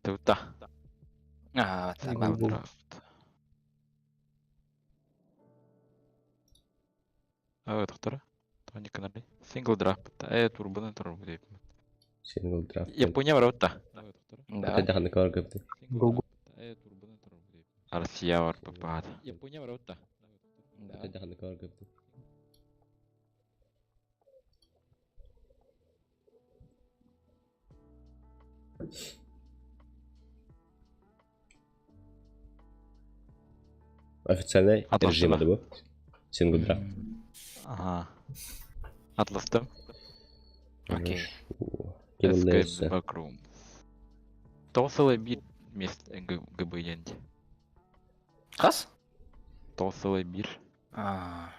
Тута. Аа, Single draft. А, доктора. Тони канали. Single draft. Э, турбаны турбу деп. Single draft. Япония барабыт да. Да. Это ханнык баргыбыт. Э, турбаны турбу деп. Россия бар баат. Япония барабыт да. Это ханнык баргыбыт. Официальный режим это был. Single draft. Ага. Атластым. Окей. Escape Backroom. Тоғыз бир мест ГБ енді. Хас? Тоғыз бир. Аа.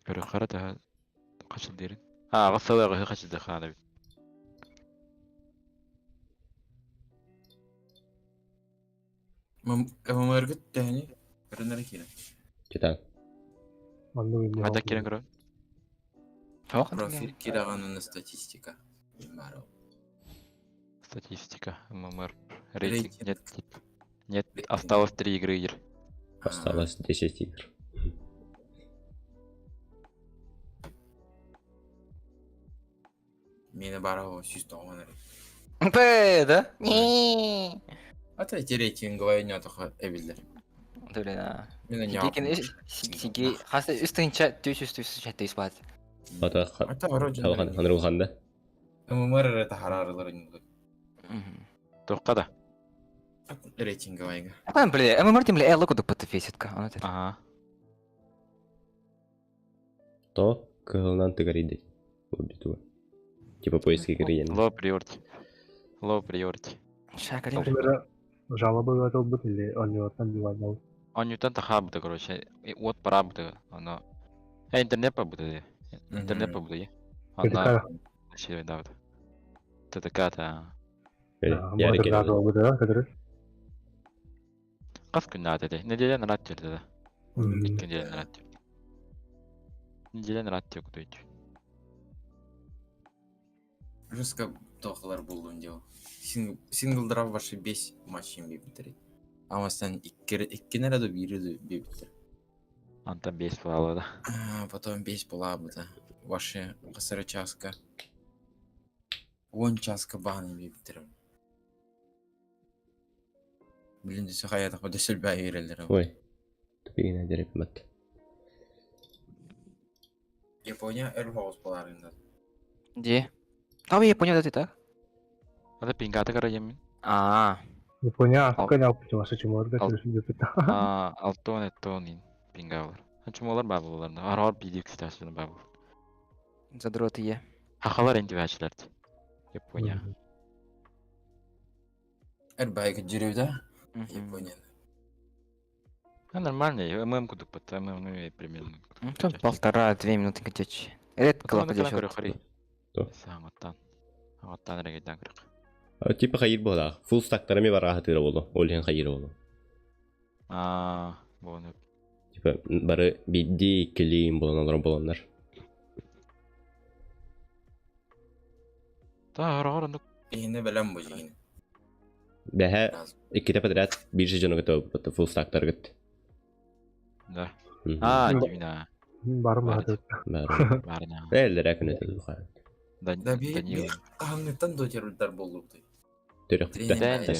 Көрө та қашыл дерин. А, ағысылы қашылды хана бит. ММР тэһини көрөнөр киирэн. Читан. Қайда кирен көрө? Профиль кираҕанын статистика. Баар ол. Статистика, ММР, рейтинг, Рейтинг. нет, тип. Нет, осталось три игры игр. Осталось 10 игр. Мені баар ол сүүс тоҕуон эрэ. П, да? Ата эти рейтинговая ньотоха эбиллэр. Блин, а. Мин онньоҕо. Сиги хас үстүнчэ түс үс түс жетте испат. Ата Ата вроде халхан ханрылханда. ММР эрэ таһараарылар иннилэр. Тоққа да. Рейтинговайга. Апан, блин, ММР тем ле локу дуппат феситка. Оны тер. Ага. То кыһылынан тыгарыйды. Убиту. Типа поиски игры. Low priority. Low priority. Шакарим. Жалоба готов или он его там не владел? Онютан тахабыта, короче. От парабыта. Оно. Э, интернет побуды. Интернет побуды. Она. Вообще, да, вот. ТТК-то. Жалобы, да, который? Қас күн надо де. Неделя нарат жерде да. Икки неделя нарат жерде. Неделя нарат жерде күтөйт. Жестко тохалар булдун дел. Сингл драв башы 5 матч бибитер. Ама сен иккинere да бири бибитер. Антан 5 балла да. Потом 5 була да. Ваши касыры часка. Он часка баны бибитер. Блин, дөсө хаятак дөсөл бай берелер. Ой. Тупигина дерепмат. Япония өр хоос боларында. Де. А я понял, да ты так? Ата пингата кара емин. А. Япония акка алып чумор да А, алтон этонин пингалар. Чумолар бабылар. Арар бидик стасыны бабыл. Задрот е. Хахалар энди вачилар. Япония. Эр байга жүрөбү да Япония. А нормально, ММ кудук пат, ММ ну и примерно. Там полтора-две минуты катечь. Этот Клапа клапа дешет. То. Саңаттан. Аңаттан регетан көрөк. Типа хайыр була. Full стактары ми бара хатыра болу. Олен хайыр болу. А, бону. Типа бары бидди клейм болонолор болоннар. Та арар Ихине белем бу жигин. Бәһә икките подряд бир сезон готов full стактар гыт. Да. А, димина. Барма. Бары. Барна. Эллер әкүнө тулха. Да, Да би Данил. каханныттан дотерулдар болду. Төрөх. Дэнди.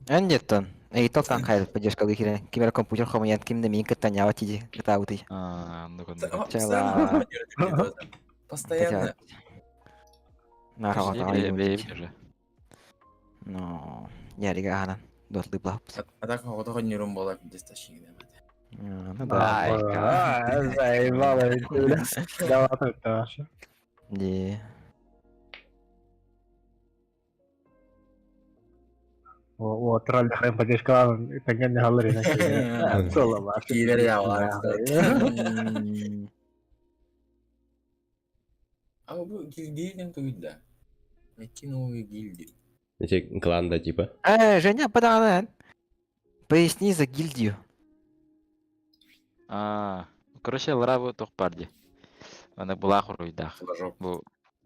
Эндеттон. Эй, тотан хайр поддержка лыхире. Кимер компьютер хомуян кимде мин кытанява тиди. Кытаутый. А, ну Чала. Постоянно. На Но я рига Дот лыпла. А так хогото нерум болар десташин. Ну да. Заебало. Давай, Де. О, тролль хрен поддержка, тогда не говори. Киилер я бар. А бу гильдияден туйда. Эки новый гильдия. Эти кланда типа. Э, Женя, подан. Поясни за гильдию. А, короче, лравы тох парди. Аны былаах уруйдаах. Флажок. Бу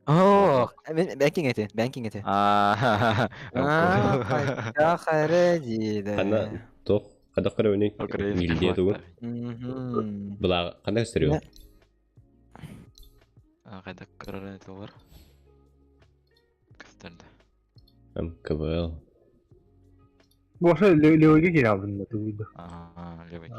Оо, бэнкинг эти, бэнкинг эти. Аа, Аа, хайра диде. Ханна туох хадах көрөбүнүй? Украинский Гильдия тугун? флаг. Мгм. Былааҕы ханна көстөрүө? Хайдах көрөр этилэр? Көстөрдө. МКБЛ. Бу левыйга киирэ алдым да тугуйду. Аа, левый.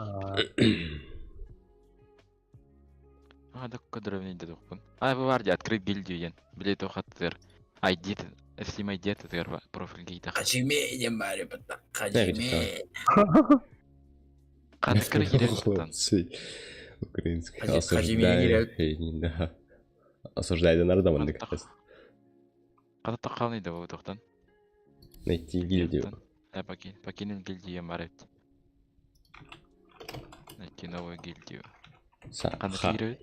А, да кадровный да тухпун. А, бу бар ди, открыть гильдию диэн. Били туох аттыгар. ID, Steam ID аттыгар профильге иитэх. Хажиме диэн баары бата. Хажиме. Ханнык киирэр туттан. Украинский. Хажиме Осуждаю. Да. Осуждаю народа маннык. Хата таххалный да бу тухтан. Найти гильдию. Да, покинь, покинем гильдию бар эбит. Найти новую гильдию. Ханнык Саха. киирэр?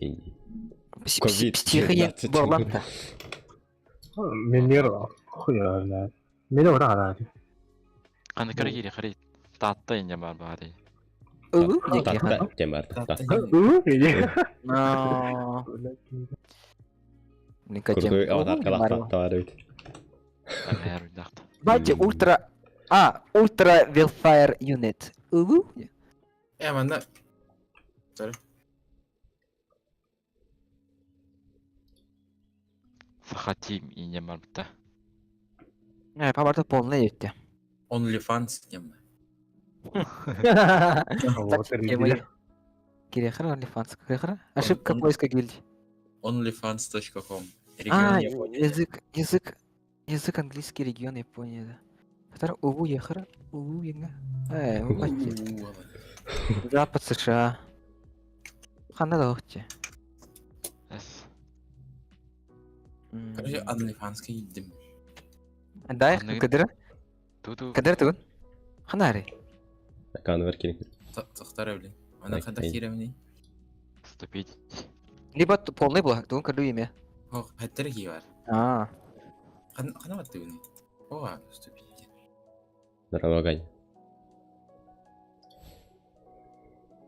Ковид Психия 19. буоллан. Мен хуя знает. Мен ора ана. Ханнык киирэр харит. Таатта инде бар баары. Ылы диэки. Татта темар татта. Но. Крутой аватар калахта бар бит. Әмәр уйдахт. Байте ультра А, ультра Wildfire Unit. Ылы? Э, манна. Сахатим инде бар битта. Э, пабарда полный өттө. OnlyFans диэн бар. Кирехара OnlyFans. Кирехара? Ошибка поиска гильдии. OnlyFans.com. А, Регион Япония. язык, язык, язык английский регион Япония, да. Второй, уву, ехара, уву, ега. Э, У, ала. Запад США. Хана да охте. Эс. Короче, OnlyFans-ка киирдим. Дай, Ханнык- кадыр, Туту. кадыр тугун. Ханари. Канвер кирик. Тохтар блин. Ана Так, хада эй. киирэмни. Вступить. Либо полный был, тугун каду имя. О, хаттар кии бар. А, Хана баттыгыны. О, вступить. Здорово, Гань.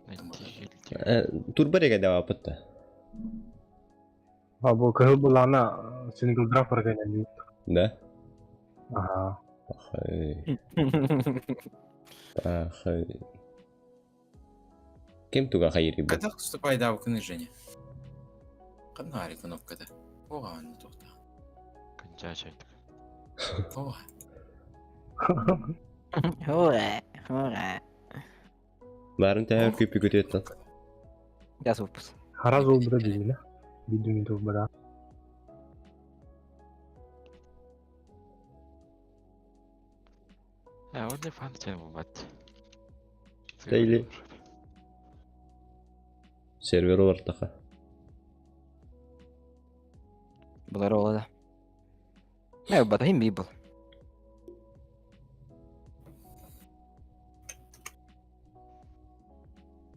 Найти гильдию. Турбарега дава пытта. А бу кыһыл булана сингл драфт организм. Да? Ага. Ахай. Ахай. Кем туга хайри бу? Когда вступай да күнү Женя? Хана ари кнопкада. О, аны тохта. Конча чайтык. О, Ура, ура. Барын тәһәр күпі көтөттен. Я выпуск. Хараз ол буда дигиле. Бидүн тул буда. Э, OnlyFans тен бу бат. Дейли. Сервер олар таха. Булар ола да. Э, бата хим би был.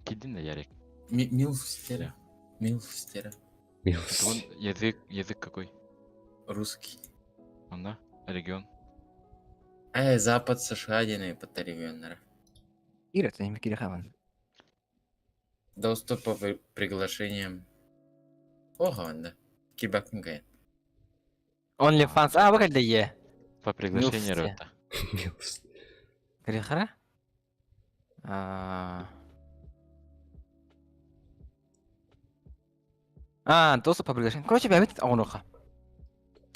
Кидин да ярик. Милфстера. Милфстера. Милс. Тугун язык, язык какой? Русский. Онна? Регион. Э, Запад США диэн бата регионнара. Ира, ты не кирехаван. Доступ по приглашениям. Ого, да. Кибакын каян. OnlyFans. А, выходи е. По приглашению Милфсте. рота. Милс. Кирехара? А. А, доступ по приглашению. Короче, бәбит оңоруха.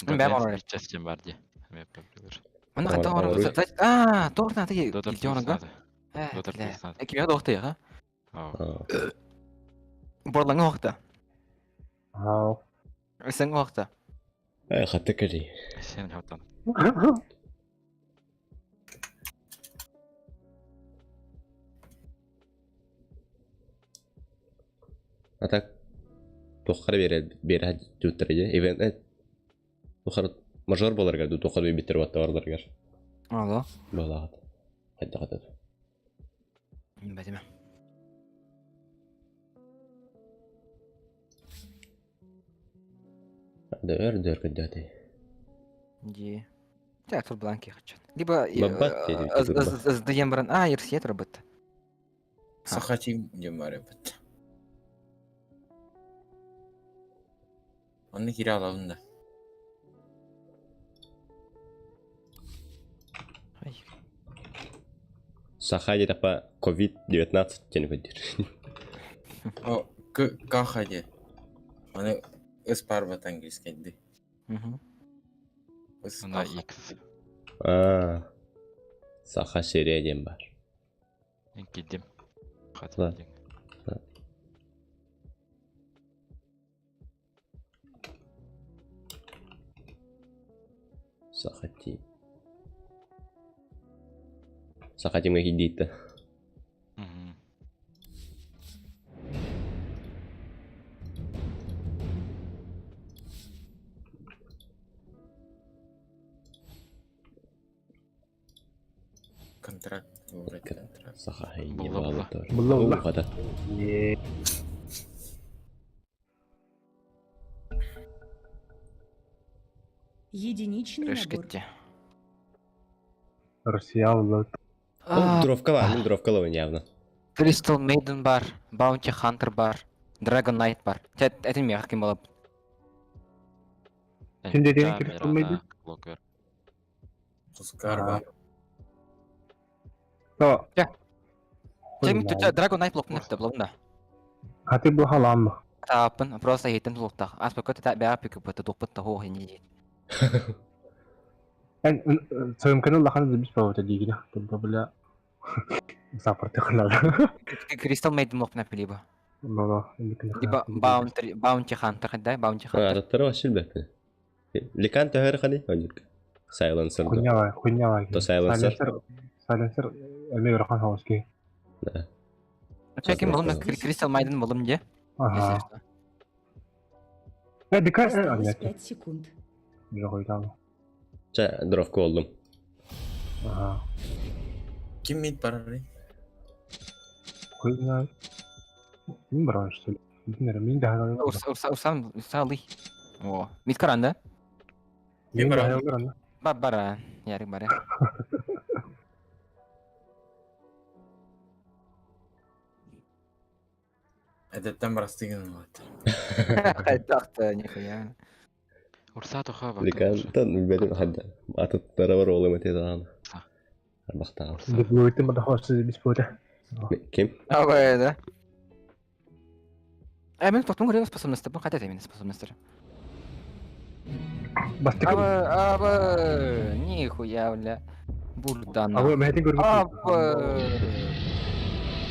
Мен бәм оңору. Частен бар ди. Мен по приглашению. Мына Оңор- хата оңору. оңору. А, торна ты Дотор килде оңорга. Э, Дотор плюс надо. Кимге дохты, ха? Ау. Борлаңы охта. Ау. Сен охта. Ай, хатты кәли. Сен хатан. А так туххар бере бере түттере ивент туххар мажор боларга ду туххар биттер батта барларгар. Алло. Балагат. Хатта хатта. Бәдеме. Дөр дөр көдөтө. Ди. Так, тут бланки хочу. Либо Бабат деди, сдаем бран. А, ерсет работа. Сахатим диэн баары бата. Онно киирэ алабын да. Ай. Саха диэтэххэ COVID-19 диэн көрдүүр. О, к каха диэ. Аны ыс парбат английскайдыы. Мгм. Ыс На каха. X. Аа. Саха сирэ диэн баар. Мен киирдим. Да. Хатым диэн. Саха Тим. Саха Тимҥэ киирдииттэ. Мгм. Контракт. Выбрать контракт. Саха не Булла, баалы булла. тоже. Булла, булла. Хата. Е. Единичный набор. Решкетти. Россия булла. Ол дровка бар, мин дровка ловын явно. Crystal Maiden бар, Bounty Hunter бар, Dragon Knight бар. Чэ, этин миэхэ ким буолап. Ким дедиң Энча, Crystal Maiden? Мирана, Клокер. Тускар бар. То. Чэ. Чэ, мин тутя Dragon Knight блокун эптэ булабын да. Хаты бу халамма. Тааппын, просто иһиттэн тулуктах. Аспакка тата бэҕэ пикуппата туппут таһуох ини. Эн сөмкені лахан збис павата дигина. Тумба бля. Саппорты хлада. Crystal Maiden блокун эппилиба. Но но. Либо Bounty Bounty Hunter да, Bounty Hunter. Аттара вообще билбэппин. Ликан төһөр хани? Онюк. Сайленсер. Хуйня хуйня. То сайленсер. Сайленсер эме рахан хауски. Да. Чэ, ким булум Crystal Maiden булум де. Ага. Э, дика э, Осталось анят. 5 секунд. Жогой там. Чэ, дровка болдум. Ага. Ким мид барарый? Хуйня. Мин баран что ли? Билмем, мин да Урса урса урсан урсалый. О, мит каран да? Мин да Ба бара, ярык бара. Эдеттен барастыгын болот. Кайтакта нихуя. Урса тоха бак. Ликантан билбэтим хадда. Атыттара бар олым эте даҕаны. Арбахтаҕа. Диплойтым да хос бис бота. Ким? Ага, да. Э, мен тоқтум көрген способностьтар, бұл қайда менің способностьтар? Бастык. Абы, абы, нихуя, бля. Бурдан. Абы мәтин көргөн. Абы.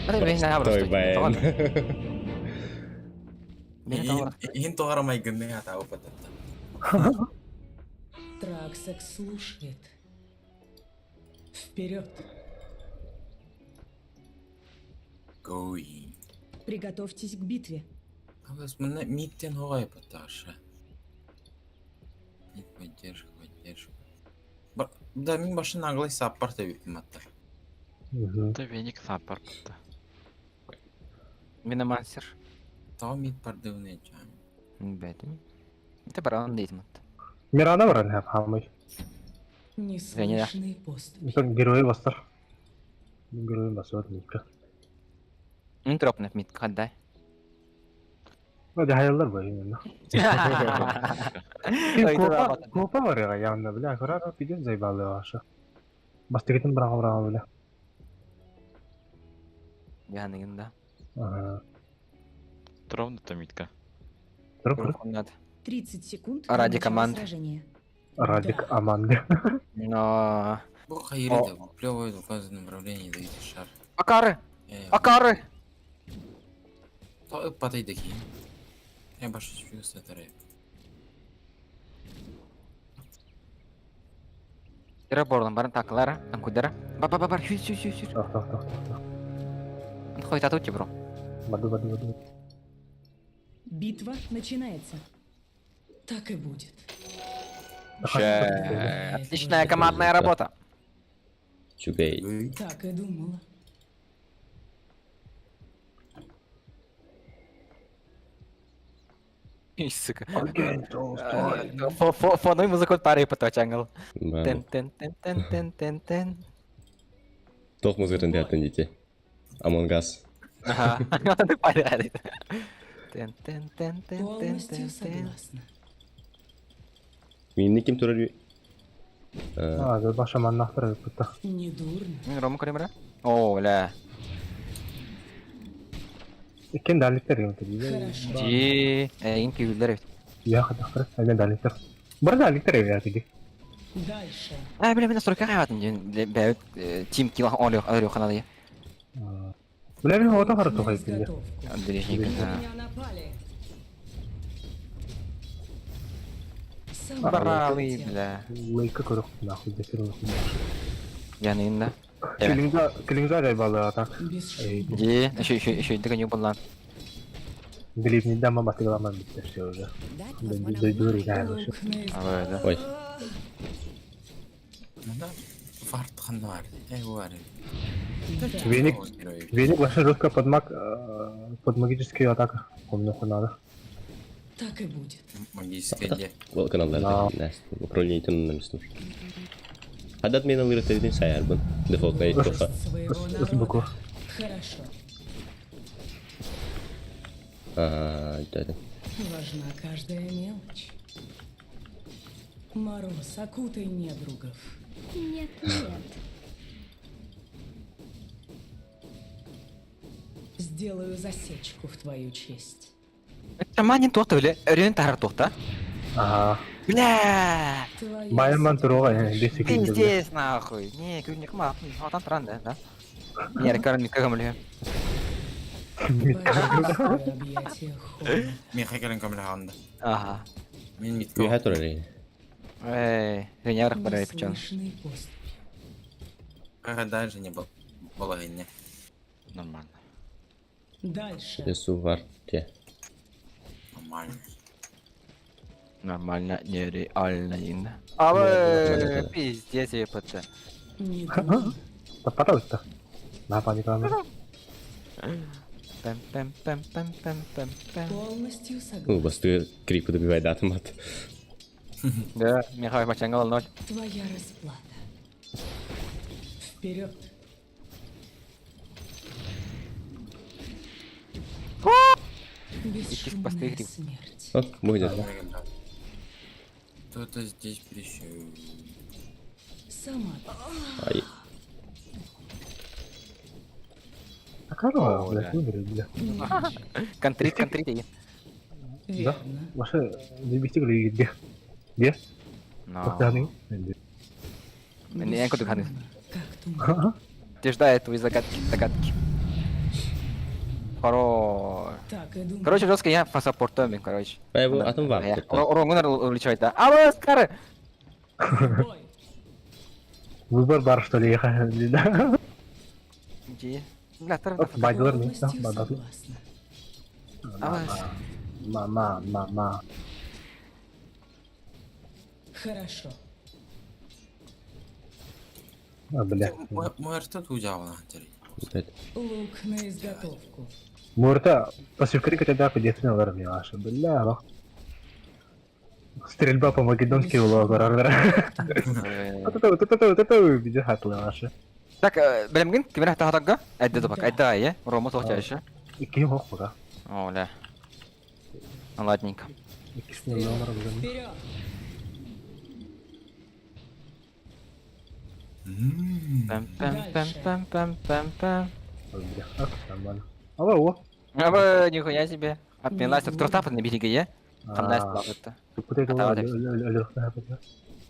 Ата мен на Той бэн. Мен тауар. Иһин тоҕарамайгынны атаабы пататта. Траксак слушает. Вперед. Гои. Приготовьтесь к битве. Абас мына мидтен хоҕой паташа. Мид поддержка, поддержка. Да мин башын аглай саппар табиппин атта. Да веник саппар бутта. Виномансер. Тоо мид бардыбын эчам. Бәдим. Это баран дейтим. Мирана баран хап хамай. Неслышные поступи. Мисал герой бастар. Герой басып митка. Мен тропнап мит қандай. Да хаяллар бар именно. Копа копа бар я явно бля, көрөр пиден заебалы ваша. Бастыгытын браға браға бля. Яныгын да. Ага. Тровно то митка. Туруп туруп. Надо. 30 секунд. до Ради начала команд. сражения. Радик Да. Аманды. Но... Бу хайыри да плевой указанном направлении даете шар. Акары! Э, Акары! То ыппатай да кийин. Я башы чугас тарай. Ира бордан барын такылара, анкудара. Ба ба ба бар, хю хю хю хю. Тох тох тох тох. Анхой тату бро. Баду баду баду. Битва начинается. Так и будет. Отличная командная работа. Чугэй. Так и думала. Сука. Фоновый музыку пары поточангал. Тен тен тен тен тен тен тен. Тох музыкатын театтан дите. Among Us. Ага. Ты порядок. Тен тен тен тен тен Полностью тен тен. согласна. Минни ким турар А, да баша маннахтар эбит Недурно. Мин Рома көрөмөрө. О, бля. Иккен дальниктер юм дии. Хорошо. Дии. Эйин күйүллэр эбит. Я хатахтар, эне дальниктер. Бар дальниктер эбит дии. Дальше. А, бля, мен настройка кайбатын ден. Бәбит тим килл алıyor алıyor каналы. Бля, мен ота Лук хара на тухай дии. изготовку. Андрей На меня напали. Сама Бралы, хотела. бля. Лейка көрөх нахуй десер нахуй. Янында. Килиңза, килиңза жай бала так. Бесшумно. Ди, еще еще еще дыга не булган. Билибни дама батыгламан битте все уже. Дойду реально. Лук на изготовку. Ага, да. Ой. Мында вард ханна бар. Эй, бар. Да. Веник, веник вообще жестко под маг, под магические атаки. Помню, хуй надо. Так и будет. Магическая де. Ол каналлар. Управление төннөн Хадат мен алыр тердин саярбын. Дефолт найт тоха. Своего С боку. народа. Хорошо. А, да. Важна каждая мелочь. Мороз, окутай недругов. Нет, нет. Сделаю засечку в твою честь. Шаманин туохта бля. Өрен тахар туохта. Ага. Бля. Твоя Баяман судьба турога, решена. бес секунд. Пиздец нахуй. Не, күнник ма. Атан туран да, да. Не, рекарн микка гамле. Почувствуй объятия холода. Мен хакерин камера ханда. Ага. Мен митко. Күйә турар. Эй, Ренярах барай пчан. Неслышной поступью. Ага, дальше не был. Балагинне. Нормально. Дальше. Су var те. Нормально. Нормально, нереально инде. Абы, пиздец епт. Недурно. Таппата На паникалама. Пэм пэм пэм пэм пэм пэм пэм. Полностью Ну, согласна. басты крипы добивай датымат. Да, Михаил Мачангал ноль. Твоя расплата. Вперед. Бесшумная посты смерть. О, будет. Кто-то здесь пришел. Сама Ай. А корова, О, блядь, да. выбери, бля. Контрит, контрит. и. верно. Вообще, заебись где? Где? Но. Тоқтағының? Не, куда ханы. Бесшумно, Как туман. Ты ждай твои загадки, загадки. Хорош. Так и думал. Короче, жестко я по саппорту, короче. Ай, бу атым var. Оронгунар уличает, да. Алло, скары! В бой. Выбор бар, что ли, ехать, да? Иди. Бля, тар. Бадилар не, да, Полностью бадилар. согласна. Мама, мама. Хорошо. А, бля. Мой ртут удавал Лук на изготовку. Мурта, пассивкри когда подъехали на армию ваша, бля, ах. Стрельба по македонски была, ваша. Так, белемгин, кимер хата Әдді добак, әдді ай, Рома соқ чашы. Икки мох буга. О, бля. Ну, ладненько. Иккисini номер буга. Вперед! Пэм пэм пэм пэм пэм пэм пэм. Бля, ах, нормально. Ала, о. Абы, нихуя себе. Отмелась, тут крута под набери е. Там А, это. Вот это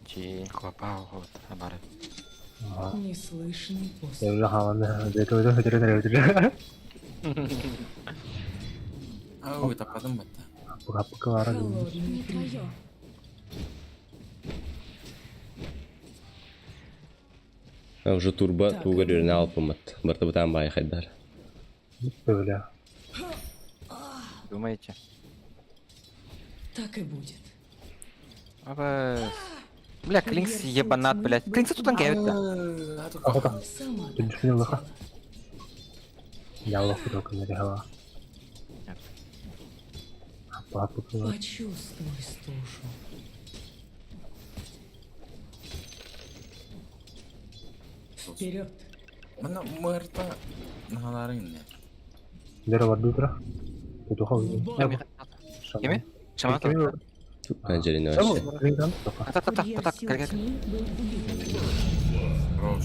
Чи. Клопа вот, абары. Неслышный пост. Я уже хаман, это уже хотели Ау, это потом это. Пока пока Холодный Не твое. прием. А уже турбо Так. тугар үрүнэ алпымат. Барта бутан бай хайдар. Бля. Думаете? Так и будет. Абы. Бля, Клинкс ебанат, блядь. Клинкс тут анкет, да. Сама Ты так не лоха. хотела. Я лоху только не рехала. Нет. Папа, Почувствуй стужу. Вперед! Мына мырта нагаларын не. Дерево дутра. Тут ухал. В бой. Кими? Шаман? Анджелина вообще. Так, так, так, Курьер так, сил кэл, кэл. тьмы был убит. Хорош.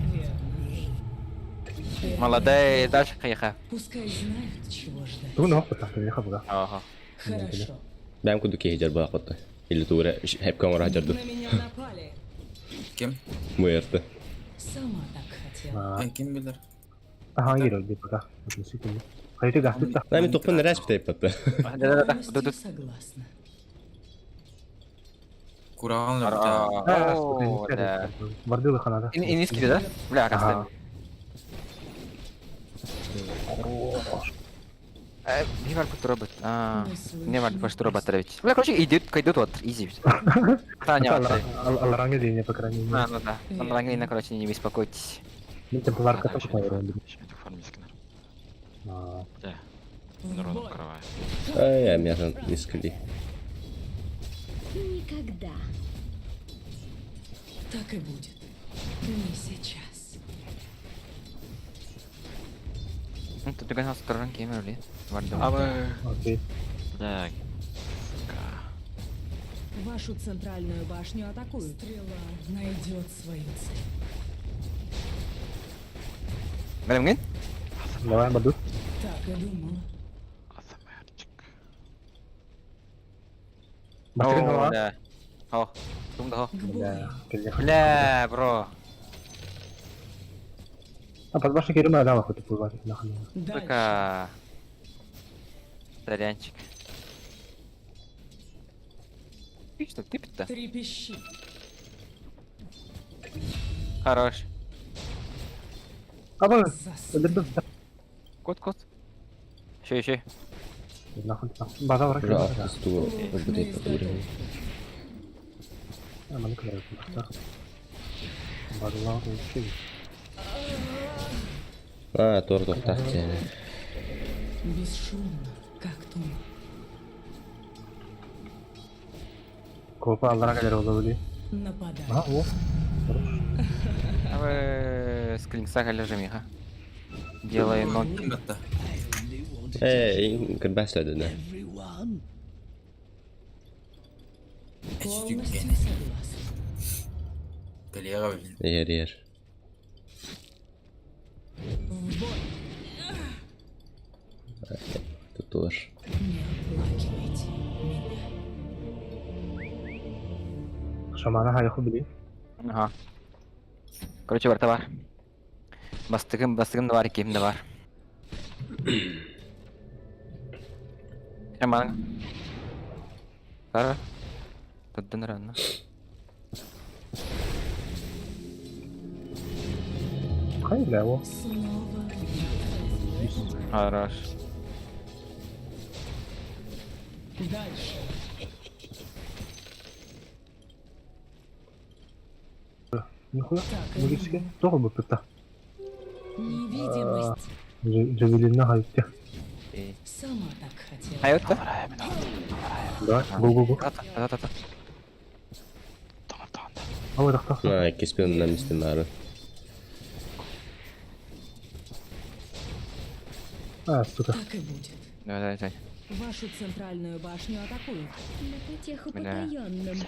Верно. Молодой, дальше хайха. Пускай знают, чего ждать. Тугун оһох баттах кэлиэхэ буга. Ага. Хорошо. Бэм курдук киһи дьарбаах батта. Или туура хэпкэ оҥоро сылдьар дуу. На меня напали. Ким? Муэрты. Сама так хотела. Ай, ким билэр? Аха киирэр дии пока. Хайты гастыта. Нами тохпун нэрээс битэ Да, да, да, Полностью тут. согласна. Кураҕан өлбүтэ. О, да. Бардылы ханада. Инискиде, да? Бля, Ага. кастай. Не вар кут робот. А, не вар кут робот ведь. Бля, короче, идет, идет вот, изи. Таня, Аларанга день, по крайней мере. А, ну да. Аларанга, короче, не беспокойтесь. Мен темпларка тоже поверил. Нурону каравай. Ай, мясан мискали. Никогда. Так и будет. Не сейчас. Ну, тут ты сторон кемерли. Абы. Окей. Бля. Вашу центральную башню атакуют. Стрела найдет свою цель. Бэлэмҥин? Давай, баду. Так и думала. АСМРчик. Бастыгын О, хала. да. О, тум да. К бою. Бля, бро. А под башней кирма дала хоть пулвать нахуй. Дальше. Сука. Сорянчик. Ты что, ты-то? Трепещи. Хорош. Аба, Засада. Кот, кот. Еще, еще. Нахуй, нахуй. База враг. Уже алтыс тур өлбүтэ тур. Маны кылар. Базалар вообще. А, тур тохтах тиэни. Бесшумно, как туман. Копа аллара калер олы. Нападай. А, о. А вы с клинкса лежим, ха. Делай ноги. Ким батта? Эй, кырбаслады да. Эчи Полностью түггэн. согласна. Кэлиэҕэ билин. Эр эр. В бой. Туттулар. Не оплакивайте меня. Шамана хайху били. Ага. Короче, бар товар. Бастыгым, бастыгым да бар, кем да бар. Шаман. Бар. Тут рано. Хай бля, о. Снова в битву. Хорош. Дальше. Нихуя. Так и Мужички. думала. Тоҕо буппutta. Невидимость. Джавелина хайты. Сама так хотела. А это? Да, го го го. Та та та. Тоҥор тоҥор. Ава тахта. А, кеспен намистен бары. А, сука. Так и будет. Давай, давай, давай. Вашу центральную башню атакуют. На потеху Бля. потаенным.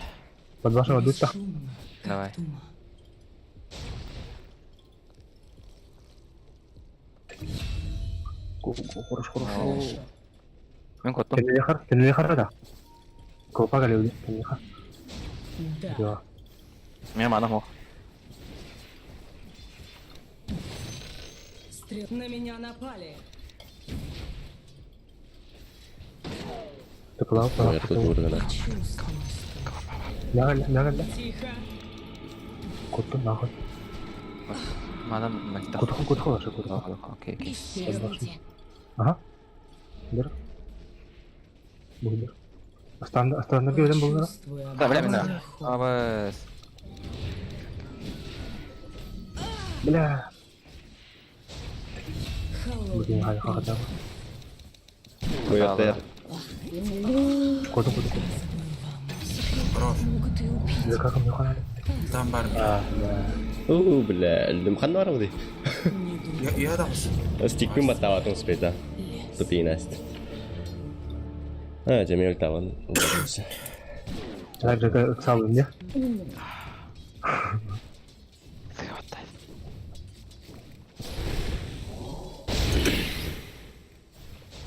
Под вашего дутта. Бесшумно, как Давай. туман. Го го хорош хорош. Хорошо. Мен коттум. Кеннехар, кеннехар да. Копа галеули, кеннехар. Да. Да. Мен мана мох. Стрел... На меня напали. Тыпылау, Муэрты тур гына. Почувствуй стужу. Нагал, нагал. Тихо. Котту нахуй. Мана мальта. Кутху, кутху ваша, кутху. Окей, окей. Исчезните. Ага. Бер. Бер. Астан, астан берем булгара. Почувствуй Да, бля, мен. огонь. Абыз. Бля. Холодный Блин, хай хай. Муэрты. Коту, коту, коту. Хорош. Могут и убить. Бля, как мне хана? Там бар. А, бля. Уу, бля, лымхан бар ди. Не думай. Я дагыс. Стикпин баттаабатын успейта. Лес. Тупинаст. А, жемел таван. Так же ыксалын не?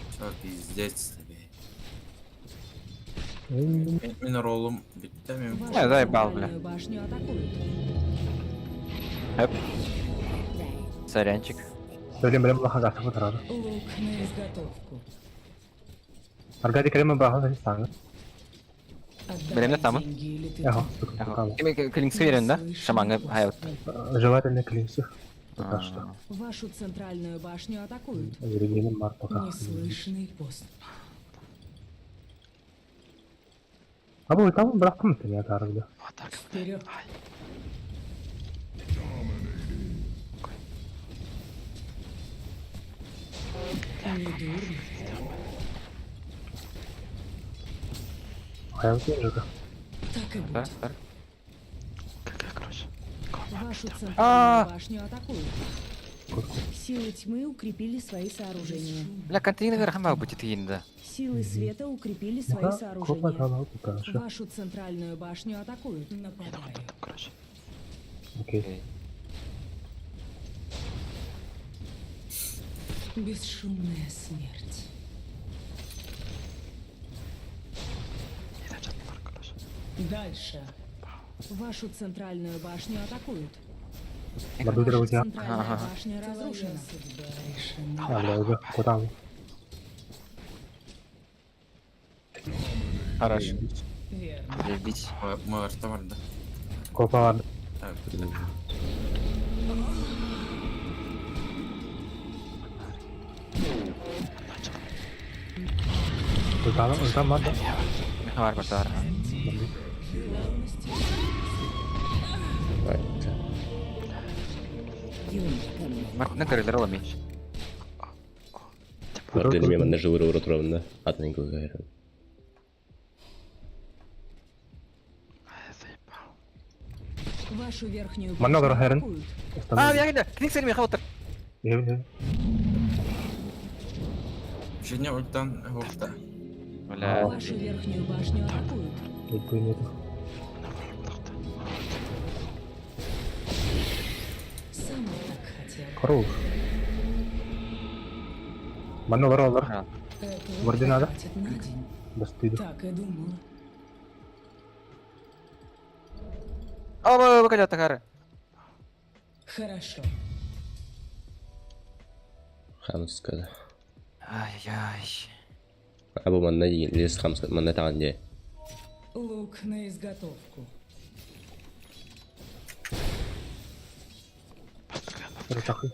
Все, пиздец тебе. Мин ролум бүттэ мин. Вашу Не, заебал, бля. центральную башню атакуют. Эп. Сорянчик. Бөлем бөлем лаха гасып отырады. Лук на изготовку. Аркадий Кремль баха саңы. Отдавай Беремне тамы? деньги или ты Ага, труп. Клинксы берем, да? Шаманга хайот. Желательно клинсы. Пока что. Вашу центральную башню атакуют. Регеном бар пока. Неслышный пост. А бұл там бірақ кім екен я тарызды. Вперед. Не дурно. Аял жығы. Так и Да, будет. да. Вашу А! центральную башню атакуют. Силы тьмы укрепили свои сооружения. Бля, контейнер хамау будет да. Силы света укрепили свои Копа сооружения. канал пока что. Вашу центральную башню атакуют. Нападаю. Окей. Бесшумная смерть. Дальше. Вашу центральную башню атакуют. Барду Ваша друзья. центральная Ага. башня разрушена. А, бля, уже. Куда? Хорош. Верно. Заебись. Маарта бар да. Копа бар. Так. Ультан, ультан бар да. Бар, бар, бар. Мартына көрелер ола меч. Мартын мен манна жылыр ура турамын да. Атын көйгө. Вашу верхнюю Манна башню Гарахерен. атакуют. А, я генде, клинксы мен хаутыр. Еве, Женя ультан хопта. Бля. Вашу верхнюю башню атакуют. еве. Сама так хотела. Хорош. Манна бар олар. Этого Вроде надо. хватит на день. Бастыды. Так и думала. Оба, бакалята кары. Хорошо. Хамскада. Ай-яй. Абу манна деген лес хамска манна таган де. Лук на изготовку.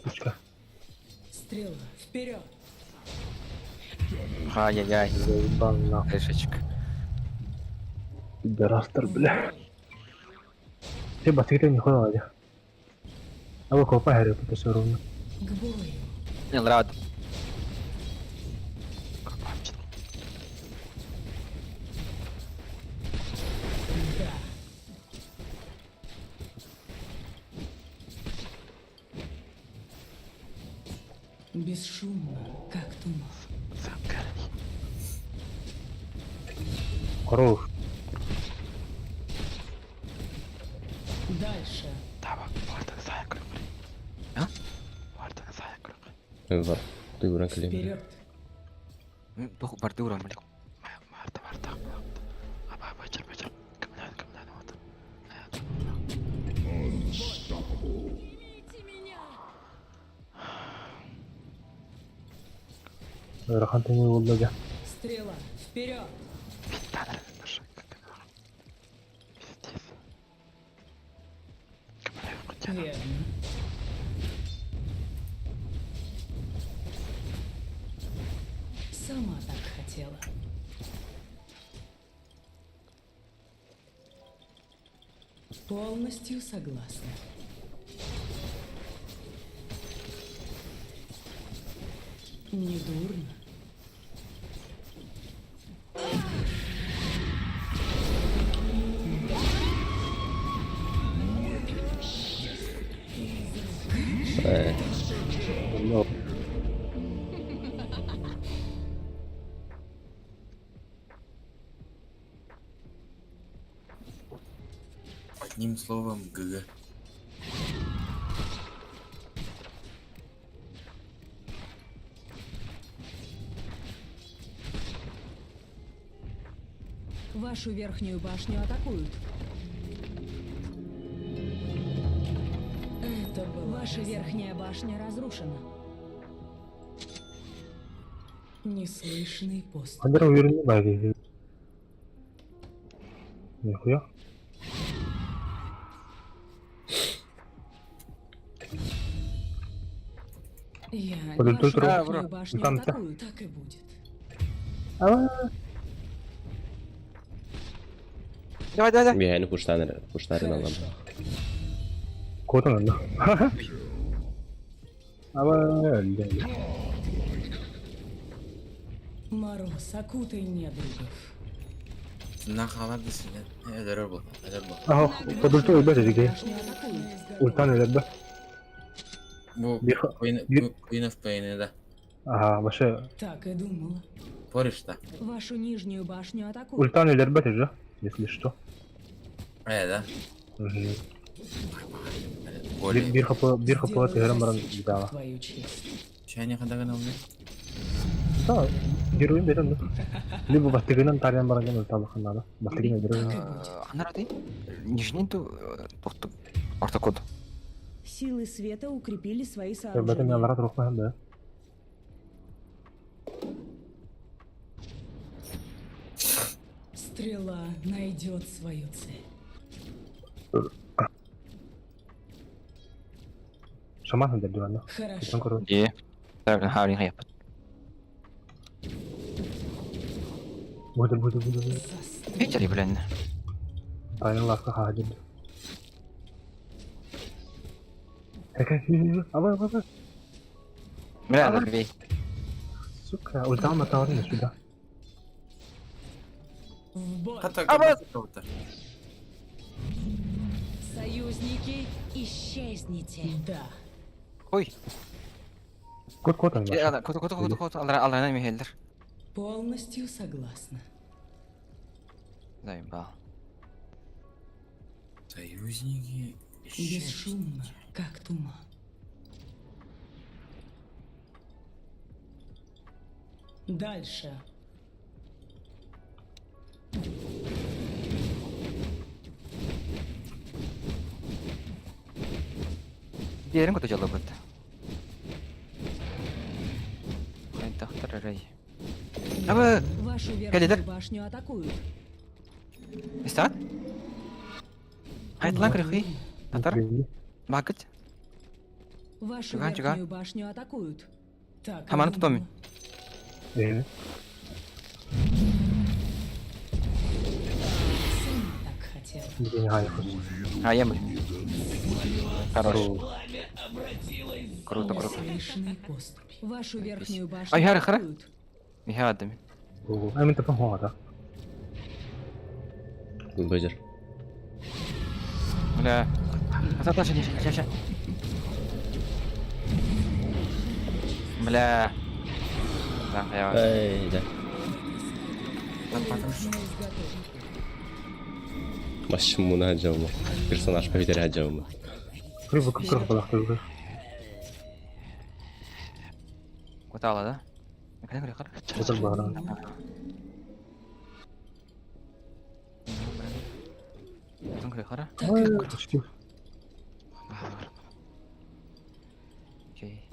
Сучка. Стрела вперед. Ай-яй-яй. Заебал нахуй. Крышечка. Пидорастер, бля. Ты баскета не ходила, да? А вы копа хэрю, это все ровно. К бою. Не, рад. Да. Бесшумно, как туман. Хорош. Дальше. Бар. Ты уран килем. Вперед. Тух барды уран, бля. Рахан ты не болды, да? Стрела вперед. Верно. Сама так хотела. Полностью согласна. Недурно. No. Одним словом, ГГ. Вашу верхнюю башню атакуют. Это была Ваша верхняя башня разрушена. Неслышный пост. Хандар уверенный баги. Нихуя. Я Подожди, Вашу только Да, верхнюю бро. башню Там- атакуют. так и будет. А, Давай, давай, давай. Биһэни куштан куштарын алам. Хорошо. кот он да. А, ля. Мороз, окутай недругов. Нахалар десene. Ödör bu. Ödör bu. Ах, подульту өлбөт эдиге. Башню атакуют. Ультан өлөбө. Bu Bir Queen, bir Queen of Pain'i de. Ага, башы Так и думала. Porish'ta. Вашу нижнюю башню атакуют. ультан өлөрбөт же, если что. Э, да. Мгм. Bir Более. bir хп bir хп Сделаю тегерен баран засечку в дала. твою честь. Чайни хадаган алды. Да, героин берем да. Либо бастыгынан тарьян баран ультан ханада. Бастыгын өлөрбөт. Так и будет. Анар ати. Нижний ту тохту ортокод. Силы света укрепили свои Бәтен сооружения. ялара турукма да. Стрела найдет свою цель. Шаман хандар дурана. Хорошо. Ультан көрө. Е. Харин хаяп. Буду буду буду. Застыл. Видели, блин. Тарьян ласка хадин. Абай абай. Бля, забей. Сука, ультан матаврын сюда. В бой. Хата Абат! Союзники, исчезните. Да. Ой. Кот кот он. Кот кот кот кот алар алар мехелдер. Полностью согласна. Заебал. Союзники. Бесшумно, как туман. Дальше. Diğerin kutu çalı bıt. Ben tahtır arayı. Ama Вашу Калидар. верхнюю башню атакуют. İstat? Hayt lan kırıkı. Tatar. Bakıt. Вашу Чуган, чуган. верхнюю башню атакуют. Так и Хаман тутом. думала. Э, Сама так хотела. не знаю. Ha yem. Хорош. Круто, круто. Неслышной поступи. Вашу верхнюю башню Ай, хара, хара. атакуют. Михадым. Ай, мен тапан хуага. Бөжер. Бля. Ата таша не шаша. Бля. Да, я. Эй, да. На изготовку. Машымуна жаума. Персонаж повитеря жаума. Рыба кып балак Кутала, да? Кана кара. Кызыл бара. Тон кара кара. Так и будет. Окей.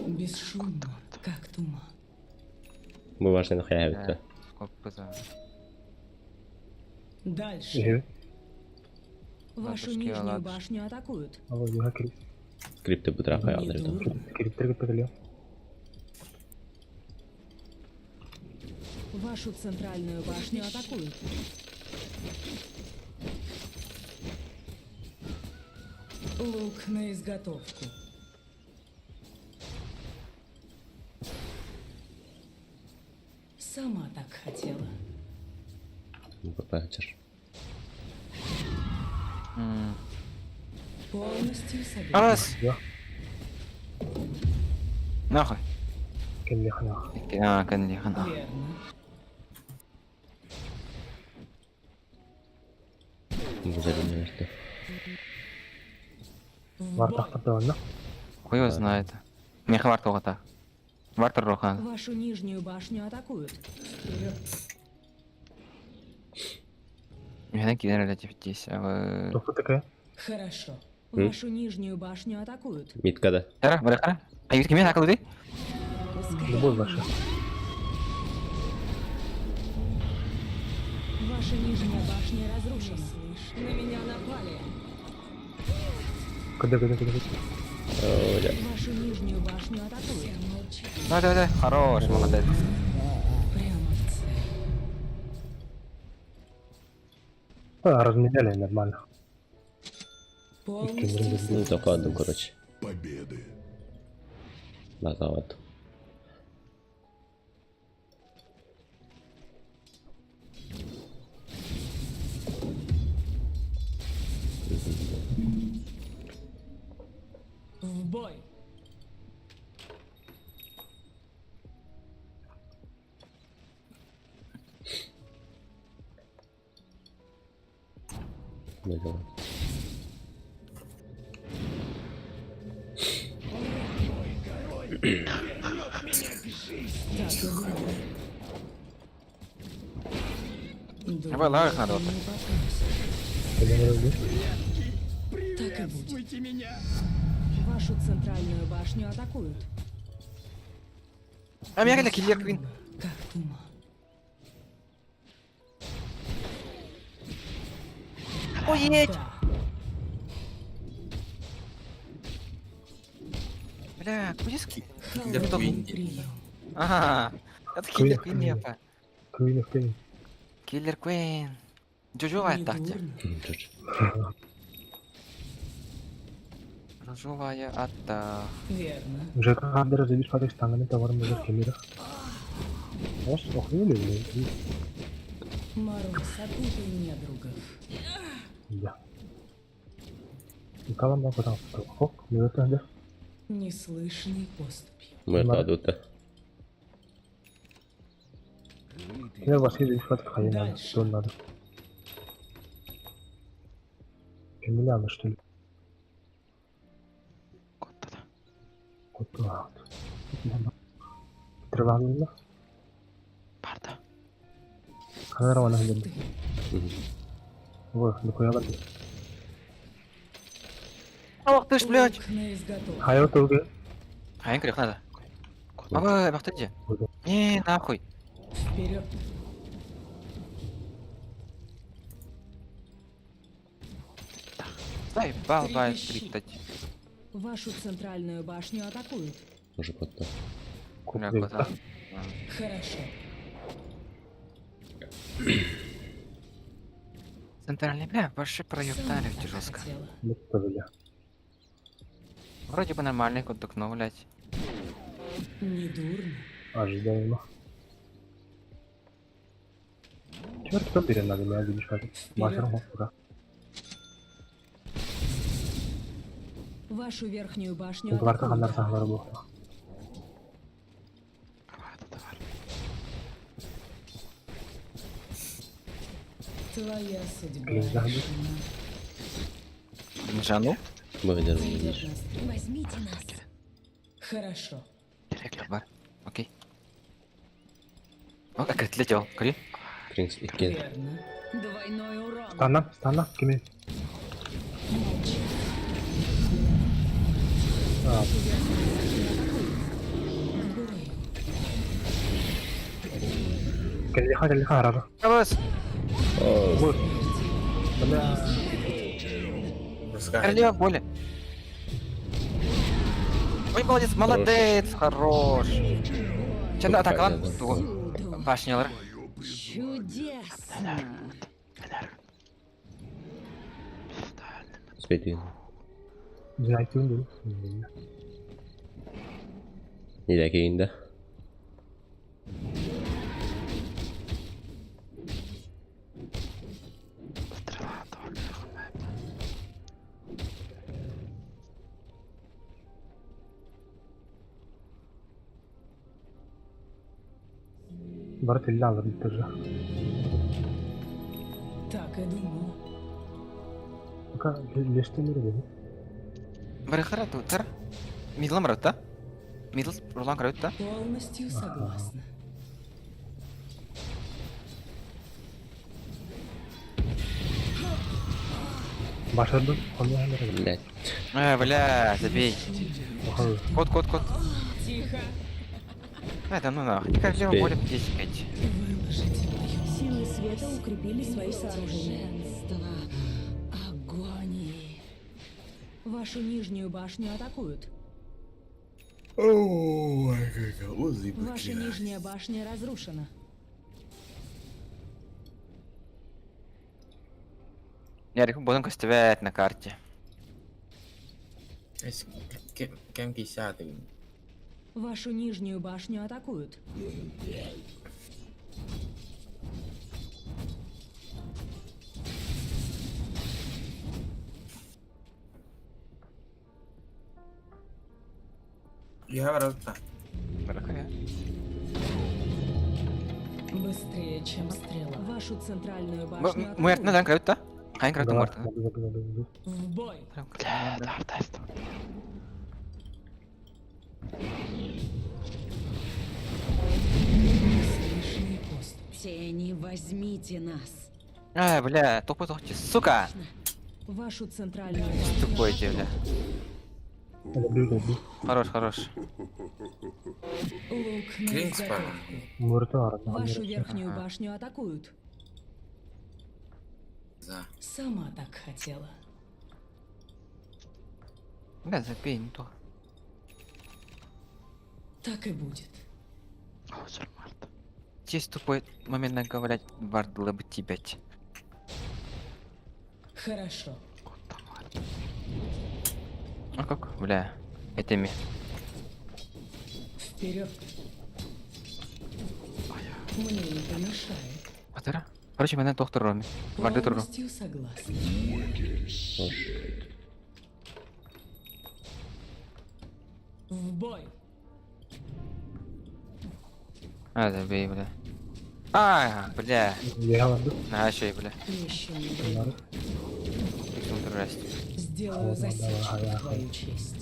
Бесшумно, как туман. Бу важный хая битте. Коппыза. Дальше. Э, Вашу Ладушки, нижнюю ладушки. башню атакуют. ала юха кирип. Крипты бутра хая Не алыр. дурно. Кириптер кип Вашу центральную башню атакуют. Лук на изготовку. Сама так хотела. Бөжер. Полностью согласна. Арас. Я. Нахуй. Кем лехана. А, кан лихана. Верно. Бу В Бар бой. тахтар да Хуй его знает. Меха варта угата. Вартер рохан. Вашу нижнюю башню атакуют. Вперед. Меха кидер блядь, здесь. А Тоқта такая. Хорошо. М? Вашу нижнюю башню атакуют. Миткада. Хара, бара хара. Ай, кимме хакалды? Любой ваша. Ваша нижняя башня разрушена. На меня напали. Кыды, кыды, кыды. Оля. Вашу нижнюю башню атакуют. Давай, давай, давай. Хорош, молодец. Прямо в цель. А, разменяли нормально. Полностью Ну, токадым, короче. Победы. Назад. В бой. Назад. Так и думала. Давай, лаврик надо вот. Не попросишь. Так и будет. Вашу центральную башню атакуют. А меня киллер квин. Как туман. Охуеть! Да. Бля, куда ски? Киллер Холодный Квин. прием. Ага. Это киллер квин не Квин, квин. Киллер квин. Жужувая тахте. Недурно. Жужувая атта. Верно. ЖК забишь фатик станами товаром уже кемира. Ос, охуели, блин. Мороз, окутай недругов. Да. Калам да потом. Хок, мы это да. Неслышной поступью. Мы падут. Я вас видел, фатик хаин надо. Дальше. Что надо? Кемиляна, что ли? Коттада. Кот. Треванна. Барда. Камера она где? Ты. Ой, нахуя надо. Ох ты ж, блядь! Лук на изготовку. Хайо только. А, я надо. Аба, бахтыди. Не, нахуй. Вперед. Заебал, бай, Трепещи. скриптать. Вашу центральную башню атакуют. Уже потом. Бля, кота. Хорошо. Центральный, бля, вообще проебали Сама так жестко. хотела. Вроде бы нормальный кодок, но, блядь. Недурно. Ожидаемо. Черт, кто берет надо меня видишь, как мастер Вперед. пока. Вашу верхнюю башню Дварка атакуют. хандар сахар был. Твоя судьба Блин, да. решена. Жану? Мы Пойдет нас. Возьмите нас. Хорошо. Бар. Окей. О, как это летел? Кри? Принц Иккен. Верно. Двойной урон. Станна, станна, кими. Молчи. А, Вашу верхнюю башню атакуют. К бою. келлиха, келлиха, харара. Абас! О, Бля. Королева боли. Ой, молодец, молодец, хорош. Че, на атака, ладно? Башня, лар. Чудесно. Спейти. Знаете, Не да. Барат илля алыр тоже. Так и думала. Пока лестен эрэ. Барыхара тутар. Мидлам баратта. Мидл Рулан караутта. Полностью согласна. Башардын хонуһан эрэ. Блядь. Бля, забей. Кот, кот, кот. Тихо. Да ну нахуй. Как лево Успей. более 10 Выложить Силы света укрепили свои сооружения. Агонии. Вашу нижнюю башню атакуют. Ваша нижняя башня разрушена. Ярик, будем костевать на карте. Кем кисятый. Вашу нижнюю башню атакуют. Я баратта. Барыхара. Быстрее, чем стрела. Вашу центральную башню Муэртна атакуют. дан караутта. Хайн караутта муэртна. В бой. Бля, тартаст. Неслышные поступи. Тени, возьмите нас. Бля, топай тохти, сука! Вашу центральную башню Тупой те, бля. Люблю, люблю. Хорош, хорош. Лук на Клинкс изготовку. Муртар. Вашу верхнюю Ага. башню атакуют. За. Сама так хотела. Бля, забей, не то. Так и будет. Есть тупой момент наговорять, вардлы бы тебя. Хорошо. А как? Бля, это ми. Вперед. Мне не помешает. Батара? Короче, меня доктор Роми. Варды туру. Полностью согласна. Хорош. В бой. А, забей, бля. А, бля. Я ладно. На, еще и, бля. Еще не время. Сделаю Ладно, засечку давай, в твою честь.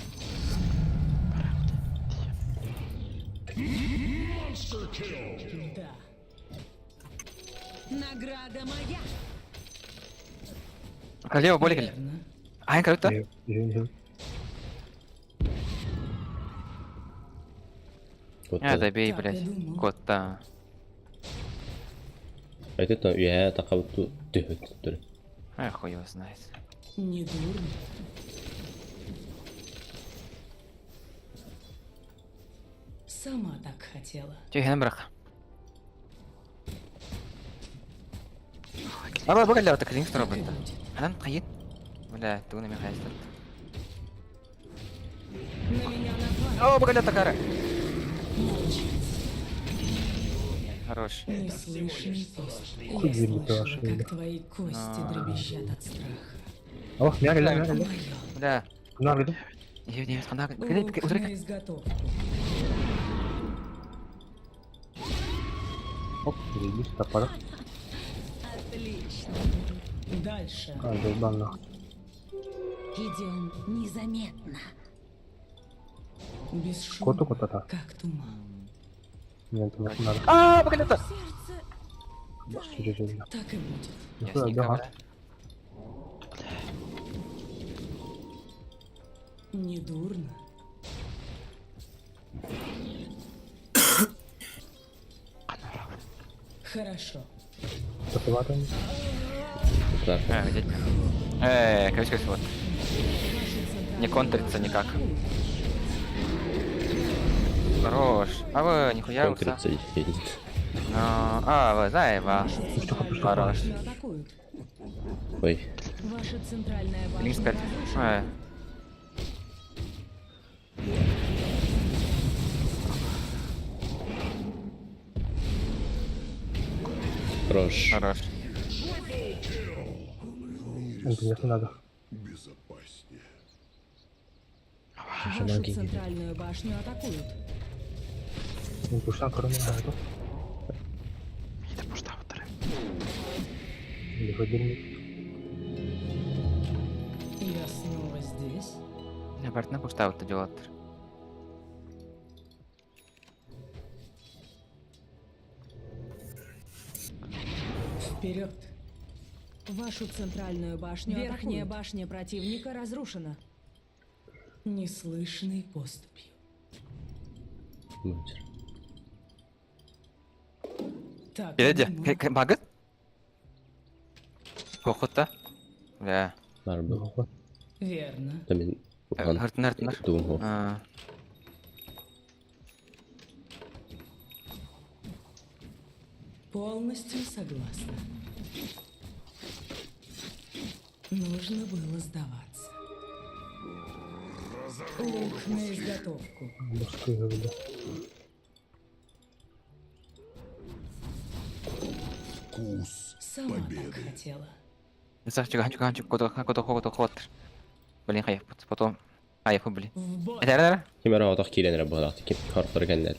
Да. Награда моя. Лево, более. Верно. А, круто. Вот А, забей, Так и блядь. думал. Кота. А это там я так вот тут ты. А, хуй его знает. Не дурно. Сама так хотела. Че, брах. Аба, бага лево, так линк Так и робот. будет. Анан қайын? Бля, туны мен хайстат. На меня напали. О, бага лево такара. Молчать. Хорош. Не слышно поступи. Хуй Я ебать, слышала, ваша как имя. твои кости дребезжат от страха. Ох, мяга, мяга, Моё. Бля. мяга. Е, не, хана. Лук на изготовку. Оп, заебись, топора. Отлично. Дальше. А, заебал нахуй. Идем незаметно. Без шума, Коту кота-то. как туман. Нет, это не надо. А, бага лево. Сердце Так и будет. Ясненько, бля. Не дурно. Хорошо. Так. А, где? Короче, короче, вот. Вашу Не центральную контрится башню никак. атакуют. Хорош. А вы нихуя уса. Контрится едет. Ну, а, вы заеба. Вашу центральную Хорош. башню атакуют. Ой. Ваша центральная Линк башня сказать. разрушена. Хорош. Хорош. Интересно надо. Вашу центральную башню атакуют. Не пушта, кроме надо. Это пушта вот Или хоть дерьми. Здесь. Бартына кустаабытта дьолаттар. Вперед! Вашу центральную башню Верхняя атакуют. Башня противника разрушена. Неслышной поступью. Мочер. Так. Кэлэ оно и Багыт? Кохотта? Бля. Бар бу. Верно. Та мин улахан Хартын хартын. тугум суох. Полностью согласна. Нужно было сдаваться. Лук на изготовку. Морской бля. Вкус Сама так победы. хотела. Блин, хайа, потом. Хайа, блин. В бой! Это, это, Ким эрэ отох киирэн эрэ быһалаах ким хортор кэннэ.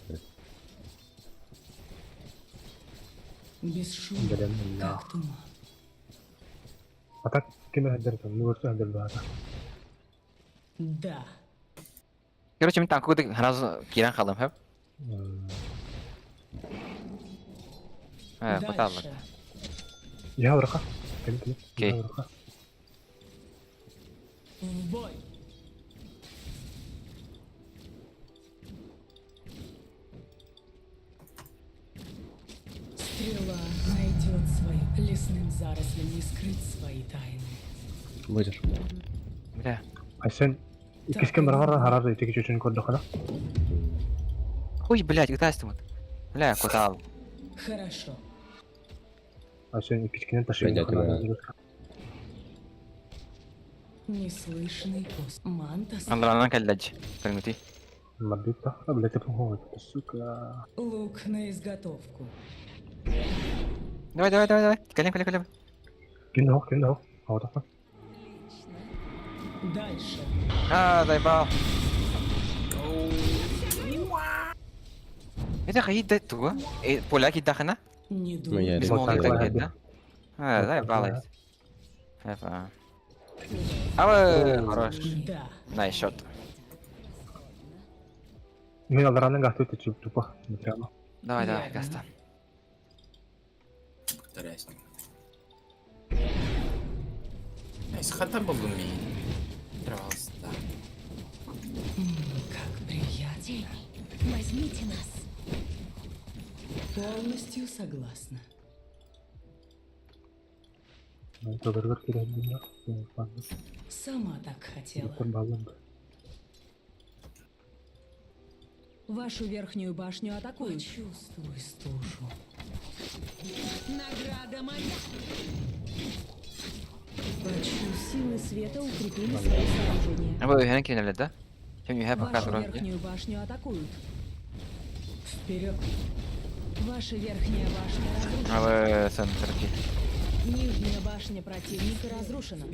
Бесшумно, Блин, да. как туман. А так ким өһдер там, ну вот өһдер баата. Да. Короче, мен танку сразу киран халым, хэп. Э, поталлар. Дальше. Я враха. Кем кем? Окей. Я враха. В бой! Стрела найдет свою. Лесным зарослям не скрыть свои тайны. Мочер. Бля. Айсен иккис кем барар харар ити чүчүн көрдөхөнө. Хуй, блядь, ытастым вот. Бля, кутал. Хорошо. Айсен иккис кенен Блядь, ташын. Неслышный пост. Манта. Андран калладж. Калмути. Мабита, блядь, ты помог, сука. Лук на изготовку. Давай, давай, давай, давай. Калем, калем, калем. Ким хок, ким хок. Хавата. Дальше. А, заебал. Это хаид да туга. Э, поляки дахана. Не Ну, думай. я Без Вот молнии так, так да. да? А, заебал. Да. Эфа. А, хорош. Да. Найс шот. Мен алдаранын гахты течип тупо. Материал. Давай, давай, Верно. Гаста. Повторяйся. Найс, хата был ми. Пожалуйста. Как приятно. Тени, возьмите нас. Полностью согласна. Тодоргор кирен. Сама так хотела. Балын. Вашу верхнюю башню атакуют. Почувствуй стужу. Награда моя. Почувствуй. Силы света укрепили свои сооружения. А вы хэнки не да? Чем you have Вашу a верхнюю башню атакуют. Вперед. Ваша верхняя башня разрушена. А вы центр. Нижняя башня противника разрушена.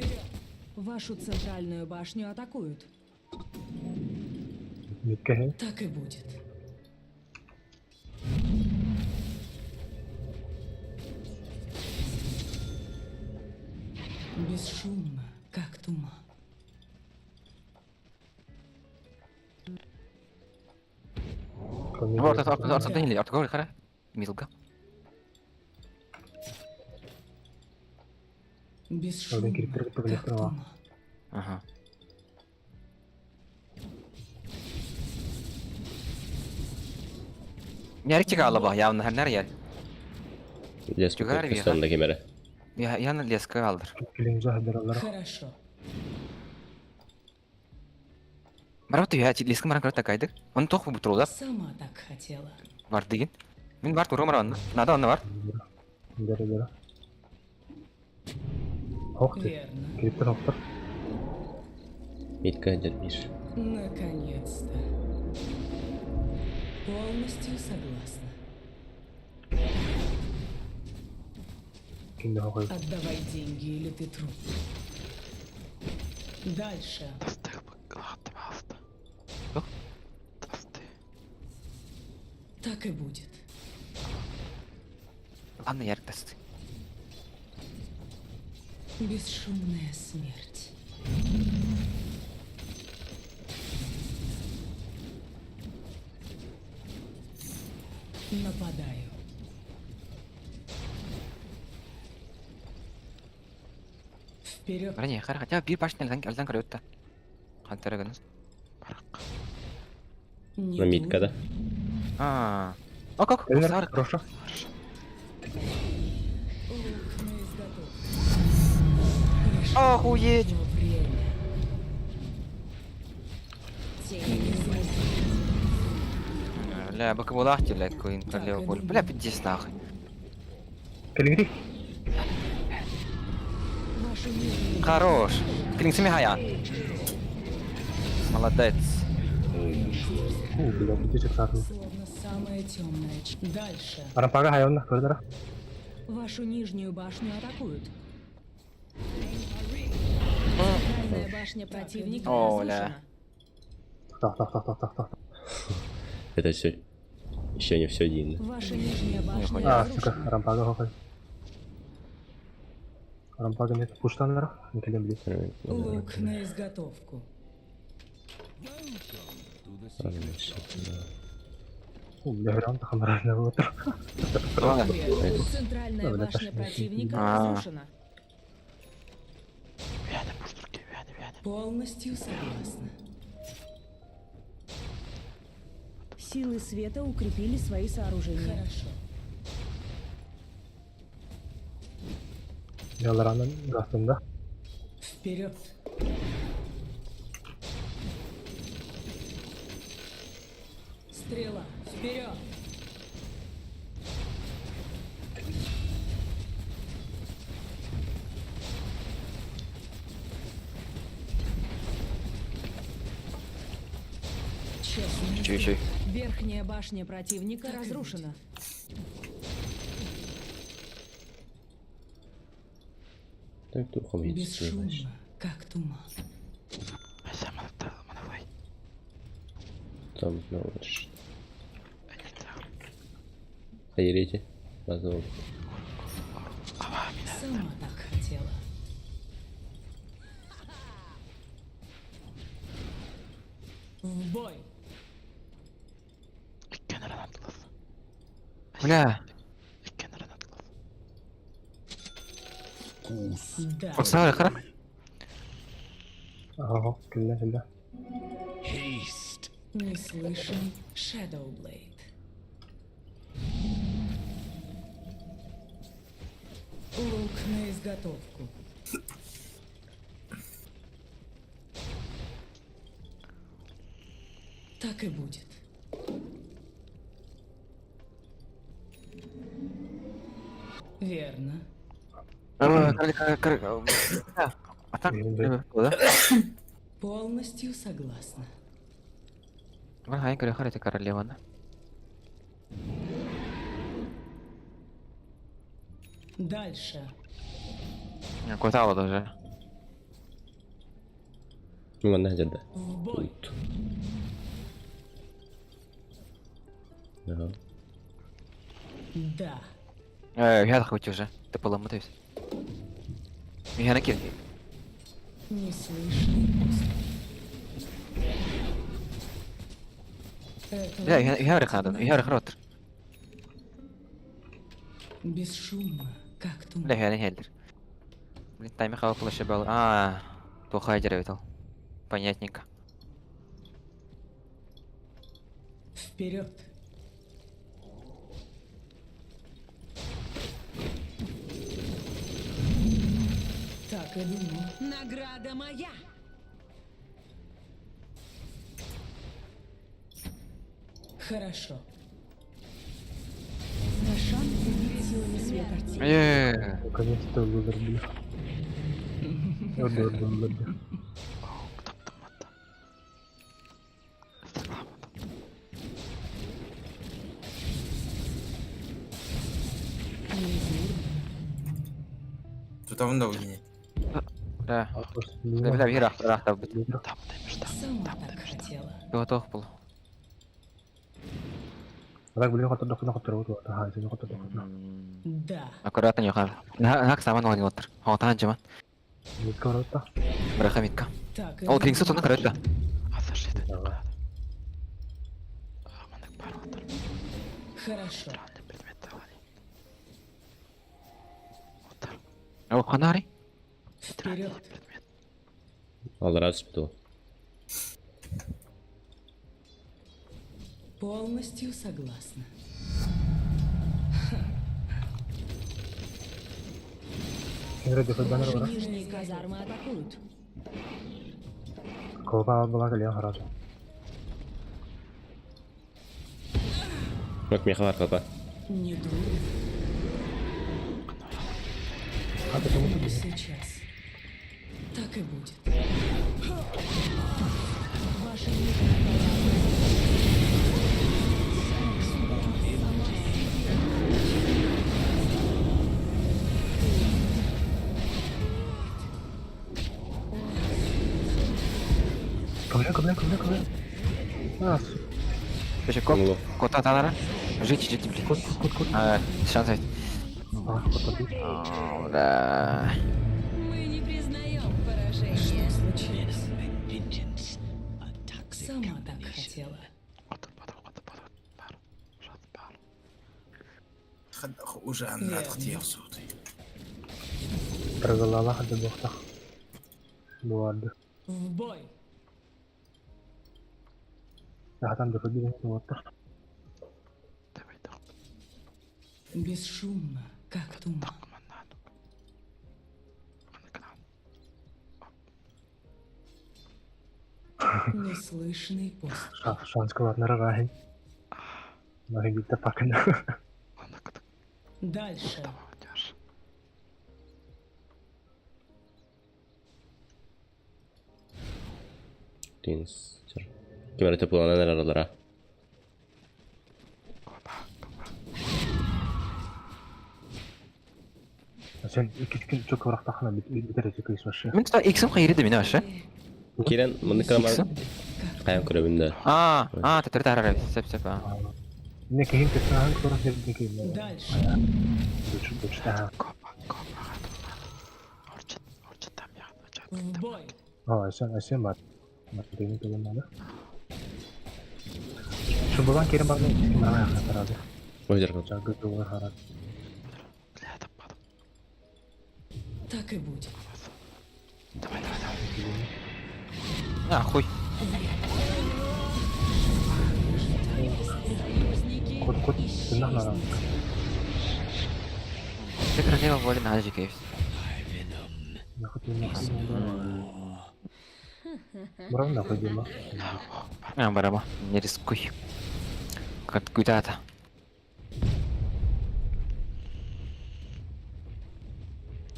Вашу центральную башню атакуют. Митке. Так и будет. Бесшумно, как туман. Вот, вот, вот, вот, или артгол хара. Милка. Бесшумно, кирпич как электро. туман. Ага. Ярик алаба, явно хернер яр. Лес Чугар виха. кыстан да кемере. Я я на леска алдар. Килин жаһдыр алар. Хорошо. Марат я леска маран карата кайдык. Он тох бу труда Сама так хотела. бар деген. Мен бар туру маран. Надо онна бар. Дere дere. Хок. Верно. Кириптер хоктор. Митка дед бир. Наконец-то. Полностью согласна. Ким хок. Отдавай деньги, или ты труп. Дальше. Так и будет. Ладно, Ярик даст. Бесшумная смерть. Нападаю. Вперед. Бара хара хотя бы биир башня альдан көрөттө. Хантара гына. Не На митка, да? А. Ок, ок, Эльнар, сар. хорошо. Лук на изготовку. Пришло Охуеть. время. Тени Бля, бакабулах тебе, блядь, Куин королева боль. Бля, пиздец нахуй. Кэлиҥри. Вашу нижнюю Хорош. Клинксами хая. Молодец. Уу, бля, бүтэ саатын. словно самая темная. Дальше. Арампага хайонна, көрдөрө. Вашу нижнюю башню атакуют. Центральная башня противника О, бля. разрушена. Тох, тох, тох, тох, тох, тох. Это все. Еще не все один. Ваша нижняя башня Нихуя. А, сука, разрушена. арампага хохой. Арампага нет. Пуштаннара, никелем били. Лук на изготовку. Уу, бля, храм тахамара на вот. Ладно. Центральная Да, бля, башня пошли. противника А. разрушена. Полностью согласна. Силы света укрепили свои сооружения. Хорошо. Яларанан гастында. Вперед. Стрела. Вперед. Честно. Чуй, чуй. Верхняя башня противника Так и разрушена. Так духом Бесшумно, как туман. Там знаешь. Хайрите. Базовый. Сама так хотела. В бой! Бля, Вкус. Да. сар, хара. Ага, кэллэ, кэллэ. Haste. Не слышен Shadowblade. Лук на изготовку. Так и будет. Верно. А так, Блин, да? Полностью согласна. Бара, я говорю, королева, да? Дальше. Куда даже? Ну, манна жерде. В бой. Тут. Ага. Да. Я хочу уже. Ты поломатаюсь. Я накину. Неслышный остров. Это Бля, я говорю, я говорю, Бесшумно, как туман. Бля, я не хелдер. Блин, тайм хау флеш был. А, плохая дерево. Понятненько. Вперед. Так и думал. Награда моя! Хорошо. Рошан убит силами света. Наконец-то выбор, бля. Выбор, выбор, бля. Тут а вон угини. Да. А, просто Бля, бля, бля, бля, бля, Сама так хотела. Готов был. Так, блин, хотор дохуна хотор вот, ага, это хотор дохуна. Да. Аккуратно, Йохан. Нахак сама ноль отыр. Хотан жаман. Митка ворота. Браха митка. Так и Ол клинксу думал. тона короче. Хорошо. О, ханари. Вперед. Аллара түспүт ол. Полностью согласна. Ким эрэ дефолт Ваши бар. нижние казармы атакуют. Колба была кэлиэн хараат. Мак меха бар калпа. Не дурно. А потому что Сейчас. Так и будет. Ваши нижние казармы Ковря, ковря, ковря, ковря. А, сука. Короче, коп. Оңло. Кота танара. Жить, жить, блин. Кот, кот, кот. А, шанс есть. А, кот, кот. О, да. Мы не признаем поражение. Что случилось? Vengeance. A toxic Сама так combination. хотела. Уже аннат суды. Правила хады бохтах. Буарды. В бой. Ахатан дефолт буаттах. Бесшумно, как туман. Неслышный пост. Шанс кылатнара рахин. Махи битта пакын. Дальше. Тинс. Ким эрэ тепланан эрэ аралара. Сен икки күн чөк курахтахна битер эти вообще. Мен что, иксом хайры да меня вообще? Кирен мынны кырамар Иксом? каян көрөбүн да. А, а, ты тарара, сеп, сеп, а. Не кихин кесахан курах небдики. Дальше. Дуч дуч та. В бой. А, сен сен бар. Мартин надо. Шубалан керен бар мен мара хатарады. Ой, Жагы дуга харат. Так и будет. А, хуй. Кот кот тынах на. Ты королева воли на Азии, кейс. Нахуй Брав нахуй дима. А, бараба, не рискуй. Как куда-то.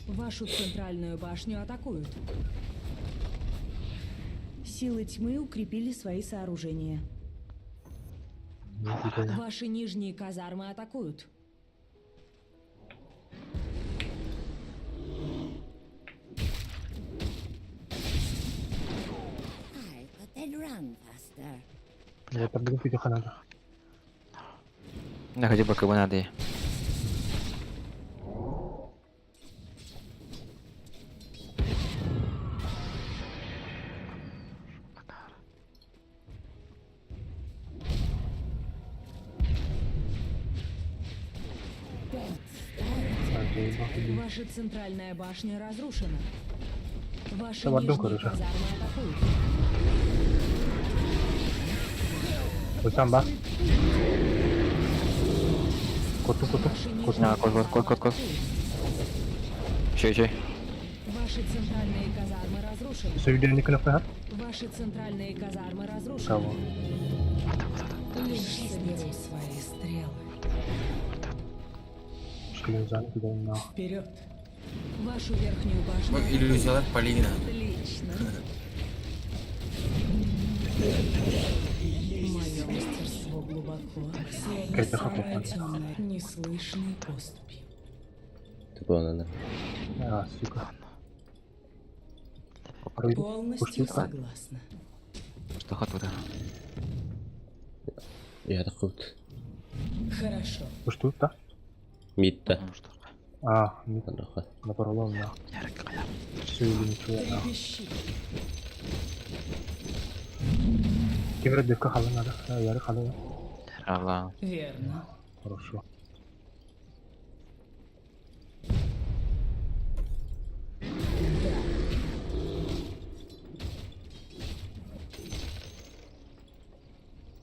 Вашу центральную башню атакуют. Силы тьмы укрепили свои сооружения. Ваши нижние казармы атакуют. Я там буду пить ханада. На хотя бы кого надо. Ваша центральная башня разрушена. Ваши Там одну, нижние короче. казармы атакуют. Вот там ба. Коту коту. Ваши Кот. нижние На, кот, кот, кот, кот, кот. казармы атакуют. Еще, еще. Ваши центральные казармы разрушены. Сөйден никына хат. Ваши центральные казармы разрушены. Кого? Лишь соберу свои стрелы. Шкалин зан туда на. Вперед. Вашу верхнюю башню. Bak illüzyalar Polina. Отлично. Мое мастерство глубоко, словно Как это самая хапа? темная, неслышной поступью. Тепланан. А, сука. Полностью Пуштука. согласна. Что ход туда? Я такут. Хорошо. Что та? Митта. А, не Анаха. на поролом на. Сөйден ничего. Трепещи. Кемер девка халы надо. Яры халы. Алла. Верно. Хорошо. Да.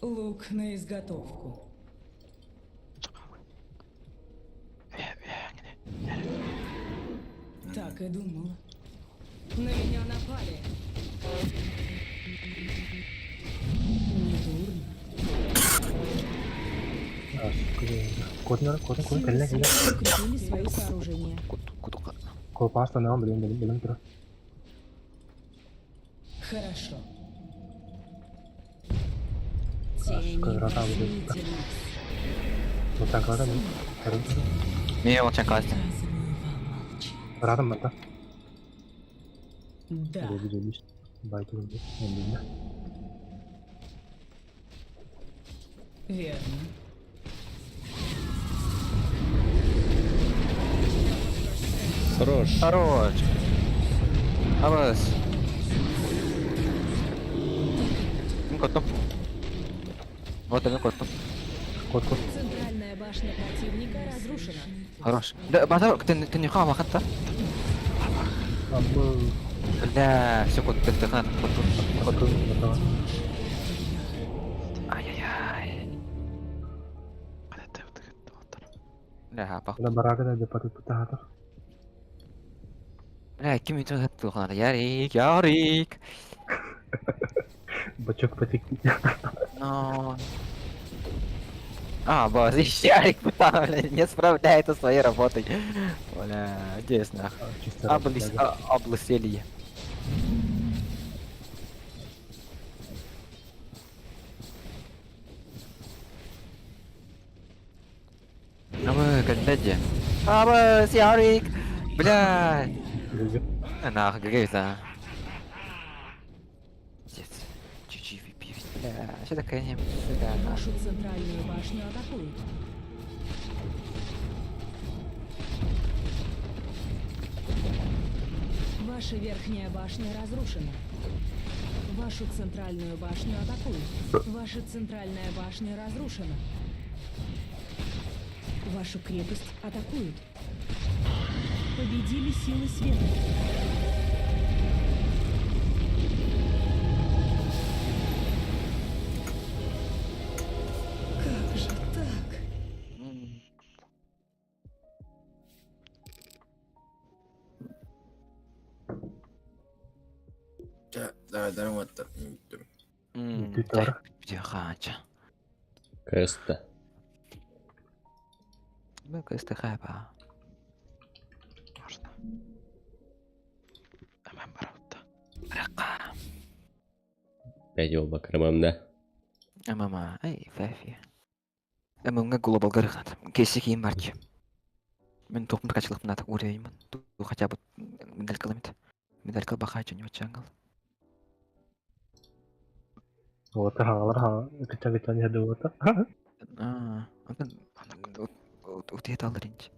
Лук на изготовку. Так и думала. На меня напали. Недурно. А, сука, Кот, кот, кот, Силы кэллэ, кэллэ. света укрепили свои сооружения. Кутука. Колпаста, на, блин, блин, блин, тура. Хорошо. А, Тени, сука, врата возьмите будут. нас. Вот так, ладно, блин. Мен олчан каластын. Приказываю вам молчать. Радом, да. Да. Бай, Верно. Хорош. Хорош. Абас. Мен коттум. Вот мен коттум. Кот, кот. Центральная башня противника разрушена. Хорош. Да, базар, ты ты не хама хатта? Абы, Бля, все кот, ты ты кот, кот, кот, кот. Ай-яй-яй. Бля, пах. Бля, барага да, деп атып тахата. Бля, ким өйтіп жатты оған? Ярик, Ярик. Бачок потек. Но. А, боже, Ярик, бля, не справляется со своей работой. Бля, здесь нах. Чисто. Облыс, облысели. Абы, кальдеди. Абы, Ярик! Бля! Нах, грыза. Пиздец. GGVP, бля. Что такое не... Бля, нах. Нашу центральную башню атакуют. Ваша верхняя башня разрушена. Вашу центральную башню атакуют. Ваша центральная башня разрушена. Вашу крепость атакуют. Победили силы света. Как же так? М. Давай, давай, вот так. М, Твиттер. Где хача? КСТ. Ну, КСТ хайпа. Можно. Амам барабыта. Рака. Пять оба крамам, да? ММА. Эй, фэфи. ММА глобал гарыхнат. Кейси кийин барчы. Мен тоқым прокачалып надо уровень. Ту хотя бы медалька ламит. Медалька бахача не чангал. Вот, хагалар, ха, кыча кыча не вот. А, антон вот это алринч.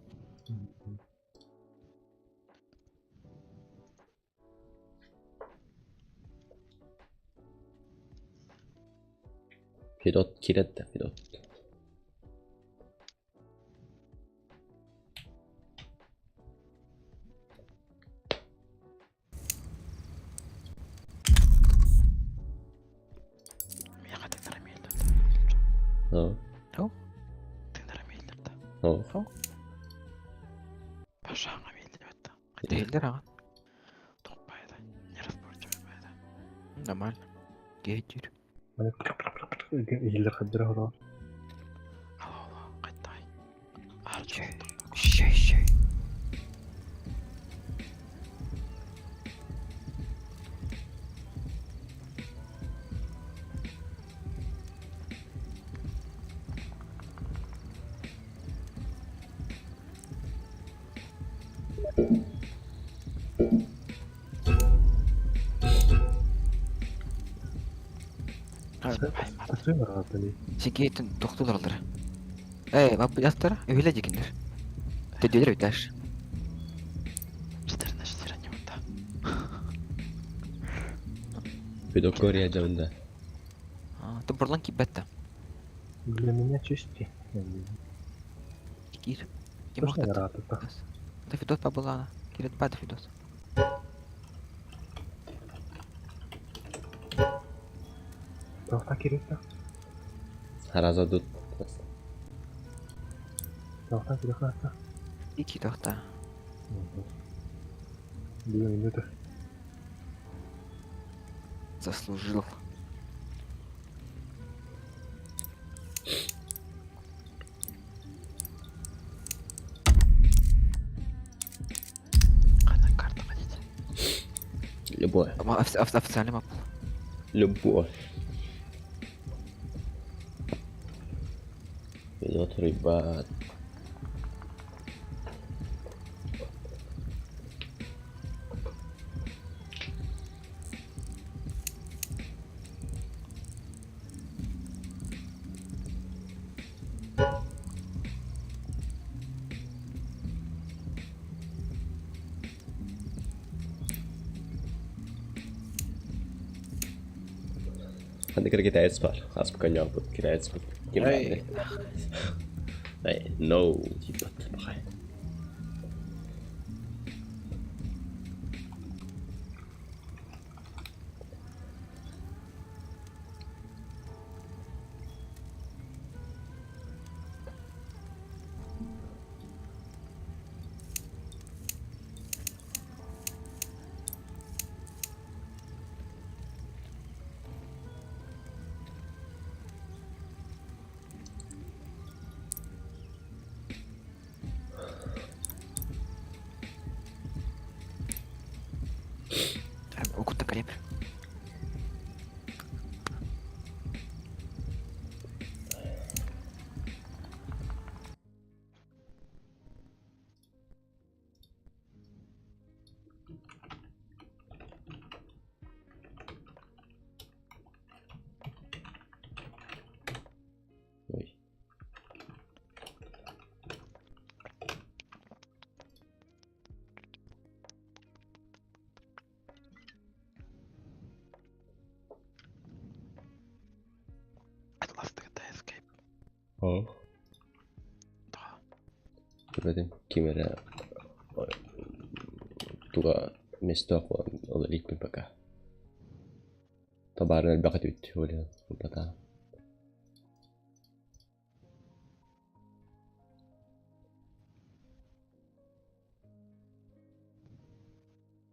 Федот кирет да, Федот. Меха тыңдара мейлдер. О, Тыңдара мейлдер. о. Пашаңа мейлдер бетті. Дейлер ага. Тоқпайды. Не разборчивый Нормально. Гейтер. Елдер хаддыра хора. Алло, алло, қайттай. Арчы. Щей, щей. Кысый баратали. Сигейтин тоқтулар. Эй, бап ястар, өйле дегендер. Төделер өтәш. Четырна четыре не вот. Федот Корея жабында. Ты бурлан кибетті. Для меня чисти. Киир. Ким Точно охтат? ыраатыта. Да Федот побылаана. Кирет бат Федот. Тоқта киректе. Хараза тут. Тоқта киректе. Ики тоқта. Две минуты. Заслужил. Қана карта хотите? Любовь. Официальный мап. Любовь. Федот, ребят. Ханнык китаец бар. Хас пока китаец ким Эй. Эй, no, типа, бахай. Укутта креп. Ой. At last the escape. О. Да. Көрбөтүм ким эрэ туга место ол иликпин пока. Табарын элбэхэ түт оля бата.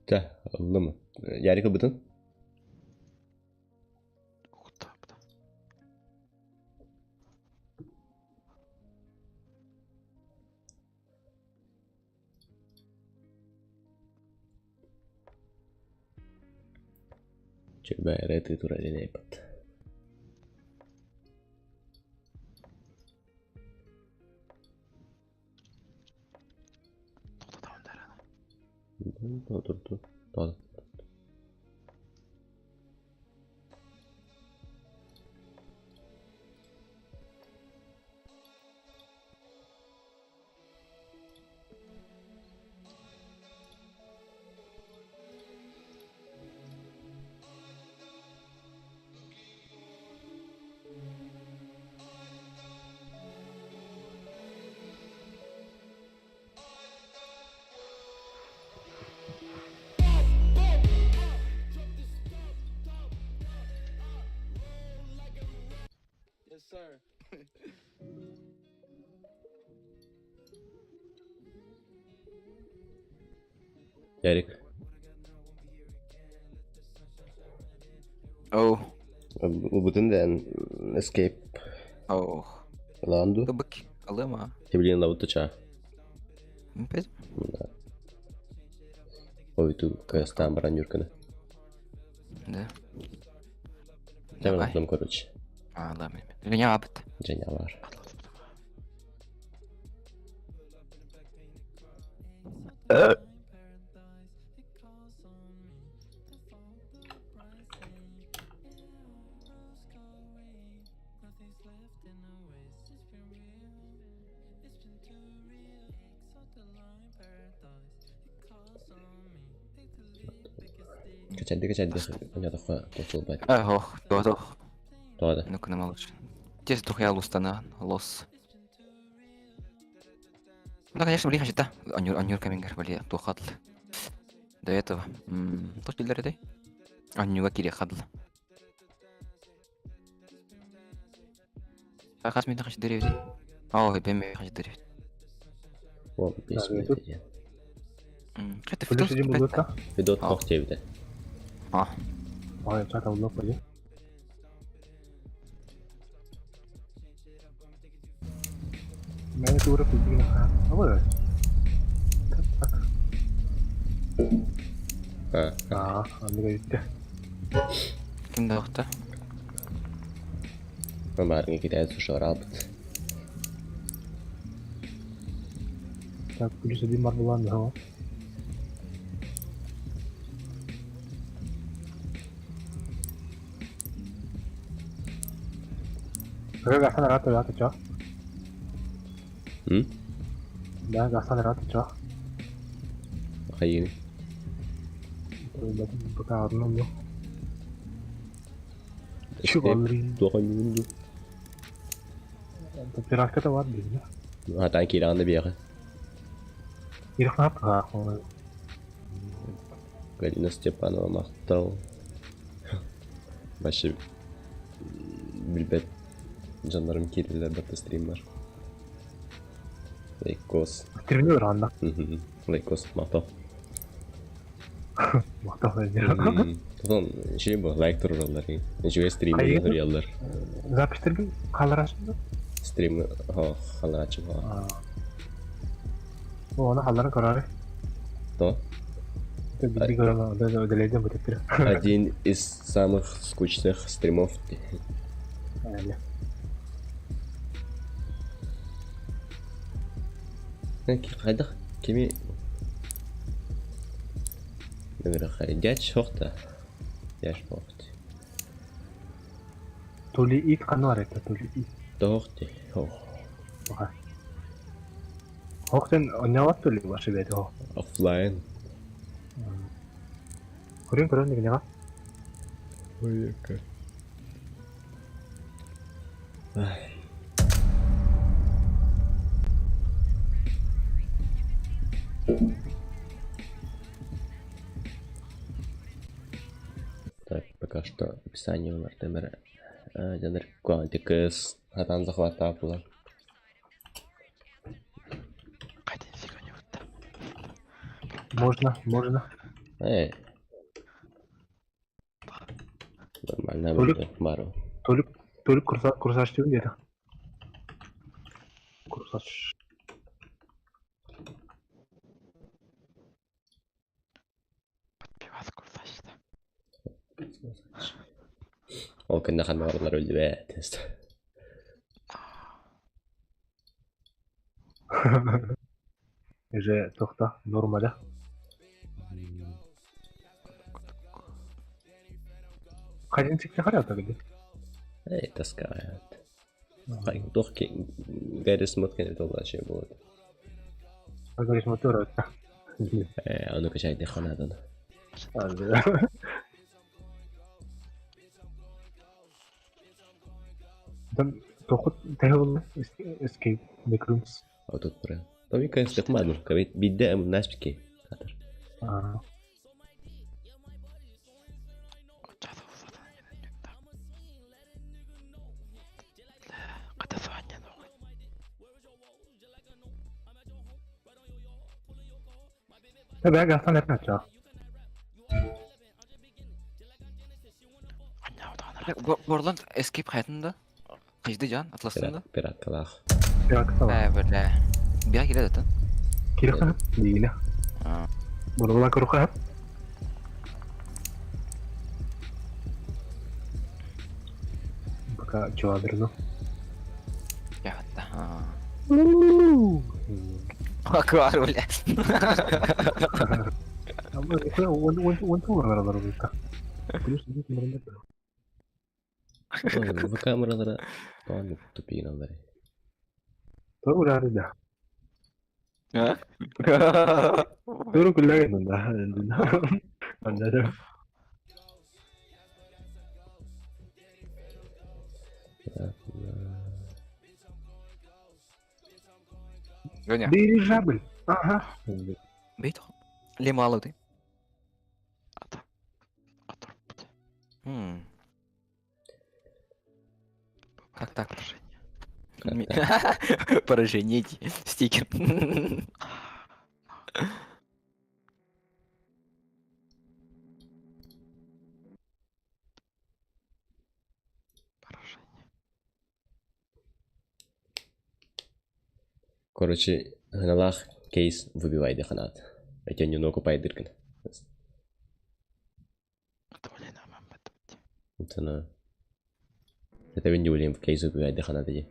Та, ыллым. Ярик ылбытын? Укутта буда. Чөбәрэ тура бат. Тоқта тамам Турду. Тоо. Ярик. Оу. Ылбытын дэн escape. Оу. Ланду. Тубык. Алыма. Тебилин лабыты ча. Опять? Да. Ой, ту каястан баран юрканы. Да. Тәмін Давай. аттым, короче. А, да, мен. Женя абыт. Женя бар. Качайды, качайды. Понятно, тосул бай. Ох, то. Тода. Ну-ка, на малыш. Тез тухя лустана, лос. Ну, конечно, блин, да. Анюр, Анюр Камингер, блин, тухадл. До этого. Тух диллер этэй? Анюга кире хадл. Хас мен хаш деревде. Ой, бем хаш деревде. О, бес Да, минут. Хата Плюс Федот один кипетте. булгутта. Федот А. хох диэбитэ. А, Ой, чата уллап бали. Мен тура пидигин ха. Абы. Так. А, Аа, андыга үтте. ким да охта? баарыҥа китээн сушарабыт. Так, плюс один бар булан да. Гасан рата рата ча. М? Да, гасан рата ча. Хайыны. Пока одно ну. Чего, Туох ойнугун ду? Пиратка бар блин. Атаан киираҕын да биэҕэ. Ирхнап ха. Галина Степанова махтал. Вообще билбэт дьоннорум киирдилэр батта стриммар. Лайкос. Терминал ранда. Лайкос махтал. Махтал. Потом еще бу лайк турураллар. Үчүгэй стрим Хайыгын? суруйаллар. Запись тербин халарашында. Стрим халаачы. О, аны халларын карары. То? Билди көрөм, да өделейден бутеп. Один из самых скучных стримов. Әле. Хайдах кими Дядь шохта. Дядь шохти. Тули ит канар это тули ит. Тохти. Ох. Оха. Хохтен оняват тули башы бет о. Оффлайн. Көрөн көрөн деген яга. Ой, как. Так, пока что описание у Артемера. Дянер Квантикс. Хатан захвата була. Қайдан фига не бутта. Можно, можно. Эй. Нормально Толик. будет, Мару. Толик, толик курса курсаш деп деді. Курсаш. Пивас курсашта. Ол күнде хан барлар өлді бе, тест. Уже тохта нормада. Қайдан цикте қарады где? Эй, таскает. Туох Гаррис Мот кene толла şey болады. Говоришь, мотор это. Э, ону качай ханадан. Там тохот тәһел escape backrooms. А тут про. Там и конечно ману, кабит бидде ам наспики. Атар. А, Қата суанья нохуй. Бә гасан әрнә. Анья удаган Борланд escape хаятында. Кыжды жан, атласында. Пират калах. Пират Ә, бля. Бия килә дә. Кирәк дигәне. А. Була күрү Пока чуадырну. Я хатта. Аквар, бля. Bu kameralara tamam тупее надо. Doğru да. А? Doğru kullanıyordum da. Anladım. Гоня. Дирижабль. Ага. Бейт. Лемалы ты. Как так? Поражение. Стикер. Короче, гыналаах кейс выбивай деханаат. Этен нуку пайдыркын. Итана. Это вин дьулим кейс выбивай деханаат ди.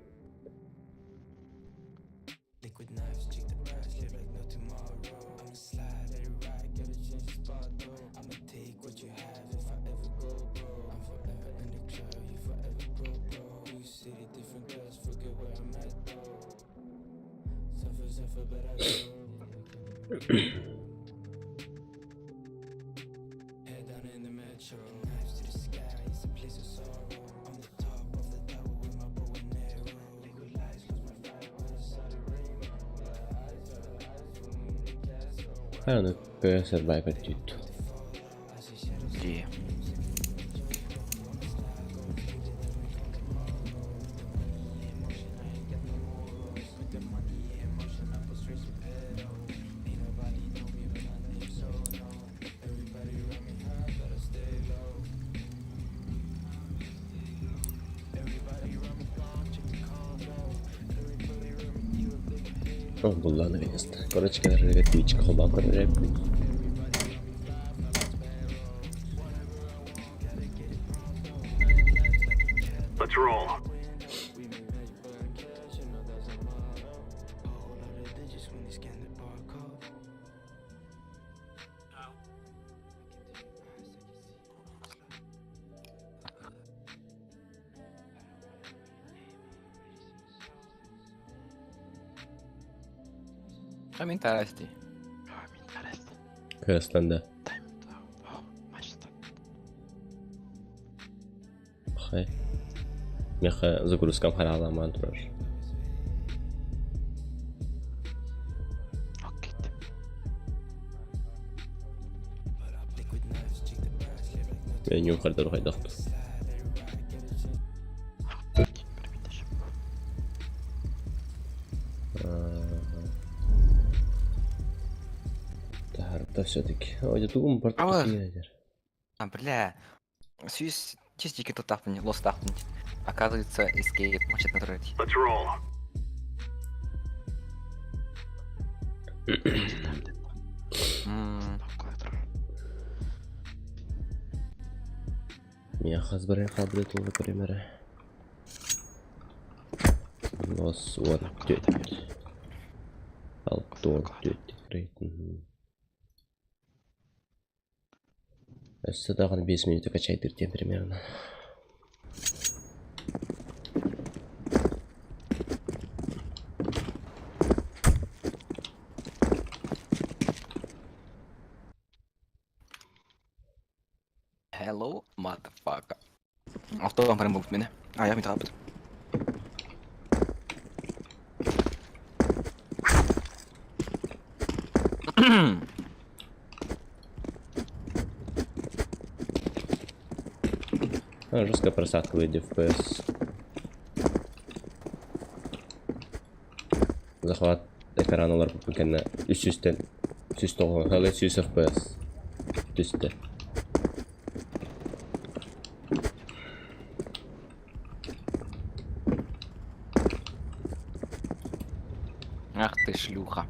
Аны survivor түт. Ди. О, булла наконец-то. Короче, когда Twitch холбан көрөр. Let's roll. Там интересный. Кырастанда. Хай. Меха загрузкам хараламан турар. Меню хардар хайдахтыр. Да все-таки. Ой, тугум А А, бля. Сюз чистики тут тахтан, лос тахтан. Оказывается, escape может натурить. Let's roll. Меня хазбарен хабрет тулы примеры. Лос вот тет. Алтон тет. Өссө даҕаны 5 минута качайдыр диэн примерно. Hello, motherfucker. Авто прям будет меня. А, я метрапт. А, жесткая просадка выйдет FPS. Захват экрана олар кэннэ үс үстэн 190 халы 100 FPS түстэ. Ах ты шлюха.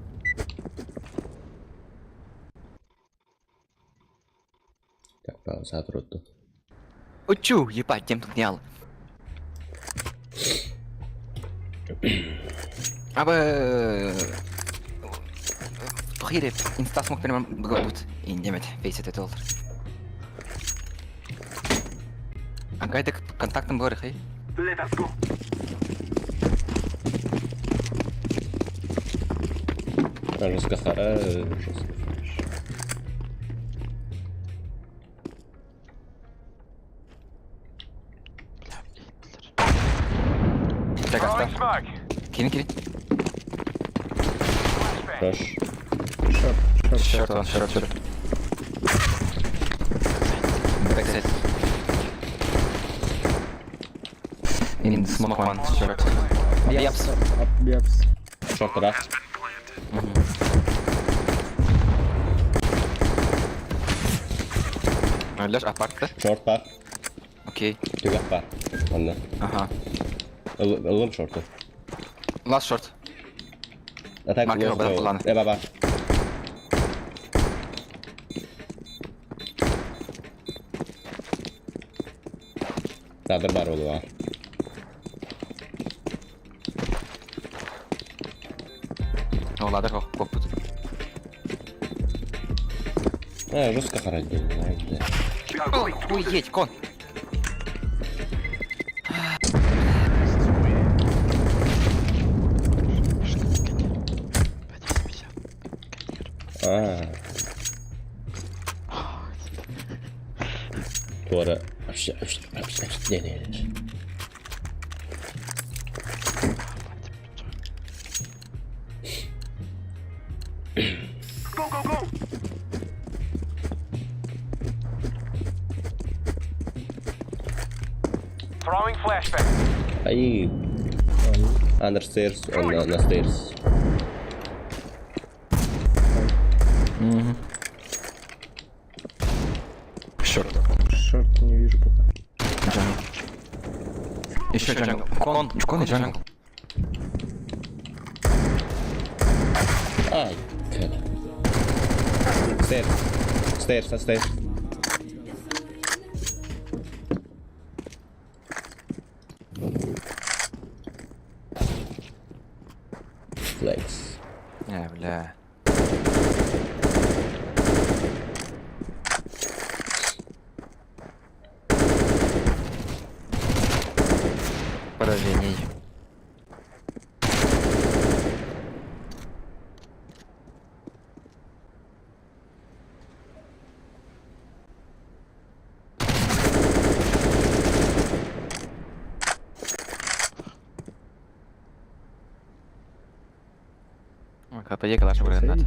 Так, пауза трудно. Учу, ебать, тем тут нял. Абы... Тухире, инста смог прямо бгабут. И немет, весь этот доллар. А гайдак контактом говори, хай. Let us go. А, жестко хара, жестко. Так, оставь. Кинь, кинь. Хорош. Short, short, Short one, short, short. Backside. In smoke one, short. B apps. Up, B apps. Short раз. Ляж апарт, да? Short бар. Окей. Түгэх бар. Онно. Ага. Ылым шорту. Last short. А так Маркер обратно, ладно. Э, баба. Ладер бар болуа. О, ладер коппут. Э, жестко харать Охуеть, кон! А. Туара. Вообще, вообще, вообще, не, не, не. Go, go, go! Throwing flashbang. Ай. Under stairs, on на, на stairs. Short. Short не вижу пока. Jungle. Еще jungle. Con, con и jungle. Ай, кэт. Stairs. Stairs, на stairs. Flex. Не, бля. Поражение. Ой, КПД калаш гранат.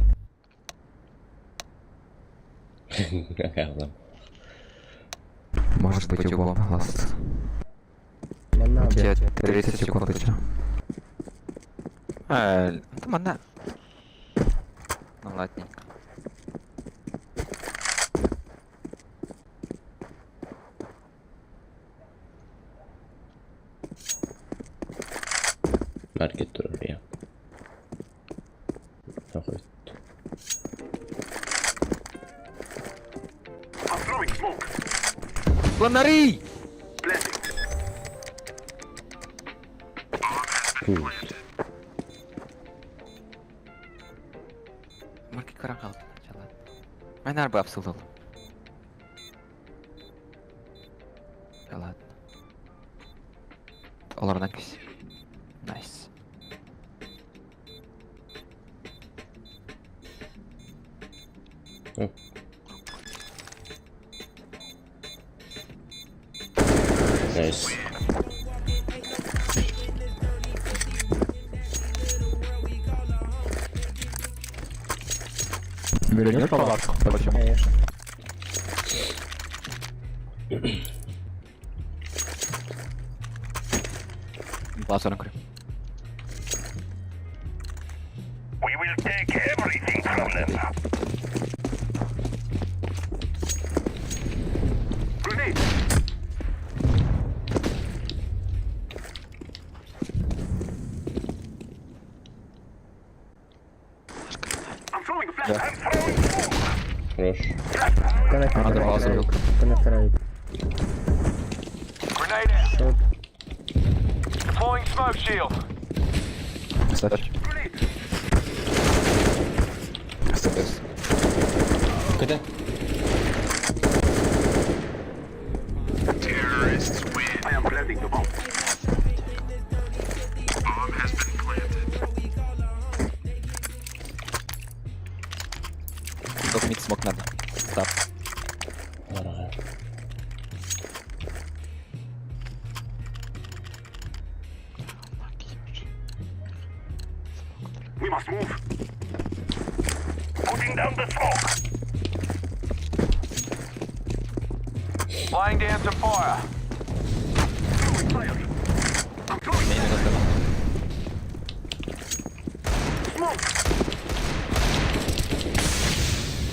Какая там? Может быть, углом ласт. Манна, У тебя 30 секунд еще. А, там одна. Ну ладненько. Маркет турар, я. Нахуй. I'm throwing smoke. Фонари! Planting. Фу. Маркет карахал. Мен арба абсолют. Да ладно. Олардан кис. Nice. О. Nice. Вернешь палатку? Почему? Конечно. Базу накрою. We will take everything from them. Grenade. I'm throwing a flash. I'm throwing smoke. Хорош. Connector, Надо базу connector, connector right. Grenade out. Short. Deploying smoke shield. Кстати. Grenade. Кстати. КТ. I am planting the bomb. Bomb has been planted. Только mid smoke надо. Стоп. Ага. We must move. down the smoke. Laying down some fire. Мейни катта.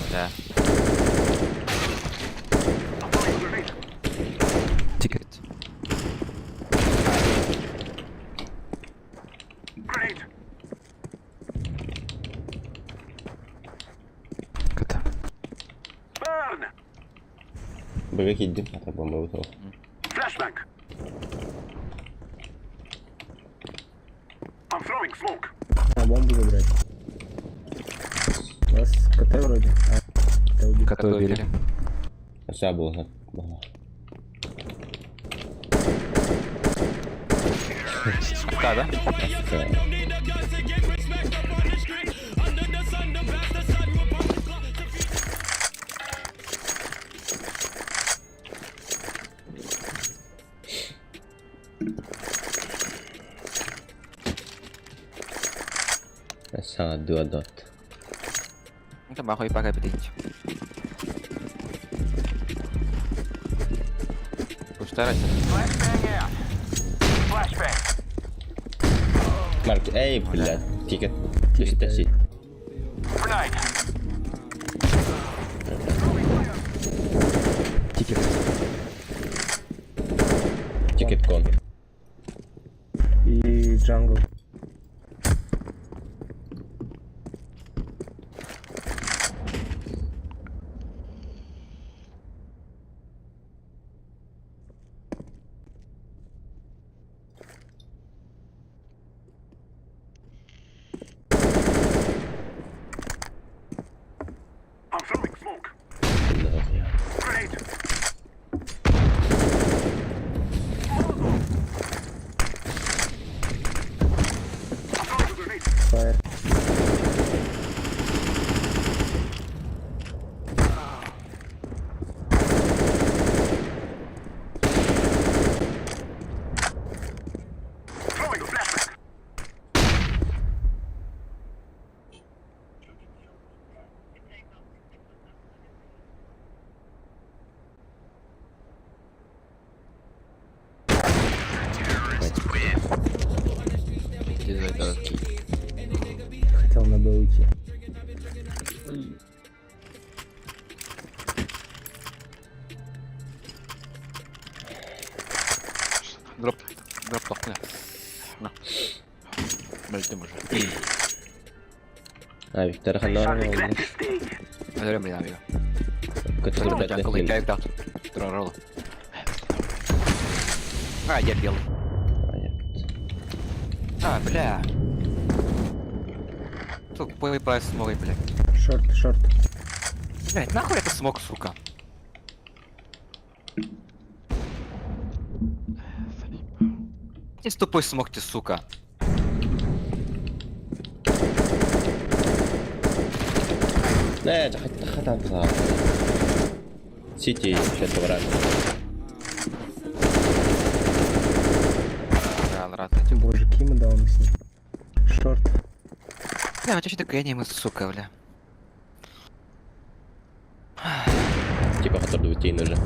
Бля. Тикет. КТ. Бэгэ киирдим, ата бомба бутал. А бомбу забрать. У вас КТ вроде. А, КТ убит. КТ убили. Вся была. АК, да? Саа дуа дот. Это махуй пока бедить. Пуштарайся. Марк, эй, блядь, тикет. Тащи, тащи. Тикет. Тикет кон. И джангл. Фаер. Хотел на Б уйти. Дроп. Дроп тохня. На. Мельтем уже. А, Виктор Ханор. Зря блин, авиа. Который Джангл и кайф дат. Троролл. А, я белый. А, бля. Тупой по смог, бля. Шорт, шорт. Блять, нахуй это смог, сука? Ты тупой смог ты, сука. Не, хата Сити, сейчас враг. Да, рад. Боже, какие мы дауны с ним. Шорт. Бля, у тебя что такое мы, сука, бля. Типа который уйти уже.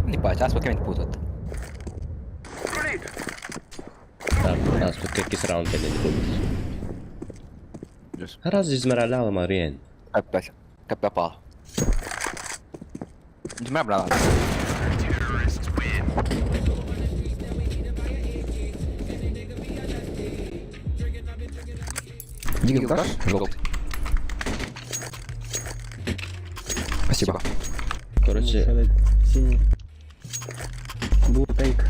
Не бать, а сколько путают. Там, нас тут какие раунд не будет. Раз измеряла Мариен. Опять. Как попал. Не брала. Дигл дашь? Желтый. Спасибо. Короче, Синий. Blue take.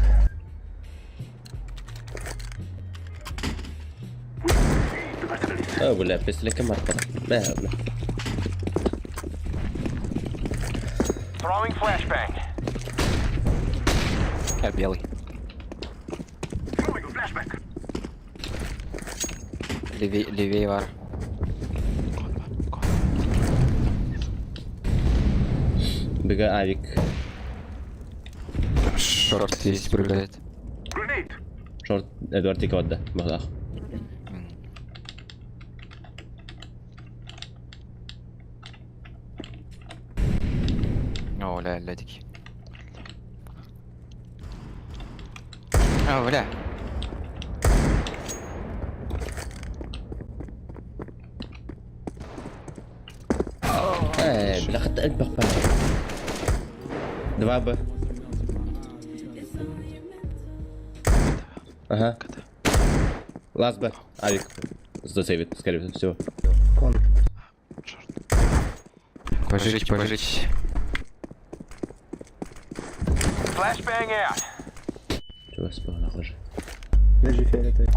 О, бля, пистолет марка. Да, бля. Throwing flashbang. Я белый. Левей, левей вар. Бега авик. Шорт здесь прыгает. Шорт Эдуард Тикодда. Бахлах. О, бля, ледики. О, бля. Э, бля, хата элбэх баар. 2 Б. Ага. Ласт Б. Авик. Засейвит, скорее всего. Кон. Пожить, пожить. Чего спала уже? Держи фиолетовый.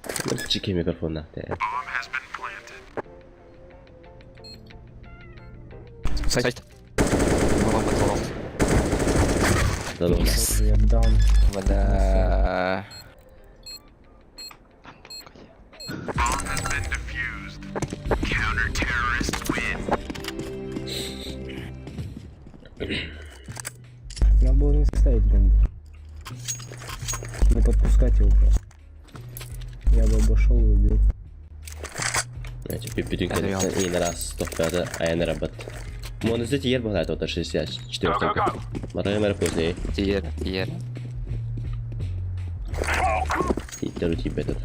Кстати, Чики микрофон на. Сайт. Лом, лом. Да да. я даун. Бля. Надо было не ставить бомбу. Не подпускать его просто. Я бы обошел и убил. Бүтүн и раз тохтоото айан рабат. Монусы тиер буолаат ото 64 Матайым эрэ позднее. Тиер, тиер. Тииттеру тиийбэт ото.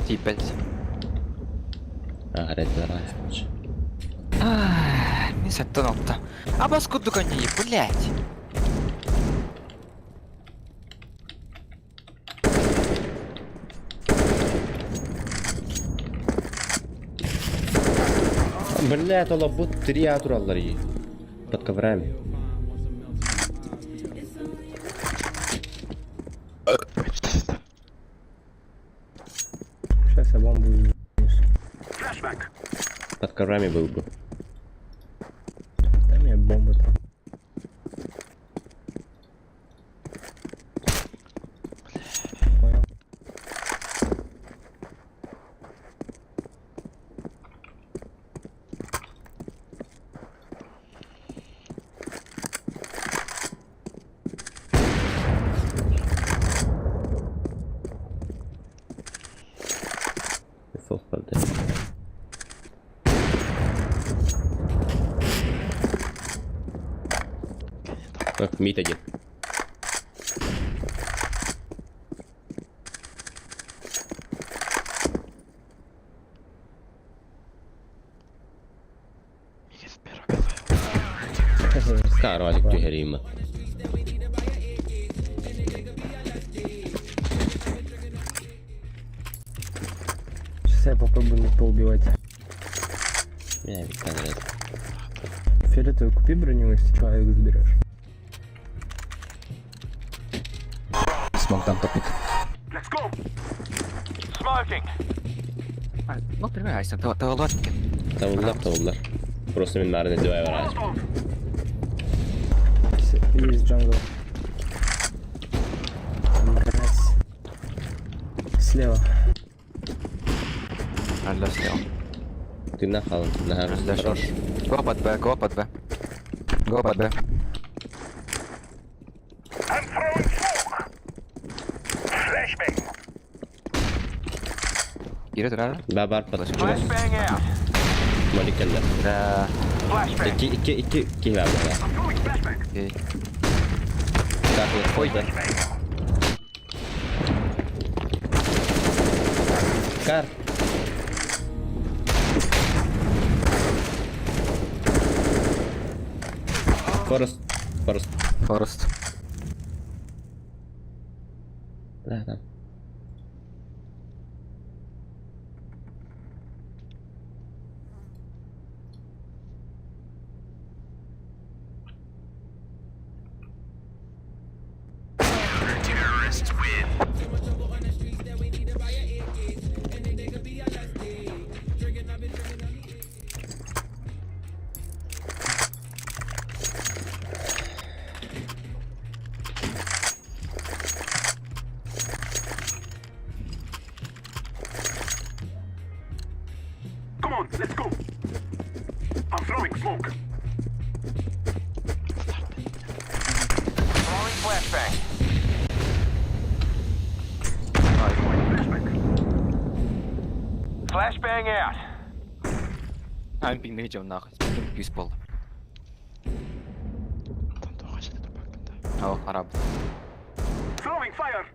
Тииппэт. Ааҕар эрдэ Мин сэттэн алта. Абас курдук анньыы, блядь. Блядь, олобут три А тураллар ии. Под коврами. Сейчас я бомбу вынесу. Под коврами был бы. Дай мне бомбу там. Понял. Фол, правда. Так, мид один. Карвалик түһэриим. Сейчас я попробую не поубивать. Меня ведь камера. Фиолетовый купи броню, если что, авик заберешь. Смог там топит. Ну, пример, Айсен, таваллар. Табыллар, табыллар. Просто мин нарын издевай бараачы. Есть jungle. Мразь. Слева. Алла слева. Ты нахал, на Алла хорош. Го под Б, го под Б. Го под Б. I'm throwing smoke. Flashbang. Кире турар. Ба бар под чугас. Моликеллер. Да. Икки, икки, икки киһи бар буолла. Окей. Так, ой. Кар. Форест. Форест. Форест. Да, там. Come on, let's go. I'm throwing smoke. Throwing flashbang. Throwing flashbang. Flashbang out. А, пингни идем нахуй. Пис пол. Там туох ачыта турбаккын да. О, араб. Throwing fire.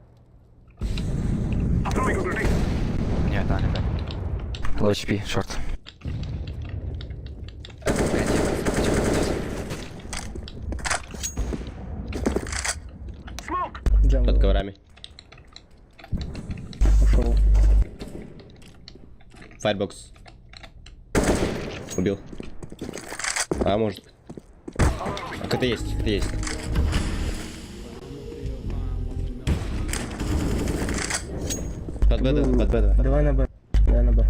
I'm throwing a grenade. Нет, а, не так. Low HP, short. Smoke. Под Jungle. коврами. Ушел. Firebox. Убил. А, может. А, КТ есть, КТ есть. Под Б, давай, под Б, давай. Давай на Б. Давай на Б.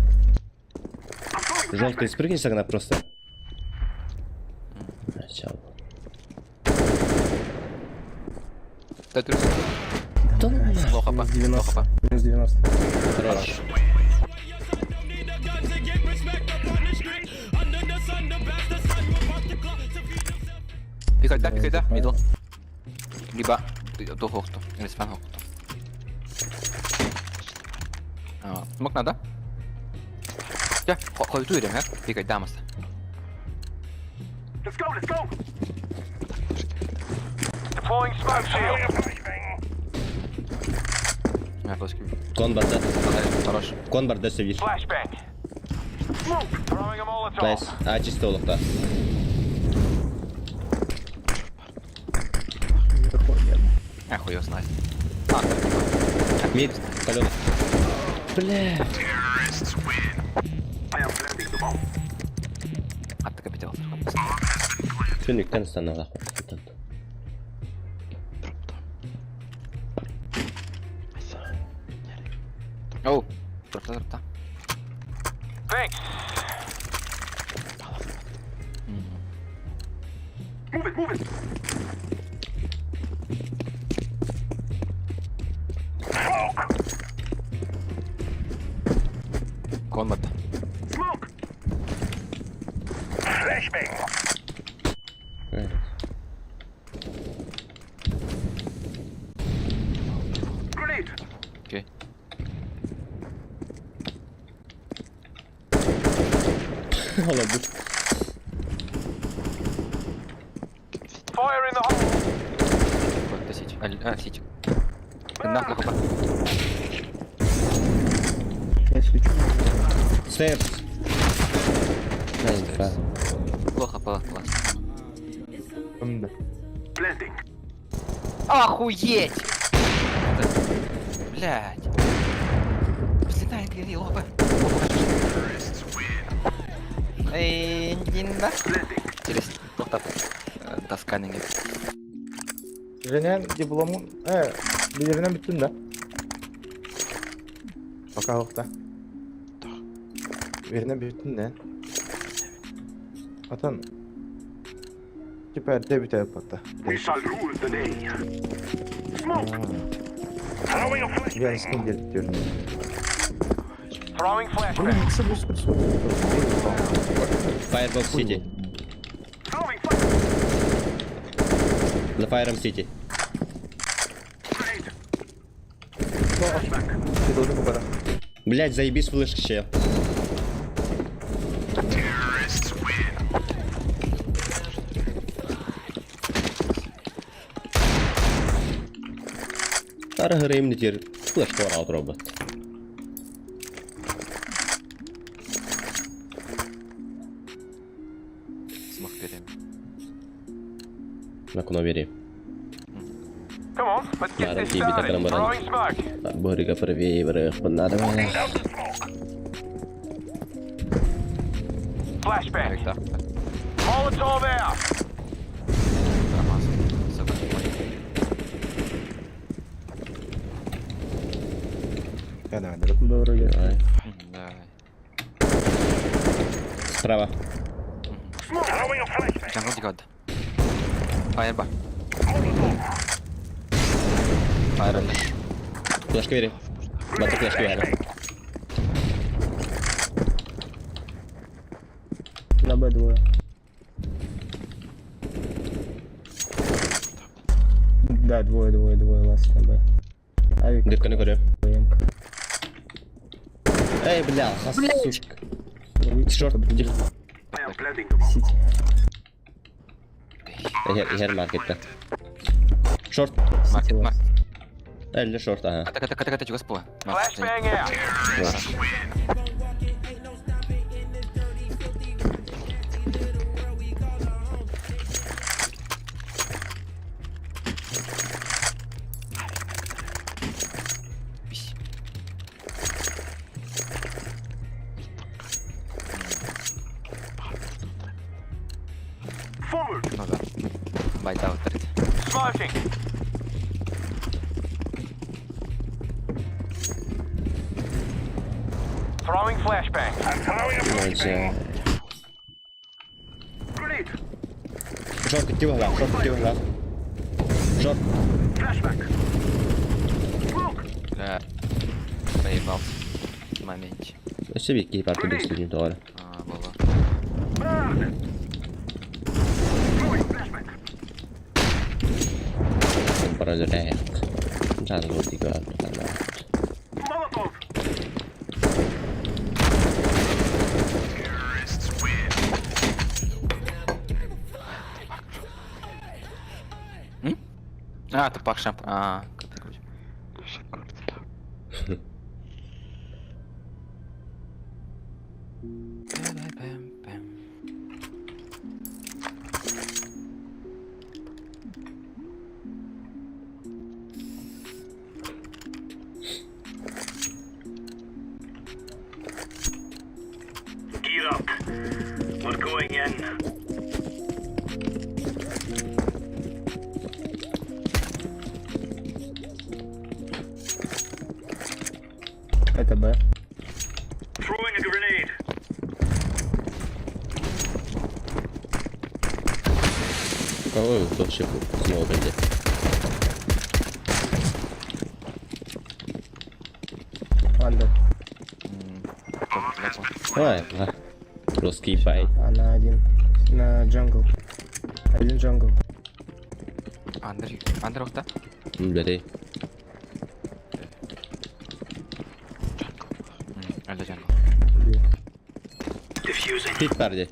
Желтый, спрыгни с окна просто. Начало. Да, ты Да ну Low HP, Минус low 90. HP. Минус 90. Хорош. Пикай, да, пикай, да, middle. Либо до хохту, или спан хохту. А, Смок надо? Я, хойду идем, я? Пикай, дамаса. Let's go. Let's go. Deploying smoke shield. Я флешки. Кон барда. Хорош. Кон барда все видишь. Flashbang. Smoke. Throwing a Molotov. Найс. А, чисто улукта. А, хуй его знает. А, так, типа. Мид, каленый. Бля. I am planting the bomb. А, ты капитал. Түнүктен станалах. Оу, дропта, дропта. Thanks. Move it. Move it. Smoke. Комбат. Smoke. Flashbang. Grenade. Окей. Олабут. Fire in the hole. Вот, да, сити. А, сити. На, low HP. Я свечу. Stairs. Найс. Low HP, класс. Да. Planting. Охуеть! Блять. Взлетай, говори, low HP. Эй, да. Интересно, тоқтап. Доска неңе. Женя дипломун, билеринен бүттүн да. Пока охта. Веринен бүттүн да. Атан. Типа дебют аппатта. We shall rule the day. Smoke. Throwing a Я flashbang. скин gelip diyorum. Throwing flashbang. Блин, иксы бус бус. Firebox City. Throwing fire. За Fire City. Grenade. Ты должен попадать. Блять, заебись флешка ще. Terrorists win. Аргрим не тир. Флешка варал робот. Смог берем. На куно бери. Come on, let's get Надо this тебе started. так Throwing smoke. Борька правее, надо. Flashbang. Да. Molotov out. Ромас. Сука. Я давай, давай. Давай. Давай. Справа. Throwing a flashbang. Jungle дигод. Fireball. Fire Флешка бери. Бата флешка бери. На Б двое. Да, двое, двое, двое, ласт на Б. Авик, Дырка не көрө. МК. Эй, бля, хас, сука. Шорт, тихо. Сити. Иһэр, иһэр маркетта. Шорт. Маркет, маркет. Элли шорт, ага. Ката, ката, ката, ката, чугас була. Ну да. Байдаутер. Шорт, идти в шорт, идти в Шорт. Бля. Проебался. В моменте. Өссө биир киһи баар курдук сылдьын тоҕо эрэ. А, было. Баран өлөөх. Жаны тигэ А, это пакшамп. А, как короче. Пэм-пэм-пэм. Gear up. We're going in. Это Б. Throwing a grenade. Ой, вообще снова блядь. Андер. Ой, а. Русский бай. А на один. На джангл. Один джангл. Андер, Андер охта? Блядь. Альда джангл. Defusing. Пит парди.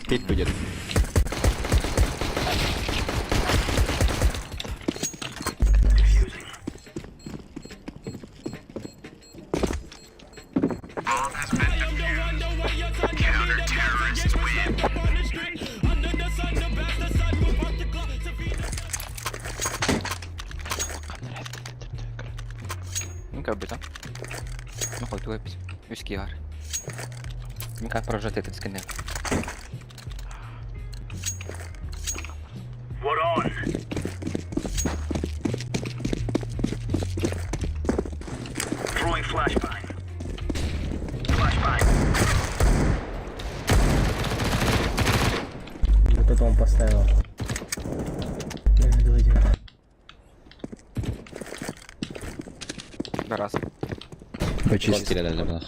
Пит будет. Defusing. Ну как бы там. Ну хоть выпить. Виски гар. Ну как прожать этот скинет. We're on. Throwing flashbang. Flashbang. Вот это он поставил. Я найду один. Да раз. Кон кирен әлі бұлақ.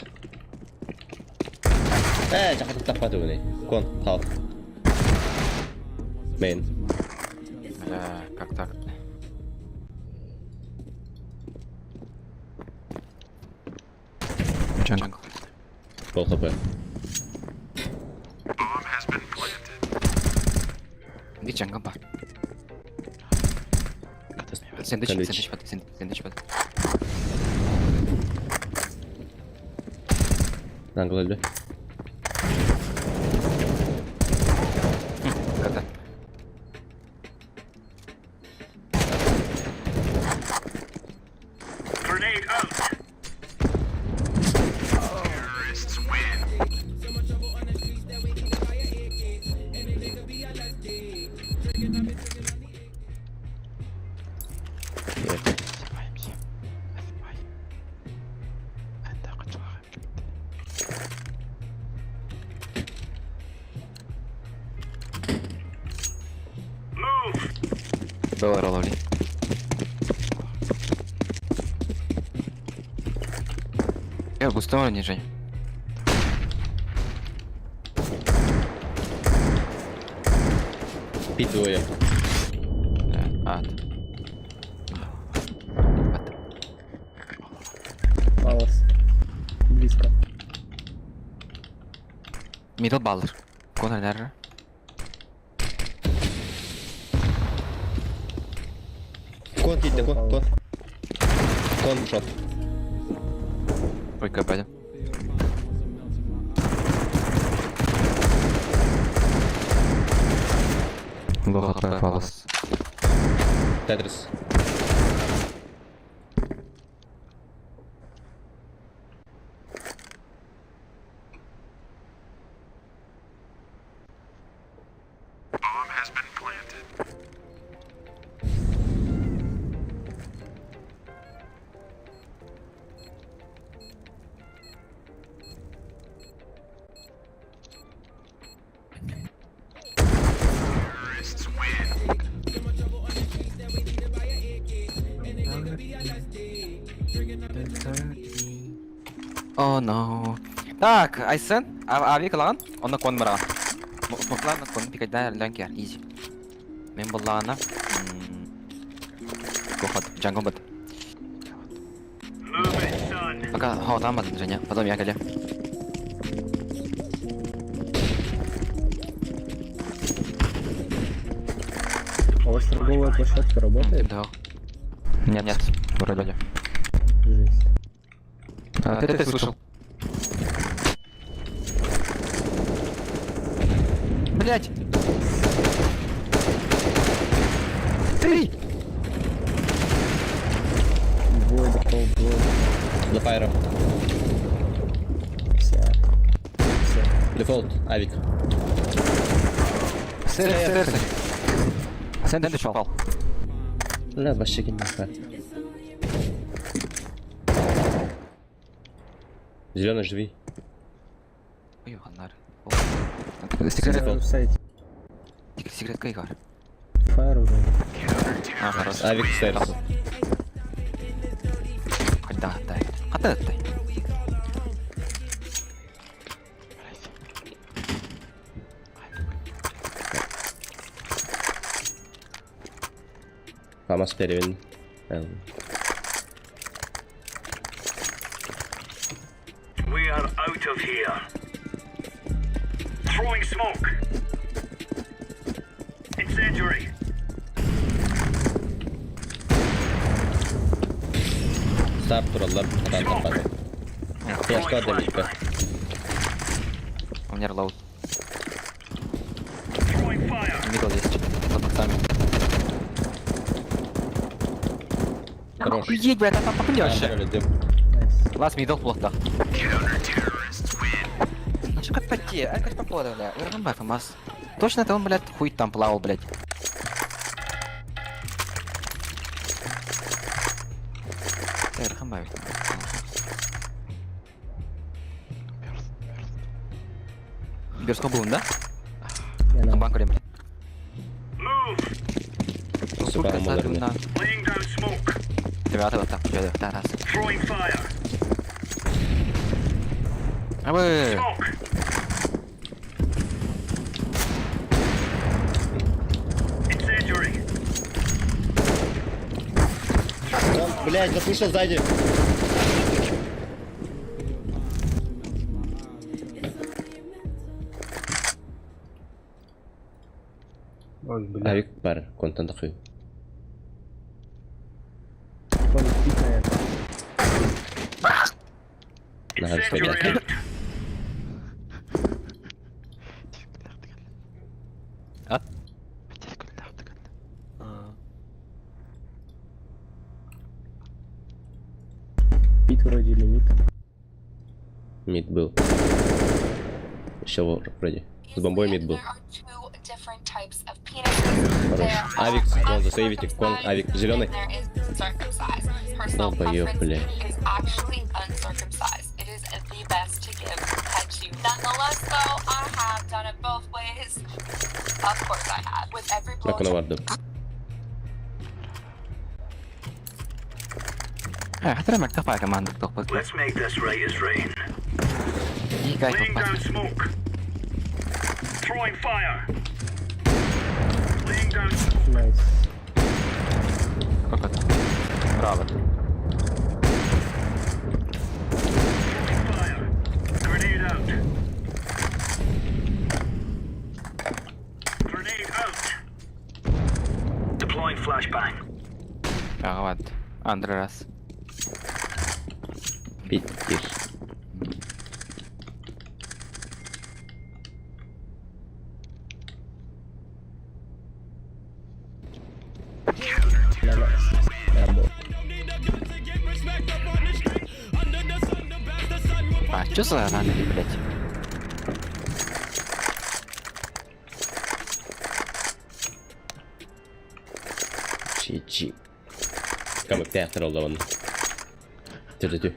Э, жақын таппады өне. Кон, хал. Мейн. Бля, как так? Джангл. Пол хп. Иди джангл бар. Сэндвич, Сэндвич. сэндвич под, сэндвич под. Англ өлді. Когда? Grenade out. Terrorists win. Move. Было ролли. Я густой не Жень. Пит двое. Да, ад. Ад. Палас. Близ. Близко. Middle baller. Конор nerede? Кон тиийдэ, кон, кон. Кон шот. Ой, капец. Лохота фалос. Тетрис. Oh no. Так, Айсен, авик ылаҕын, онно кон быраҕан. Смоклаан кон пикайда лэнкер, изи. Мен буллаҕына Кохот, джангл бат. Пока хаотан батын, Женя, потом я кэле. А у вас торговая площадка работает? Да. Нет, нет, вроде. Жесть. А, ты слышал? Блять! Три! Двое, дефолт, двое. За файром. Вся. Все. Дефолт, авик. Сэр, сэр, сэр. Сэндвич попал. Бля, вообще нахуй. Зеленый живи. Ой, Анар. Секрет, В сайте. секретка Игорь. Фаер вроде. А, хорош. Авик stairs. Да, да. А ты, ты. Фамас перевин. We are out of here. Throwing smoke. Incendiary. Старт тураллар. Атан таппады. Флешка демикпе. У меня reload. Throwing fire. Middle есть. За боксами. Хорош. Охуеть, блядь, там попадешь. Дым. Nice. Last middle плохо. Ну что как поте, а как попада, бля. Ура, ФАМАС. Точно это он, блядь, хуй там плавал, блядь. Эрхамбай. Берско был, да? Я на. Банку блядь. Move. Сука, модерный. Laying down smoke. Ребята, вот так, да, раз. Throwing fire. А вы... Smoke. Incendiary. Он, блядь, запушил сзади. Ой, бля. Авик бар, контан такой. Он спит, наверное. Нахар Incendiary out. А? Пит вроде или мид. Мид был. Еще вроде. С бомбой мид был. Хорош. Авик, кон, засейвите, кон, авик, зеленый. Долбоёб, блядь. Так, он варду. احترمك ترفع كمان دكتور. Let's make this right as rain. قاعد Laying down smoke. Throwing fire. Laying down smoke. Nice. Браво. Throwing fire. Андре раз. Питтир. А, чё за ранги, блядь? GG. Камыктаахтар оллоҕун. Төрөтү.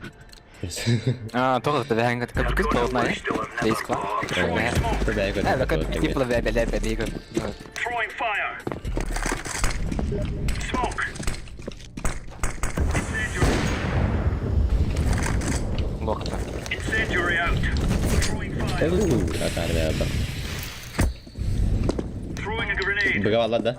А, тоҕо да как холодная. Дейскла. Типа бля бля бля бля. Throwing fire. Smoke. Incendiary. Локта. Incendiary out. Throwing fire. Throwing a grenade. Быга да?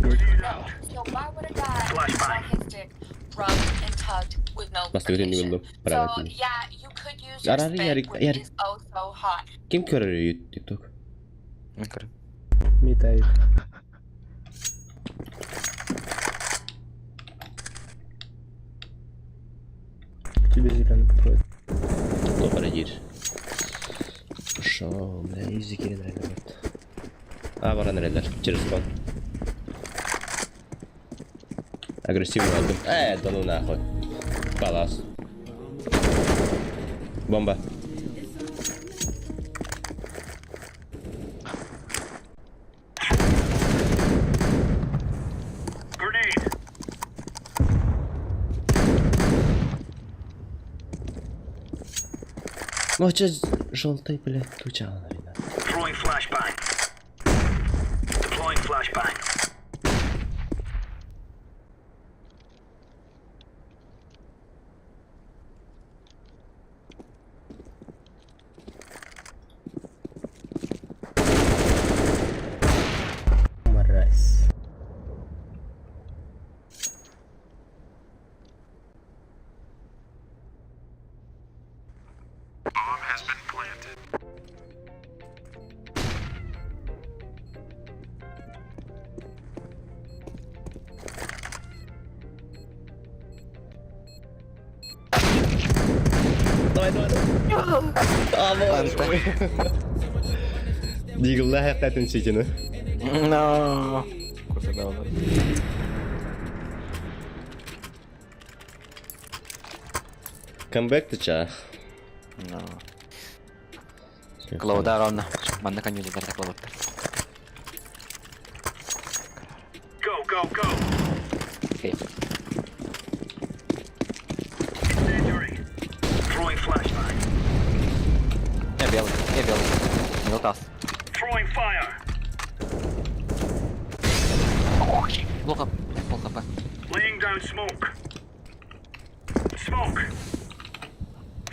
Grenade out. So why would a guy Flashbang. want his dick rubbed and tugged with no Бастыгы lubrication? булдum. So Правильно. yeah, you could use your Арары spit, ярик- which ярик. is oh so hot. Ким көрөр TikTok? Митает. К тебе зеленый подходит. Добрый дир. Шо, бля, изи кирен релер. А, баран релер. Через кон. Агрессивно алдым. Э, да ну нахуй. Палас. Бомба. Grenade. Ну, а че желтый, блядь, туча, ребят. Throwing flashbang. Deploying flashbang. Мразь. Давай, давай, давай. А, вот. Дигл хәтәтен ситini. No. Куда он? Comeback to cha. No. Клоуда ровно. Манна конюли даже клоуда. Go, go, go. Окей. Incendiary. Throwing flashbang. Я белый, я белый. Не тас. Throwing fire. Плохо, плохо хп. Laying down smoke. Smoke.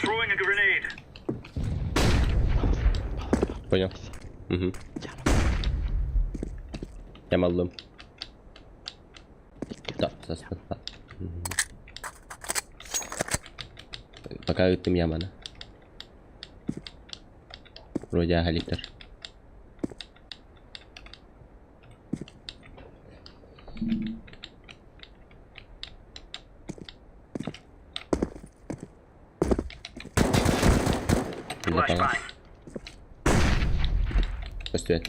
Throwing a grenade. Понял. Угу. Я малым. Да, саспын. Пока өттім яманы. Вроде халиктер. Flashbang. Көстүөт.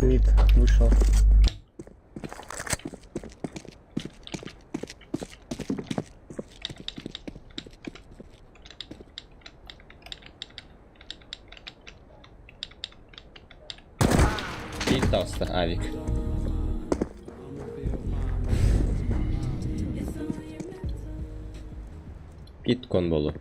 Мид вышел. Бил тауста авик. Пит кон болу.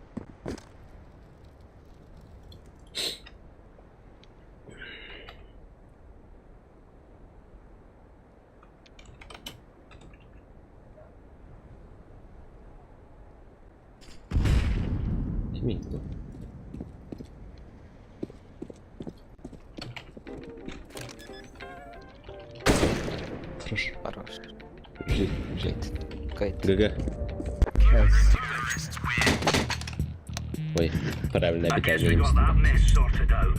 Кими bu? Хорош. Хорош. Жить, жить. Кейт. Кейт. ГГ. Найс. Ой, правильно I guess we обитание. got that mess sorted out.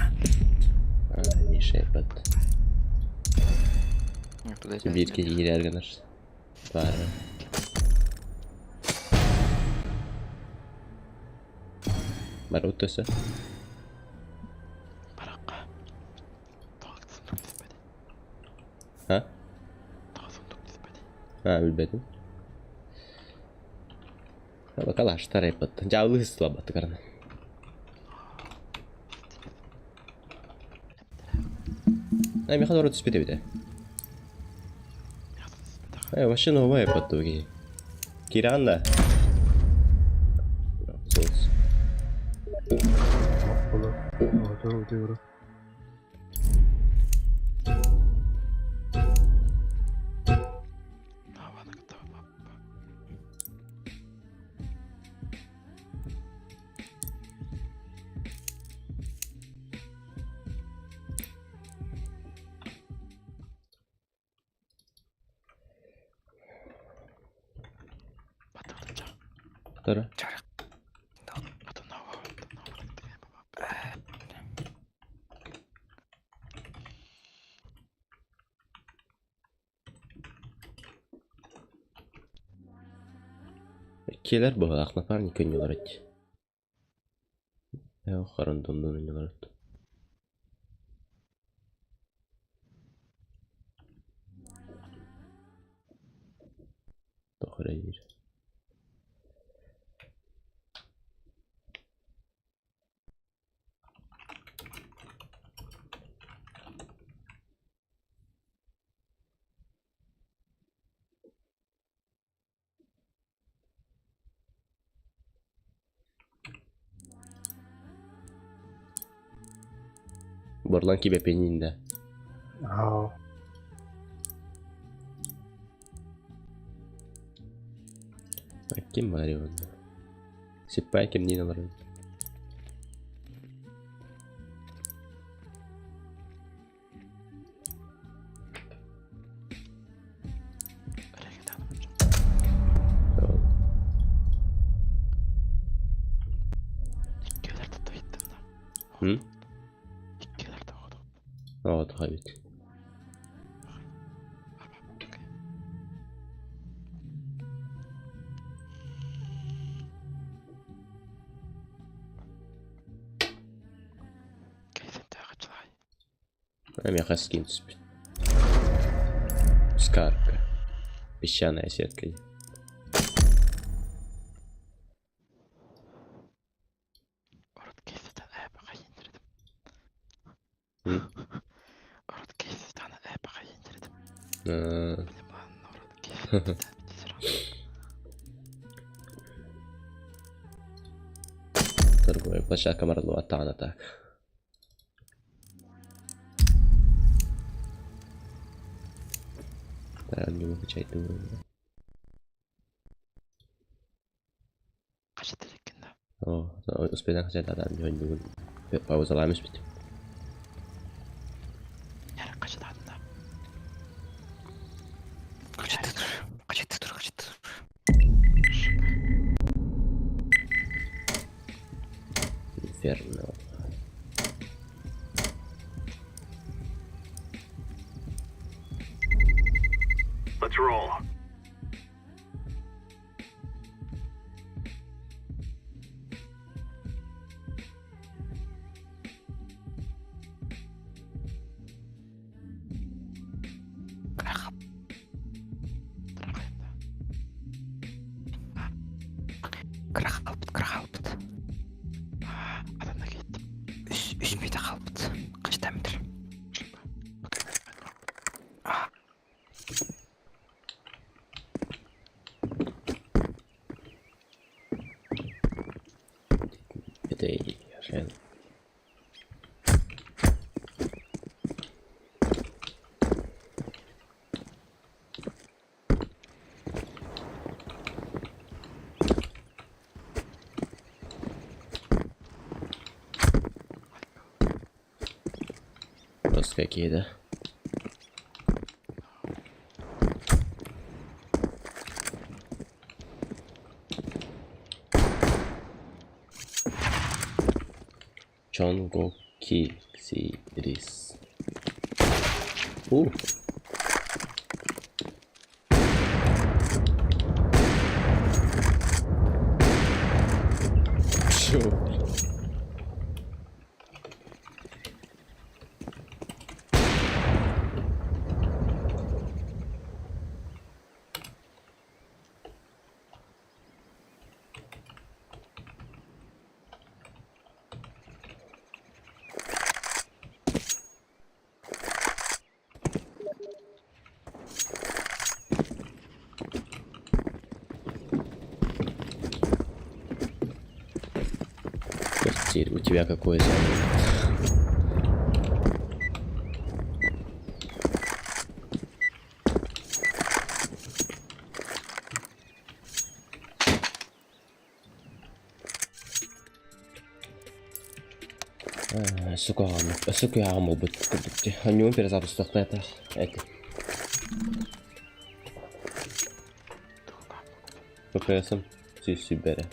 А, Миша, брат. Биир киһи киирээр гынар. Баара. Барбыт өссө. Баракка. А? А, билбэтим. Калаштар айпат. Дьаалыы сылабат карна. Ай, меха дору түспүт эбит. Ай, вообще новая айпат туги. Киран да. Соус. Тара. Киэлэр быһылаах напарник көнньүлэр Харан доннун Тоҕо эрэ диир. Борлан кибэпинин да. Аа. Ким баар онно? Сиппай кимниин олорор? М? Оо, тоҕо эбит. Миэхэ скин түспүт. Скарка. Песчаная сетка. Торговая площадка Марлуа Тана так. Не качать О, успедан хачайдадан бүгүн паузалаан испит. Инферно. Let's roll. Кыра хаалбыт, кыра хаалбыт. Үс, үс мүнүүтэ хаалбыт. Хачта метр. Это Жен. Просто какие, да? Чонго Ки Си Рис. У. Чё? Теперь у тебя какое звание? Сука, сука, я буолбут курдук дии. Онньуун перезапустахтаатах эти. ППС-м сүүс сүүрбэрэ.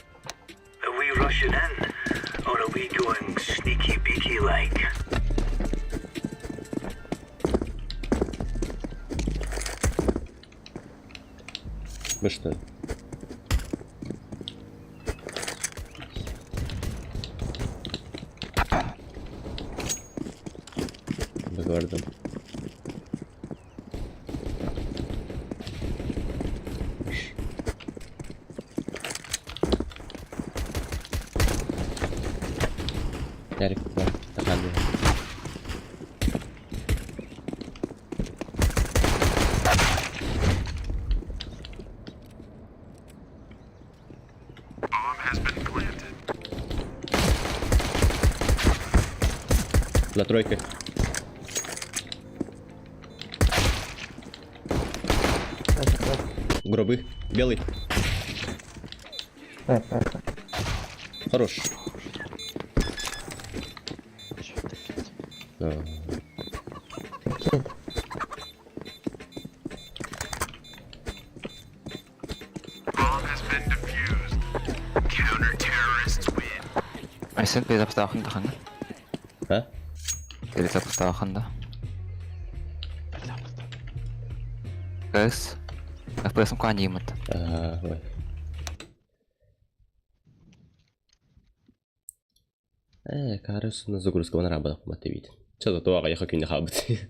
Are we rushing in, or are we going sneaky beaky like? Вы что? Бөгөрдүм. Ярик, бар, таханды. На тройке. Гробы. Белый. Хорош. Да. Айсен перезапустаахын да ханна? А? Перезапустаахын да? Кс. FPS-м куан дииммит. А, ой. Э, карыс на загрузка на маты вид. Че за то, я хочу не хабать.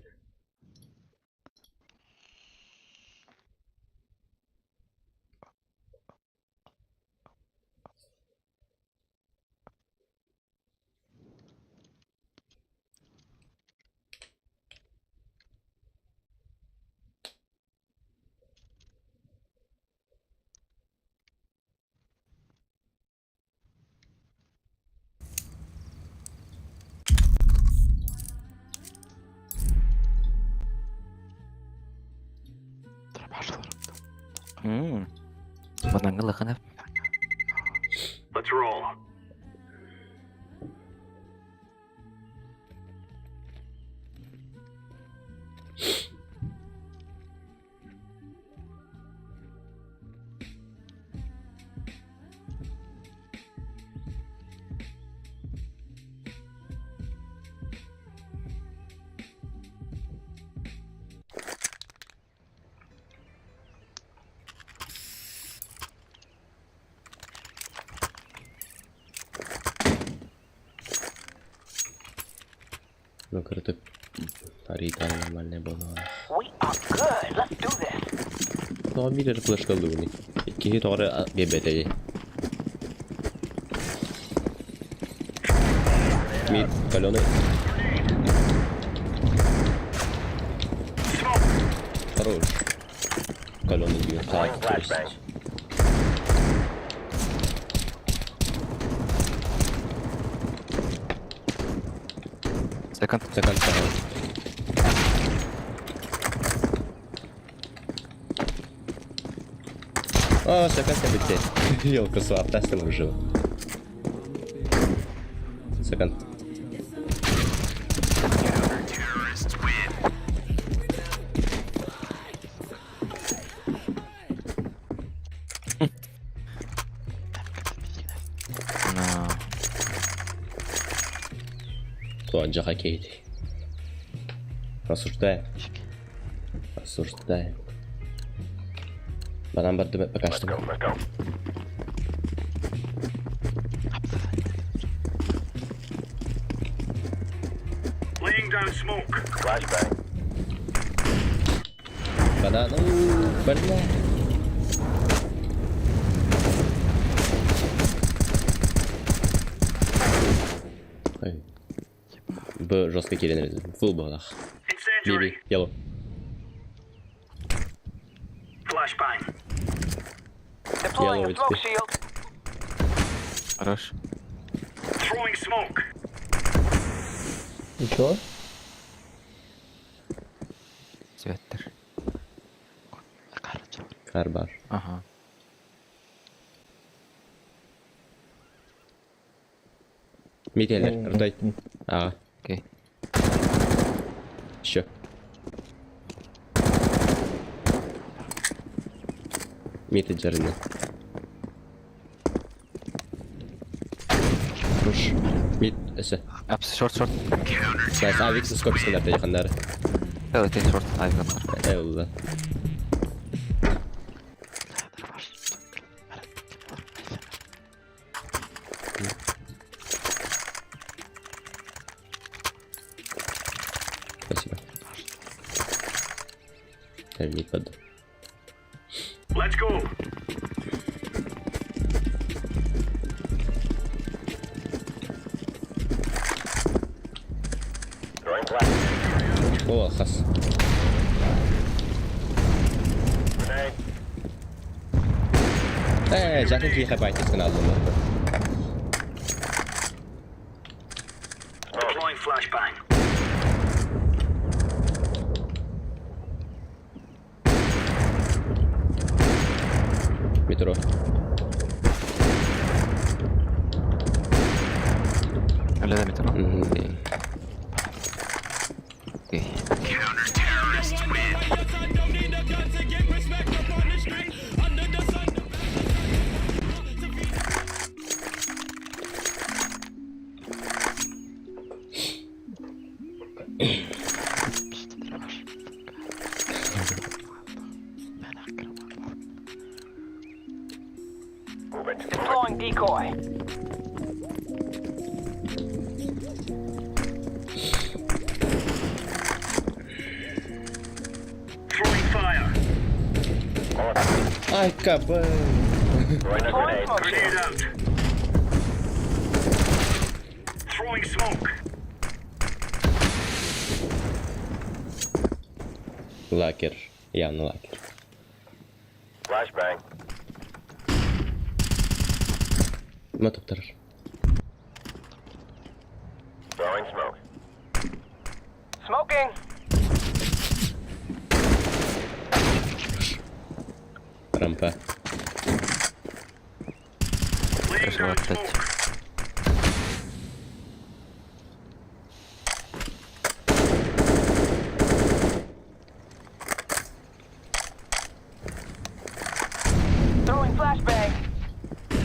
Банаңы лыхына. Let's roll. Ну, круто. Арита нормальная была. We are good. Let's do this. Тоҕо биир эрэ флешка ыллыбыный? Киһи тоҕо эрэ биэрбэтэй. Мид, каленый. Хорош. Каленый 19. Секонд. Секонд второй. О, секонд кабите. Елка суаптастым уже. Секонд. No. Туанжа хоккей. Осуждаем. Осуждаем. Банан барды пока что. Банан. Уу, Бля. Ой. Б жестко киирэн Фул буолах. Биби, yellow. Yellow HP. Хорош. И чё? Светтер. Короче. Карбар. Ага. Мителер, рдай. А. Окей. Еще. Мити Джарина. Хорош. Мит, эсэ. Апс, шорт, шорт. Найс, а, Викс скоп стандарт яхандар. Э, ты шорт, авик бар. Эвла. Спасибо. Я мид под. О, хас. Э, жақын киха байтесін алдым. Метро. Өлі метро. Мгм. Окей. Ай, кабан. Лакер. Явно лакер. Ма топтарар. Рампа. Хорошо, опять.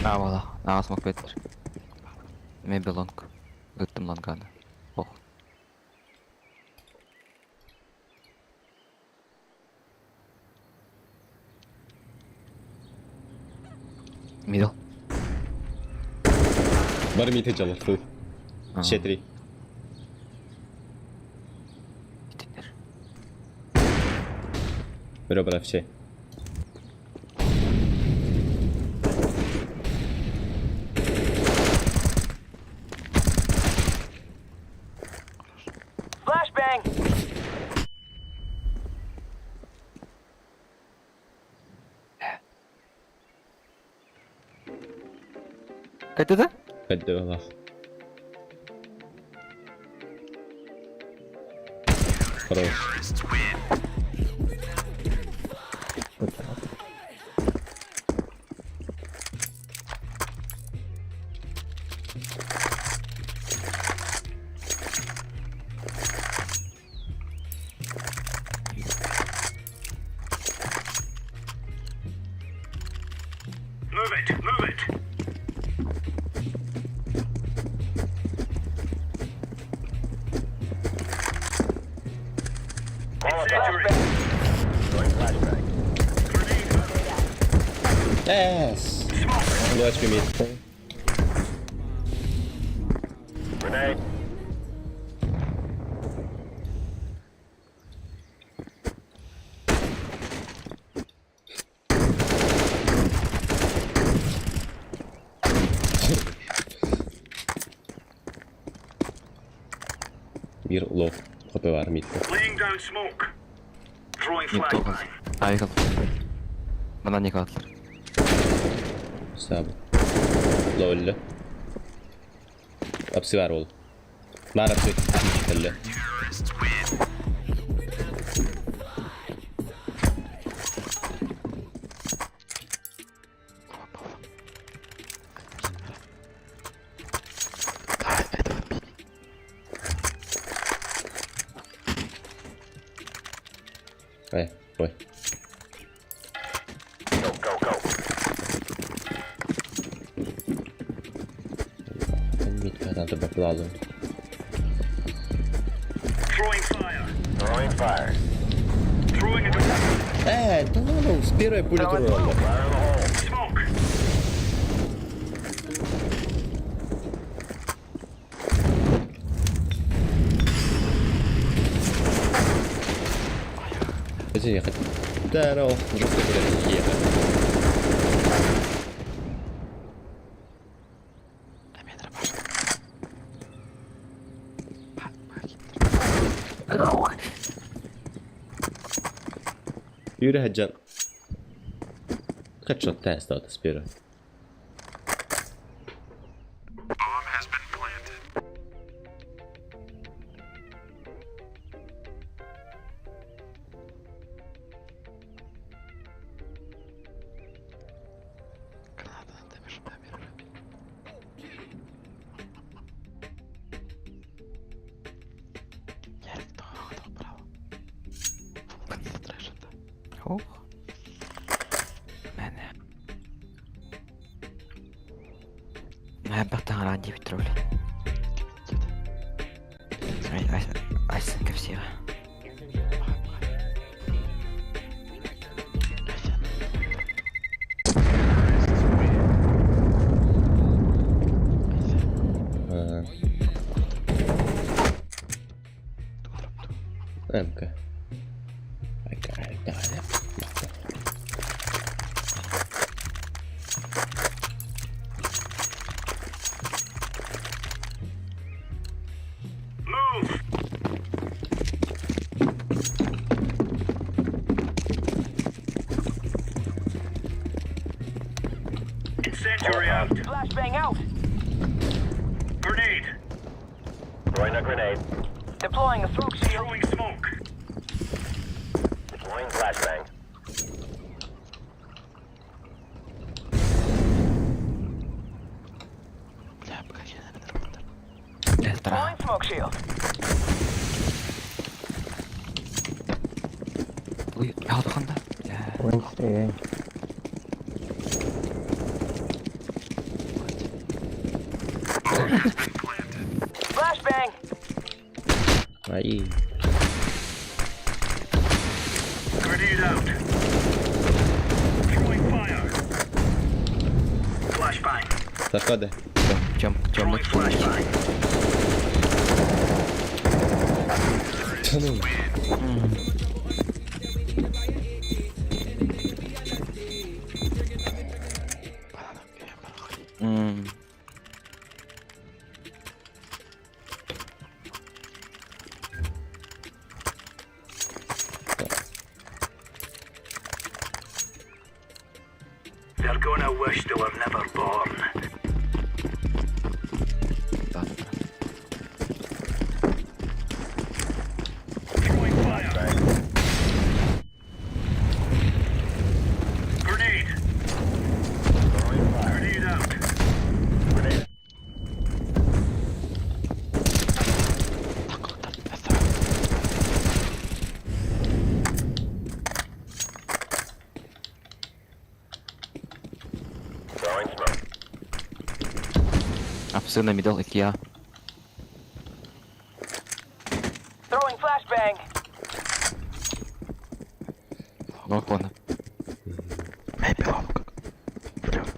А, вала. А, смог ветер. Мебе лонг. Ыттым лонганы. Ох. Мидл. Бар мите жалар фу. Ага. Четыре. Итиннер. Ребра все. Кайда да? Хәдде Аллах. Хорош. Вот так. Yes! Low HP mid. Биир лоу хп баар миитте. Никто Айгыл. Мана не калдылар. Сабы. Лоу өллө. Апсы бар ол. Бар апсы. Өллө. Э, ой. Mitkä täältä peplaalu. Э, да ну, с первой пули турала. Ехать. Да, ну, жестко ехать. Yürü Haccan. Headshot test out Spiro. Ох. Мене. Элбэх таҥараан диэбиттэр блин. Айсен кэпсиэҕэ. МК. Incendiary out. Flashbang out. Grenade. Throwing a grenade. Deploying a smoke shield. Throwing smoke. Deploying flashbang. Летра. Deploying smoke shield. Ой, яалханда. One stay. Flashbang. Ай. Grenade out. Throwing fire. Flashbang. Заходи. Чем, чем Throwing flashbang. Та ну. They're gonna wish they were never born. Да, да, да. Throwing fire. Grenade. Grenade out. Апсы на мидл, я. Throwing flashbang. Лок ладно.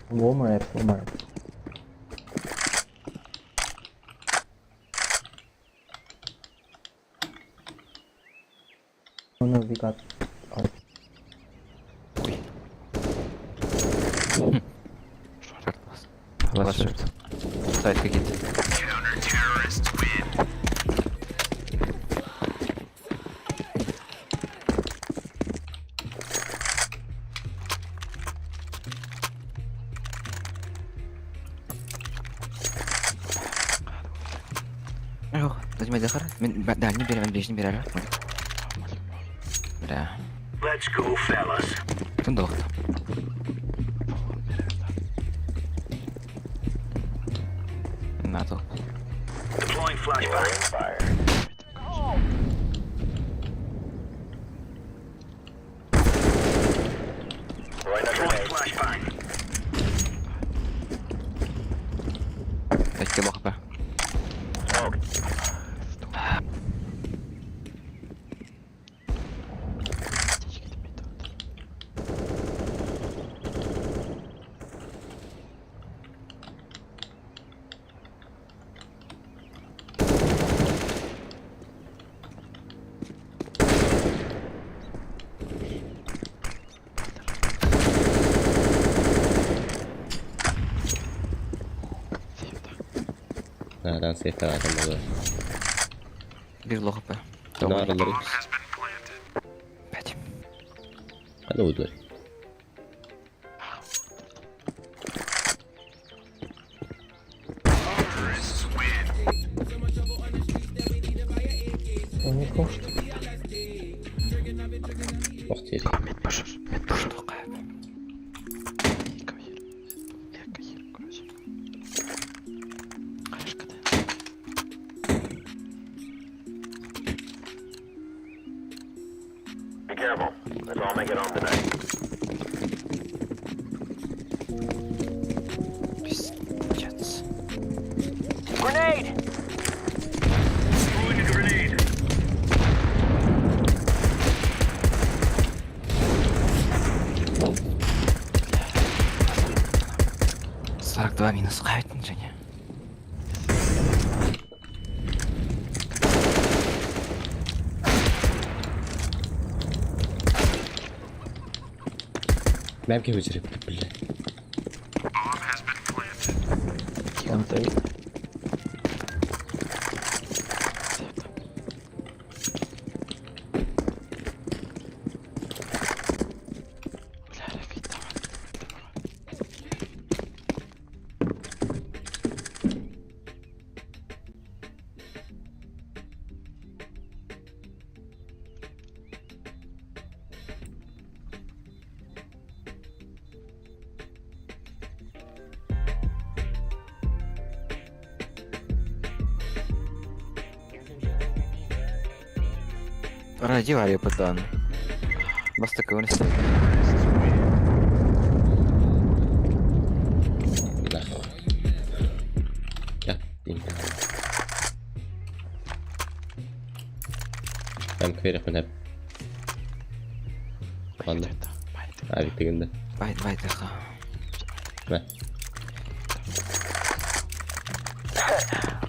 Ломает, ломает. Oh no, we got. Ой. Last short. Сайт какие-то. Возьми Захар. Дальний берем, ближний берем. Бля. Let's go, fellas. Тундалык. Надо. Deploying flashbang. Throwing flashbang. Икки лох Б. Надан сейфтаатым буолар. Биир лох Б. Наарылары. Пять. Хана удулар. Он не хочет. Ох тиэр. Что кайф. Короче. Харешка да. Be careful. Let's all make it home tonight. Пиздец. Grenade! Throwing a grenade. 42 минус қайтын және. Мэмке хүчрэ бля. Он стоит. Бля, ракета. Ради варя пытан. Бастакы вынести. Нахуй. Я. Мэмке берек мен Ладно. Авик дегенде. Бай, бай, тыха. Мә.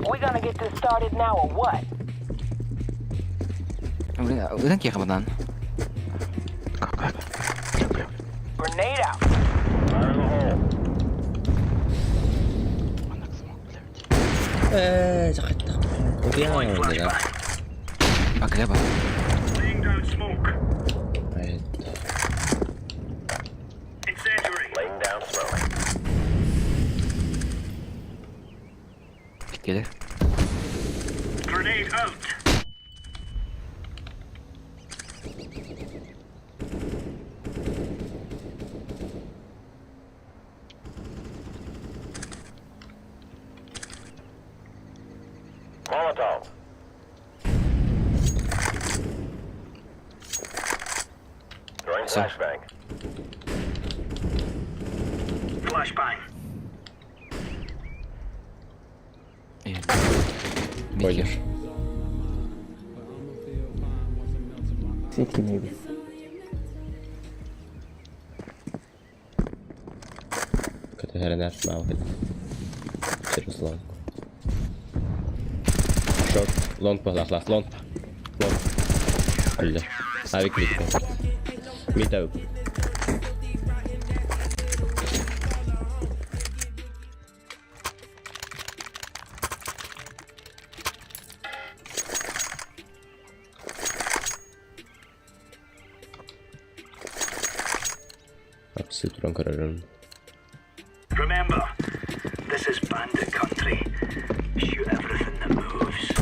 We gonna get this started now or what? Блин, ыдан киэхэ бадан. Grenade out. Fire in the hole. Маннык смог, блядь. Э, захатта. Deploying Утуян. flashbang. Баклеба. Laying down smoke. Это. Incendiary. Laying down smoke. Келер. Grenade out. Molotov. Throwing Всё. flashbang. Flashbang. Э. Пойдешь. City maybe. Көтөһөрөнөр маалгын. Через лонг. Шорт. Лонг лах лах лонг. Лонг. Өлдө. Авик мид. Мид авик. Апсы туран көрөрүм. Remember, this is bandit country. Shoot everything that moves.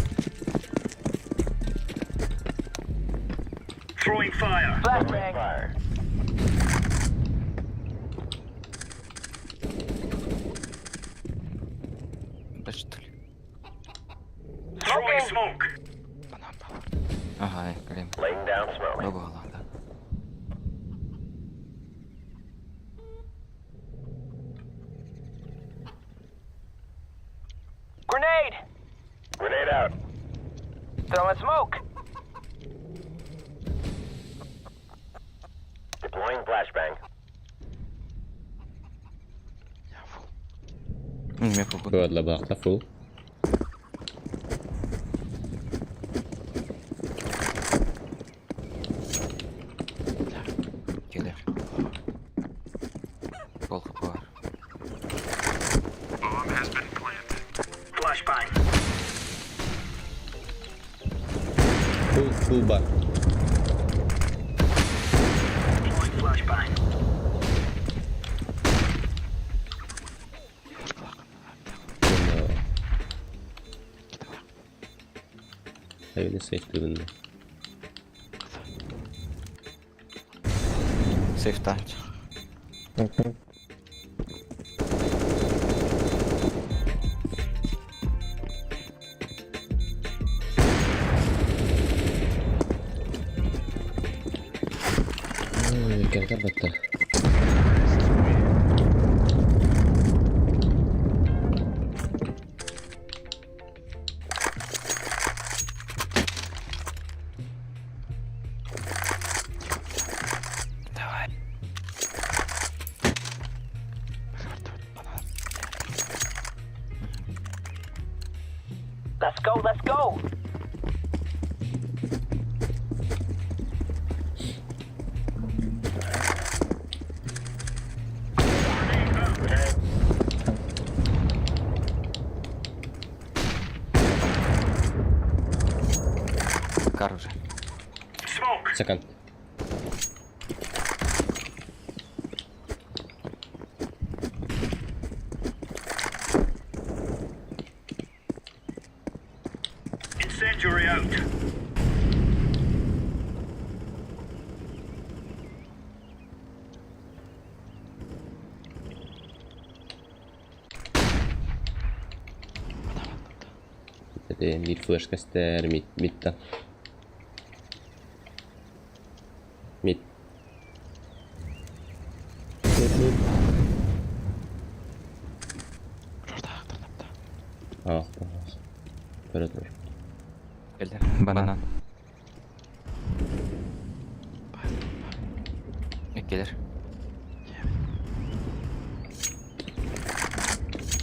Flashbang. Да что ли? Throwing smoke. Банан бар. Ага, кэлим. Laying down smoke. Бобола, да. Grenade. Grenade out. Throwing smoke. Deploying flashbang. Я фул. Мен фул. Кыадла баақта фул. Келер. Пол хп бар. Flashbang. Фул, фул бар. Deploying flashbang. Онно. Айвен сейф түгүннэ. Сейф тач. Ой, кэрдэ батта. Давай. Банан. Let's go, let's go. Кар уже. Smoke. Second. Incendiary out. Это мид флешка стер, мид, мидта. Мид. Мид, мид. Ах, Көрө тур. Келер. Банан. Келер.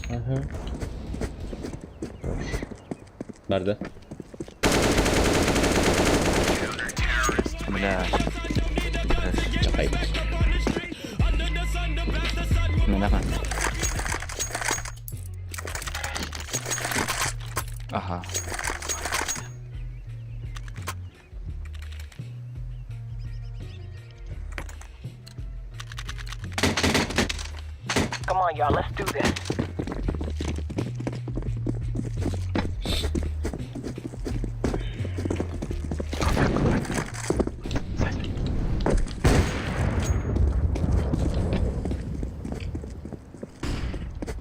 Ага. Барды. Бля. Чакай. Мен Ага. Come on, y'all, let's do this. Сзади.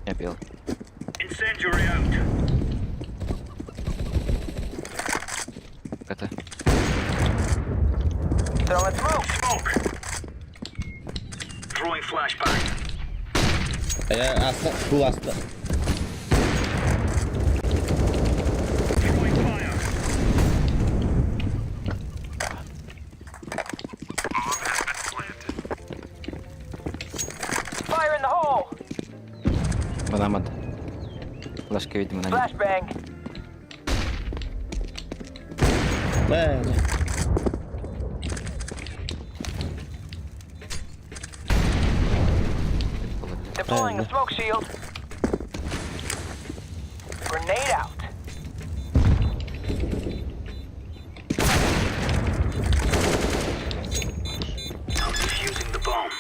Я пил. Incendiary out. КТ. Throwing smoke. Smoke. Throwing flashbang. Я аста, фул аста. Throwing fire. Fire in the hole. Банан банд. Флешка, видимо, на нем. Flashbang. Мэ. Deploying a smoke shield. Grenade out. I'm defusing the bomb.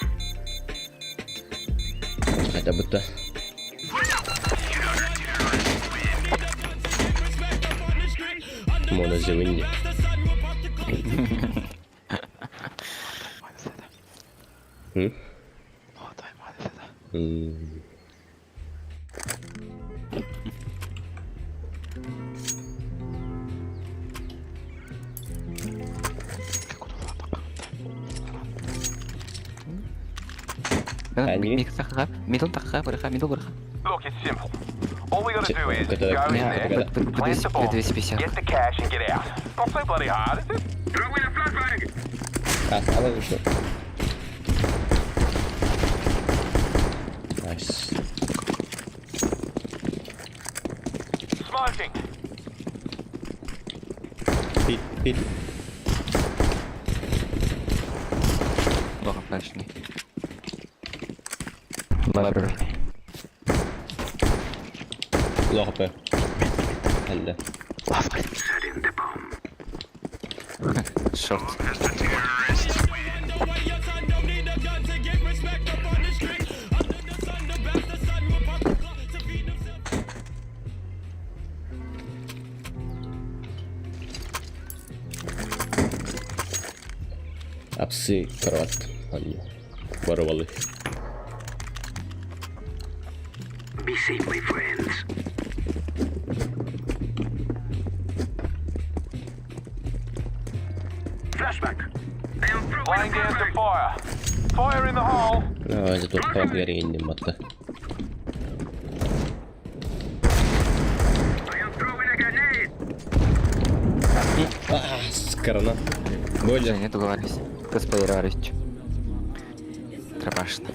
Хотя бы та. Моно зелынни. М? М. Они? Мидл бырха. Look, it's simple. All we gotta do is go in there, plant the bomb, 250. get the cash and get out. Not so bloody hard, is it? Throw in a flashbang! А, она вышла. Nice. Smoking! Pit, pit. Плохо флешни. Library. Лох Б. Хәллә. Short. Апсы кроват. Они воровали. Be safe, my friends. Flashback. I am throwing Laying down some fire. Fire in the hole. Давайте тут поговорим матта. I am throwing a grenade. А, скорона. Бойлер. Не договорились. Косплеер Трабашно.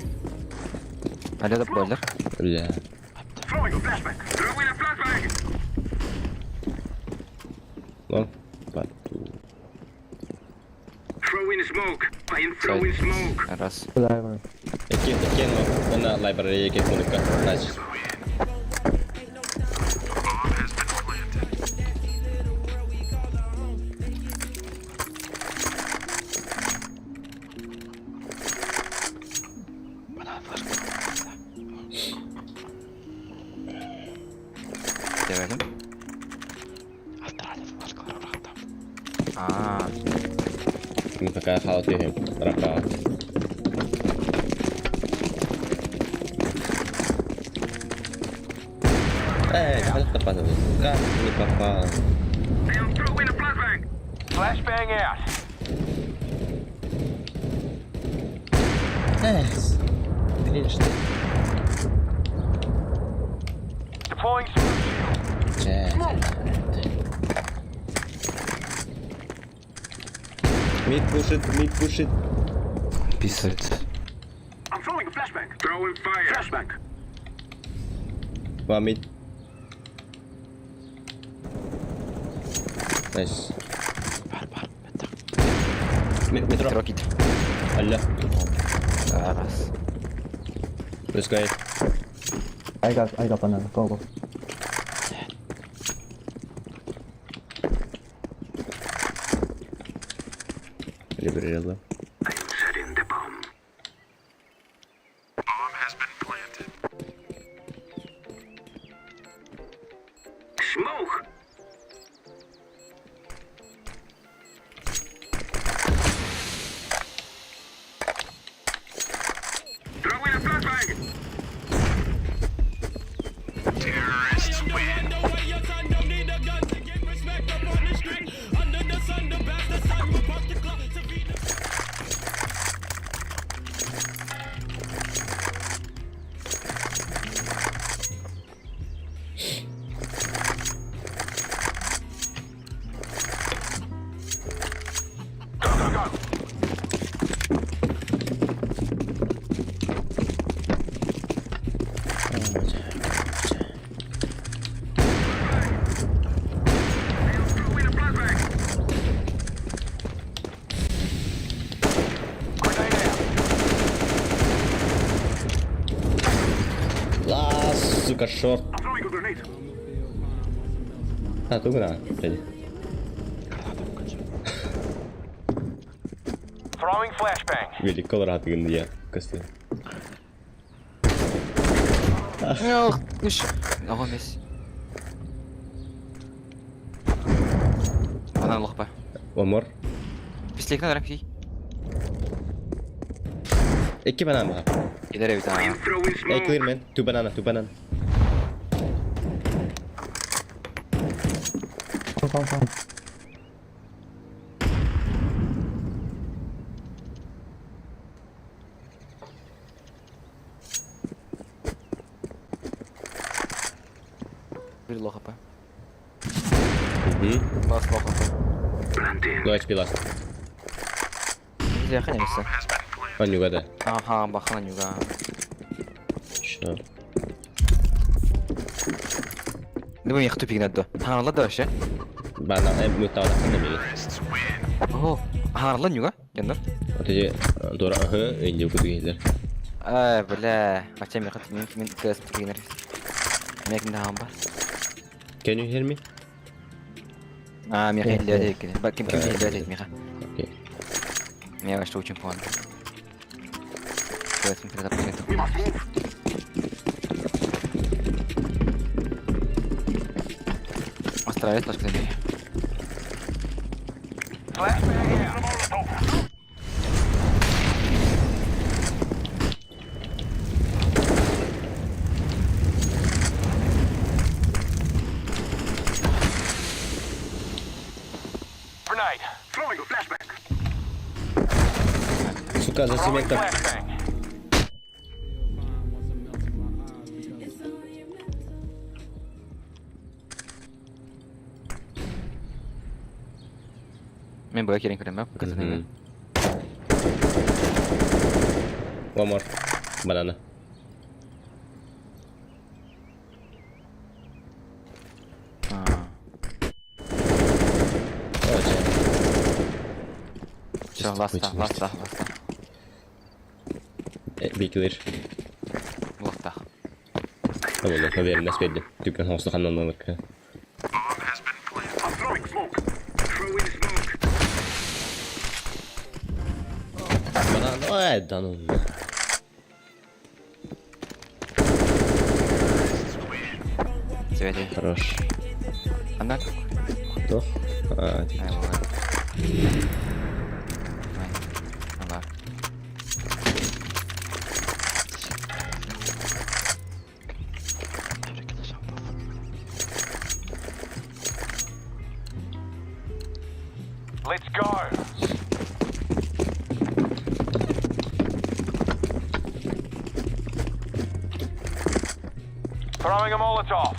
Алло, да бойлер. Бля. Throwing a flashbang. Throwing a flashbang. Лон. Бату. Throwing smoke. I am throwing smoke. Раз. Library. Эки, эки, но. Она library эки мунука. Nice. Девятым. А, Ну такая халат ехем. Рапа. Эй, как попал? Как не попал? I am throwing a flashbang. Flashbang out. Эй, конечно. Deploying smoke shield. Mid push it, mid push it. писается. I'm throwing a flashbang. Throwing fire. Flashbang. One mid. Nice. Метро. Рокет. Алло. Раз. Let's go. I got banana. Go go. Либерила. I am setting the bomb. Bomb has been planted. Smoke. Throw in a flashbang. Terrorists win. Go, go, go. Throw in a flashbang. Grenade out. Ла, сука, short. I'm throwing a grenade. А, тут граната, блядь. Throwing flashbang. Велик колорад я. Косты. Ох, ты ж. Ого, месь. Банан лохпа. One more. Пистолет на рапи. Икки банан баар. Кэлэр эбит аа. Hey, clear man. Two banana, two banana. Кон, кон, кон. Бир лох хп. Мгм. Лас лох хп. Low HP last. Зяха не все. Анюга да. Ага, баха нюга. Что? Думаю, я тупик надо. Хаарла да вообще. Банан, мутаала ханна О, хаарла нюга. Гендер. Вот эти дура, ага, инди кутугейлер. Ай, бля. Хотя мне хоть мин мин кс тупик Мен да хамба. Can you hear me? А, Миха хиллер Ким ким хиллер Миха. Окей. Я вообще очень понял. КС Островец флешка забери. Grenade. Throwing a flashbang. Сука, за цементом. Flashbang. Мен быга кирен көрөм, Мгм. One more. Банана. О, чё. Все, ласта, ласта, ласта. Be clear. Ласта. Оболо, наверное, спедли. Түкөн хослу ханнанлык. I'm throwing smoke. Throwing smoke. Банан. Ой, да ну. Цвети. Хорош. Анда? Тох. А, Ай, ладно. Ай, ага. Let's go. Throwing a Molotov.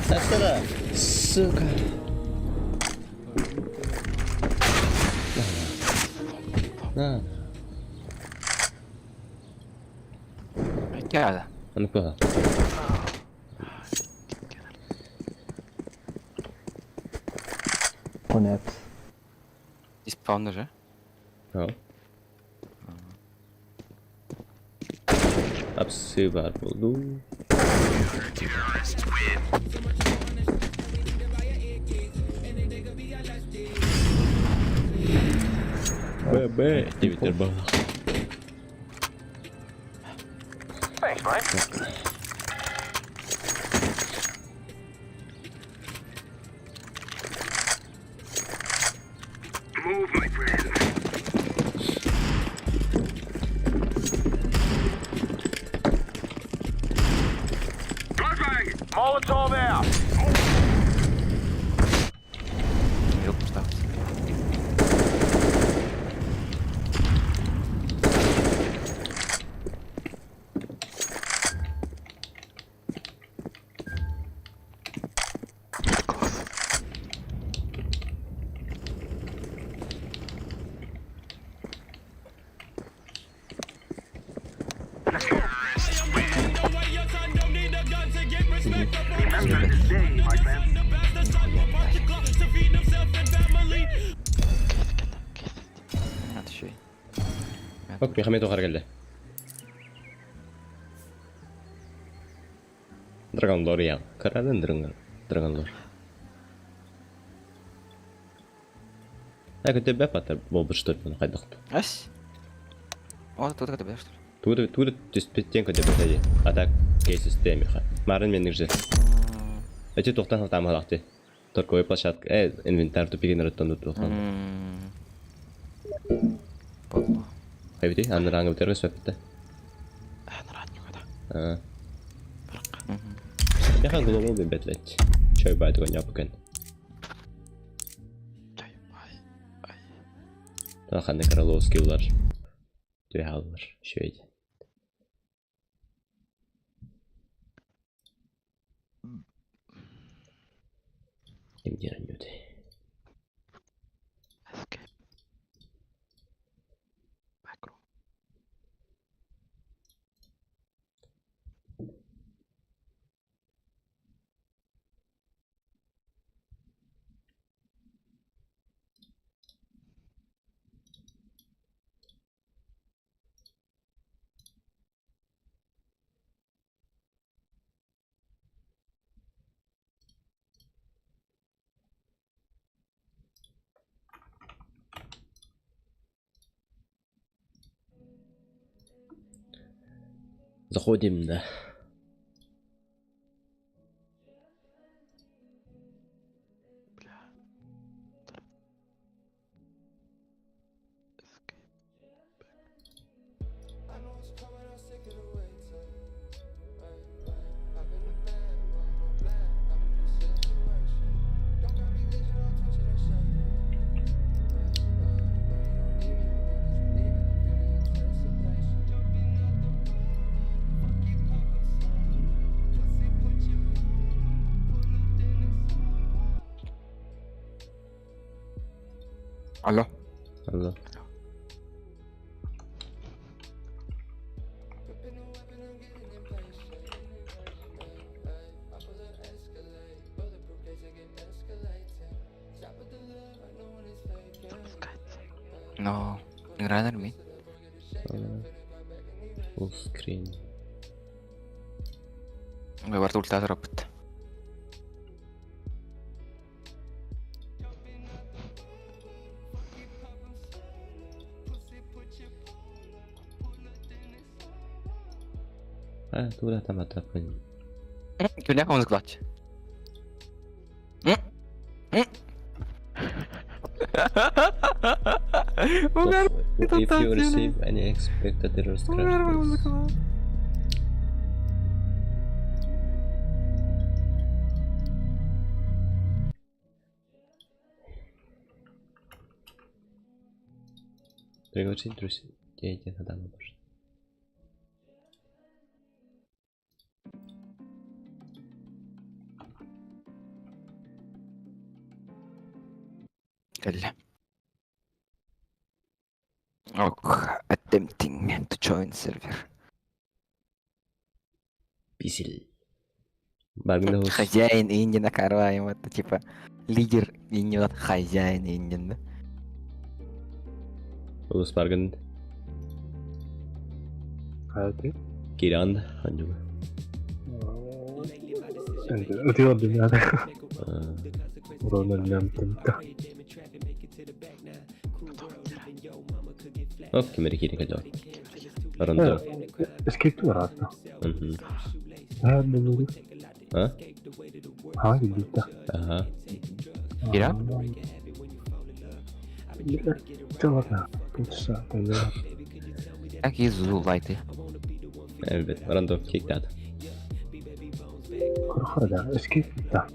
Отсюда! Сука. На. Кяда. А ну куда? Он апс. Диспаун уже. Ja. Апсы бар болду. Б, Б, Твиттер был. Thanks, mate. Move, my friend. Flashbang! Molotov out. Ёп, что? Remember this day, my friend. Надо еще. Ок, Мехмед ухар келди. Драгон Лор я. Карадын Драгон Драгон Лор. А көтө бата болбу что ли кайдак. Ась. О, тут это что ли? Тугу тугу түспеттен көтө бата. А так кейс системе ха. Марын мен же. Эти токтан тамалакты. Торговая площадка. Инвентарь тупигин ротон тухан. Болло. Хайбити, анны раңы битер сөптө. Анра А. Яха глобал бебетлет. Чой байт гоня пукен. Чай бай. Ай. Таханны короловский улар. Түһаллар. Шөйд. Ким дирәнүт. Escape. Backroom. Заходим, да. Бля. Escape. Алло. Алло. Запускается. Но. Игра норми. Full screen. Выбор ульта дропт. А, туда там атапын. Күнә он сглач. If you receive any expected errors, crash this. Пригласить друзей, на данный может. Кэллэ. Ок, attempting to join server. Писель. Баргнус. Хозяин Индина Караем, это типа лидер Индина, хозяин Индина. Улус Барган. Хайты. Киран. Анюга. Өтө ордум Урона лямтымта. Оп, кемери кирин кадо. Рондо. Escape аратта. Мгм. А, булури. А? А, видите. Ага. Кира? Чалата. Путса, тогда. Как изу лайты. Элбет. Рондо киктат. Хорхора, escape да.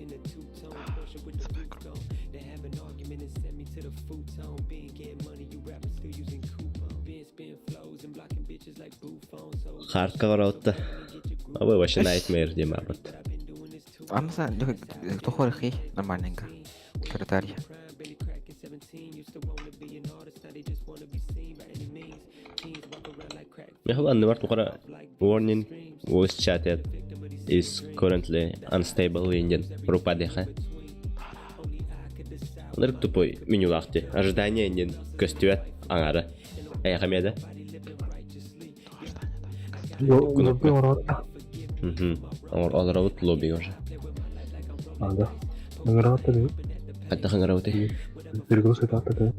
Хартка караутта. Абы вообще Nightmare дем абыт. Амса, тухор хи, нормальненько. Каратарья. Михаил Аннвар тухара warning voice chat is currently unstable Indian рупадеха. Лырк тупой меню лахти. Ожидание Индиан көстүөт аңара. Эйхамеда. Лобби оротта. Мгм. Олар лобби уже. Ага. Награта ли? Хайда хаңарауты. Перегруз это да.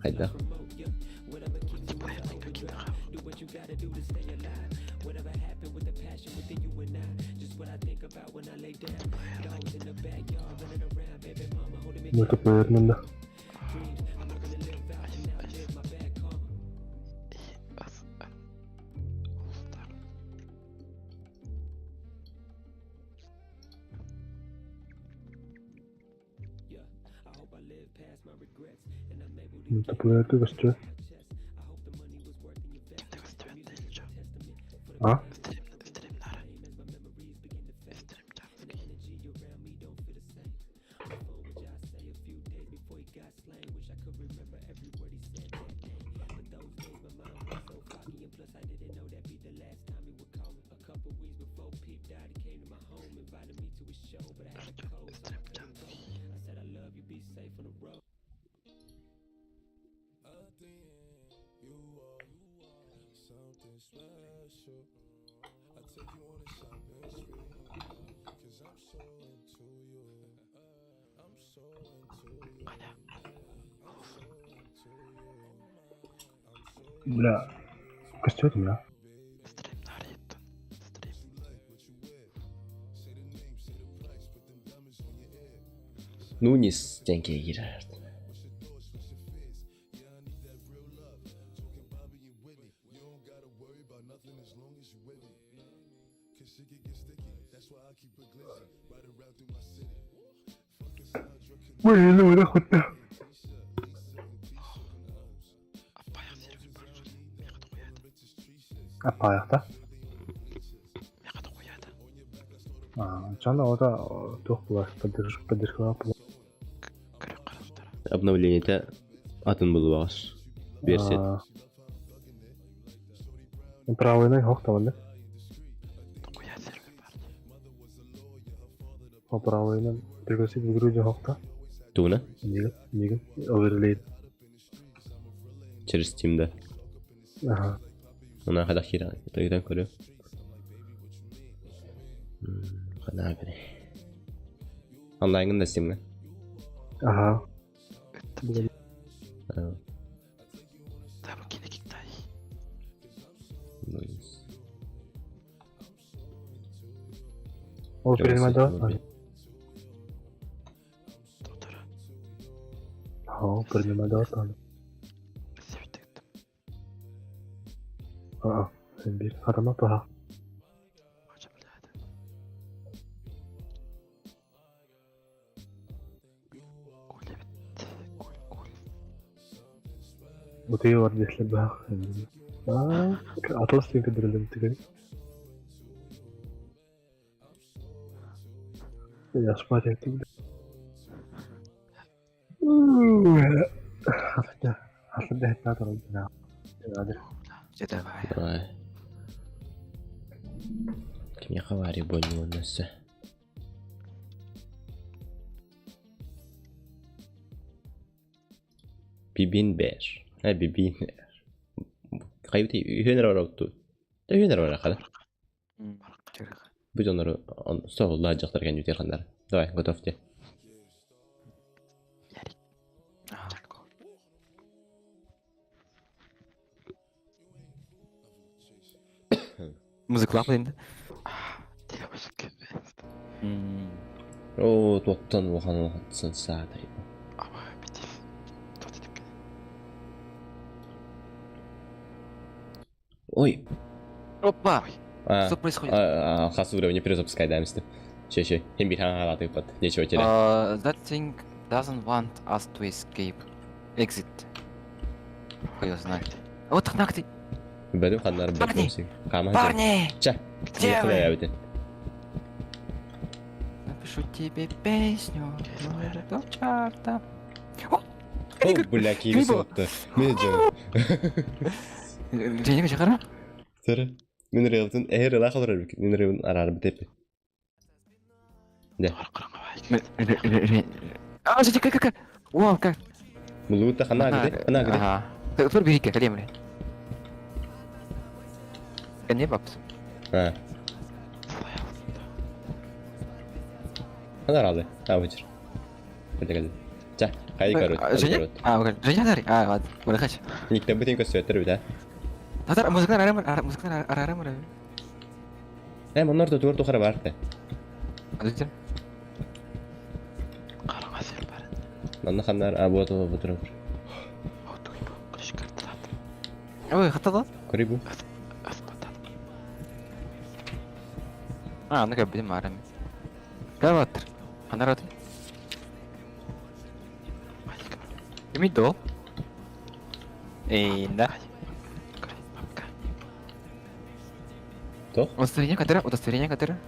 Хайда. Мультиплеерные какие-то. Мультиплеерные какие-то. Мультиплеерынан да. Мультиплеерга көстүө. А? Бля, көстүбэт бля. Нунис диэн киһи киирэр. Ой, ну это хоть Аппаайахта? Чана ота туох буолар поддержкалаах буолар. Обновлениета атын булуаҕас. Версия. Правильный хох табанды. Правильный пригласить в игру хохта. Тугуна? Нигин, нигин, оверлейд. Через Steam да. Ага. Она хада хира. Тогда көрө. Хана бери. Онлайнын да Steam'ге. Ага. Ол принимать да? О, принимать да? Аа, bir arama daha. Утуйа бар диэхлэр баах. Аа, Атлас диэн көрдөрөллөр тигэр. Я спать этим. Дьэ давай. Давай. Кимиэхэ баарый буонньугун өссө? Бибин бэр. Э, бибин бэр. Хайбыт үһүөн эрэ барабыт Үһүөн эрэ бараххана. Бу дьоннору соһуллаа дьахтар кэнники ханнар. Давай, готовьте. Музыклаах да? Оо, туохтан улахан улахан саатай. Ой. Опа! А, Что происходит? А, хас уровня перезапускай, да, мистер. Че, че, им бит нечего терять. That thing doesn't want us to escape. Exit. Хуй его знает. Вот так ты. Бәдім ханнар Парни! Кама. Парни! Ча. Где вы? вы? Напишу тебе песню. До чарта. О, бля, киви сотты. Мен жа. Женя чакара? Сыры. Мен релтын эр ла халыр Мен релтын арар битеп. Да. А, Женя, как как? Вау, как? Мулута хана где? Хана где? Ага. Тур бирike, калем Не бабс. А. Хана рады. А, вычер. Бля, Ча, хайди корот. Женя? А, Женя дари. А, ладно. Барахач. Никто бутин көсөтөр бит, а. Татар музыканы арам, музыканы арарам. Э, маннар да тур тухара барты. Адытыр. Манна ханнар а вот вот вот Ой, хатала. Көрүй бу. А, ну как будем арами. Даватр. А народ. Кими дол? Эй, да. Тоқ? Удостоверение которое? Удостоверение которое?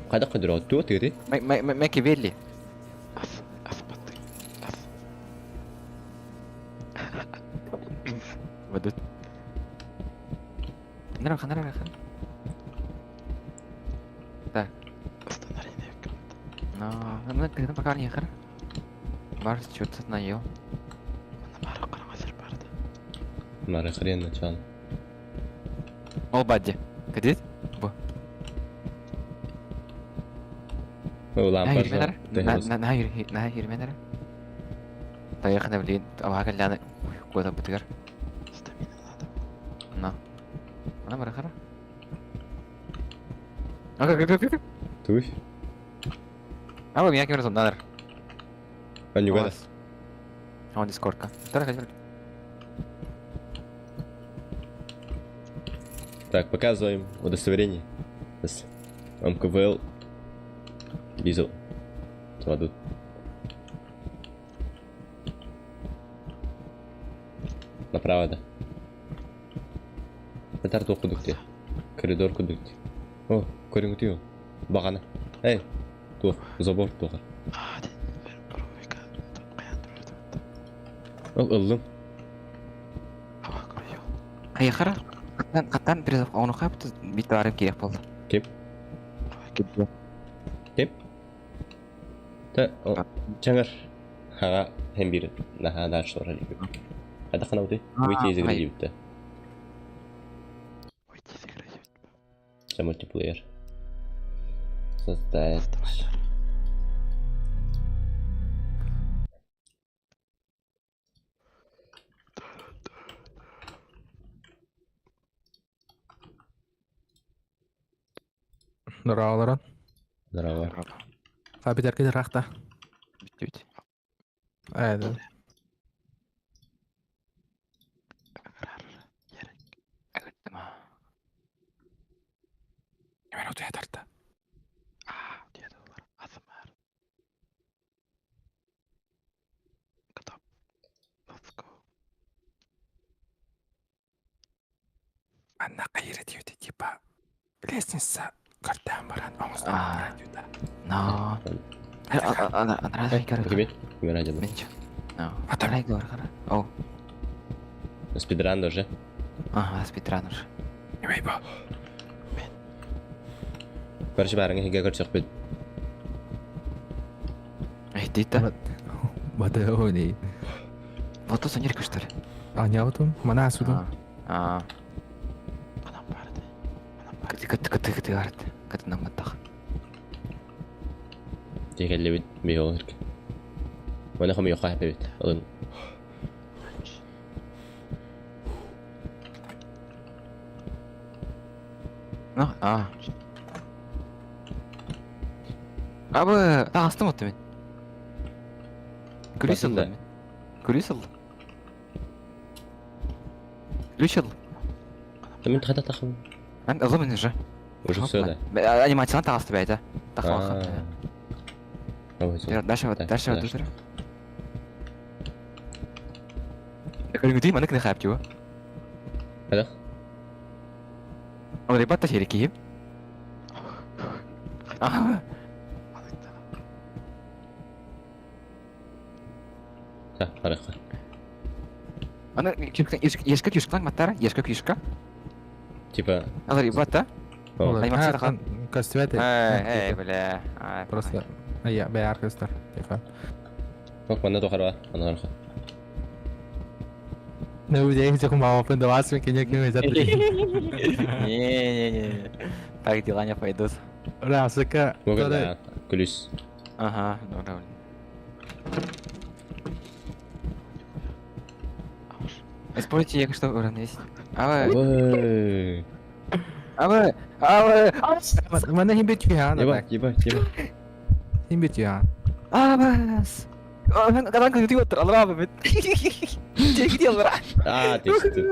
Қайда қойдырады? Туа тегіде? Мэки Велли. Ведут. Нара, нара, нара. Так. Но, ну, когда пока не хар. Барс что-то наел. Мары хрен начал. Ол бадди. Кадит? Бу. Лампа. На на юрменер. Поехали, блин. Ага, гляны. Куда бутыгар? Стамина надо. На. Она барахара. Ага, как как Туй. А вы меня кем разум, надо. Анюгада. Он дискордка. Так, показываем удостоверение. С МКВЛ. Визу. Свадут. Направо, да. Татар туох кудукти. Коридор кудукти. О, көрүҥүтүй ол. Бағана. Эй, туох, забор туох. Ол ыллым. Хайахара. Каттан каттан бир ону капты бит барып керек болду. Кеп? Кеп? Та, чаңар. Хаға hem bir наха дальше олар Қайда қана өте? Выйти из игры дейбітті. Выйти из игры За мультиплеер. Создать. Здорово, Здорово. А пятерка рахта. Бит. А, да. Минуту я тарта. Анна кайра диэти типа лестница картам баран оңостон диэти. Но. Ана ана Кеме? Кеме радио. Но. Ана говор О. Спидран уже. Ага, спидран уже. Неме бо. Короче, барыңа хиге көрсөк бит. Эй, дита. Бата они. Вот то сонир что ли? А не вот мана сюда. А. Кыты кыты кыты кыты арт. Кыты нам маттах. Текелли бит бейол. Мана хам йоха бит. Алын. Ну, а. Абы, тағастым отты мен. Күлүс Басында. мен. Күлүс алды. Ключ алды. Мен қайда тақым? Мен ылы мен уже. Уже все, да. Анимацияны тағасты бәйді. Тақалақа. Дальше вот, дальше вот, дальше. Көрүңүтүй маны кіне хайп чуа. Қайда? Ол ребята шереки. А, Та, қараққа. Ана ешка кюшкалан маттара, ешка кюшка. Типа. Ал ребята. Анимация тақа. Костюмы. Эй, эй, бля. Просто я бә оркестр. Типа. Ок, мана тохарва, ана арха. Ну, я их мама пендалас, мен кене зат. Не, не, не. Так дела не пойдут. Ра, сука. Могу, Күлүс. Ага, ну да. Используйте, я что уравновесить. Аве. Ой. Аве. Аве. Мана химбит я. Ебать, ебать, ебать. Химбит я. А, бас. Кадан көтү оттор, алра бит. Чеки алра. А, тести.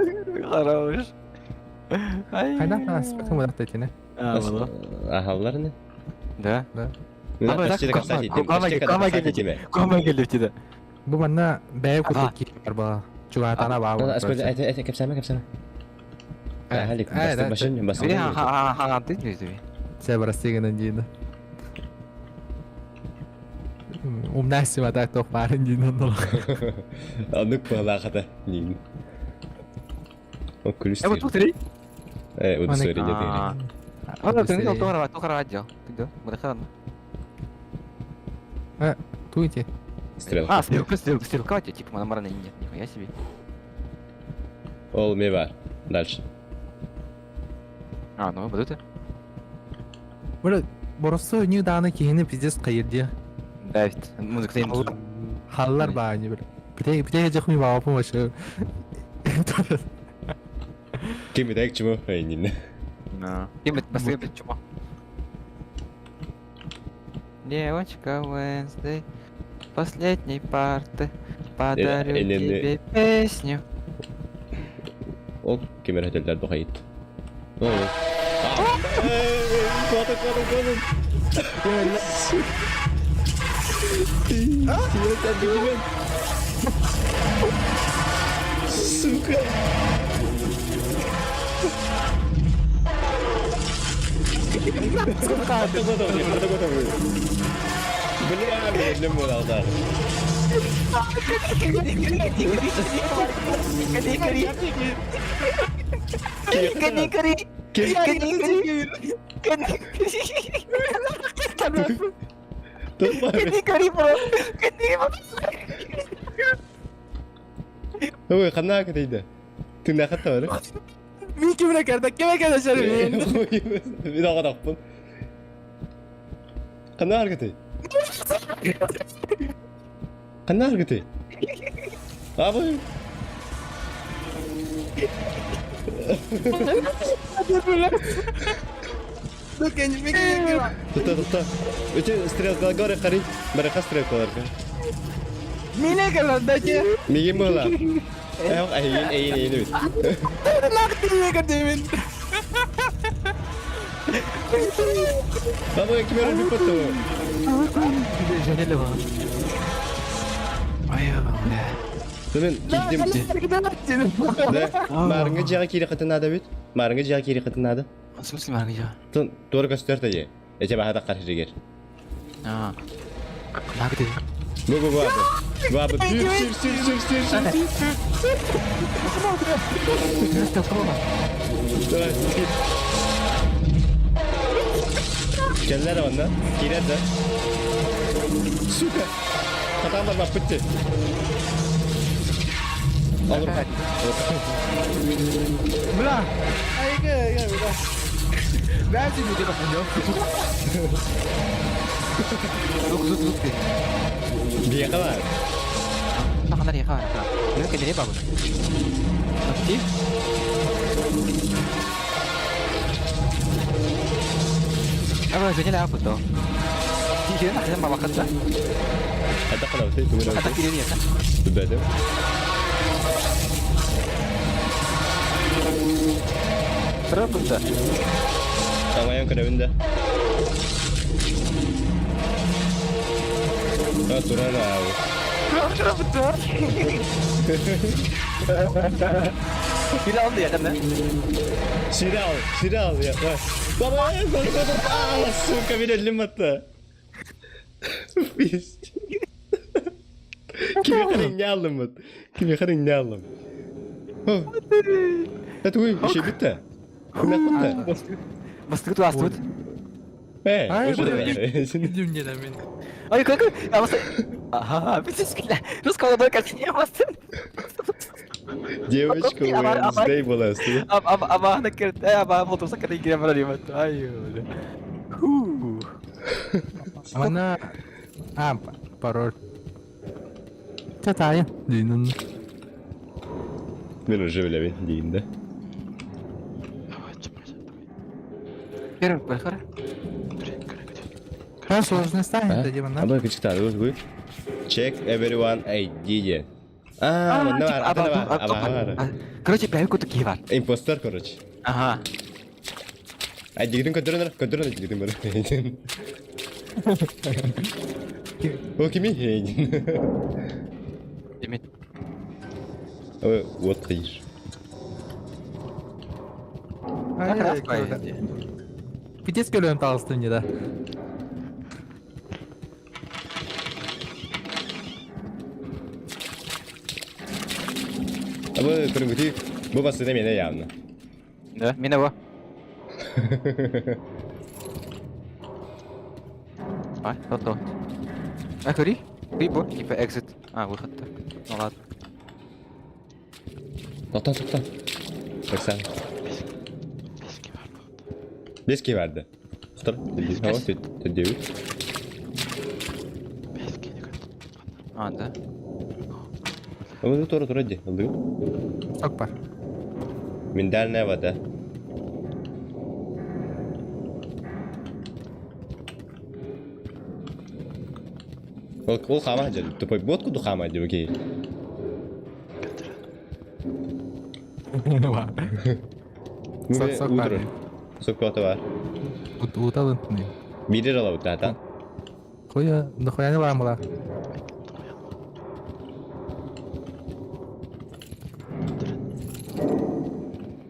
Хорош. Хайда аспытын вадакта итине. А, было. Ахаллар не? Да. Да. Ну, А, почти так, доказать кама- почти кама доказать келле тебе. Кама келле Бу манна бэйэ Ага. курдук киирэр бар Чугаатана баа. Ну, аскольд, это это кепсаме, кепсаме. Халик, басын, басын. Бери ха ха ты не зви. Сэ барастыгынан диина. Умнасси ватак тох баарын диин оннолох. Аннык палахата. Нин. О, күлүс. Э, вот тут три. Э, удостоверение ты. А, да, ты не тохара, тохара отдел. Ты да? Мудахан. Туйте. Стрелка. А, стрелка, стрелка, стрелка, типа, мана нет, нихуя себе. Ол ме бар. Дальше. А, ну, буду ты. Бу боросу не дааны киһини пиздец кайырдия. Да, ведь музыка Халлар баа не бир. Бите бите жохми баа помощь. Ким итек чему? Эй, нин. Да. Ким это басты чума. Девочка Уэнсдей, последней парты, подарю тебе песню. Ол кемер хөтөлдөр бухайт. О. Кота, кота, кота. Сука. Бля, блин, не Ой, хана кытайда. Ты на хата бар. Мин кимре керде, киме керде шәрі Мен ағадақпын. Қана аргыты? Қана аргыты? Абы. Тұта, тұта. Өте стрелка горы қари. Барақа стрелкалар. Мине келді, Меген бола. Әйін, әйін, әйін өт. Нақты мен. Баба, кімер өліп кетті ғой. Женелі ба. Ай, бля. Мен килдим. Да. Марыңы жағы кири қытынады бит. Марыңы жағы кири қытынады. В смысле марыңы жағы? Тон тура көстөр тәже. Эче баха таққар жегер. А. Нагды. Бу бу бу. Бу бу. Сүр сүр сүр сүр сүр сүр. Давай, кир. Келлер онна. Кирер да. Сука. Хатам бар бап бітті. Алыр. Бля. Айга, айга, бля. Бәсі не деп ақын Звук, звук, звук. Бияқа бар. Тақандар яқа бар. Мен кенере бабы. Актив. Aba, женелі апы то. Кирен ақын баба қытса. Хата қана өте, түмін Хата өте. кирен ека. Түбәдім. Тұрып бұнда. Тамаян көрәбін де. А, турар ау. Тұрып бұнда. Кире алды я, да? Сире ал, сире ал. Я, Баба, А, сука, меня өлім атты. Пиздец. Киме қарың не алдым бұт? Киме қарың не алдым? Это ой, еще бітті. Киме қытты? Бастығы ту асты Э, Ай, уже бля. мен. Ай, как? А бас. Ага, пиздец, Русского молодой картине басты. Девочка Уэнсдей боласың. Аба, ана кирт, аба, болтырса кәдей кире бар Ай, бля. Ху. Ана а пароль. Чатайын. Дейін. Мен уже білемін дейін да. Первый, бахара. Да, сложно станет, да, Димон, да? Абы кычыктаады бу. Check everyone ID диэн. Аа, манна бар, атына бар, абаҕа бар. Короче, бэйэ кутук киһи бар. Импостер, короче. Ага. Айдигитин көрдөрөн, көрдөрөн айдигитин бар. О, кими? Демет. Ой, вот кыйыр. Пиздец көлөөн таҕыстым дьэ да. Абы көрүҥгүтүй бу бассына миэнэ явно. Да, мина бу. А, то-то. А, көрүй? Көрүй бу, типа exit. А, выход Ну ладно. Тоқтоо, тоқтоо. Оксана. Бес киһи барды. Тор, төддүбүт. А, да. Ылы тура тура ди, ылдыгы. Сок бар. Миндальная вода. Ол ол хаама дьэ, тупой бот куду хаама дии окей. Сок сок бар. Сок кота бар. Уталын. Бири алабыт таата. Хуя, нахуя не ламала.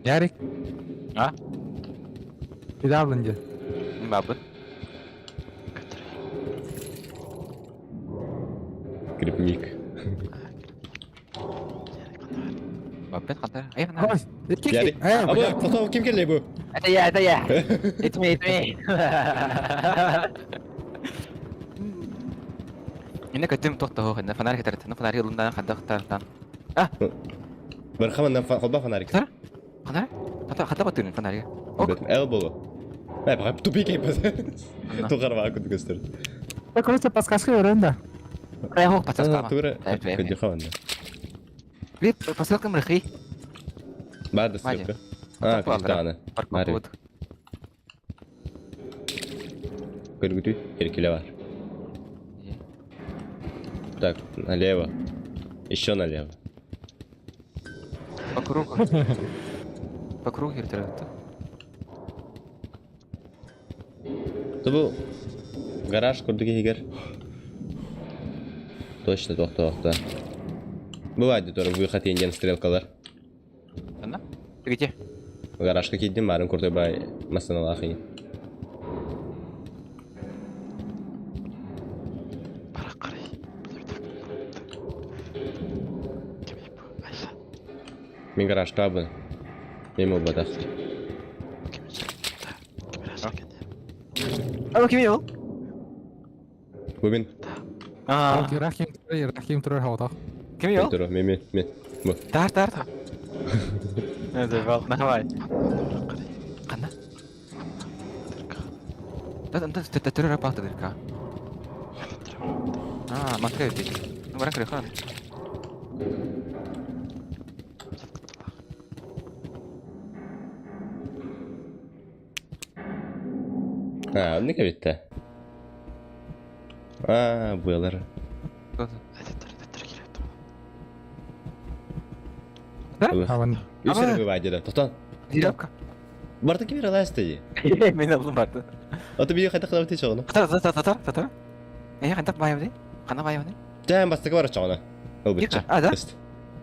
Ярик. А? Кидаблын дьэ. Бабыт. Грибник. Бабыт хантар. Ай, Ой, Ярик. Абы, тоқтоо, ким келли бу? Это я, это я. It's me, it's me. Инна көтүм тохто хох, инна фонарик тарт, инна фонарик ылындан хаддах тартан. А! Бархаман холба фонарик. Фонарик? Хата хата батырын фонарик. Эл болу. Эй, бага тупик эй Тугар куду көстөр. Да, короче, подсказка өрөн да. Эй, хох, подсказка. Тугара. Көдү хаванда. Бит, посылка мрхи. Бар да ссылка. А, капитана. Бар. Көргүтү, эркеле бар. Так, налево. Еще налево. По кругу. По кругу вертолет. Это был гараж курдук егер. Точно, тохто, тохто. Бывает, тоже выход индиан стрелкалар. Ана? Ты где? Гаражка киддим, марын курдук бай масаналахи. Мин гаражка абын. Мен болбатах. Алло, ким ол? Бу мин. А. Рахим, Рахим турар хаватах. Ким ол? Тур, мен, мен, мен. Бу. Тар, тар, тар. Заебал, давай. Кана? Да, да, да, да, рапалта дырка. А, матка ведь. Ну, барак рехан. А, не кабитте. А, буялар. Хаван. Үсер бывает, да. Тоқтан. Дирапка. Барта ким раласты. Мен алдым барды. Аты бии қайта қылап тей чоғына. Татар, татар, татар, татар. Э, қандап бай бай. Қана бай бай. Жан бастығы бар чоғына. Ол бітчі. А, да?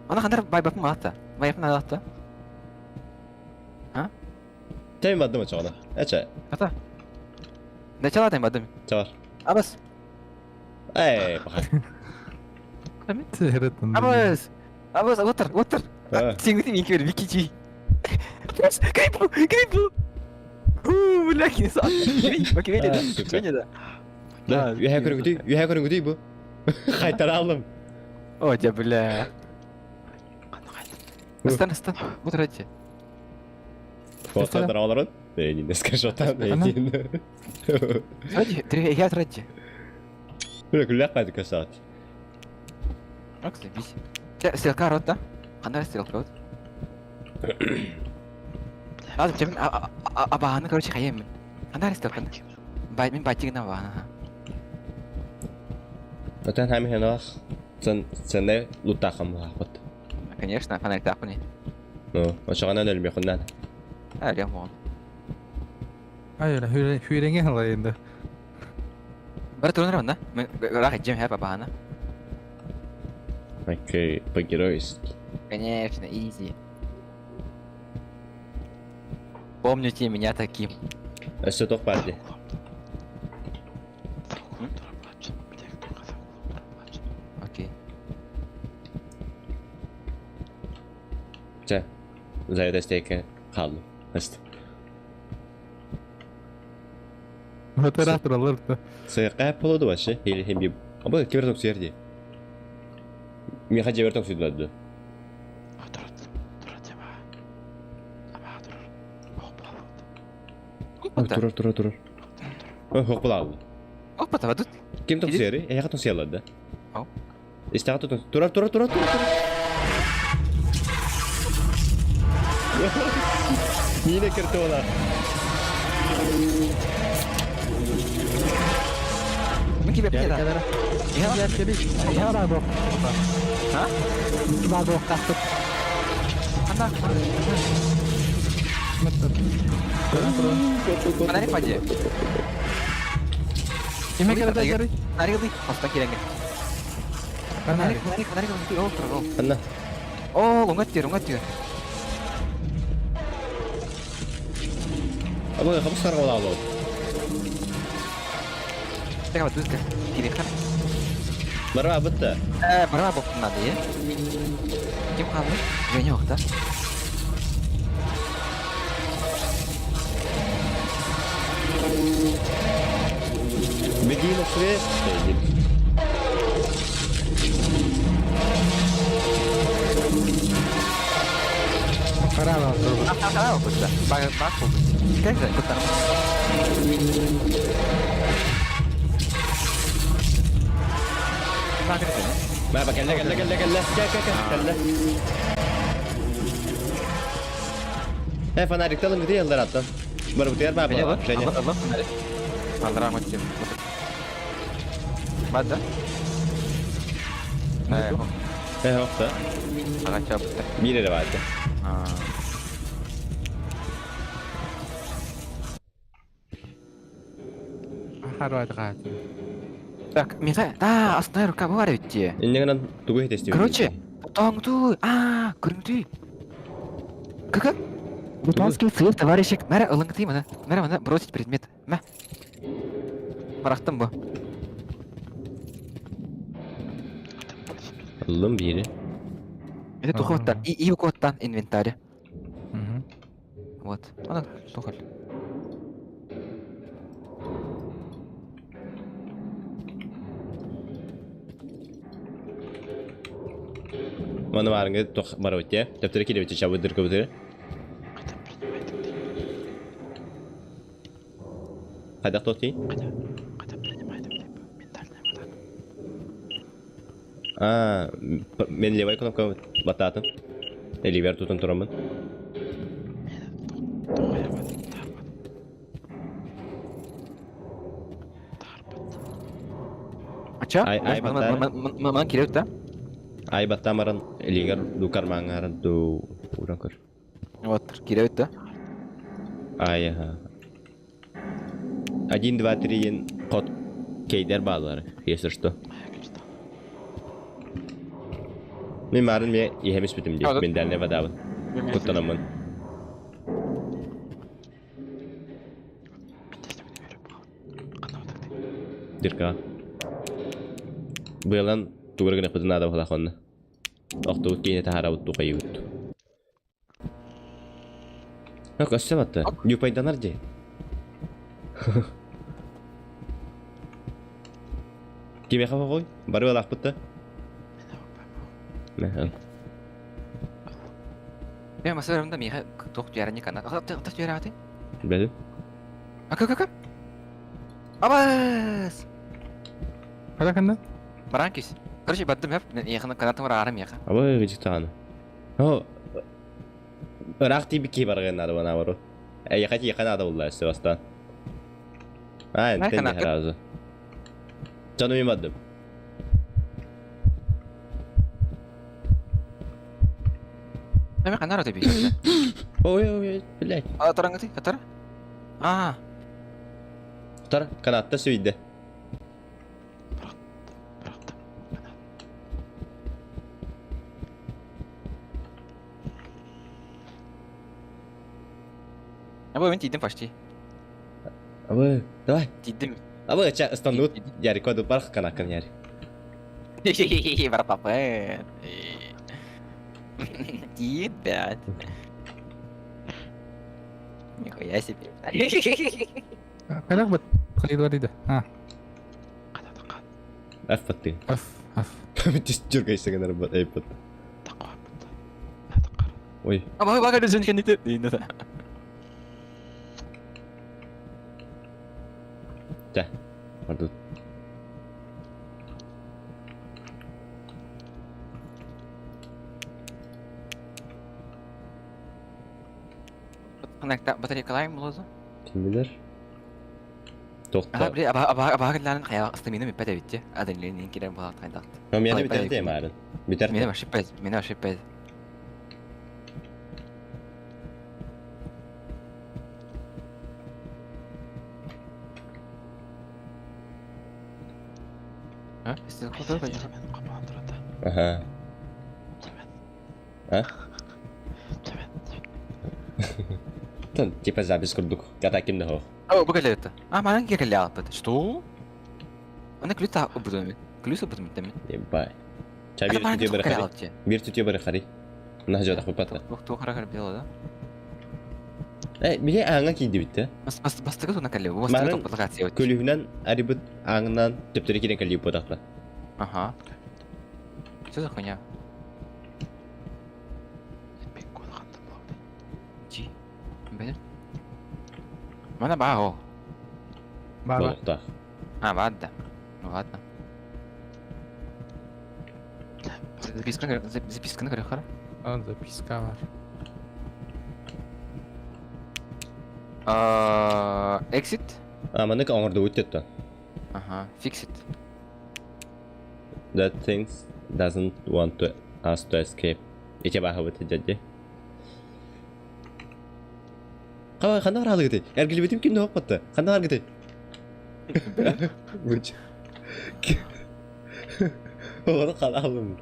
Ана қандар бай бапым алатта. Бай бапым алатта. А? Тәйін бадым чоғына. Әче. Ата. Да чала тәйін бадым. Чалар. Абас. Эй, бақа. Абас. Абас, отыр, отыр. Сен өте мен кер, вики чи. Крипу, крипу. У, бля, кинеса. Кимени, да. Да, үйә көрінгүтүй, үйә көрінгүтүй бу. Қайтара алдым. О, дя, бля. Ыстан, ыстан, вот ради. Қайтара алырын. Эй, не скажу там, эй. Ради, я ради. Бля, күлләк қайды көсат. Ок, заебись. Стрелка рот, да? Қандай стрелка рот? Надо, чем абааны, короче, хаем. Қандай стрелка? Бай, мен байтигін абааны. Отон хами ханах сцена луттаахам баахпыт. Конечно, фонарьтаахпын. Ну, очоҕонон өлмөхүннан. Өлүөм оҕон. Ай, хүреңе халайында. Бары турунар онна. Ыраах иджем хэп абаана. Окей, по-геройски. Конечно, изи. Помните меня таким. Өссө туох баар дии? Окей. Чэ, за стейка хааллым. Өст. Оператор тураллар да. Сыакка болоду вообще или хем Аба кибер токсуер дии. Миха жебер токсуйдулар Турар, турар, турар. Ой, хоқ Опа, тут. Ким токсуери? Эйха токсуялар да. Истаға tutun. Турар, турар, турар, турар, турар. Мине кірті олар. Мин кибер кида. Я бар бу. Ha? Бар бу кастык. Анда. Фонарик паде. Киме келе жары? Фонарик ды. Хоста киренге. Фонарик, фонарик, фонарик, о, о. Анна. О, лоңга тир, лоңга тир. Аба, хабыс сарға ола алу. Так вот, дузка. Кире хар. Бара бітті. Бара боп надо, е? Ким қалды? Женя оқта. Беги на свет. Харава турбут. Харава бутта. Баг баг бут. Как же? Куттар. Mä kelle kelle kelle kelle kelle kelle kelle. Э, фонарик талын где елдар аттан? Бар бутер ба ба. Женя. Allah фонарик. Алра мотив. Бада. Э, Э, хопта. Ага, чапта. Бире барды. Харава Так, Михаил, да, основная рука была ведь те. Иннегенен тугу хитести. Короче, потом а, көрүңтүй. Как? Бутонский цвет, товарищик. Мәрі ылыңты мына. Мәрі мына бросить предмет. Мә. Барақтым бу. Ыллым бире. Это тухоттан. И и укоттан инвентарь. Вот. Ана тухал. Маны барыңы тох бар өтте. Тәптері келе өте чабы дыркы өтері. Қайда тоқти? А, мен левай кнопка бататын. Эливер тутун турамын. Ача? Ай, ай, баттар. Ман керек да? Ай баттамарын лигер дукар маңарын ду уран көр. Вот, керек да? Ай, ага. 1, 2, 3 код кейдер баалары, если что. Мен марын ме ихемис бүтүм ди. Мен дәлне вадабын. Куттанамын. Дирка. Быйлан тугыргына пытын ада бала хонна. Оқту кейне тахара бутту кайыбыт. Ак өссө батты. Юпайданар ди. Киме хафа қой? Бары бала ақпытты. Мә, Мен масырымда миха тоқ түйәріне кана. Ата түйәрі аты? Білдім. Ака, ака, Абас! Қара канда? Баранкис. Короче, баттым хеп, яхына канатым бар арым яха. Абай гыжык тағаны. О, Ырақ тиби ки барған ады бана бару. Ә, яқа ти яқан ады болла өсті бастан. А, Мә, тен канаты. разы. Жаным емадым. Эми ханна арата бий? Ой, ой, блядь. А тараңгыты, катара? А. Тар, канатта сүүйдэ. Абы мен тиидим почти. Абы, давай. Тиидим. Абы, ча, ыстанныбыт. Ярико барах канаккын яри. Бар папа. Ебать. Нихуя себе. Хайдах бит? Хайдах А. F баттыы. F, F. Жүргейсеген арбат, айпат. Ой. Аба бага дүзен кенде дейін да. Чэ, бардыбыт. Батарейкалайм булозу? Ким билэр? Тохто. Аха били аба аба аба кэллээн хайа астамина миппэт эбит адреналин кирэн буолаат хайдах. Миэнэ бүтэр тиэм арын. Бүтэр. Миэнэ вообще пэт, миэнэ вообще пэт. Аха. А? Тон, типа запись курдук. Ката ким да О, бу кэллэ А, манан кэллэ аалбыт. Что? Аны ключ та убудум. Ключ убудум тем. Ебай. Ча бир түтүө бары хари. Бир түтүө бары хари. Мына жо тахпы патра. Ту хара бело, да? Э, бие аңа кийди битте. Бас бас бастыгы туна кэллэ. Бастыгы топпатыга Көлүһүнэн арибыт аңынан төптөрү кирен кэлли ботакта. Ага. Что за хуйня? Чи? Бәдер? Мана баа ол. Баа баа. А, ладно. Ну ладно. Записка, записканы көрө А, записка бар. Exit? А, манык оңорду өттөттө. Ага, fix it. That things doesn't want to us to escape. Иче баха быты дьадьи. Хава ханна баралыгыты? Эргилбитим ким да хоппатты. Ханна баргыты? Буч. Оҕону халаалым.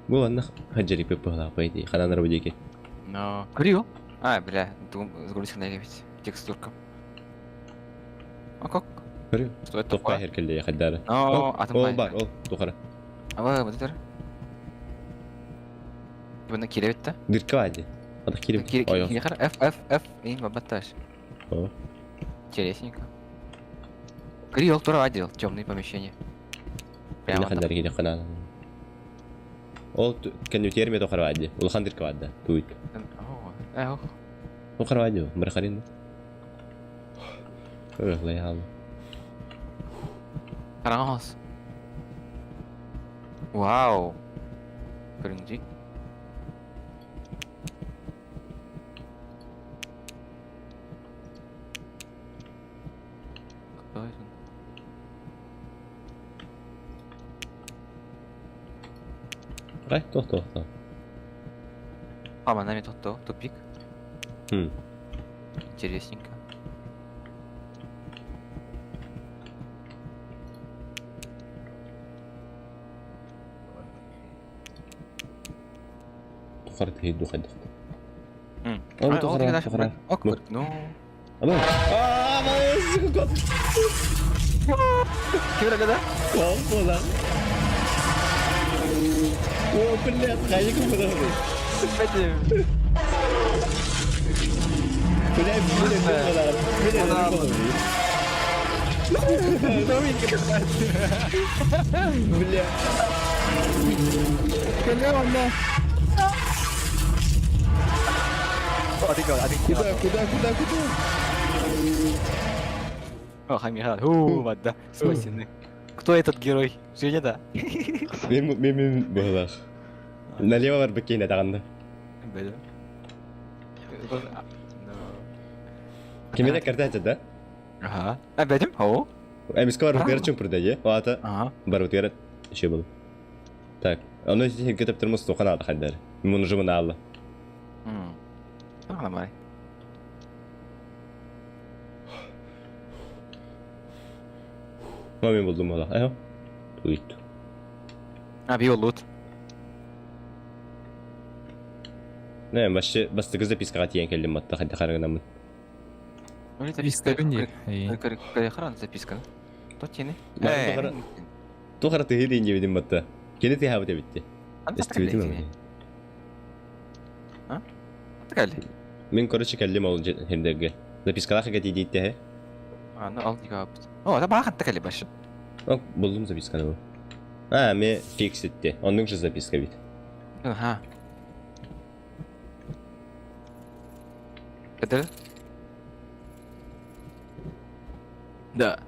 Бу анна хаджарипы пыһлаапай дии, ханан арабы диэки. Но. Курил? А, бля, сгрузил на ведь текстурка. А как? Көрү. Что это Тохпай такое? хэркэллэ хайдары. Но, атом Ол бар, ол тухара. А вы вот это? Бұны кире бітті. Дырка бади. Ата кире. Кире, кире, F, F, F, и бабатташ. О. Интересненько. Кирилл тура отдел, темные помещения. Прямо там. Кире хана. Ол кэннүтиэр ме тохара бади. Улахан дырка бадда. Туйт. О, эх. Тохара бади, бархарин. Ырыхлай хал. Қараңыз. Вау. Көріңдей. Кто это? Ай, тох тох тох. А, нами тут то, тупик. Хм. Интересненько. Тухар тхи духай духай. О, тухар тухар. Ок, ну. Аба. Аа, маа, Ким да? Кола. О, блядь, хайык була. Бәдем. Блядь, блядь, блядь, Бля. Куда Куда, куда, куда, куда? О, Хамира, у, вода, спасены. Кто этот герой? Женя, да? Мен мен мен булах. Налево бар бекейне таганда. Бля. Кимине кэртээччи да? Аха. Эбэтим, о. Эмискэ барбытыгар чуҥпурда дии. Ол аата Ага. барбытыгар еще был. Так, ону сиргэ тэптэрмус тухан аата хайдар. Мунужумун аалла. Ағламай. Мамин булдум ола. Эхо. Туит. А, би олут. Не, вообще бастакы запискаҕа тиийэн кэллим матта хайда харыгынаммын. Истэбин дии. Хран записка. То тени. Тухара тыһы диин диэбитим батта. Кини тыһаабыт эбитти. Эстибитим. А? Кэлли. Мин короче кэллим ол хирдерге. Запискалаах эгэ дииттэһэ. Аны ал дигабыт. О, это баахатта кэлли башы. О, булдум записканы бу. А, ме фикситти. Оннук же записка бит. Ага. Это? Да.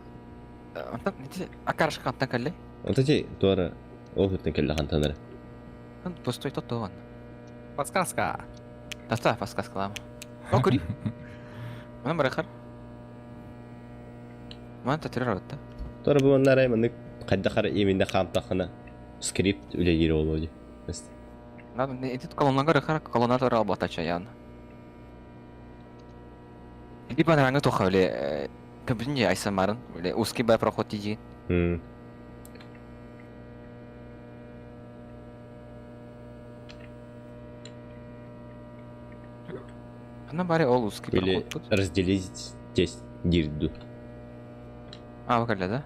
Онтон ити акарашка хантан кэллэй? Онтон ти туора ол хыттан кэллэ хантан эрэ. Пустой тот туон. Подсказка. Таста подсказкалаама. О, кури. Манан барахар. Ман татырар отта. Туора бу манна арай маннык хайдах ара именно хаамтаххына скрипт үлэлиир буолуо дии. Надо ити колоннага рахар колонна туора албатача ян. Ити панараңы тоха үле көбүнje айсамарын үле узкий бай проход тиги. Ана баре ол узкий Или проход тут. разделить здесь гирду. А, вакалля, да?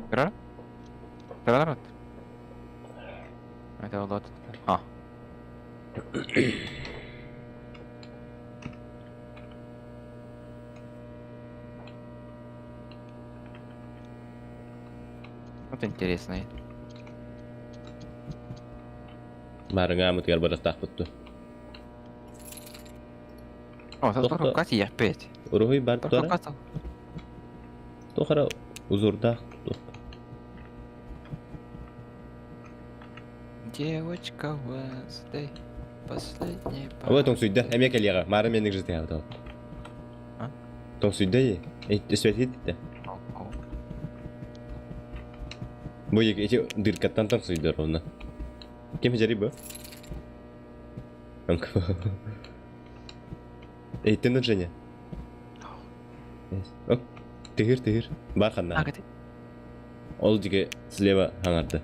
Көрөр? Көрөр? Это вот. А. Вот интересный. Маарыҥаамытыгар барыахтаахпыт О, тут рукати я опять. Уруһуй бар туора? Руката. Туох эрэ узурдаах туох. Девочка Wednesday, последний Ой, тоҥсуйда, эмиэ кэлиэҕэ, маары миэнник жытыһабыт А? Тоҥсуйда ии, Бу эти дыркаттан тоҥсуйда ровно. Ким жари бу? Эй, ты Женя. Тыгыр, тыгыр. Бар ханна. Ол диге слева хаңарды.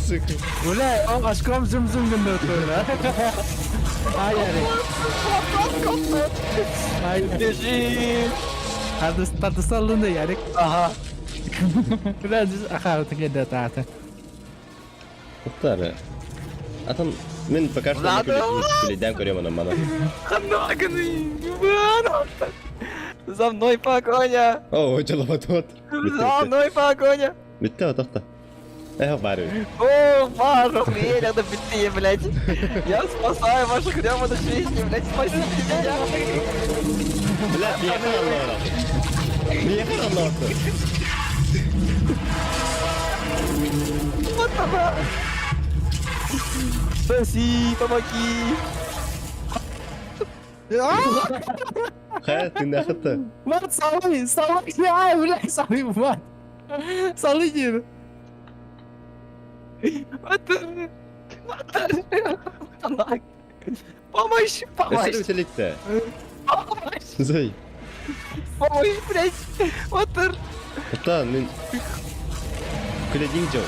Сука. Бля, он очком зум-зум гынды отыр. Ай, ай. Ай, Бежим! Тардыса алынды Ярик. Ага. Бля, аха, тегенде тааты. Туктары. Атам мен пока что күледен көрем анан мана. За мной погоня! О, жалабат. За мной погоня! Бүтті отақта. Эх, бары. О, Мару, охуели, да битые, блядь. Я спасаю вашу гребаную жизнь, блядь, спасите меня. Бля, миэхэ Аллах. Миэхэ Аллах. Вот она. Спаси, помоги. Хайа, ты нахыта. Мат, салый, салый, ай, бля, салый, мат. Салый диир. Помощь, помощь. Өсөр үтеликте. Помощь. Зай. Помощь, блядь. Отыр. Ота, мен күледиң жол.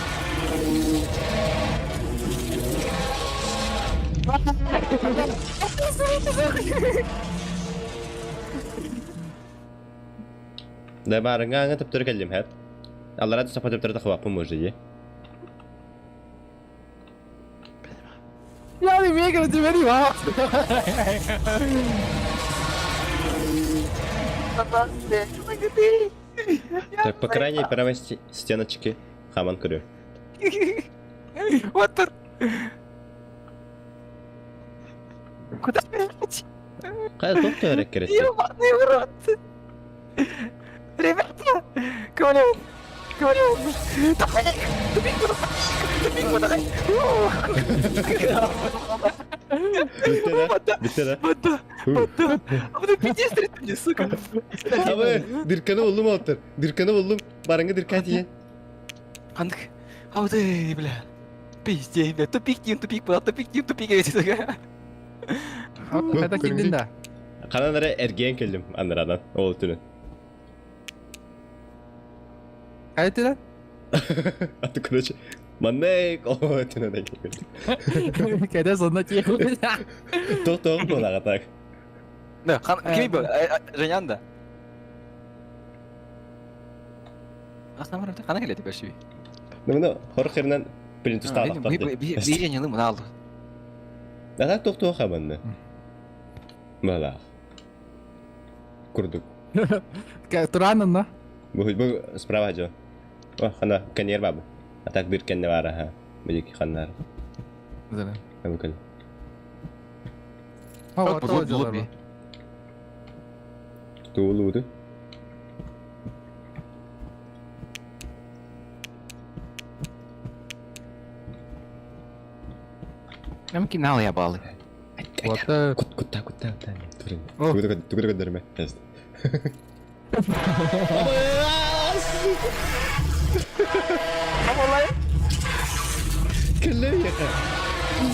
Да барыңа аңа төптөр кэллим хэп. Аллара сапа төптөр тахыбаппын может дии. Ярик, миэхэ тебе бар. Так, по крайней правой стеночке хаман көрү. Отыр. Куда бежать? Кая топ өрөк кереси. Ебаный в рот. Ребята, говорю, говорю, тупик, тупик, тупик, Бүттэ да? Бүттэ да? Бытта, бытта. А потом пиздец, мне, сука. Абы, дырканы буллум оттор. Дырканы буллум. Барыңга дырка тиен. Ханнык. А ты, бля. Пиздец, бля. Тупик тиен, тупик была, тупик тиен, тупик эти, сука. Это кимдин да? Ханан эрэ эргийэн кэллим анарадан ол түнүн. Хайа А ты, короче, маннык ол түнүн кэллим. Кэдэ сонно тиэх. Тох-тох буолаҕа так. Да, хан, кими был? Женян да. Хана келети баши. Ну, ну, хор херинен плинтустаалахтар. Би Женяны мына алды. А так тох-тох хабанны. Балаах. Курдук. Туранын да? Бу бу справа жо. О, хана каньер бабы. А так бир кенне бар аха. Бу ханнар. Бу кел. Туулуду. Нам кинал я балы. Вот. Кут кутта кутта кутта. Турин. Тугу тугу көдөрмө. Кэллэ яха.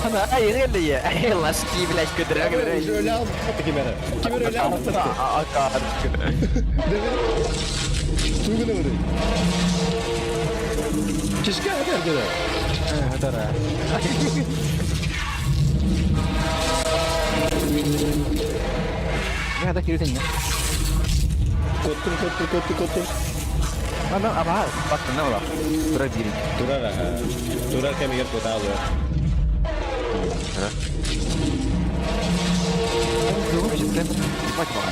Ана ай гелли я. Ай ласки блядь көдөрө көдөрө. Уже өлө алып кимере. Кимере өлө алып. Тугуну буду. Кишке атар көдө. Атар. Я так кирүтен. Коттум коттум коттум коттум. Ана аба баттын ола. Тура бири. Турар аха. Турар кемигер котаалы. Тугу бишет. Бак бак.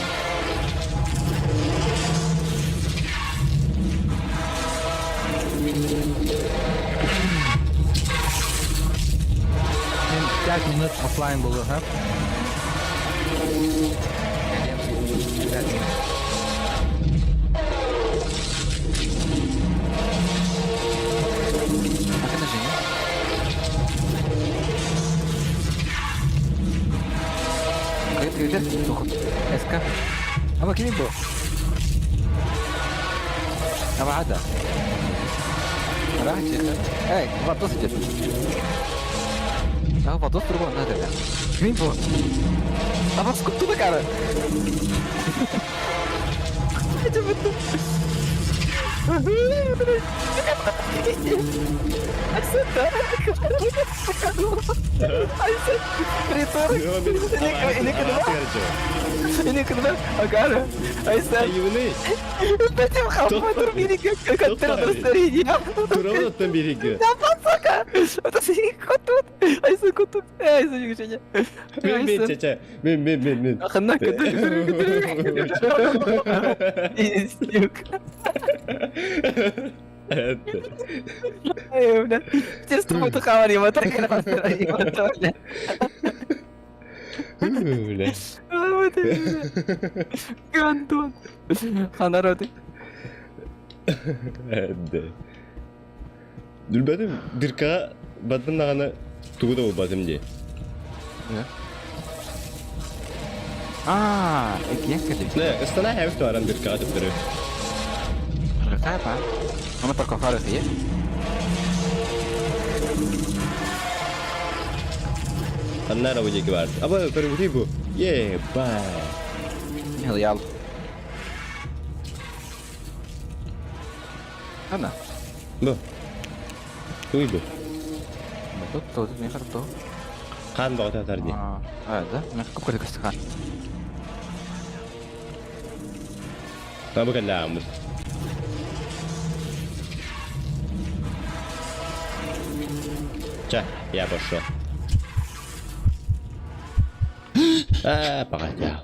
Мен 5 минут офлайн болду, ха? Акана Женя. Кайт кайт тохот. СК. Аба кими бу? Аба ада. راح اي فاتوس جد. اه فاتوس تربو نادر. مين بو؟ Аба скупту да кара. Ini kenapa? Agara. Айса. Айыбыны. Бәтем хапа бирик. Турабын оттан бирик. Сука. Это котут. Айса котут. Айса Женя. Мен мен чача. Мен мен мен мен. Ахана көтөр. Истюк. Ай, бля. Тесто буду хавари, вот так бля. Бля. Гандон. Ханароты. Дүлбәдим дырка баттым наганы тугу да болбатым ди. А, экиен кэлли. Не, ыстана хэвик туаран дырка атып Рахапа. Ама паркохары хие. Аннара бу жеки бар. Аба көрүбүтүй бу. Е, бай. Ял. Ана. Бу. Туй бу. Тут тут мен хатто. Кан багата атар ди. А, да? Мен көп көрдік хан. Табы калламыз. Ча, я пошел. А, погодя.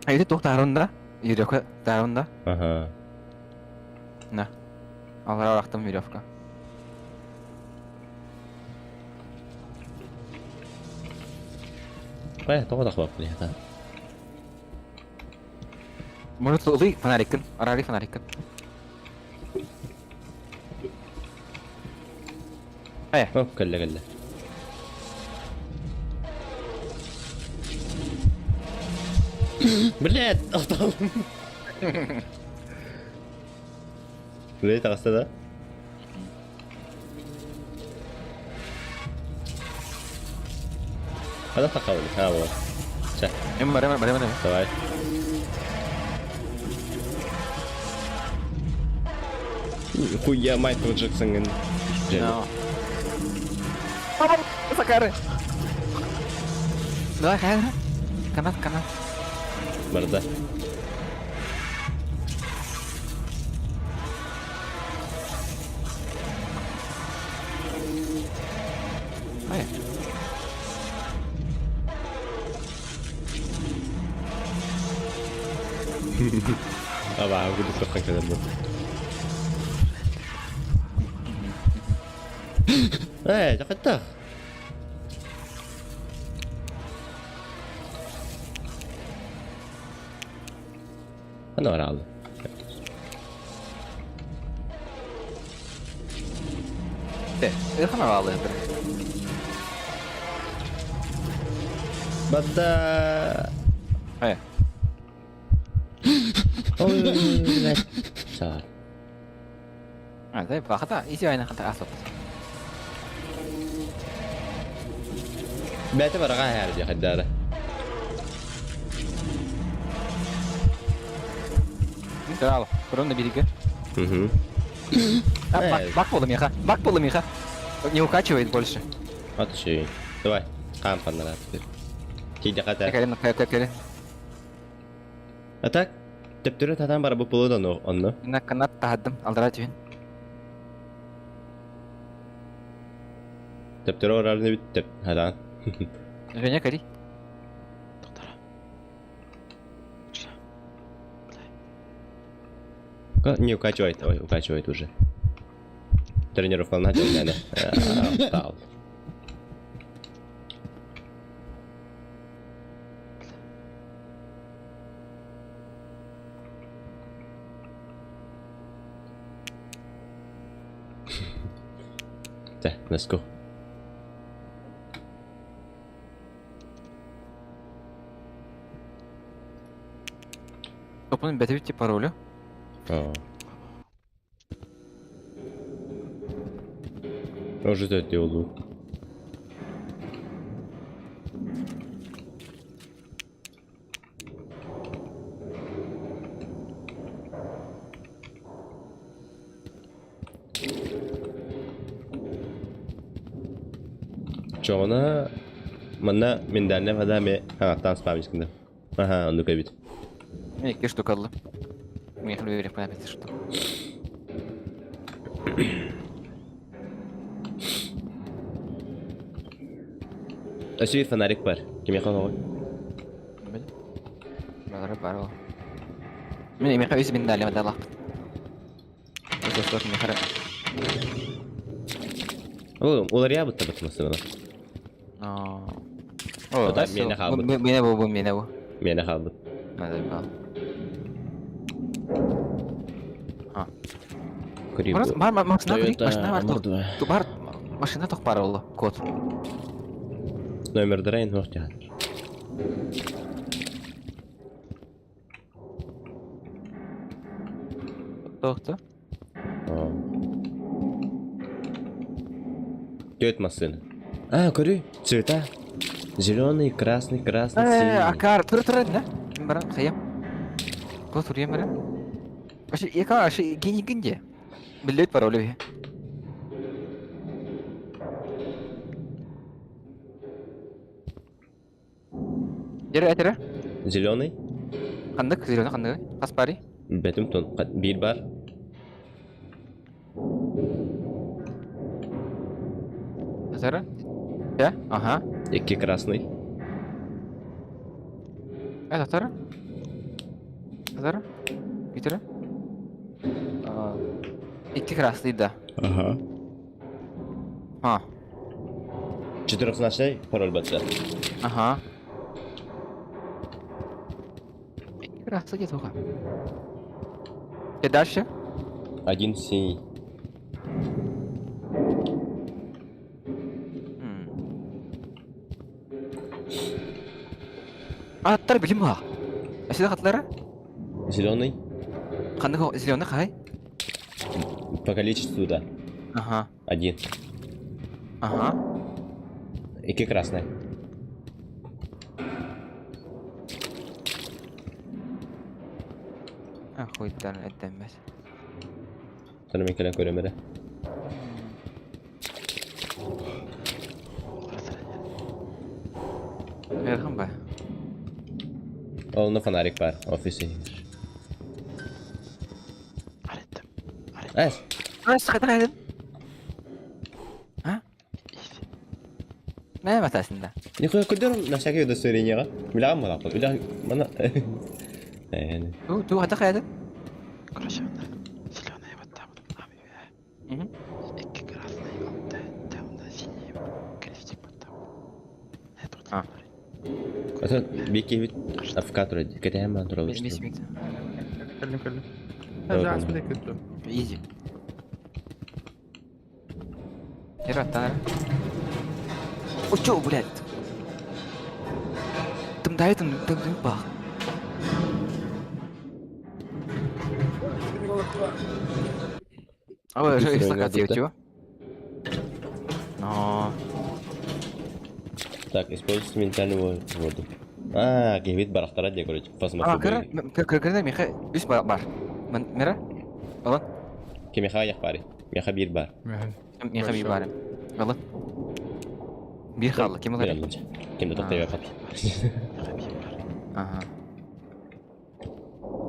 А это тоқтарында? Веревка тарында. Ага. На. Алар веревка. Ай, тоҕо тахбаппын ята. Может, ылый фонариккин, арали фонариккин. Э. Оп, кэллэ кэллэ. Блядь, охтолум. Блядь, таҕыста да? Хана тахабын, ха вот. Чэ. Эм барема барема барема. Давай. Хуя Майкл Джексон. No. Сакары. Давай, хайа. Канат, канат. Барда. Ай. Абаа, курдук таххан кэлэр бу. Ээ, дьахаттах. Ханна бараалла? Ыхана баалыыр. Бадда. Э. Ой, Саар. А, дай бахата, изи айна хата асып. Бэйэтэ бараҕа эһээр диэх хайдаара. Браво, ровно берега. Угу. А, бак, бак меха, бак меха. Не укачивает больше. Вот еще Давай, кам панара теперь. Тиде хата. Кэлин, кэлин. А так, төптөрү татан бара бу пулудан онно. На канат тахадым, алдыра түһүн. Төптөрү орарны бүттүп, хадан. Женя, кэри. Не укачивает, ой, укачивает уже. Тренировка начал, наверное. Устал. Да, let's go. Топун бэтибит паролю. А. Уже это oldu. Чоҕуна манна миндальная вода ме хаҥаттан спамискында. Аха, оннук эбит. Мен икки штука аллым. Мен хлеб понадобится что. Өссө фонарик бар. Кимиэхэ оҕой? Бар бар ол. Мен меха үс миндальная вода лахпыт. Өс меха. Ол уларыйа бытта бытмасына. Но. О, да, миэнэ хаалбыт. Миэнэ бу, бу миэнэ бу. Миэнэ хаалбыт. Надо бал. А. Көрүү. Бар бар машина Toyota машина бар. Мордва. Бар машина тох бар ол код. Номердара ин хоқ жаһан. Тохто. Төрт машина. А, көрүү. Цвета. Зеленый, красный, красный, Э, синий. акар, тур тур да. Баран хаям. Код турьям баран. Вообще, яка, вообще гений гинде. Билет паролю. Дere этере. Зеленый. Ханнык, зеленый ханнык. Хаспари. Бэтим тон. Биир бар. Этере. Я? Ага. Икки красный. Это этере. Этере. Битере. Икки красный, да. Ага. А. Четырехзначный пароль батса. Ага. Икки красный где только. И дальше? Один синий. Аттар билим баах. Өсө хатлара? Зеленый. Ханнык зеленый хай? По количеству, да. Ага. Один. Ага. Ики красный. Ахуйдан эттэммэс. Таны мен кэлэн көрөм эрэ. Эрхан ба. Онно фонарик бар, офисе. Эс. Ас хатар А? Мэ матасында. Нихуя көдөр на всякий удостоверениеға. Билягам мана қол. Билягам мана. Эни. Ту ту хата хайдын. Короче, зеленый вот там вот. Икки красный, темно синий крестик вот там. А. Ата бики бит авкатор кетем мен туралы. Мис мис. Кэллим кэллим. Жаас биле кетти. Изи. Эраттар. О, чё, блядь? Тымдай тым тым тым бах. А вы что, стакан чего? Но. Так, используйте ментальную воду. А, кебит барахтара де, короче, А, фазмофобия. кыр кыр кыр меха үс бар бар. Мен мера? Алан? Кемеха аяқ бари. Меха бир бар. Меха бир бар. Алан. Бир халла, кем алар? Кемде токтай бапат. Ага.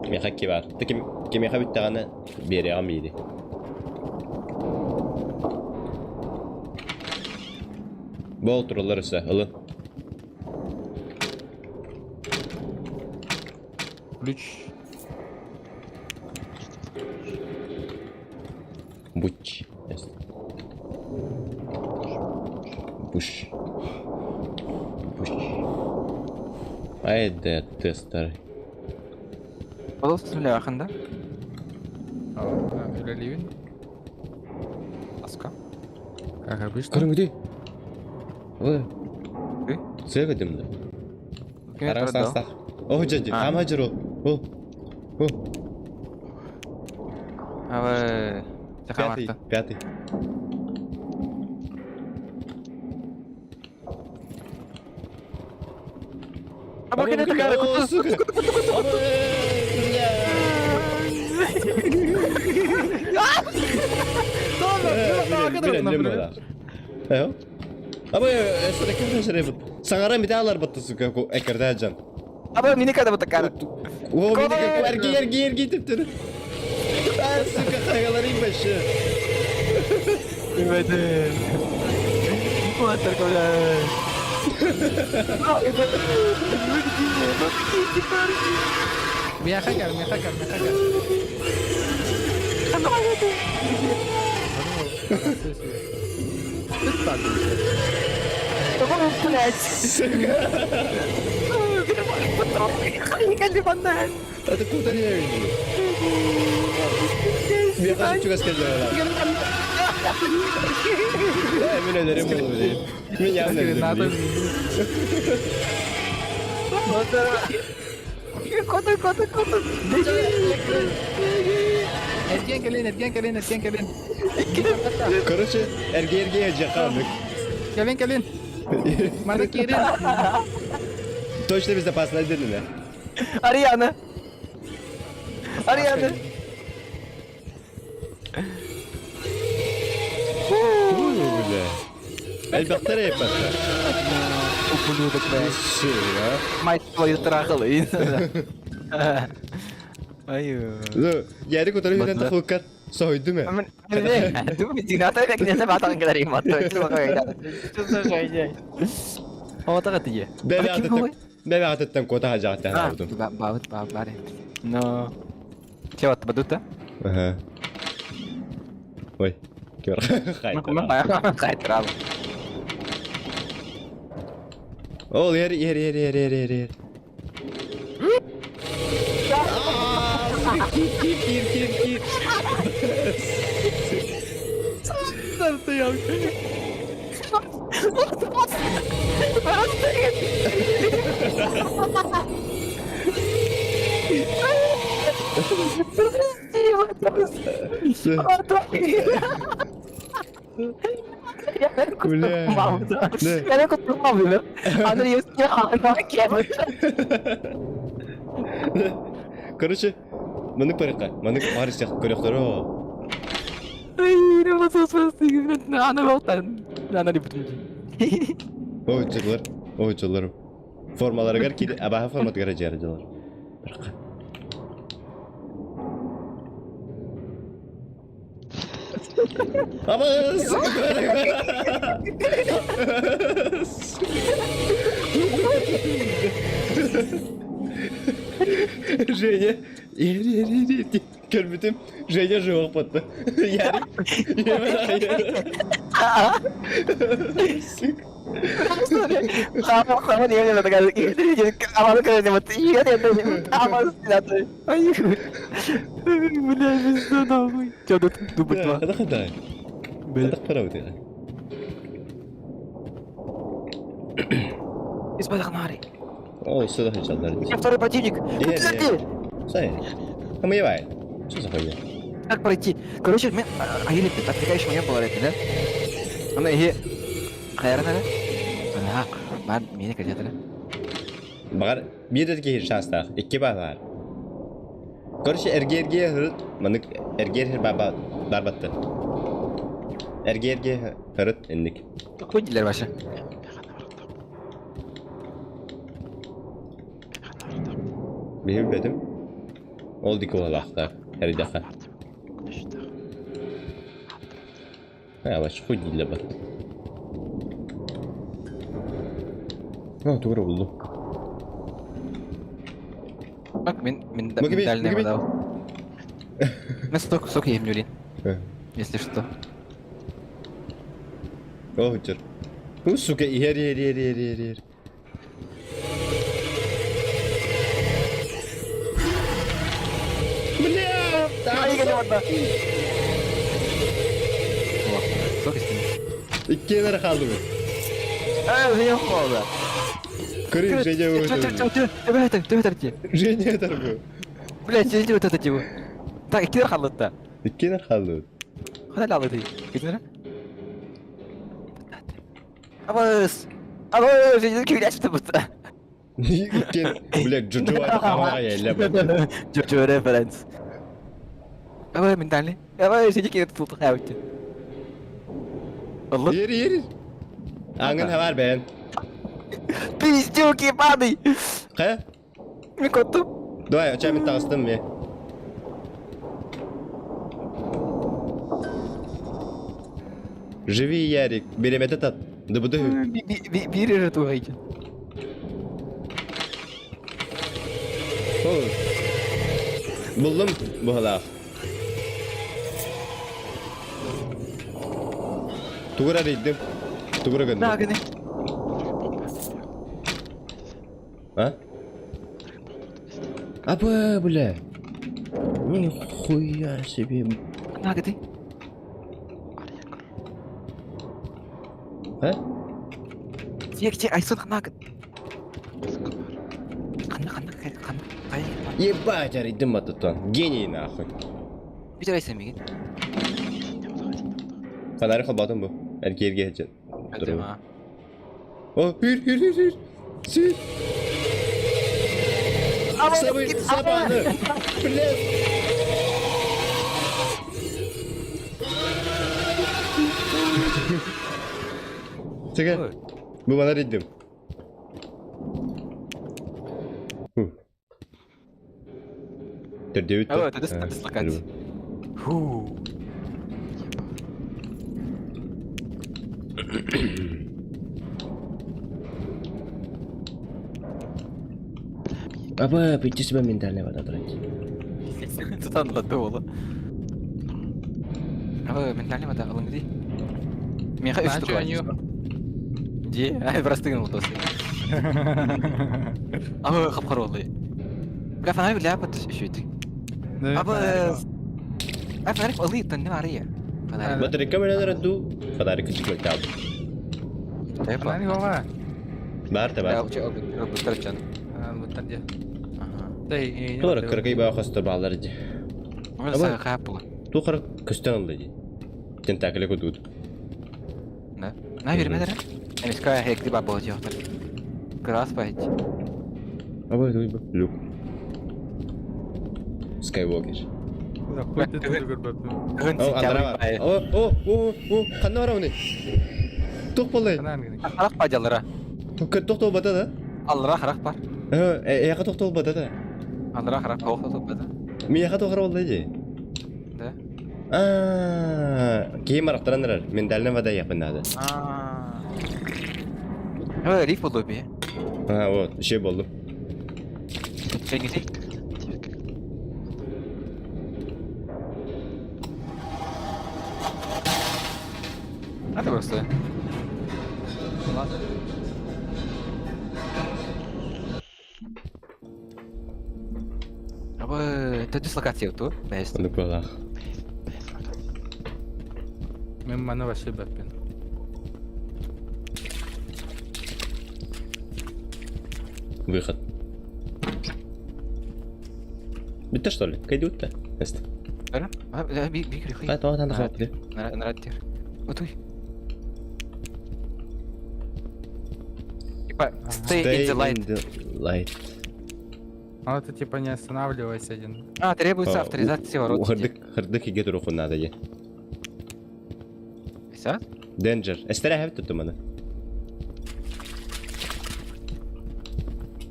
Меха ки бар. Теким кемеха бүттәгәне бере амиди. Бол туралар өсө, ылын. Ключ. Буч. Буш. Буш. Ай да тестер. Болос сүле ахында. Үлелибин. Аска. Как обычно. Көрүңүдүй. Ой. Сыга димди. Араңсаңсақ. О, жа, хама жыр ол. О. О. Абы. Пятый, пятый. Абы кene такая сука. Абы, Саңара металлар батты, сука, экерде жан. Абы, мини када бата кара. О, мини эрги, эрги, эрги деп тұр. А, сука, хайгаларым башы. Билбедим. Батыр бля. Меха кел, меха кел, меха кел. Блять. Это куда не видели? Меха чугас келді. Мен өлерім бұл дейм. Мен явно өлерім. Коты, коты, коты. Эрген келин, эрген келин, эрген келин. Короче, эрге эрге жақандық. Келин, келин. Мана келин. Точно безопасно дедin Ариана. Ариана. Бля. Элбактар еппатта. Ублюдок, блядь. Мать твою трахала. Ай. Ну, яри көтөрү хүрен тахылкар. Сойду ме. Бәбе атыттан кота хажааттан алдым. Бабыт, бабыт, бары. Но. Чего бадута? Ага. Ой, кер. Хайтрал. Ол ер ер ер ер ер ер ер. Кир кир кир кир кир. Бля. Короче, маны көрөххө, маны барысых көрөхтөрө. Ой, дьыллар, ой, дьыллар. Формаларыгар кири, абаһа форматыгар дьиэр дьыллар. Абас! Женя, көрбүтүм, Женя жуох батты. Ярик, Бля, пизда нахуй. Чё тут дубль два? Хата хата. Хата парабыт. Избадахнари. О, сюда хотел У меня второй противник. Подожди! Сай. А мы давай. Что за хуйня? Как пройти? Короче, мен а или отвлекающий момент был да? Она и хайрана да? Бар мени кәжәтірі. Бағар bir эрге шанстаах, икки бар. Короче, эрге-эрге хырыт, манык эрге баба барбатты. Эрге-эрге хырыт инник. Какой дилер вообще? Бихим бетим. Ол дик олахта, эрдеха. А, ваш хуй дилер бат. А, тугура булду. Bak мен мен Мыгби, миндальная мыгби. вода. Мен сок сок ем юлин. Если что. О, чер. Ну, сука, иһэр, иһэр, иһэр, иһэр, иһэр, иһэр. Бля! Сок истин. Иккиэнэр хаалдыбыт. А, я холда. Көрүн, Женя өтөр. Төбө Женя өтөр бу. Блять, сидите вот это типа. Так, иккилер халлытта. Иккиэнэр хаалдыбыт. Хана алды. Китнер? Абыс. Абыс, жеңді күйляшты бұта. Иккиэн, бля, Джоджо хамаға елле бу. Джоджо референс. Абы, ментальный. Абы, жеңді күйляшты тұлтық әуті. Allah. Ер, ер. Аңын хабар бен. Пиздюк ебаный. Қая? Мен коттым. Давай, оча мен тағыстым мен. Живи, Ярик. Беремете тат. Дыбыды. Бири же туғайчы. Булдum bu halaf. Тугура рейдим. Тугура гынды. Нагыны. А? Абы, бля. Нихуя себе. Нагыды. А? Тек, Айсон нагыд. Қанна, қанна, қанна. Ебать, арыйдым атытан. Гений нахуй. Битер Айсон меген. Фонарь холбатым бу. Эргерге хеджет. О, hür hür hür hür. Sür. Сабы, сабаны. Блядь. Теге. Бу бана риддим. Төрдеүт. Ой, это дислокация. Фу. Аба, пойти себя ментальная вода брать. Тут ладо Абы, ментальный вода, алыңды. Меха үш Начо, ню. Ди, ай, просто гын болды. Абы, қапқар болды. Бля, фонарик бля, бат еще Абы, ай, фонарик ылый, тонны бар я. Фонарик. Батарейка менен ду. Фонарик чыкмай табы. Фонарик оҕа. Баар да баар. Буттар чан. Буттар дьэ. Туора кыргый баа хостор баалар дьэ. Ама хааппыла. Туох эрэ көстөн ылла дии. Тентакли кудут. Да. На бермедер. Эмискэ хекти ба болжоқтар. Крас байт. Абай туй люк. Скайуокер. Хуй ты тут көрбөппүн. О, андара бар. О, о, о, о, ханна бар оны? Туох боллай? Харах падялара. Тохтол бата да? Аллара харах бар. Э, эяха тохтол бата да? Аллара харах тохтол бата. Мияха тохор боллай же. Да. А, киһи марахтаран эрэр. Миндальная вода япын надо. А. Э, риф болду би. А, вот, еще болду. Чеңгиси. Это просто. Ладно. Абы, это дислокация ту, бэс. Ону куолаах. Мен маны вообще бэппин. Выход. Бүтте что ли? Кайдут-то? Эст. Ара? А, би би крихи. А, то надо хватит. Нарадтер. Вот уй. Типа, stay in the light. in the light. А это типа не останавливайся один. А, требуется авторизация ворот. Хырдык, хырдык иге турухун надо е. Сят? Danger. Эстере хэп туттум аны.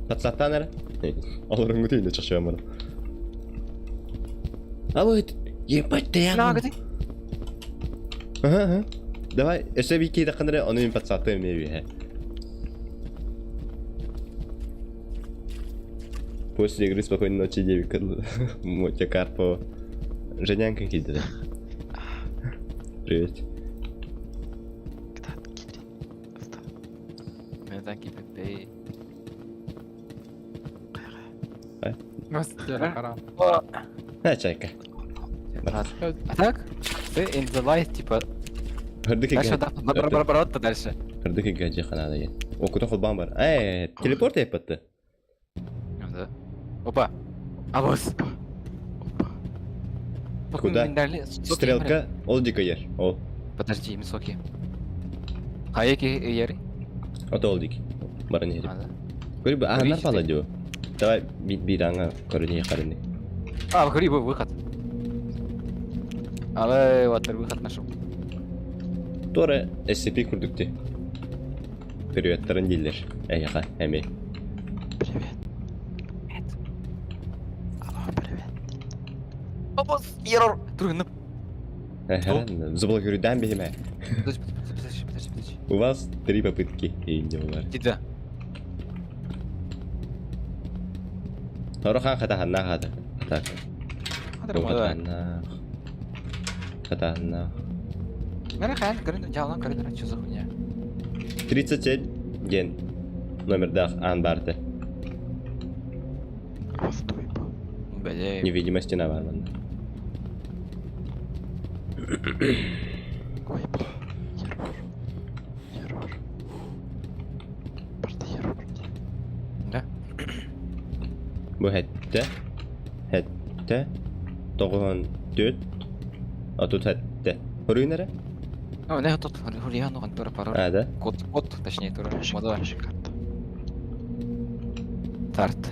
Патсаттан эрэ. Олорун гутуйна чахчыам аны. А вот, ебать ты я. Ага, ага. Давай, өсө бики дакыныры ону мин патсаттым эми После игры спокойной ночи, девика. Мотя Карпова. Женянка кидали. Привет. На, чайка. А так? Ты in the light, типа... Дальше, да, дальше. Хырдык гаджи ханада я. О, куда холбан бар. Эй, телепорт япатты. Да. Опа. Авос. Куда? Стрелка, ол дико ер. Ол. Подожди, мисоки. Хайеки ери? Ото ол дик. Бара не Көрі бу, а, нарпала дио. Давай, бит биранга көрүне қарыны. А, көрі бу, выход. Але, вот, выход нашел. Тора SCP курдукты. Привет, диллер. Эйха, эми. Привет. Привет. Алло, привет. Опа, ерор. Трудно. Заблокируй, бихиме. Подожди, подожди, подожди, подожди. У вас три попытки и не улар. Иди. Торохан хатаханна хата. Так. Хатаханна. Хатаханна. Что за хуйня? 37 день. Номер дах Анбарте. Невидимая стена варман. Ой, бля. Ерор. Ерор. Просто ерор. Да. Бу хэтте. Хэтте. Тоғын төт. А тут хэтте. Хуруйнара? Ну, не, тут хулигану контора пароль. А, да? Код, код, точнее, тура. Мода. Старт.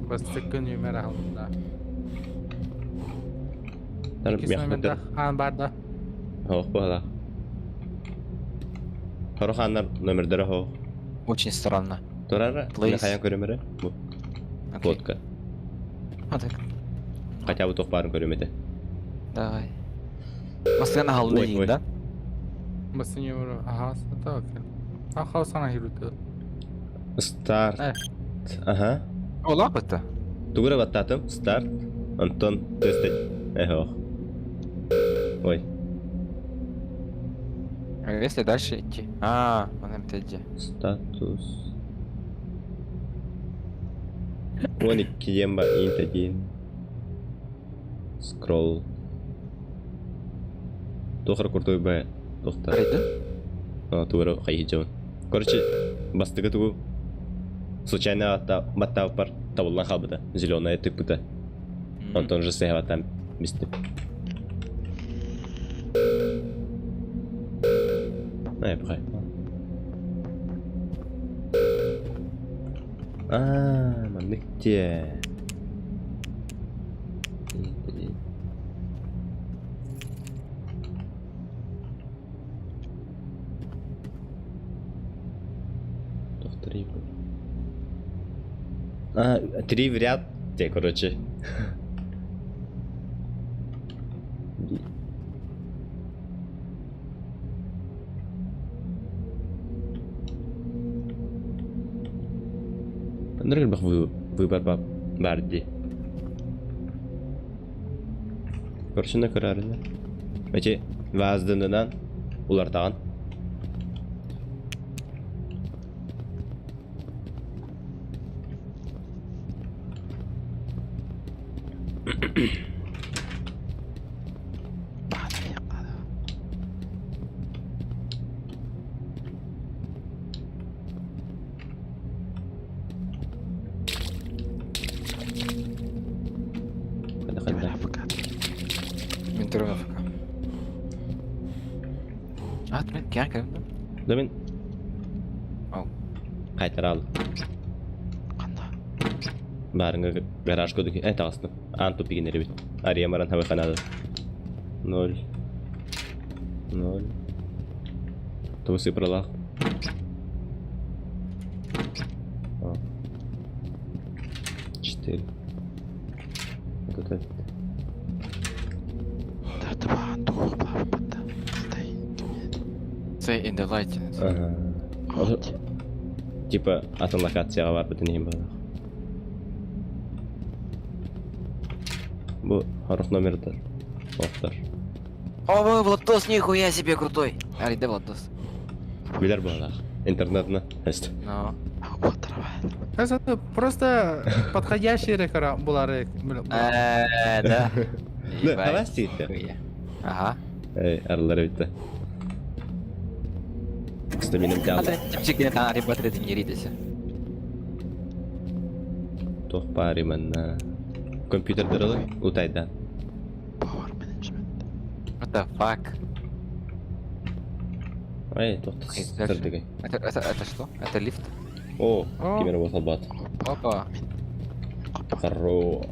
Бастыкын юмер алдында. Тар Икис номерда хан барда. Хох бала. Хороханнар номердері хох. Очень странно. Турара, Place. хаян көрөмөрө. Бу. Фотка. А так. Хотя бы тохпарын көрөмөтө. Давай. Постоянно голодный Ой, день, ой. да? Басын юмер. Ага, сата окей. Аха, сана хируту. Старт. Ага. О, лапы-то. Тугура баттатым. Старт. Антон тест. Эхо. Ой. А если дальше идти? А, он опять Статус. Вон и киемба инт один. Скролл. Тохар крутой Б. Тохтар. Рейды? Тугу хайыһы Короче, бастакы тугу случайно баттаабыппар табыллан хаалбыта. Зеленая тыкпыта. Онтон уже сыһабаттан бистим. Ай, пахай. А, маннык те. Три. А, три в ряд, те, короче. Ныргылбах выбор бар дии. Көрсүнэ көрөрүнэ. Эти ваздынынан улартаҕын. Мен турар АФК. А, мен киэн кэлим Да мен. Ау. Кайтарал. Баарыңа гараж көдүк. Э, таҕыстым. Аан тупигин эребит. Ария маран хаба канада. Ноль. Ноль. Тугу сыпыралаах. Четыре. Вот это. Say in the light. Ага. Типа атын локацияҕа барбытын иһин баҕалаах. Бу хорох номердар. Охтар. О, Владос, нихуя себе крутой. Али, да, Владос. Билэр баҕалаах. Интернетна. Эст. Но. Это просто подходящий рекора булары. Да. Да, давай сийтэ. Ага. Эй, арылар эбитте. Стаминам тял. Чипчик на ребята это не ритесь. Туох баарый манна. Компьютердары утайдан. What the fuck? Ай, туох сырдыгай. Это, это, это что? Это лифт? О, кимер болбат. Опа. Хорош.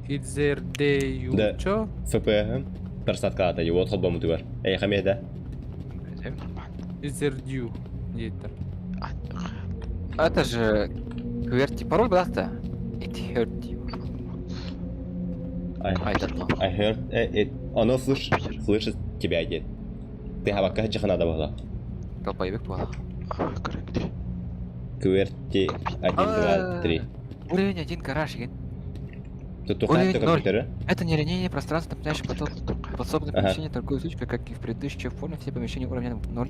It's there Да. чё? ФП персаткалата его холбомутугар. Эй, хамеда. It's there due. Диэтэр. Это же QWERTY пароль был-то? It hurt you. I, I don't know. I heard it. Оно слышит, слышит тебя, дед. Ты хабакка жахана была. Долбоебик был. QWERTY 1, 2, 3. Уровень 1 гараж, ген. Тут Уровень тухает ноль. компьютера. Это нелинейное пространство, напоминающее поток. Подсобное Ага. помещение торговой точкой, как и в предыдущей форме, все помещения уровня 0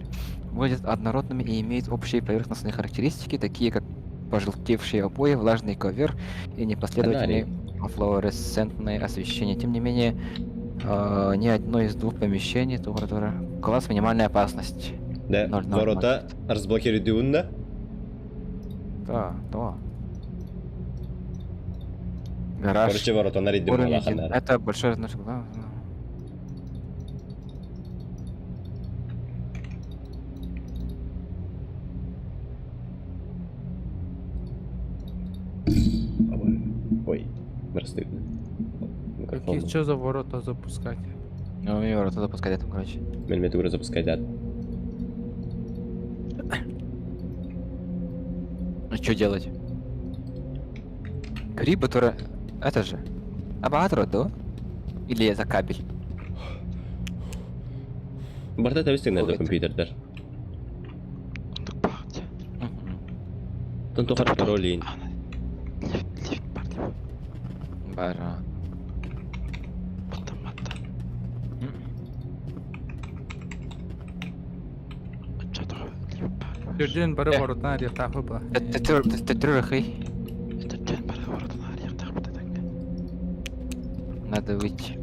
выглядят однородными и имеют общие поверхностные характеристики, такие как пожелтевшие обои, влажный ковер и непоследовательное флуоресцентное освещение. Тем не менее, ни одно из двух помещений, то, которое- класс минимальная опасность. Да, Ноль, ноль, ворота разблокируют да? Да, да. Гараж. Короче, ворота нарядим. Уровень один. Это большой размер. Да, да. Ой, расстыдно. Какие что за ворота запускать? Ну, мне ворота запускать там, короче. Мен метугура запускать да. Ну что делать? Гриб, который... Это же... Абатро, да? Или это кабель? Барта табыстың Ой, на это- компьютердер. Тон тухар паролин. Бара. Түрден бары Э. воротан арыйахтаах была. Ты Надо выйти.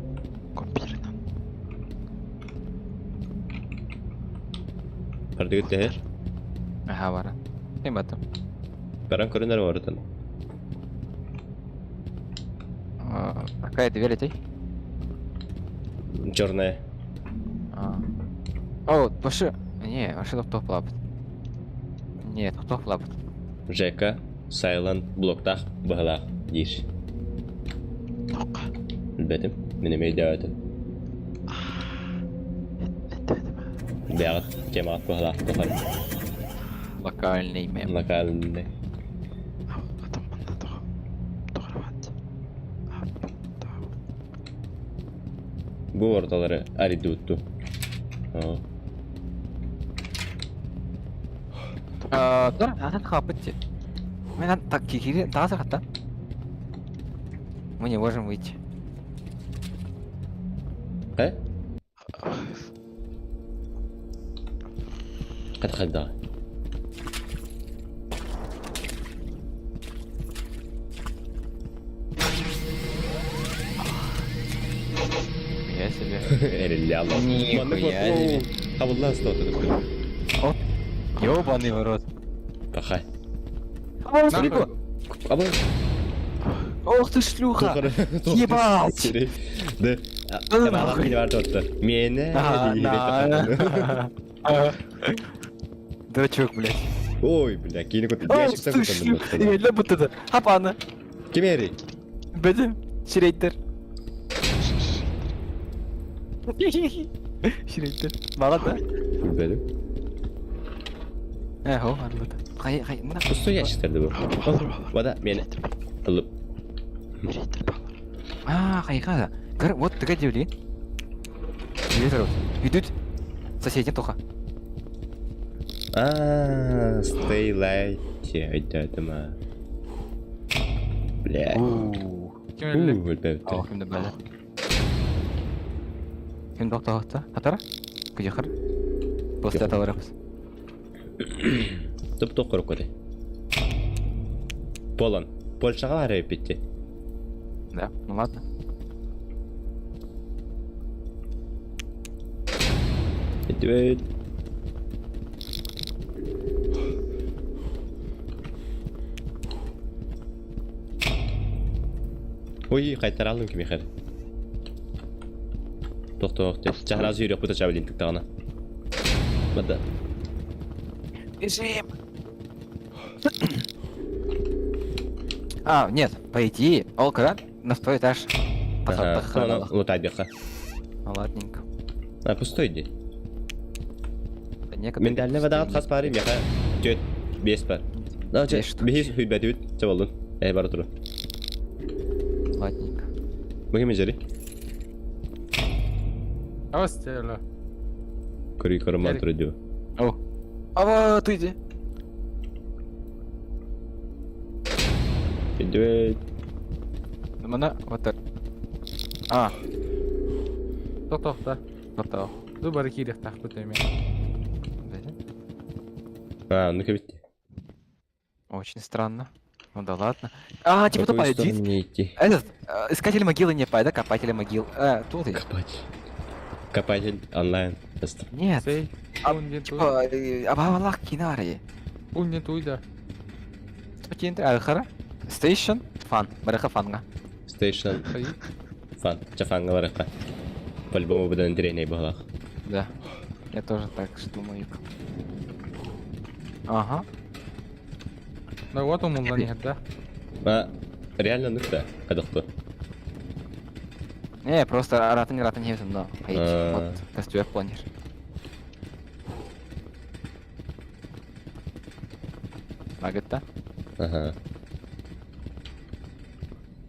Бардыгыт тэһэр. Аха бара. Ким баттым? Баран көрүнэр барытын. Какая дверь этой? Черная. О, вообще... Не, вообще топ лапт. Нет, топ лапт. Жека, Сайланд, блоктах, быһалаах диир. Билбэтим. Мин эмиэ өйдөөбөтүм. Бэҕэт темаҕа быһалаах тухары. Локальный мем. Локальный. Бу орталары аридутту. Да, атын хапыт те. Мы надо так кикири, да, захата. Мы не можем выйти. Э? Қад қадда. Я себе. Эрилляло. Нихуя себе. Хабыллан стоты. Ёбаный в рот. Пахай. А, Ох ты шлюха! Ебать! Да. Мене. Дурачок, блядь. Ой, бля, кини кут. Ох ты шлюха! Я вот это. Хапана. Кимери. Бэдим. Шрейтер. Шрейтер. Мало, да? Бэдим. Э, хо, арлыт. Хай, хай, мына. Пустой ящиктерди бу. Вода, мени. Ылып. А, хайга. Көр, вот тыга диулин. Ветер. Идут. Соседи тоха. А, stay light. Өйдөөтүм а. Бля. Уу. Уу, Кимде бәле. Ким тоқтағытта? Хатара? Күжехар? После аталарабыз. Туп тоқ көте. Полон. Польшаға бар битти. Да, ну ладно. Өтүбөт. Ой, қайтара алдым кім ехер. Тоқта, тоқта. Чахраз үйрек бұта чабылин тықтағына. Бада. Бежим! А, нет, по идее, Олкара на второй этаж. Ага, лутайдыха. Ладненько. А, пустой иди. Некоторые Миндальный вода хас пары, меха, тет, бес пар. Ну, че, бес хуйбәтүт, чабалдын. Эй, бара туру. Ладненько. Бу жери? Авастела. Көрүй көрман туру дю. О. А ты иди. Идет. Мана, вот так. А. Тоқтоқта. Тоқтау. Ду бары кирек тақпы төме. А, ну-ка битти. Очень странно. Ну да ладно. А, типа Какую тупая, сторону дит. мне идти? Этот, искатель могилы не пай, да, копатель могил. Тут и. Копатель. Копатель онлайн. Просто. Нет. А, типа, Абалах кинари. Пунне туйда. Алхара. Station фан. Бараха фанга. Station. Фан. Чафанга бараха. По-любому буду интереснее было. Да. Я тоже так же думаю. Ага. Да вот он мулла не да. А, реально нукта, кадахты. Не, просто ратын ратын не но. Вот, костюм планер. Магата. Ага.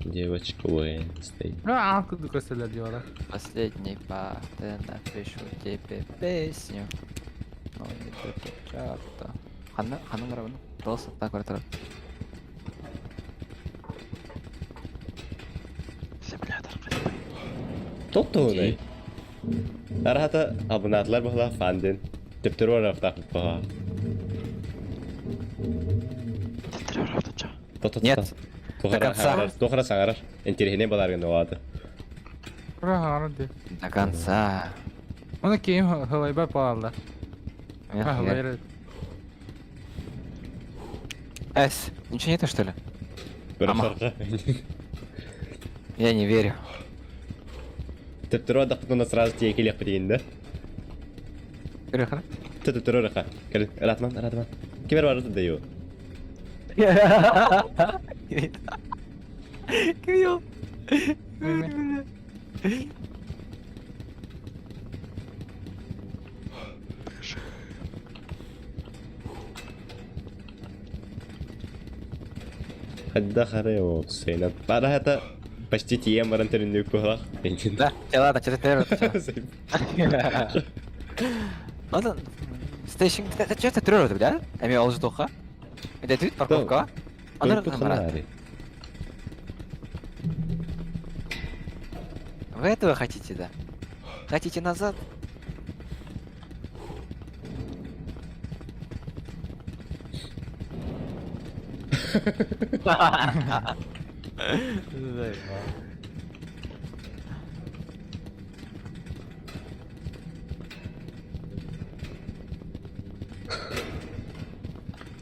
Девочка Уэнсдей. А, куда костыля делала? Последний парты напишу тебе песню. Но не часто. Ханна, ханна нравно. Толса, так, вратара. Тоттуунай. Арата абынатлар бахла фандин. Тептер рафтах баха. Нет. До конца. Тохара саңарар. Интересне баларгын оады. До конца. Оны кейм хылайба палалда. А, Эс, ничего нету, что ли? Я не верю. Төптөрө адақпытына сразу тиийэн кэлиэхпит игин да. Көрөхөр. Төптөрө ыраха. Кэл, ыраатман, ыраатман. Кимер бары да юу. Кирилл. Хайдах арай ол сцена. Пара это почти тиийэн баран тэриннүк быһылах. Да, ладно, что-то ты Ладно, стейшн, что ты трёр, да? Эми ол ждоха. Это тут парковка? Аны Вы этого хотите, да? Хотите назад?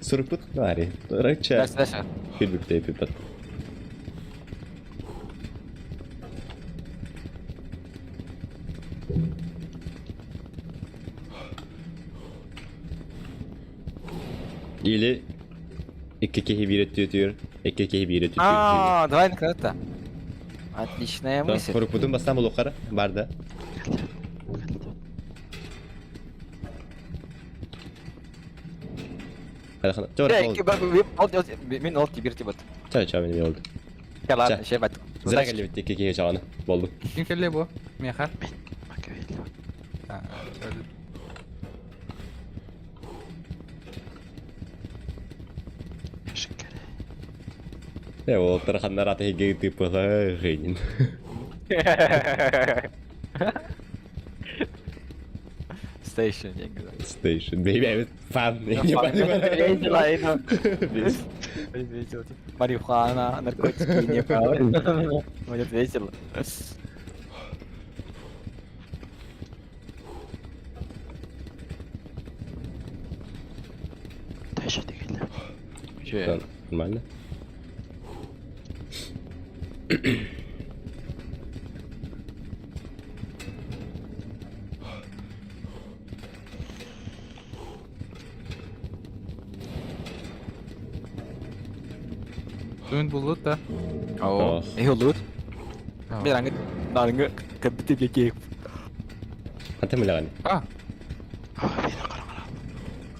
Сурукпут нари. Рача. Дальше, дальше. Филбикте пипат. Или икки киһи биир өттүтүр, икки киһи биир өттүтүр. А, давай накрыто. Отличная мысль. Корукпутун бастан булуккара барда. Мин ол тибир тибот. Ча ча мен oldu. Ладно, ще бат. Зря келбит икки киһи чаҕаны болду. Ким келле бу? Меха. Э, ол тарханнар аты хеге тыпыла хейнин. Station, я говорю. Station, baby, фан. Не понимаю. Весело. Марихуана, наркотики, не правда. Будет весело. Че? Нормально. Туын булут да. О, эй, лут. Мен аңы нарыңы кәбіте бекек. Ата милаган. А.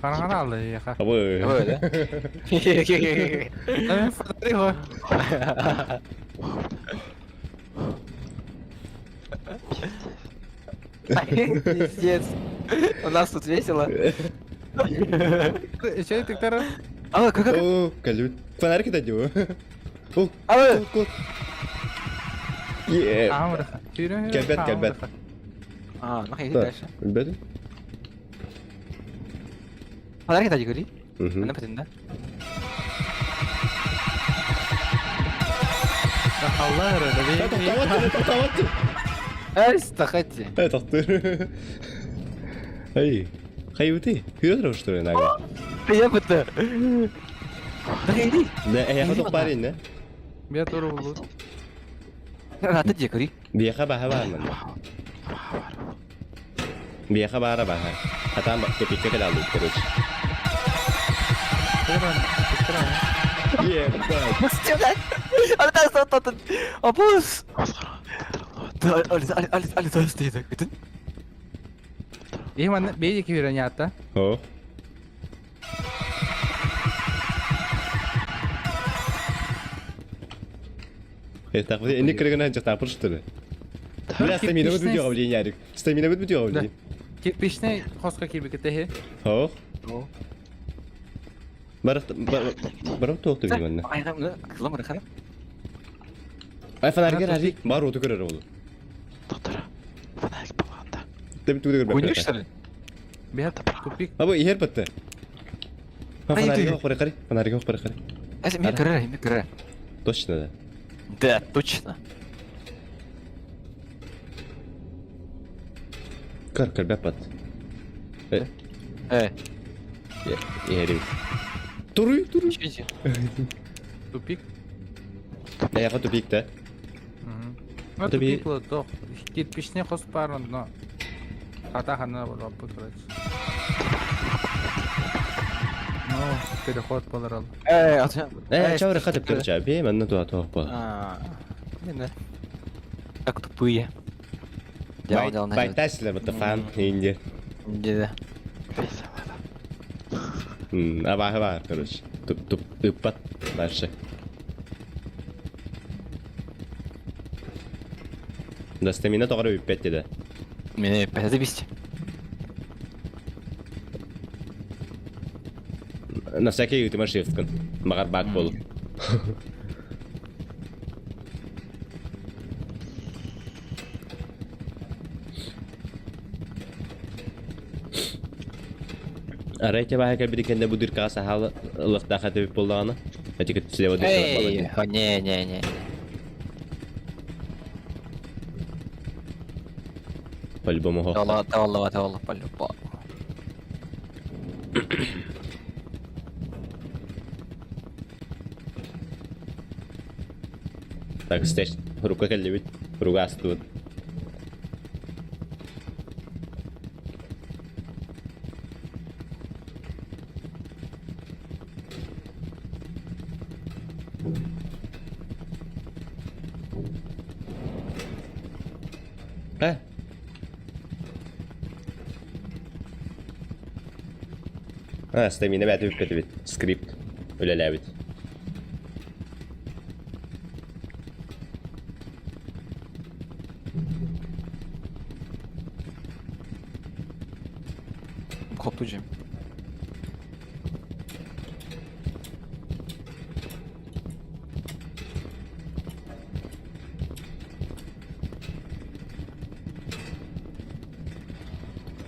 Қараңара алды, яқа. Абы. Абы, да? Мен фонарик ғой. Пиздец. У нас тут весело. Еще тиктер. А, как? О, калют. Фонарик это делаю. О, А, Е. Амр. Кәлбәт, кәлбәт. А, ну иди дальше. Кәлбәт. Фонарик это говори. Она потом, да? Allah Тоқтаватты, Эй, стахати. Эй, тоқтыр. Эй, хайбыты, хүрөтөр что ли, нага? Я бы-то. Да иди. Да, я хотел парень, да? Я тоже буду. Ата дие кори. Биэхэ баха бар мен. Биэхэ баара баха. Хатан тупикка кэлэ алды, короче. Е, Абус. Да, али али али али али али Их манна бейди кибирен ятта. О. Это не кыргына жакта что ли? Бля, стамина будет видео блин, Ярик. Стамина будет видео блин. Кирпичный хоска кирбикете хе. О. Бар бар тоқты билмәнне. Ай, кызлам рахат. Ай фонарик арик, бар оту көрөр болду. Доктор, фонарик болганда. Деп түгү көрбөп. Гонишь, что ли? Бия тупик. Абы ихер бітті. Фонарик ок қарай, фонарик ок қарай. Әз мен көрөр, мен көрөр. Точно да. Да, точно. Көр, көр бәп бат. Э. Иһэрим. Туруй, туруй. Тупик. Эйэхэ тупик да? Ну, тупик было, тох. Кирпичный хос бар, но... Хата хана болбут, короче. Ну, переход болар Э, Э, чавры хатып турча, бе, манна туа туох бол. Как тупые. Байтасилер бата фан, инде. Инде. Абаһы бар, короче. Туп туп ыппат дальше. Да стамина тоҕо үппэт деді. Мені үппэт бисти. На всякий ыытыма шифткын. Мағар бак болу. Арай тебаһа кэлбити кэннэ бу дыркаҕа саһаал ылыахтаах этибит буоллаҕына, этикет слева Эй, не не не. По-любому Тавалла, тавалла, тавалла, по-любому. Так, стэш, рука кэллибит, руга астыбыт. Э? А, стамина бәті бүппет бит. Скрипт. Үлеләбит. Koptu Cem.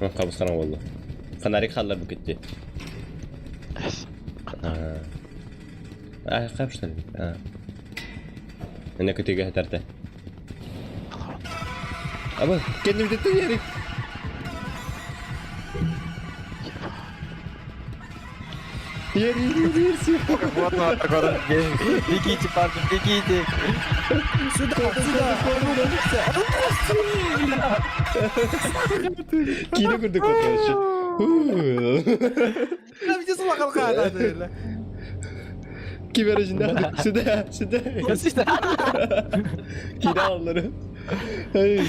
Кабыстарың болду. Фонарик халлар бу кетти. А, капштар. А. Эне көтүгө хатарта. Аба, кендим дете ярик. Вот он, вот он. Бегите, парни, бегите. Сюда, сюда. Киine көрдүк короче. Кибер Сюда, сюда. Сюда. Киine аллары. Ай.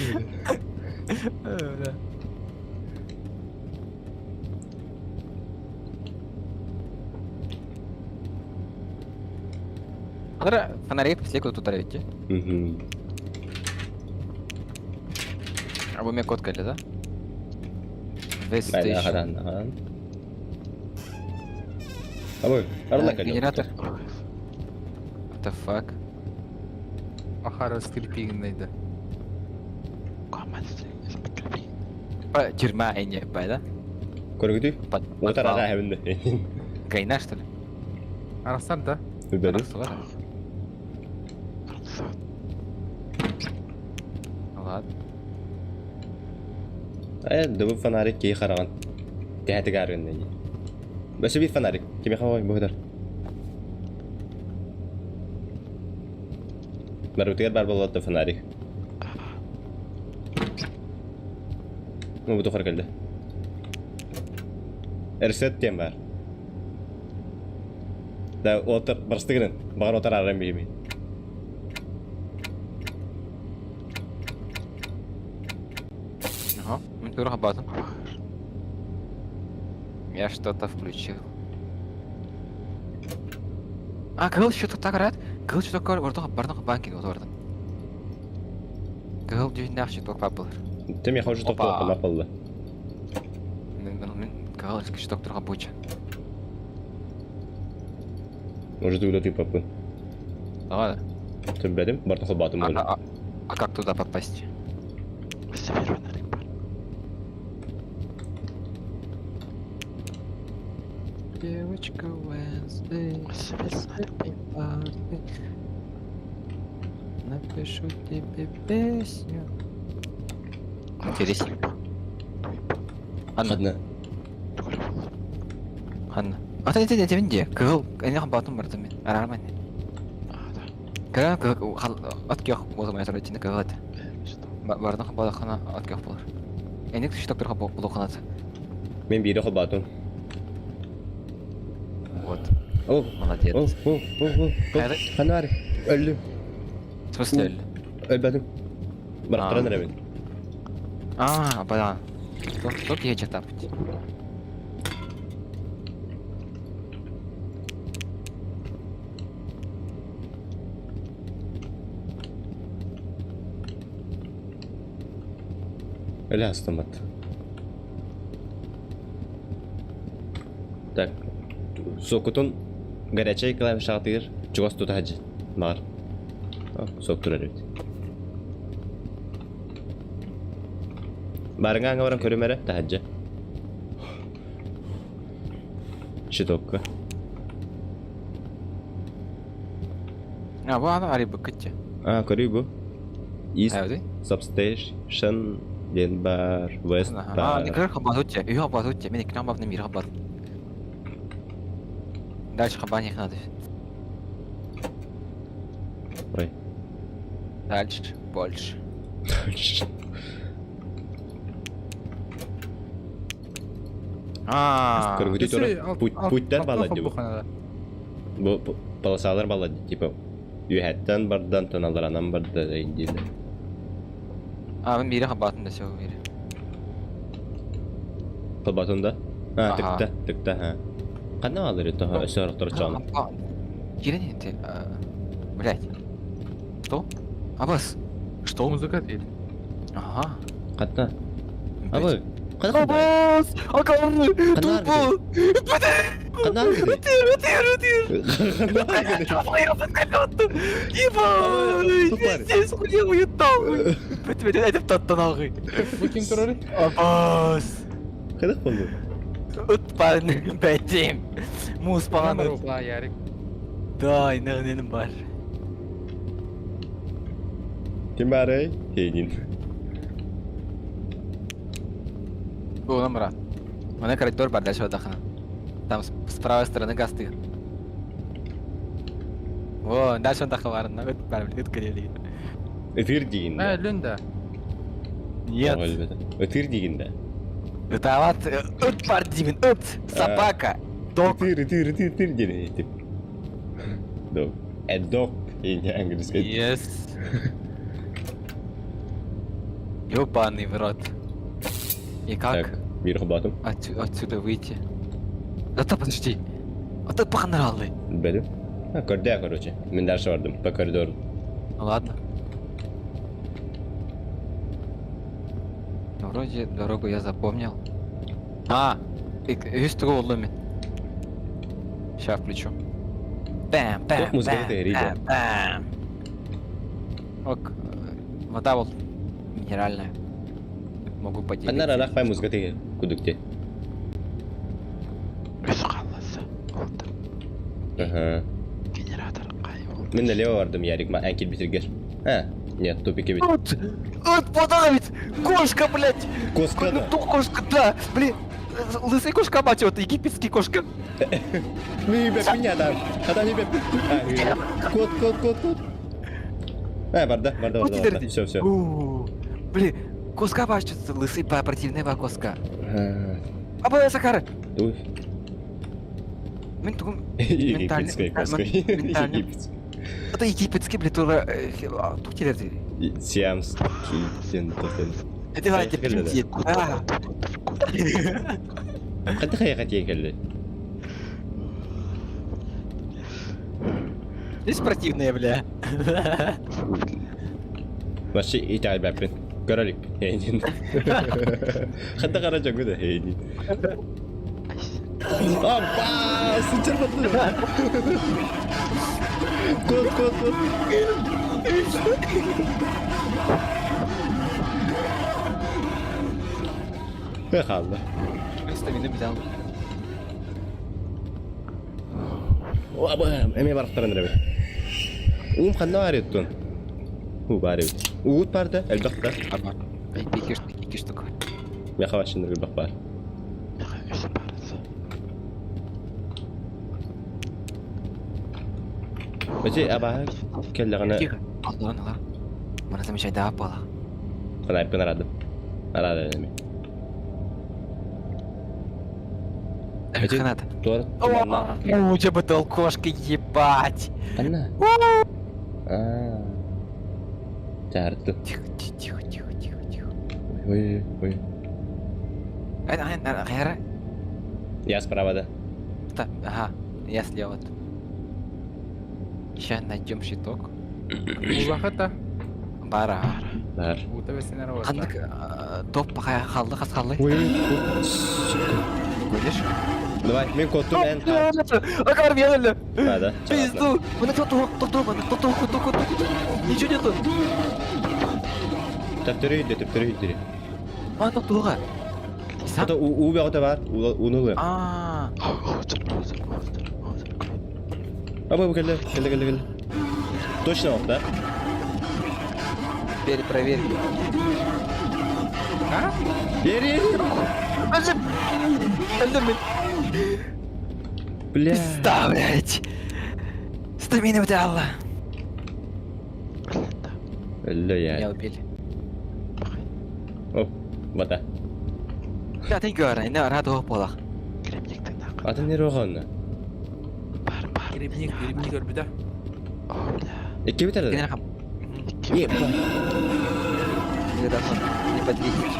Фонарик все куда тут идти. Угу. А вы мне код кали, да? Station. Абы, арла кали. Генератор. What the fuck? Ахара скрипигин найды. Тюрьма и не да? Көргүтү? Отар ара хәбинде. Гайна, что ли? Арасан да? Үлбәдим. Ладно. Э, дыбы фонарик кей қараған. Тәһәті гарын. Бәсе bir фонарик. Кеме хавай бұғыдар. Бар бар болады фонарик. Ну, bu тоқар келді. Эрсет тем бар. Да, отыр, барыстыгынын. Бағар отыр арам бейми. Ага, мы. Я что-то включил. А, кыл что-то так рад. Кыл что такое, ордон бардон банки вот ордон. Кыл дүйнәк что папыл. Тем я хожу тоқтол қылап болды. Кыл что тұрға буча. Может, уйду ты папы. Ладно. Түбәдим, бардон холбатым А, а как туда попасть? Девочка Wednesday, Напишу тебе песню. Интересно. Ладно. Ханна? Ата ити этибин дии. Кыһыл эни хабаатым бардым мин. Араарма ини. Кыра кыһыл от көх буолумай турар итини кыһыл этэ. Бардын хабаатаххына от көх буолар. Эник щиток тур булуохханат. Мен биири холбоотум. Вот. О, Молодец. О, о, о, о, Ханна бар? Өллүм. В смысле өллү? Өлбөтүм. Бырахтаран эрэбин. А, бля. Что киһи чатаппыт? Өлө астыммат. Так, сокутун горячай клавишаҕытыгар чугас тута сылдьын. Баҕар. Сок турар эбит. Барыҥа аҥа баран көрүм эрэ, таһырдьа. Щитокка. А, бу аны арыйбыккыт дьэ. А, көрүй бу. East Substation диэн бар, West бар. А, көр хабатут дьэ, үһү хабатут дьэ, мин иккини хабатым, биир хабатым. Дальше хабание надо. Ой. Дальше, больше. Дальше. А. Көргүтүй тура. Путтар балла дии бу. Бу полосалар балла дии, типа үөһэттэн бардан, тоналаранан барда дииллэр. А, мен биири хабаатын да все биири. Хабаатын да? А, тыкта, тыкта, ха. Ханна баалар тоһо өссө орохтор чоҕуна? Кирен ты, блядь. Что? Абас. Что? Музыка değil. Ага. Хатта. Абы. Абас! Акарны! Тупо! Өтер, өтер, өтер! Ебать! Здесь хуя нахуй! Бит таттан ағый. Бу ким турар? Абас! Қайда болды? Утпан бәтем. Муз пағаны. Ярик. Да, инағыненім бар. Ким бары? Хейдин. Бу брат. Мына коридор бар дальше отдохну. Там с правой стороны гасты. Во, дальше отдохну бар, бар, ыт кирели. Ытыр дигин Э, Лүндә. Нет. Ытыр дигин да. Это вот ыт бар деймин, ыт, собака, дог. Ытыр, ытыр, ытыр, ытыр диэн тип. Dog. A dog in английский. Yes. Ёбаный в рот. И как? Так, бир хабатым. Отсюда выйти? Да да подожди. А ты погнали. Бедим. А, көрдө, короче. Мен дальше бардым, по коридору. Ну ладно. Ну, вроде дорогу я запомнил. А, үс тугу болду мен. Сейчас включу. Бэм, бэм, музыка бэм, бэм, бэм. Ок, вода вот минеральная. Могу поделиться. Аннара рахпай музыка теге кудукте. Ага. Генератор Мен налево бардым, Ярик, ма ән килбитиргер. А, нет, тупике бит. Вот, вот, вода ведь! Кошка, блядь! Кошка, да? Ну, кошка, да! Блин, лысый кошка, мать вот, египетский кошка. Ну, ребят, меня там. А там, ребят, кот, кот, кот, кот. А, барда, барда, барда, барда. Все, все. Блин, коска бачит, лысый противная коска. Аба, Сахара! Туй. Мен тугум... Египетская коска. Египетская. Это египетский, блин, тура... Тук телерди. Сиамский, ден, ден. Это давайте, блин, Қайда қаяға тиен келді? Здесь противная, бля. Вообще итэҕэйбэппин. Көрө иликпин. Эйнин. Ханна хара дьоҥҥу да эйнин. Аппа! Сычар батты. Кот, кот, кот. Хаалла. Стамина взял. Эмиэ барахтаран эрэбит. Уум ханна баар эбит Уу баар эбит. Уут баар да, элбэх да. Икки штука. Меха башыныр элбэх баар. Эти абааһы кэллэҕинэ Тихо. Алларан алар. Маны замечайдаах буолах. Фонарьпын араадым. Араада эми. Эти Ханат. туора туманна. У тебя толкошка, ебать. Анна. Аа. Чаарты. Тихо, тихо, тихо, тихо, тихо. Ой, ой. Хайара? Я справа, да. Да, ага, я слева. Сейчас найдем щиток. Улахата. Бара. Бар. Ута бесенер ота. Ханнык топ халлы хас халлы. Ой, ой. Сука. Көрдүш? Давай, мен коттум эн. Акар бьялы. Да, да. Пизду. Мына кто кто кто кто кто кто кто кто Ничего нету. Төптөрү үйдө, төптөрү үйдү. А, тоқтуға. Ата уу бөҕөтө бар, ууну ылыа. Аа. Аба бу кэллэ, кэллэ, кэллэ, кэллэ. Точно ох, да? Теперь проверь. А? Бери! Бля. Пизда, блядь. Стамина бля. Өллө Меня я. убили. О, бата. Да, ты говори, не рад полах. Атын нер оҕонно. Грибник, грибник өрбүдэ. Икки битер да. Ебать. Не подвинуть.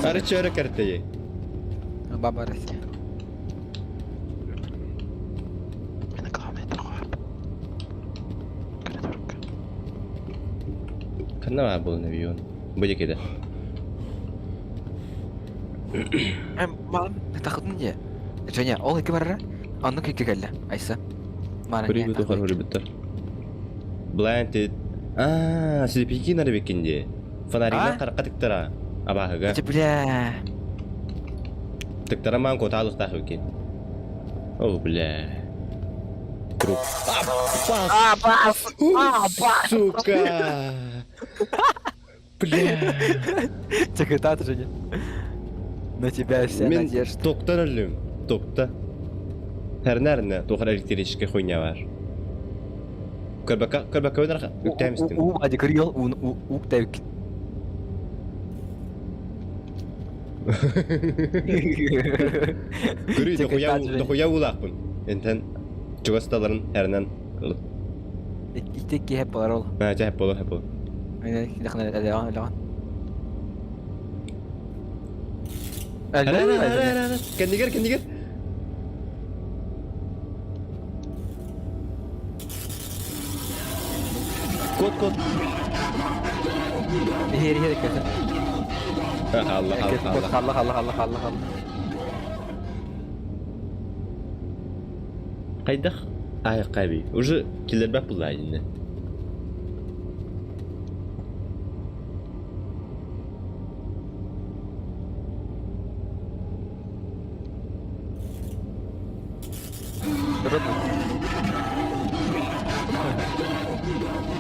Ары чөрө кертеyi. Баба Россия. Ханна баа буолан эбион. Бу диэки Малым тахытын дии. Женя, ол икки барара. Оннук икки кэллэ. Айса. Мара Хөрү буту хор хөрү Blinded. Аа, силипики нары бекин дии. Фонаригынан харакка тыктара. Абааһыга. Бля. Тыктара маан куотаалыктаах эбикин. О, бля. Труп. А, бас! А, бас! Сука! Бля. Тихо, Женя. На тебя вся Мен надежда. токтан өллүм. Токта. Хэрнәрне тухар электрический хуйня бар. Көрбәккә көрбәккә өнөр үктәмистим. У, ади кыргыл, у, у, у, тәвик. Көрүй дохуя дохуя улаакпын. Энтен чугасталарын хэрнен ылып. Итек киһеп болар ол. Мә жаһып болор хеп болор. Кэннигер кэннигер. Кот кот. Хер хер кәсен. Allah Allah Allah Allah Allah Allah Allah. Хайдах айқаби. Уже килербәк булла инде.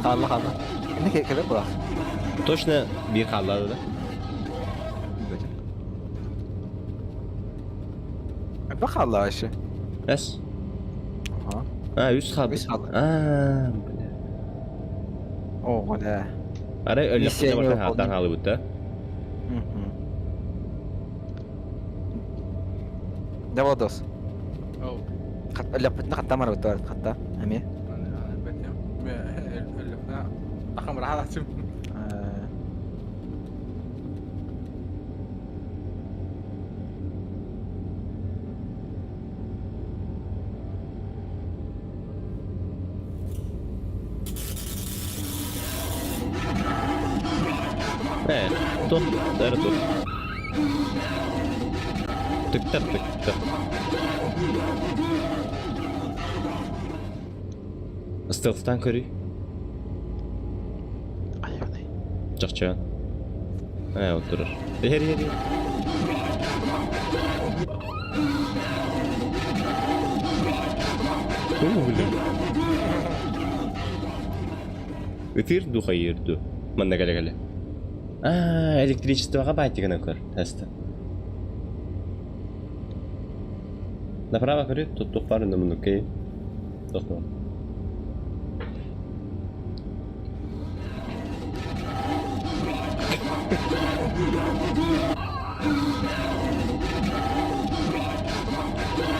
Allah Allah. Ne кебек була? Точно бир халлады да. Бак Allah ашы. Эс. Ага. А, үс халды. Үс халды. А, бля. О, да. Арай өллөк Миссия не бартан хаттан выполнена. халы бутта. Да Владос. Оу. Ляпытны хатта мар бутар хатта. Ами. Ахам рахат. Э, тот, дары тот. Тыктар, тыктар. Стелстан көрүй. Чакча. Э, отурur. Хер, хер, хер. О, бля. Ытыр духа ерду. Манна кэлэ кэлэ. А, электричествоға байтигана көр. Теста. Направо көрү, туттух бар муннуккей. Тохтоо.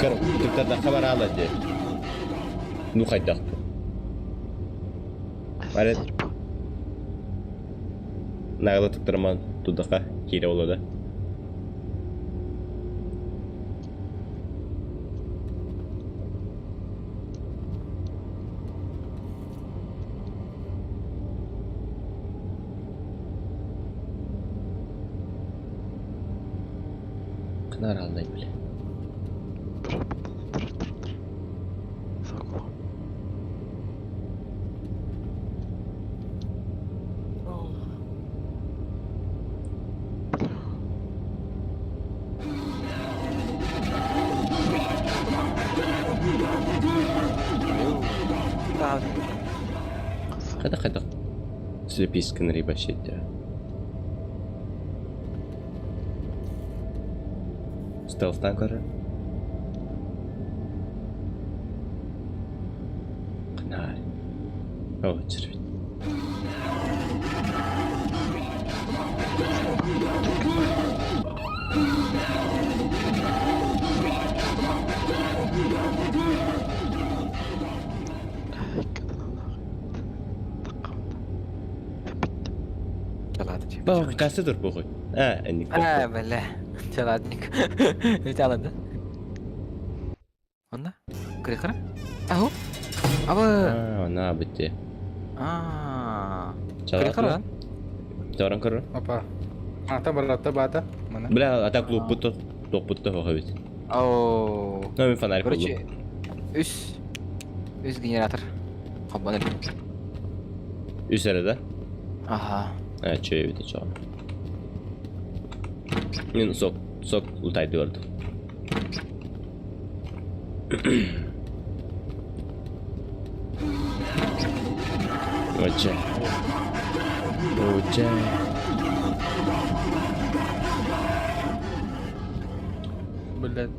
Көр, туттардахха бараала дии. Ну хайдах. Бары Нагла туттарман тудаха киирэ олода. Кынар алдай биле. Хайдах хайдах слепискин рибашетте. Стелстан көрөр. Кынаар. О, червь. Кассы тур похуй. А, энник. А, бля. Челадник. Ведь алады. Онно? Кырыхара? Аху? Абы. А, на битте. А. Кырыхара? Торон көрөр. Опа. Ата баратта бата. Мана. Бля, ата клуб топпутто хохобит. Оу. Ну, мен фонарь Короче, үс үс генератор. Хоббаныр. Үс эрэ да? Аха. А, чё эбит чоҕон. Мен сок сок утайды көрдүм. Оча. Оча. Блядь.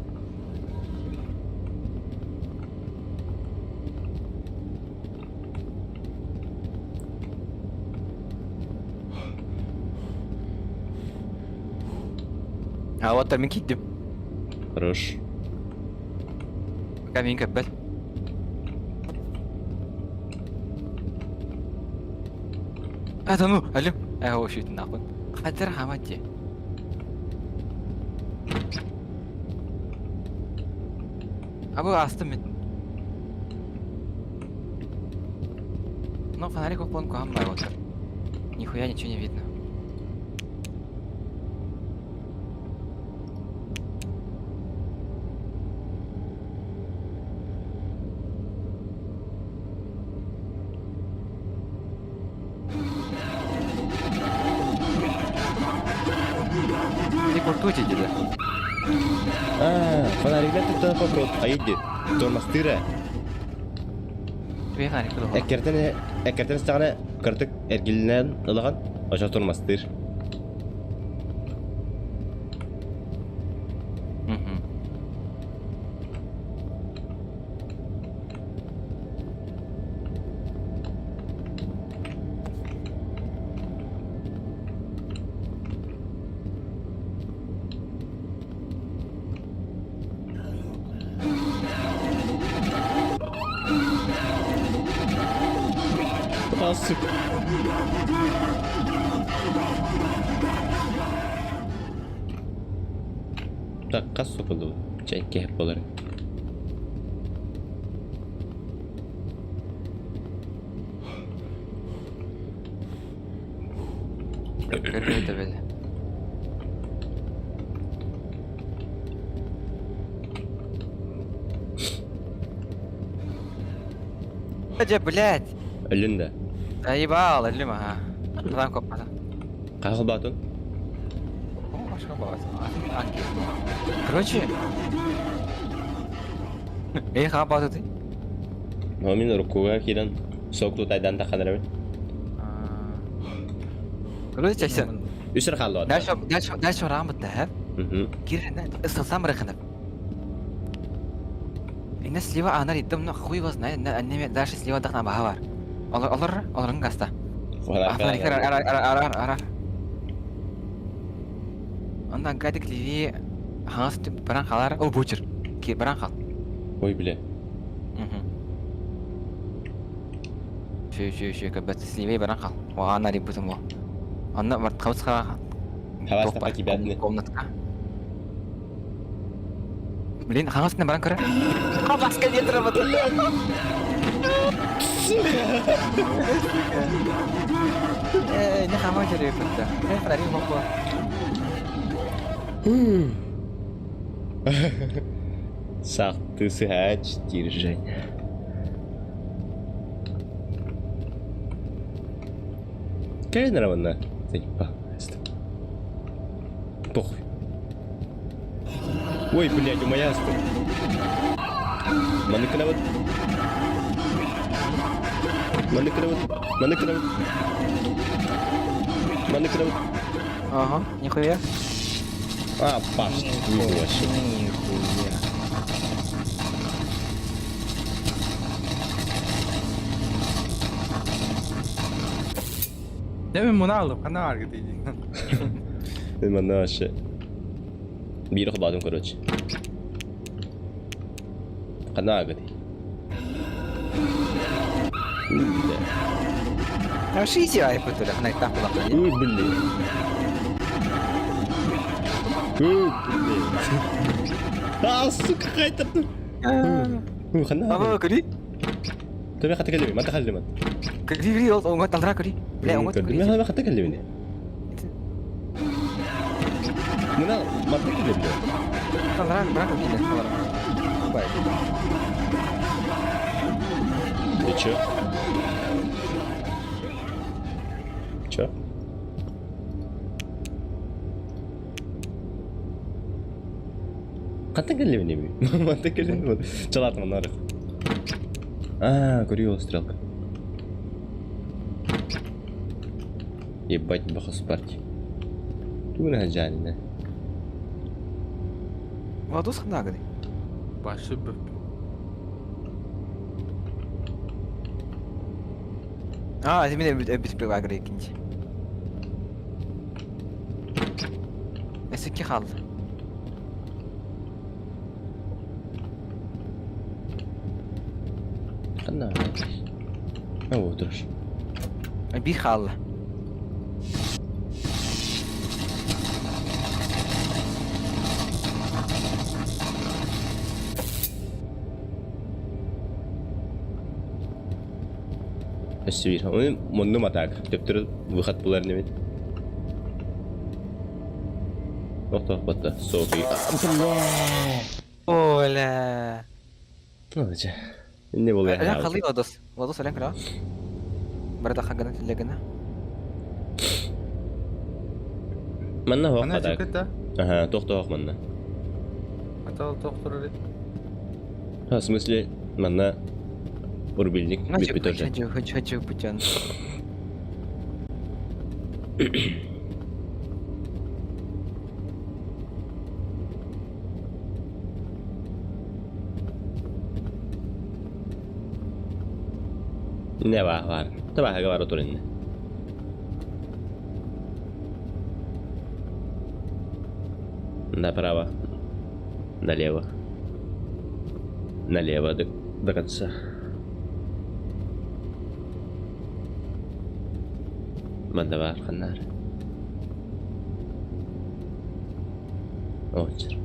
А вот мин киирдим. Хорош. Пока мин көппөт. А, да ну, алло. Э, о, шүтін нахуй. Хадыр хамати. А бу астым мин. Ну, фонарик уклон куам вот. Нихуя ничего не видно. Ты куртути деда. А, фонарик туттан попрот. Айди. Тормастыра. Твей фонарик куда? Эккертен эккертен стагана кыртык эргилинен ылыган ошо тормастыр. Асык. Так, хас соколду. Чай кеһеп болар. Көрбөтө бele. Дьэ, блядь. Өлүн да. Заебал, өлүм аха. Тудан коппата. Кахыл батун. Короче. Эй, хаба бату ты? Но мин рукуга кирен сок тутайдан таханырабын. Короче, чайсан. Үсер халлы Дальше, дальше, дальше рамыт да, Кирен, ысылсам рыхынып. Инна слива анар иддом, но хуй его знает, анне дальше слива дахна баха бар. Олор, олор, олорун гаста. Фонарик ар ар ар ар ар ар. Онда гадик леви хаңас баран халар. О, бучер. Ки баран хал. Ой, бля. Шү шү шү кабат сливей баран хал. Уана рибутум во. Онна бар хабыс ха. Хабас та кибятны. Комнатка. Блин, хаңас не баран көрө. Хабаска нет работы. Э, не хама жүрөк бітті. Э, фонарик бақпа. Сахты сыгач тиржень. Какая нравна? Заебал. Похуй. Ой, блядь, у моя стоп. Маныкына вот. Маныкына вот. Маныкына вот. Маныкына вот. Ага, нихуя. А, Паш, вообще. Нихуя. Demin bunu aldım. Kana var gideyim. Манна вообще. Биир хабадым, короче. Хана агати. А шити ай пытыра, хана так була. Ой, блин. Ой, блин. А, сука, қайтарды. Ой, хана. Ама көри? Төбе хата келеме, мата халлемат. Көри көри ол оңға талдыра көри. Бля, оңға көри. Мен хата келеме. Мына мата келеме. Талдыра, бірақ көри. Талдыра. Бай. Ты чё? Чё? Қантан келеме неме? Мата келеме. Чалатын нарық. А, көрі стрелка. Ебать, бахас парти. Туна жанина. Владус хнагады. Башы бөп. А, это меня бит бит ikinci. Eski kaldı. Қана. А, отырыш. Bir kaldı. Өссі Оны мұнны матак. Төптір выход булар неме. Тоқ батта. Соки. Оля. Ну, же. Не болды. Ölen kalıyor Владус. Владус ölen kalıyor. Burada хагана телегена. Манна хоқ Ана матак. жөкет да. Ага, тоқ тоқ манна. Атал тоқтырыр. А, в смысле, манна рубильник бипи тоже. Хочу, хочу, хочу, путян. Не бар, бар. Таба хага бар отырын. Направо. Налево. Налево до, до конца. Манда бар, ханнар. Очер.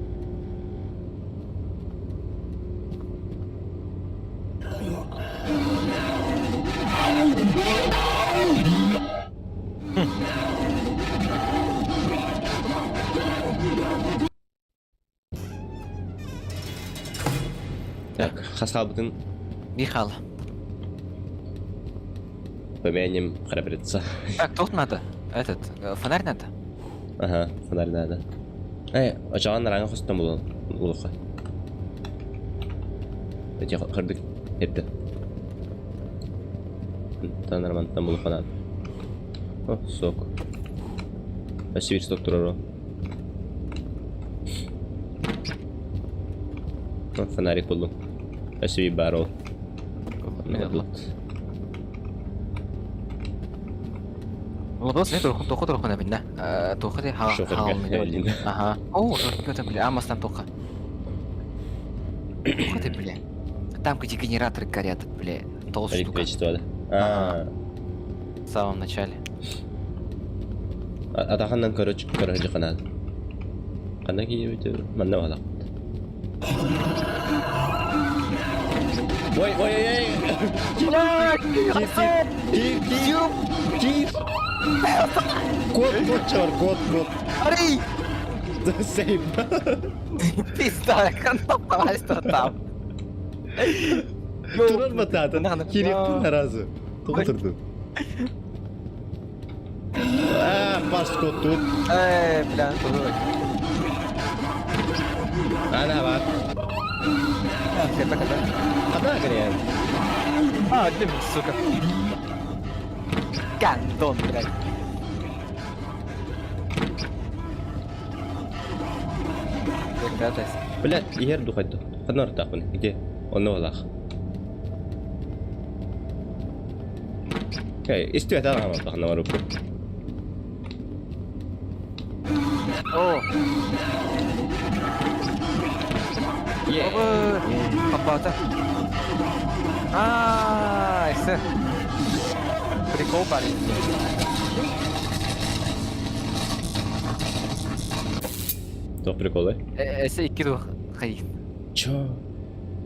Так, хасалбытын Михал. поменем храбреца. Так, тут надо. Этот, фонарь надо. Ага, фонарь надо. Эй, очаган ранга хостон булун. Улуха. Эти хырдык этти. Танармантан булу фонарь. О, сок. Спасибо, сок турору. О, фонарик булдум. Өссө биир баар ол. Мен ыллым. Лобос мен тоқы тоқы тоқы бинна. Тоқы де ха Ага. О, это бля, амастан тоқы. Тоқы ты бля. Там где генераторы горят, бля. Толстый штука. А. В самом начале. Атаханнан короче, короче канал. Ханна киебит, манна балак. Ой, ой, ой, ой! Кир, кир, кир, кир! Кот, кот, чор, кот, кот. Арей! Сейм. Пизда, ханна там. Турар батата. Кириптин разы. Тоқтырды. А, пас кот тут. Эй, бля, тут. Ана бар. Ката, ката. Ката кірен. А, где сука. Гандон, блядь. Блядь, егер духайды. Ханар тақпын. Где? Онны олақ. Эй, исті өте ағам тақына бар өпті. О! Е! Папата. А, это прикол, парень. Тоқ прикол, э? Эсе икки дух хай. Чё?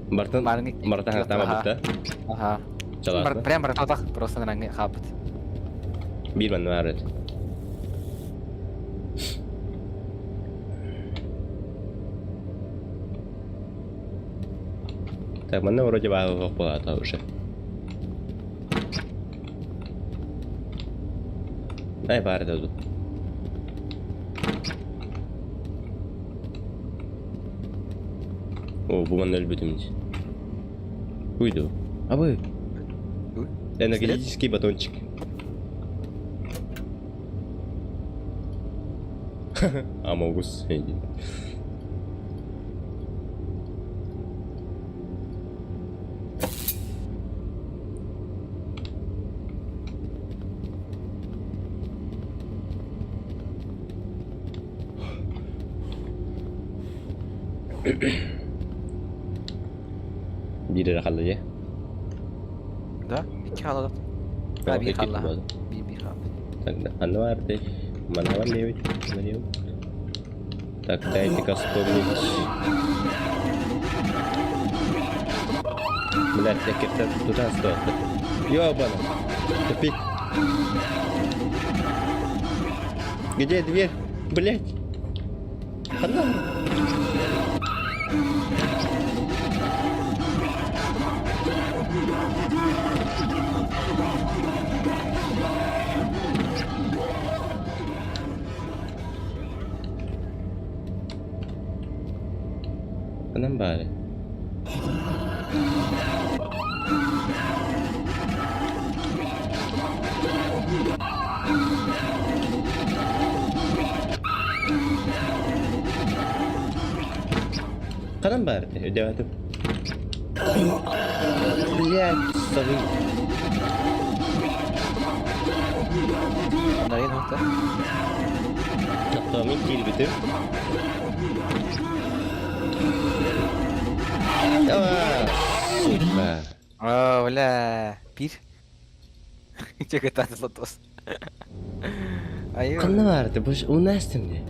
Мартын, Мартын хатама бутта. Ага. Чаласны. Прям брататах просто на хабыт. Бир мен бар edi. Так, манна вроде бағы болады уже. Ай, бар edi тут. О, бу манна өлбүтүм. Уйду. Абы. Энергетический батончик. Амогус. Бири қалды, е? Да, iki қалады. А, bir қалды. Bir bir қалды. Так, аны барды. Мана бар не бит? Так, дайте-ка вспомнить. Блять, я как-то туда стоит. Ёбана. Тупик. Где дверь? Блять. Она. Анам бары. Канам бары, өдәвәтім. Блять, сабын. Нарин хокта. Тоқтамын кирбітім. Сука. А, бля, пир. Чекай, лотос. Қанна барды, бұл унастым де.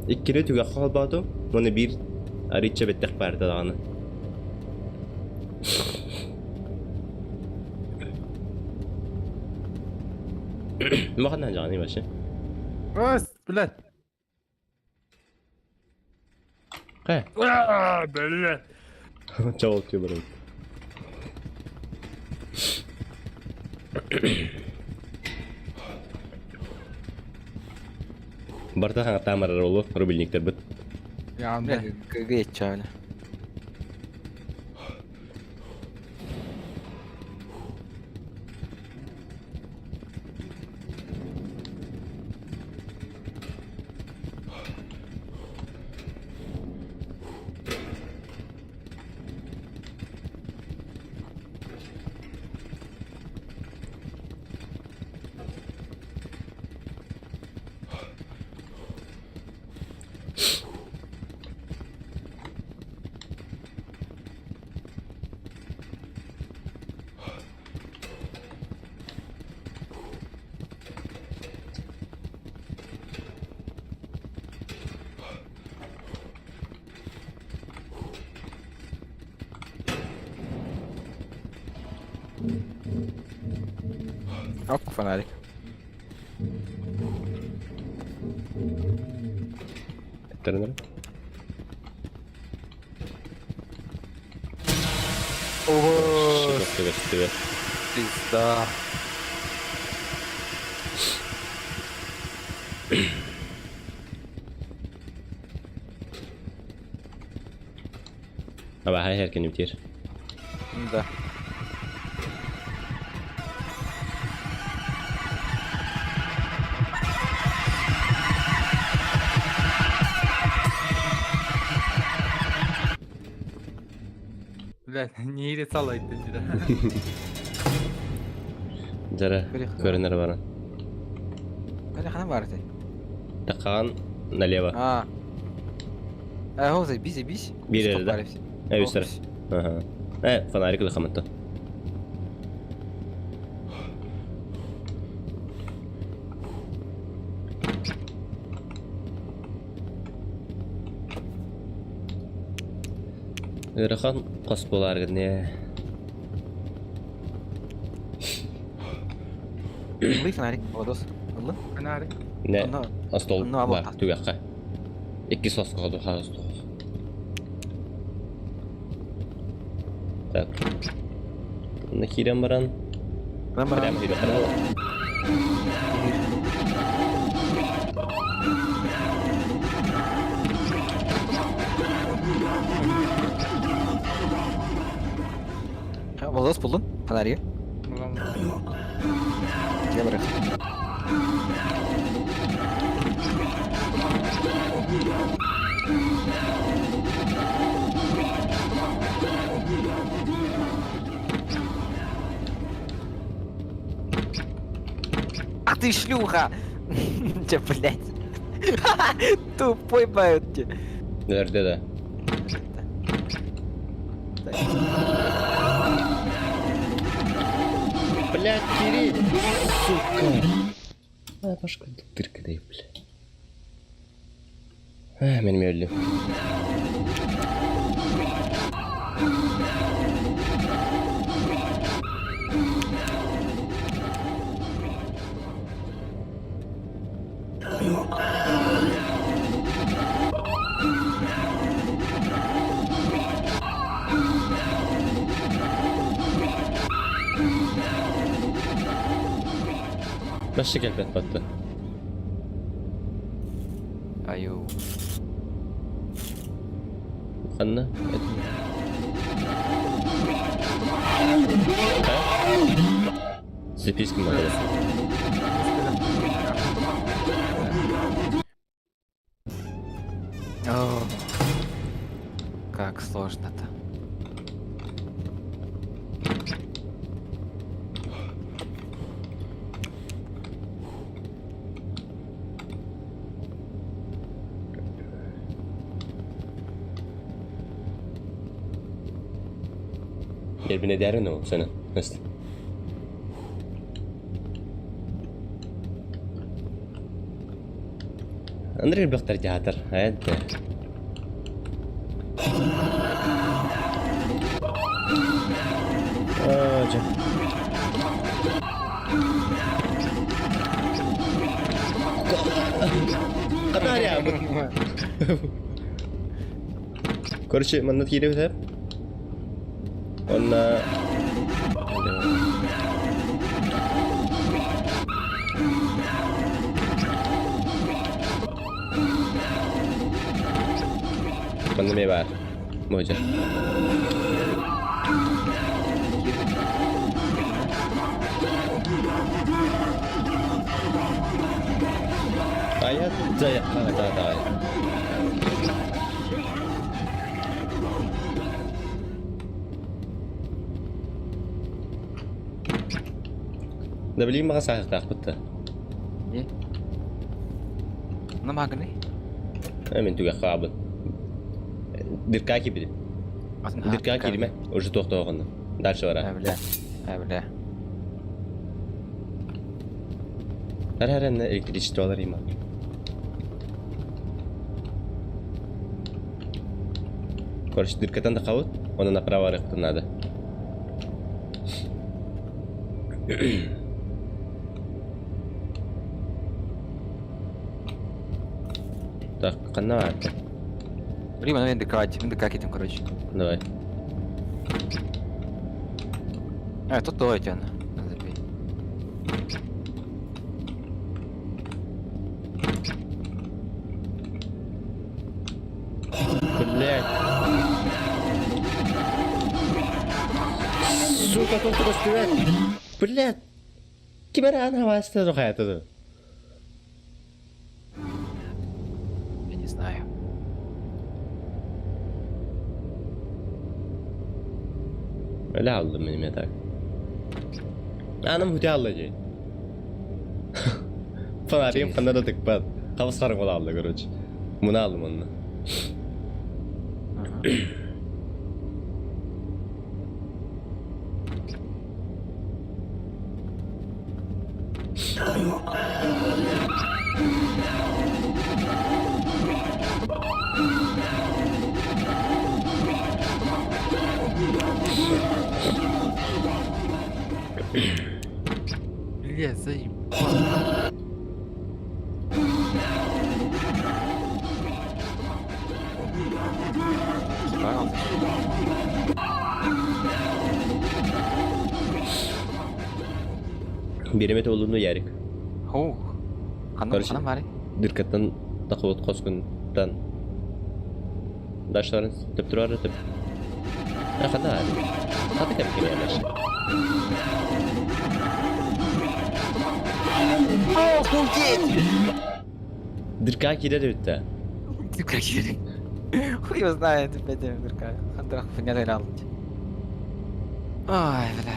Иккире түгә қалбады, мұны бір арича беттек барды дағаны. Мағаннан жағаны башы. Ас, блядь. Қай? А, блядь. Жауап барам. Барта хаңа тамарар олу, рубильниктер бит. Я, Бля, ГГ чавля. Оп, фонарик. Эттеринер. Ого, Көстүбэт. пизда. Аба хай эркен үтер. Да. Блядь, не рисалайды деді. Жара көрінер барын. Қане бар ты? Таққан налево. А. Э, хо, заебись, заебись. Бир да? Э, үстер. Ага. Э, фонарик лыхаматты. Ырахан қос болар гіне. Ылый фонарик, Владос. Ылы? Фонарик. Не, астол бар, түгәққа. Икки сос қалды, хаз Так. На хирен баран. Баран. Прямо хирен баран. Владос булдun фонарик. Булам. Gel buraya. Ах ты шлюха! Че, блядь? Тупой блядь. Nerede да? Блядь, Кирилл! Сука! А, башка дырка дай, блядь. А, мен өлдüm. Nasıl gelmedi battı? Аю. Ханна? Записка надо. О, как сложно-то. Birbirine değer ne o sana? Nasıl? Андрей Бехтер театр. Это. Катаря. Короче, манна кире битеп. Онна Манна ме бар. Можа. Аят, зая, да, да. Да билим мага саахтаах бытта. Не? На магны? Мен түгә хабын. Дырка кибди. Дырка кирме. Уже тоқтоғын. Дальше бара. Ә, бля. Ә, бля. Her her электричество алар има. Короче, дыркатан да кабыт, оны направо рықты надо. Так, ханна баарты? Блин, мен дыкать, мен дыка кетем, короче. Давай. А, тут то этен. Забей. Блядь. Сука, тут көстүбэт. Блядь. Ким эрэ аан хабаастан ухаятыды. Я не знаю. Öyle aldım benim yatak. Anam huti алла дии. Фонарим ханна да тыкпат. Хабыс харың алды, короче. Муну алдым онно. Бля, заебал. Биремет олуну Ярик. Хух. Ханна Короче, ханна бары. Дыркаттан тақыбыт қоскунтан. Дашларын төп турары төп. А ханна бар. Хаты кем кем ямаш. Дырка кирер битте. Дырка кирер. Хуй его знает, опять дырка. Хандрах хуйня дайрал. Ай, бля.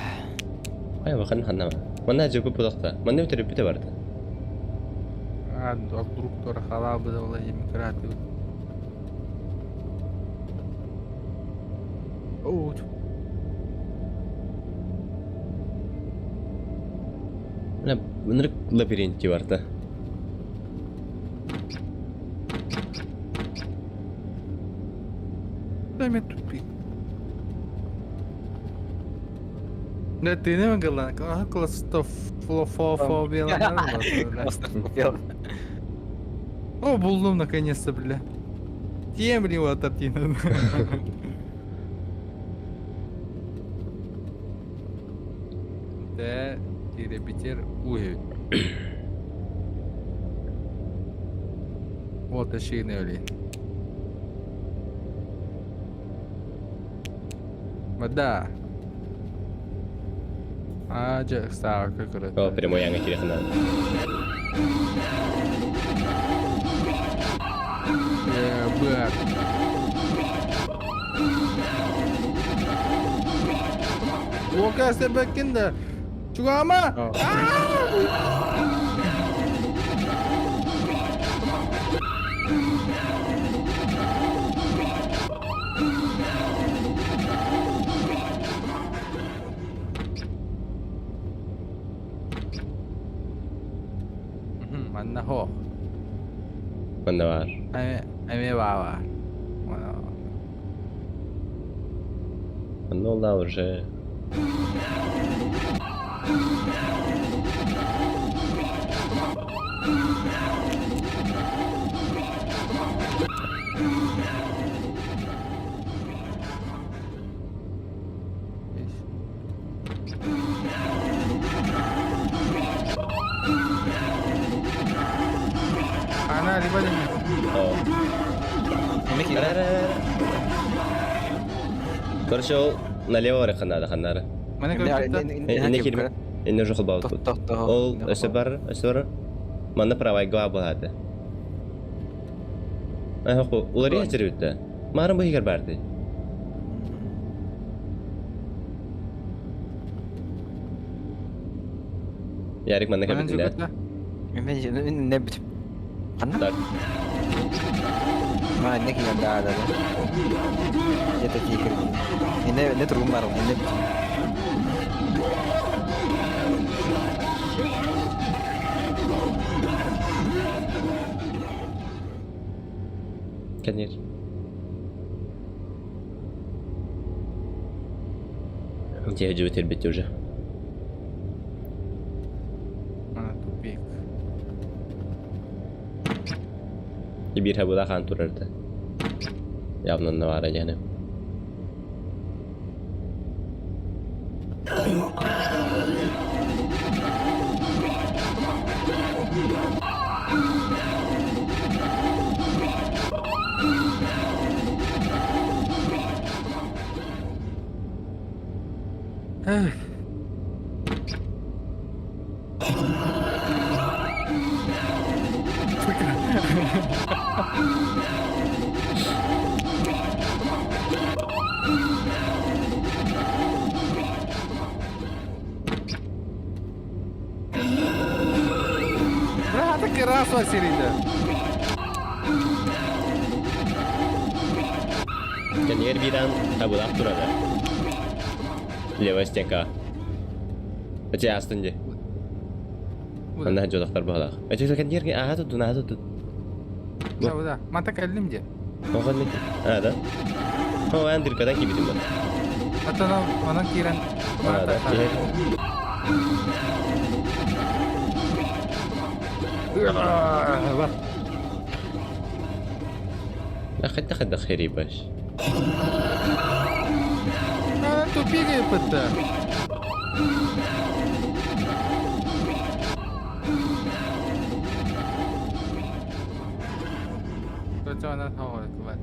Ай, бахан ханна. Манна жөпө пудакта. Манна өтөрүп бите барды. А, вдруг тора халабы да Владимир Краты. О, Мына мынырык лабиринти барда. Дай мне тупик. Да ты не могла, клаустрофобия. О, булдум наконец-то, бля. Тем вот тартина. Да, теребитер уги. Вот ошейный Вода. А, жа, как это. О, прямой яңа кире ханна. Бар. Ока себекинде. Чугама! Манна хо. Манна бар. Эме баба. Манна олда уже. Она либо О. Короче, ол налево барыхха надо ханнары. Инне кирме. Инне уже холбаут. Ол өсө бар, өсө бар. Манна правай гва булады. Ай хо, улар яжыр битте. Марын бу хигер барды. Ярик манна кабитинде. Мен не бит. Ханна? Так. Ма не киган да да. Это тикер. Не не тургум бар, не бит. Конечно. Где я терпеть уже? А, тупик. Биир хабыла хаан турарда. Явно навара дьаным. Быраата кыраасла сирийдэ. Кэннигэр биир аан табылаах турара. Левая стенка. Эти астын дии. Манна дьодохтор баһылаах. Эти кэннигэр ааһа туттун, ааһа туттун. Да, да. Манта кэллим дии. Оҕон А, да? О, эн дыркадан киирбитим бар. Оттон онон киирэн А, да. Бар. Хайдах хайдах хэрий баш. Тупик ыппытта. Көтөөнөн хоҕойтулар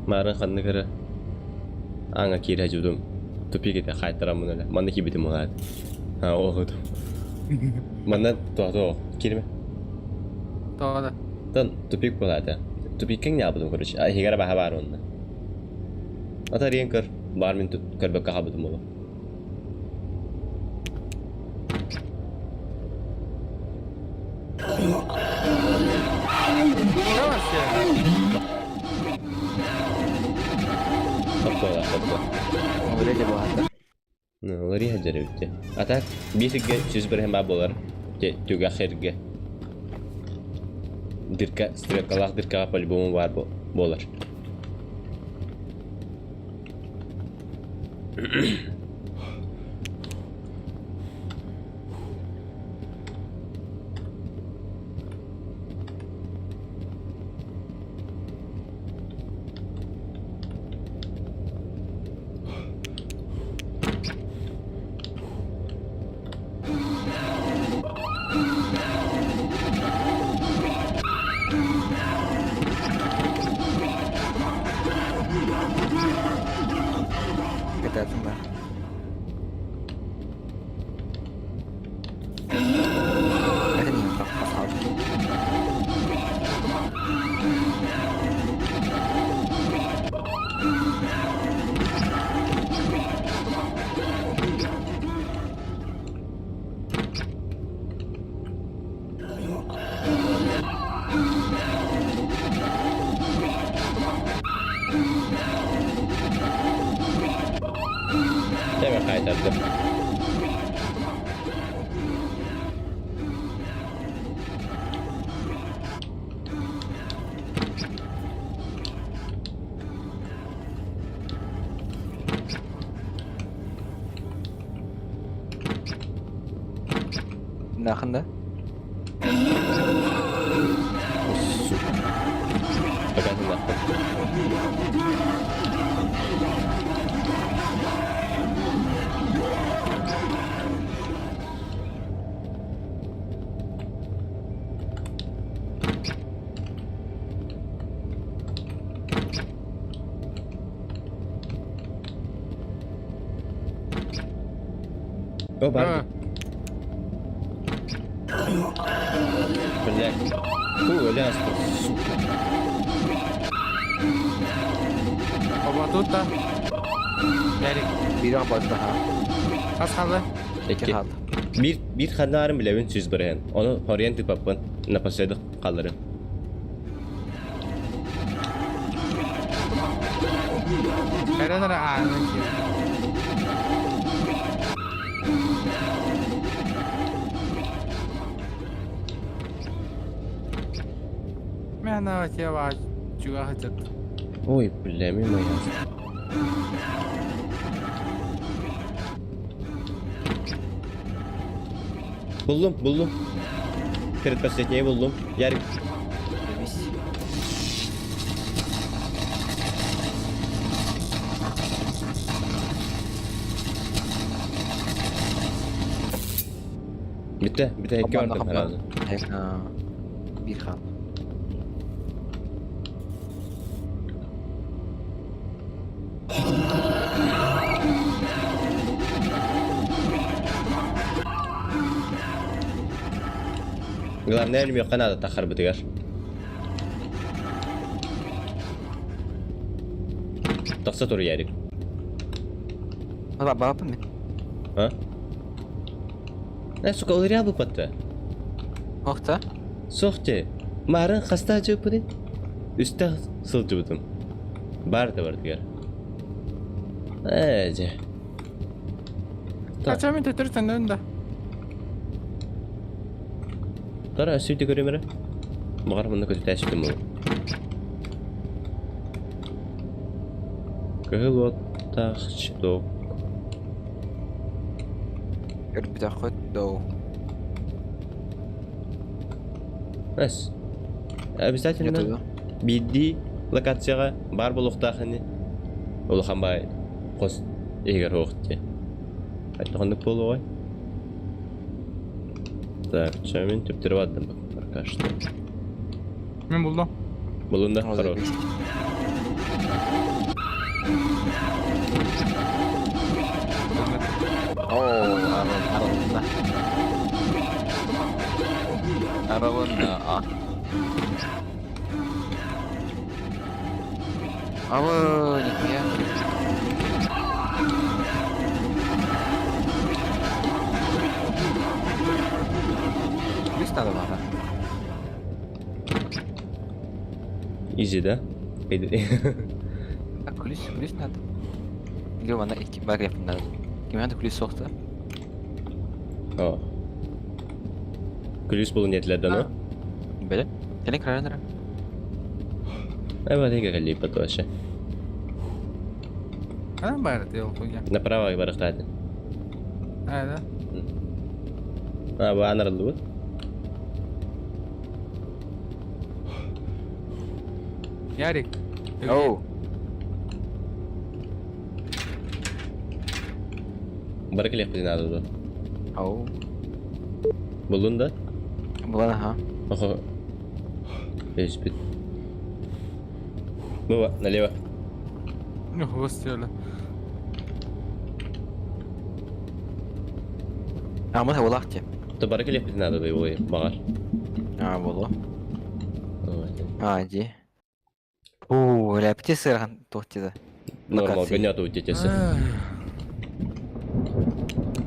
Маарын ханнык эрэ ааҥҥа киирэ дьудум тупик этэ хаайтараммын элэ манна киирбитим улаат а ол манна тоҕо киирмэ Тоҕо тон тупик буолаата тупиккаҥ ньаабытым короче иһигэр баһа баар уонна ата риэн көр баар мин көрбөккө хаалбытым буолуо Уларыйа сылдьар эбит дии. А так биир сиргэ 100% баар буолар. Түгэх сиргэ. Дырка, стрелкалаах дыркаҕа по-любому баар буолар. Кэтэтим баар. Это не Дeme қайтардым. Нахын да? Сука. Показывай нахуй. О, бар. Блядь. Фу, ляска, сука. Оба да. Ярик. Биир ободу ха. Хас хаалла? Икки хаалла. Биир биир ханнаарым билэбин 100%. Ону хоруйан тыыппаппын. Напоследок хаалларым. Эрэн эрэ аанын киир. Мен тебе чуга хотят. Ой, бля, мимо я. Буллум, буллум. Предпоследнее буллум. Ярик. Bitti, bitti икки бардым herhalde. Биир хаал. Главное, өлмүөххэ наада тахарбытыгар. Тахса тур Ярик. Бабапын мен. А? Э, сука, ырыа буппатта. Охта? Суох дии. Маарын хаста дьыппытый? Үстэ сылдьыбытым. Баар да бардыгар. Ээ, дьэ. Кача мен төтөр төннөн да. Тара өссө көрүм эрэ. Баҕар манна көтүтээччитим буолуо. Кыһыл уоттаах щиток. Өлбүтэххит доо. Эс. Обязательно биирдии локацияҕа баар буолуохтаах ини. Улахан баай хос иһигэр суох дии. Хайдах буолуоҕай? Так, чэ мин түптэрэ бардым пока что. Мин булдум. Булун да, хорош. Оо, арылынна. Арылынна. А. Абы, нихуя. Плюс надо было. Изи, да? А ключ, ключ надо. Или она икки бар надо. Ким надо ключ сохта? О. Ключ был не для дано. Бele. Телек крайнера. Эва дига калипа тоже. А бар дел хуя. Направо барахтады. А, да. А, бу анарылды Ярик. Оу. Бары келиэхпитин наада дуо? Оу. Буллун да? Булан аха. Охо. Өспүт. Бу налево. Ну, господи. А мы улахте. То бары келиэхпитин наада дуо баҕар. А, булу. А, иди. О, ляпти сырхан тохтида. Нормал, гонят у тетесы.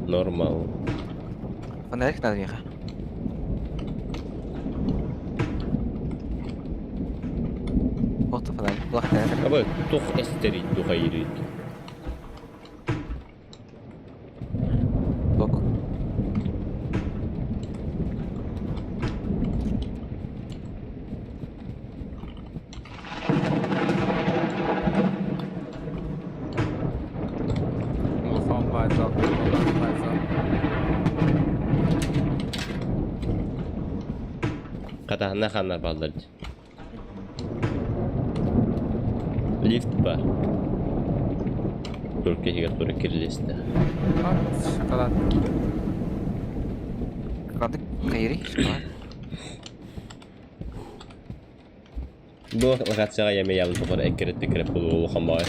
Нормал. Фонарик надо меха. Вот фонарик. Плохая. Абы тух эстери тухайрит. Бок. Улахан баайзал, улахан баайзал. Хатаһына ханнар баллар. Лифт бар. Турка иһигэр тура кирилиэстэ. Шоколад. Кадык кайри шоколад. Бу локацияҕа яме ябын тухары эккирэт пикирэп булуу улахан баҕай.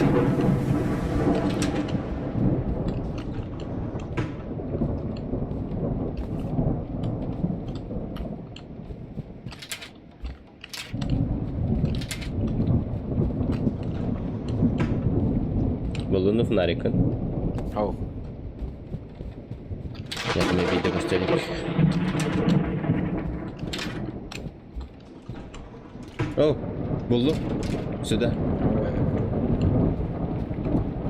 Булуну фонарикын. Оу. Я там видео көстөлүк. О, буллум. Сюда.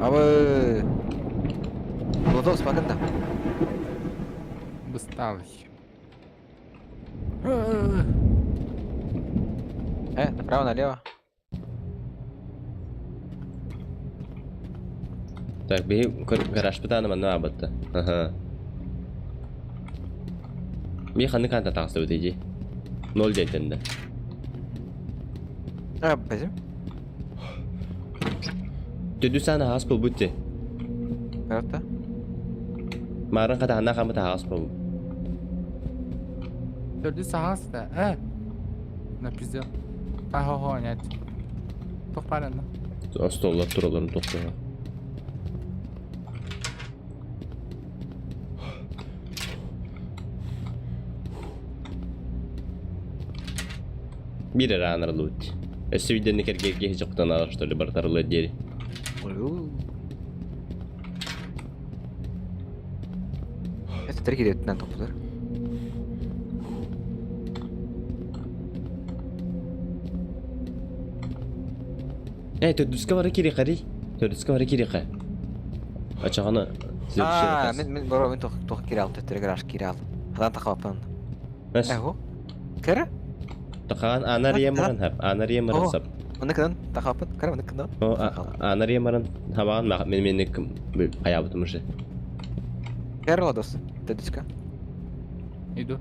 Абы. Булду спакында. Бысталый. Направо, налево. Так, биһи гараж бытааны манна аабатта. Аха. Би ханнык аанта таҕыстыбыт iji? Ноль диэнтэн да. А, базим. Төдүс аан аһаҕас буолбут дии. Карта. Маарын хатаһына хамыт аһаҕас буолбут. Төрдүс аһаҕас да. Э. Напиздел. Ахо нет. Туох баар онно? Остуоллар туралларын тохтоһо. Биир эрэ аан арыллыбыт. Өссө биирдэнни кэргиэргэ дьоктон аҕар что ли барытарылла диэри. Это три кириэттинэн топпутар. Э, төрдүскэ бары кириэхэрий. Төрдүскэ бары кириэхэ. Ачаҕана следующий Аа, раз. мин мин боро мин тох тох кире алты төттөрү гараж кире ал. Хадан тахабаппын. Эс. Эһу. Кэрэ? Тахаан ана риемаран хап, ана риемаран О, сап. Оны кынан тахабаппын. Кэрэ оны кынан. О, ана риемаран хабаан мен мен хаябытым уже. Кэрэ ладос. Төрдүскэ. Иду.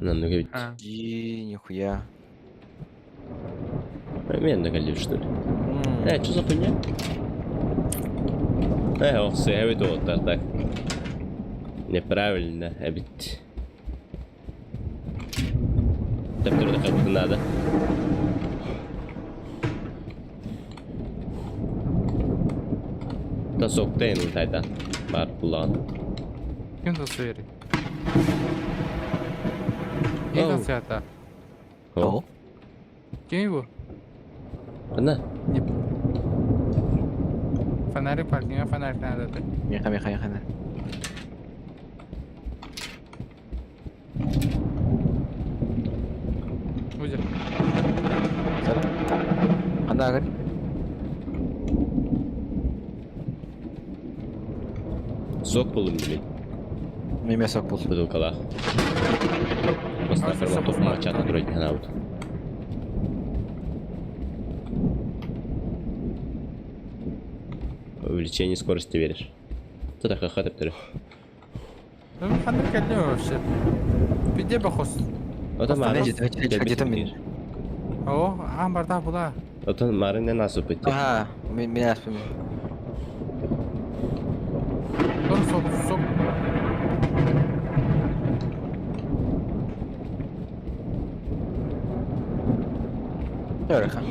Наннык эбит. А. И нихуя. Мен да что ли? Э, что за хуйня? Э, ох, сэбит уоттар так. Неправильно, эбит. Төптөрдө как надо. Та соктейн тайда. Бар булан. Ким тосуери? Ким тосуята? О. Ким его? Ана. Фонарик бар, кимге фонарик надо? Меха, меха, меха. Будет. Анда агар. Сок булым билет. Меме сок бул. Бутылкалаах. Бастакы топ мачата турайт ханаабыт. Увеличение скорости веришь. Ты так хатып түрі. Ну, ханнык кэллим вообще. Пиде бахос. Ота марын. Где-то мен. О, аан барда була. Ота марын не насып бит. Ага, мен мен аспым. Дор сок сок. Йөрөха.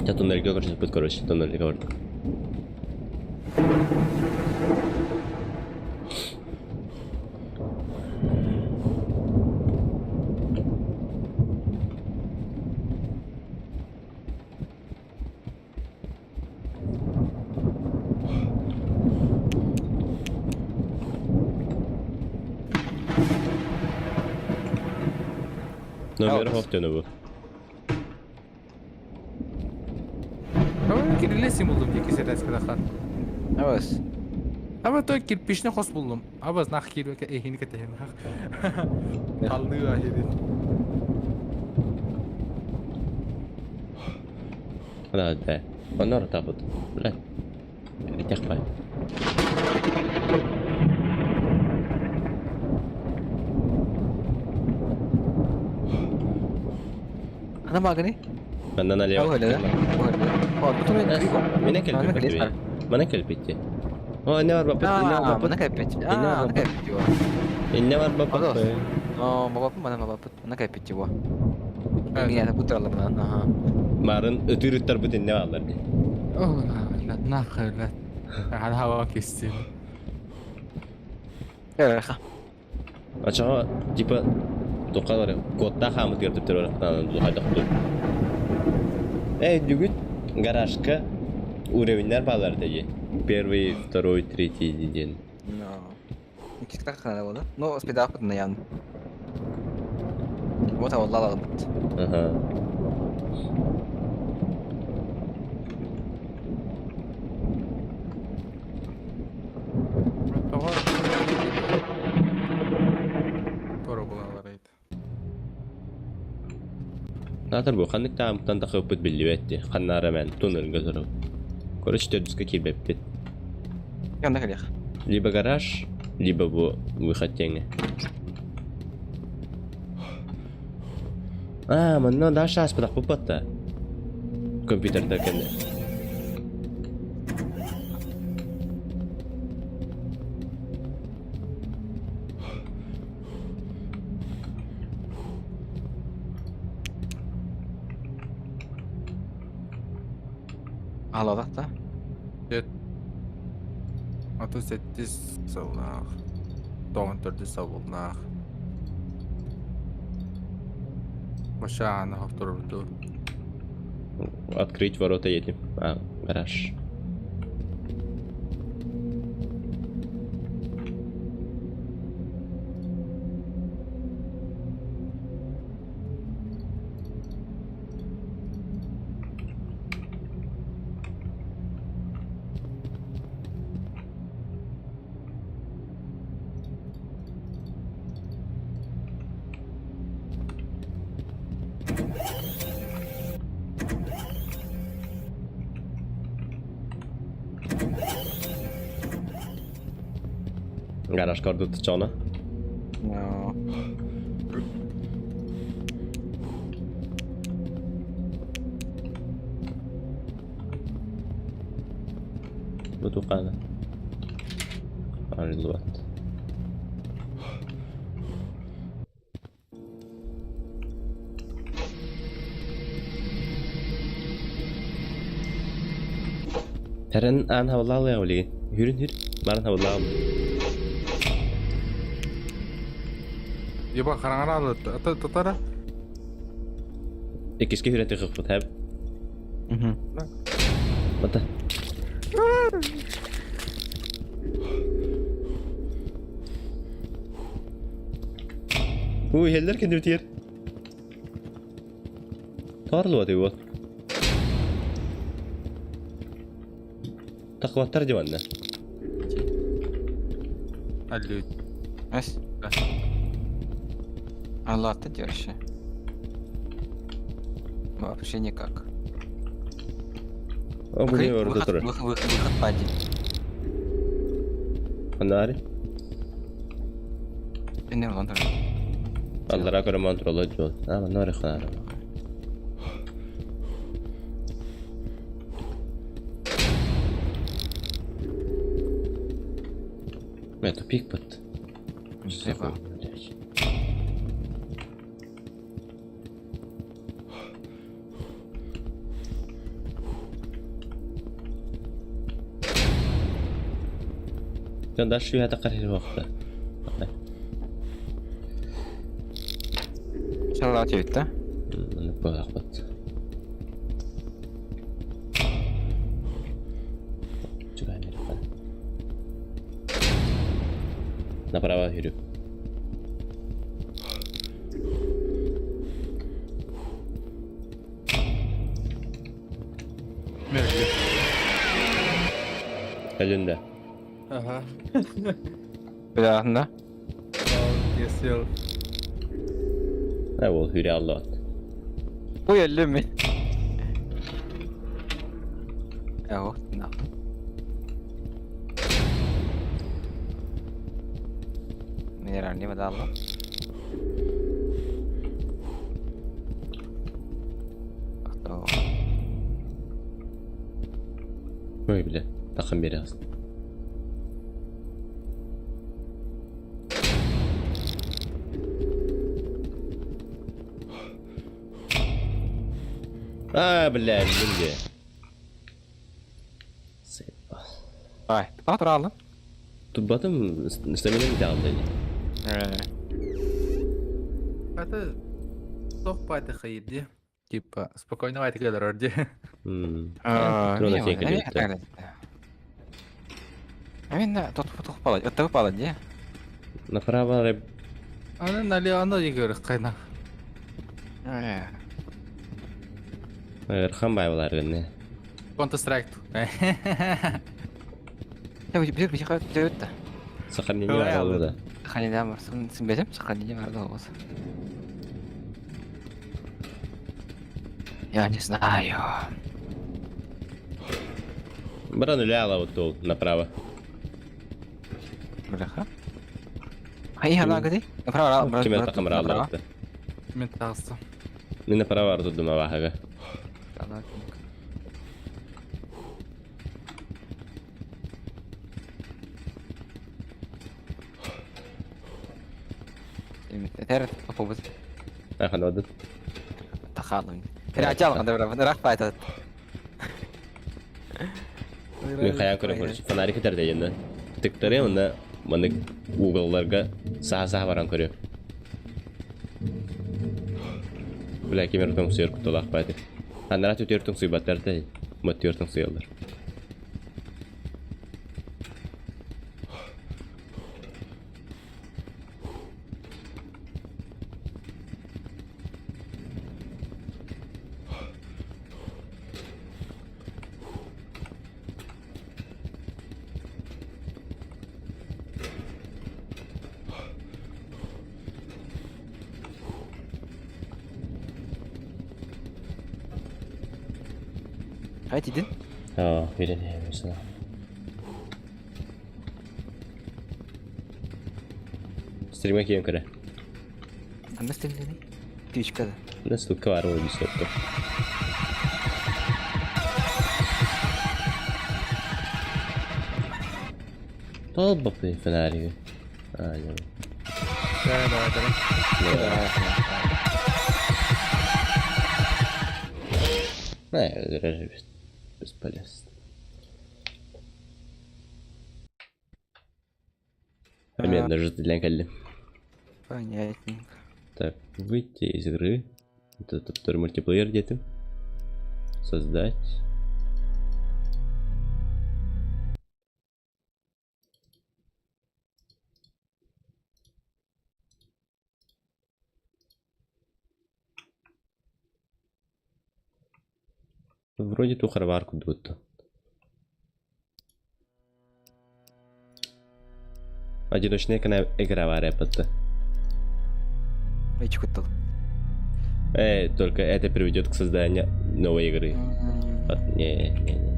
Я туннельге көрсөтпөт, короче, туннельге бардым. Номер хоптену бу. Ама кирилесин булдум дии кесердес кадахан. Абас. Аба той кирпичне хос булдум. Абас нах кирбеке эхини кетehen нах. Алды ахидин. Да, да. Онор табыт. Бля. Итяхпай. Ана магани? Манна налево. Ого, да. О, тут мен Меня кэлбит. Мана кэлбит. О, не бар бапыт, не бар бапыт. Мана кэлбит. А, мана кэлбит его. Не бар бапыт. О, бапыт, мана бапыт. Мана кэлбит его. Меня это бутрала мана. Ага. Марын өтүрүттер бут не баллар ди. О, нах, ла. Хала кестим. Эха. Ачага, типа тоқалар кодта хамыт кертип тур хайдакту. Эй, дүгүт гаражка уровеньнер балар деги. Первый, второй, третий день. Но. Киск надо было, да? Ну, спидап на явно. Вот а вот лала. Ага. Наатар бу ханнык таамыттан тахыппыт биллибэт дии. Ханнаара мээн туннельга турабыт. Короче, төрдүскэ киирбэппит. Янда кэлиэх. Либо гараж, либо бу выход диэҥҥэ. Аа, манна дальше ааспатахпыт батта. Компьютердар кэннэ. Аалалах да? Дет. 38 сыллаах. 94 сыллаах. Башааны хохторурду. Открыть ворота едем. А, гараж. Гараж кордут чона. No. Бутукана. Арыллыбат. Тэрэн аан хабылаалыа билигин. Хүрүн хүр. Барын хабылаал. Еба хараҥара татара. Иккиске хүрэн тыхыппыт хэп. Бата. Уй, хеллер кенде Торлуа вот. Тахваттар диванна. Алло. Эс. Аллах, ты держи. Вообще никак. О, бу не орда Выход, турар. выход, выход, выход пади. Анари. Не улан Аллара көрөмөн туралар жол. А, манна ханара. Мэ, тупик бат. Спасибо. Дьон дальше үһэ таххар вакыта. Салат да? Маннык буолаахпыт. Направо жүрү. Элүндэ. Ага. Бля, да? Я сел. Э, ол хүрэ аллаат. Ой, өллүм мин. Э, на. Минеральный вода алла. А Ой, бля, тахым бере астын. А, бля, өллүм Ай, тоҕо тураалын? Тубатым стамина битаалда. Это тох пайты хайди. Типа, спокойно вайты келер ди. Трона текеле. Амин тот тот пала, это пала, де? Направо реп. Аны налево аны егер кайна. Э. Эрхан байлар гынне. Counter Strike. Я бир бир бир бир Сохранение бар да. Сохранение бар. Син бетем, сохранение бар да болса. Я не знаю. Баран үля вот тол направо. Бляха. Хай хана гыды. Направо, Ким это камера Мен тағысы. Мен направо ардудум абаһага. Тэр попобут. Ахан одут. Тахалым. Тэр ачаал ганда бра. Рах пайта. Мен хаян көрө көрүш. Фонарик көтөрдө енді. Тыктары онда маны уголларга саха-саха баран көрү. Бля, кемер тоң сүйөр кутулах байды. Анара түтөр тоң сүйбаттар да. Мөттөр тоң сүйөлөр. Хай тидин. Аа, бирен mesela. Стриме кийин көрө. Анда стримдени. Твичка да. Ne ссылка бар ол бисетте. Толбапы фонарик. А, не. Да, давай, давай. Не, бесполезно. А мен даже для калли. Понятненько. Так, выйти из игры. Это второй мультиплеер где-то. Создать. Вроде ту харварку будто. Одиночная игра варепата. Эч куттал. Эй, только это приведет к созданию новой игры. Вот, не, не, не.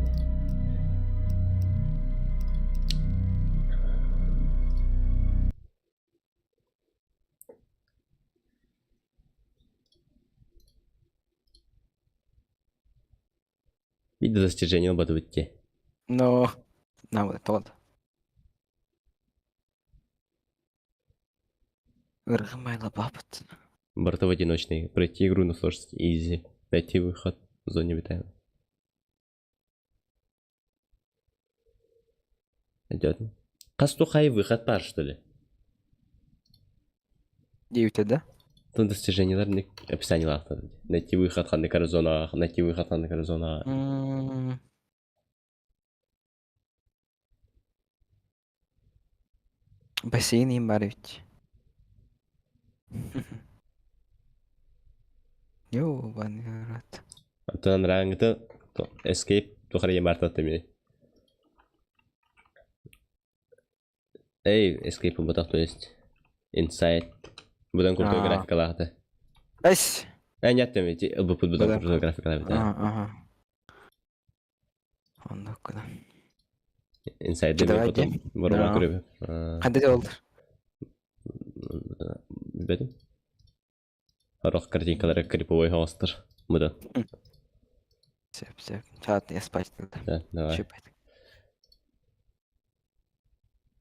Видно достижение об выйти. Но на вот тот. Ыргымайла бабыт. Бортов одиночный. Пройти игру на сложности изи. Найти выход в зоне обитаемой. Идет. Кастухай выход пар, что ли? Девять, да? Там достижение, наверное, описание лахта. Найти выход ханны зона, найти выход ханны зона. Бассейн им бар ведь. Ёбаный рот. Антон рангты escape тухар емарта теме. Эй, escape бутах, то есть inside. Будан крутой графика лахта. Ась. Э, нет, там ведь ЛБП будан крутой графика лахта. Ага. Онда куда. Inside деме потом. Ворума көрөбү. Кандай болду? Билбедим. Орох картинкалары криповой хостер. Мыда. Все, все. Чат, я спать тогда. Да, давай. Чупать.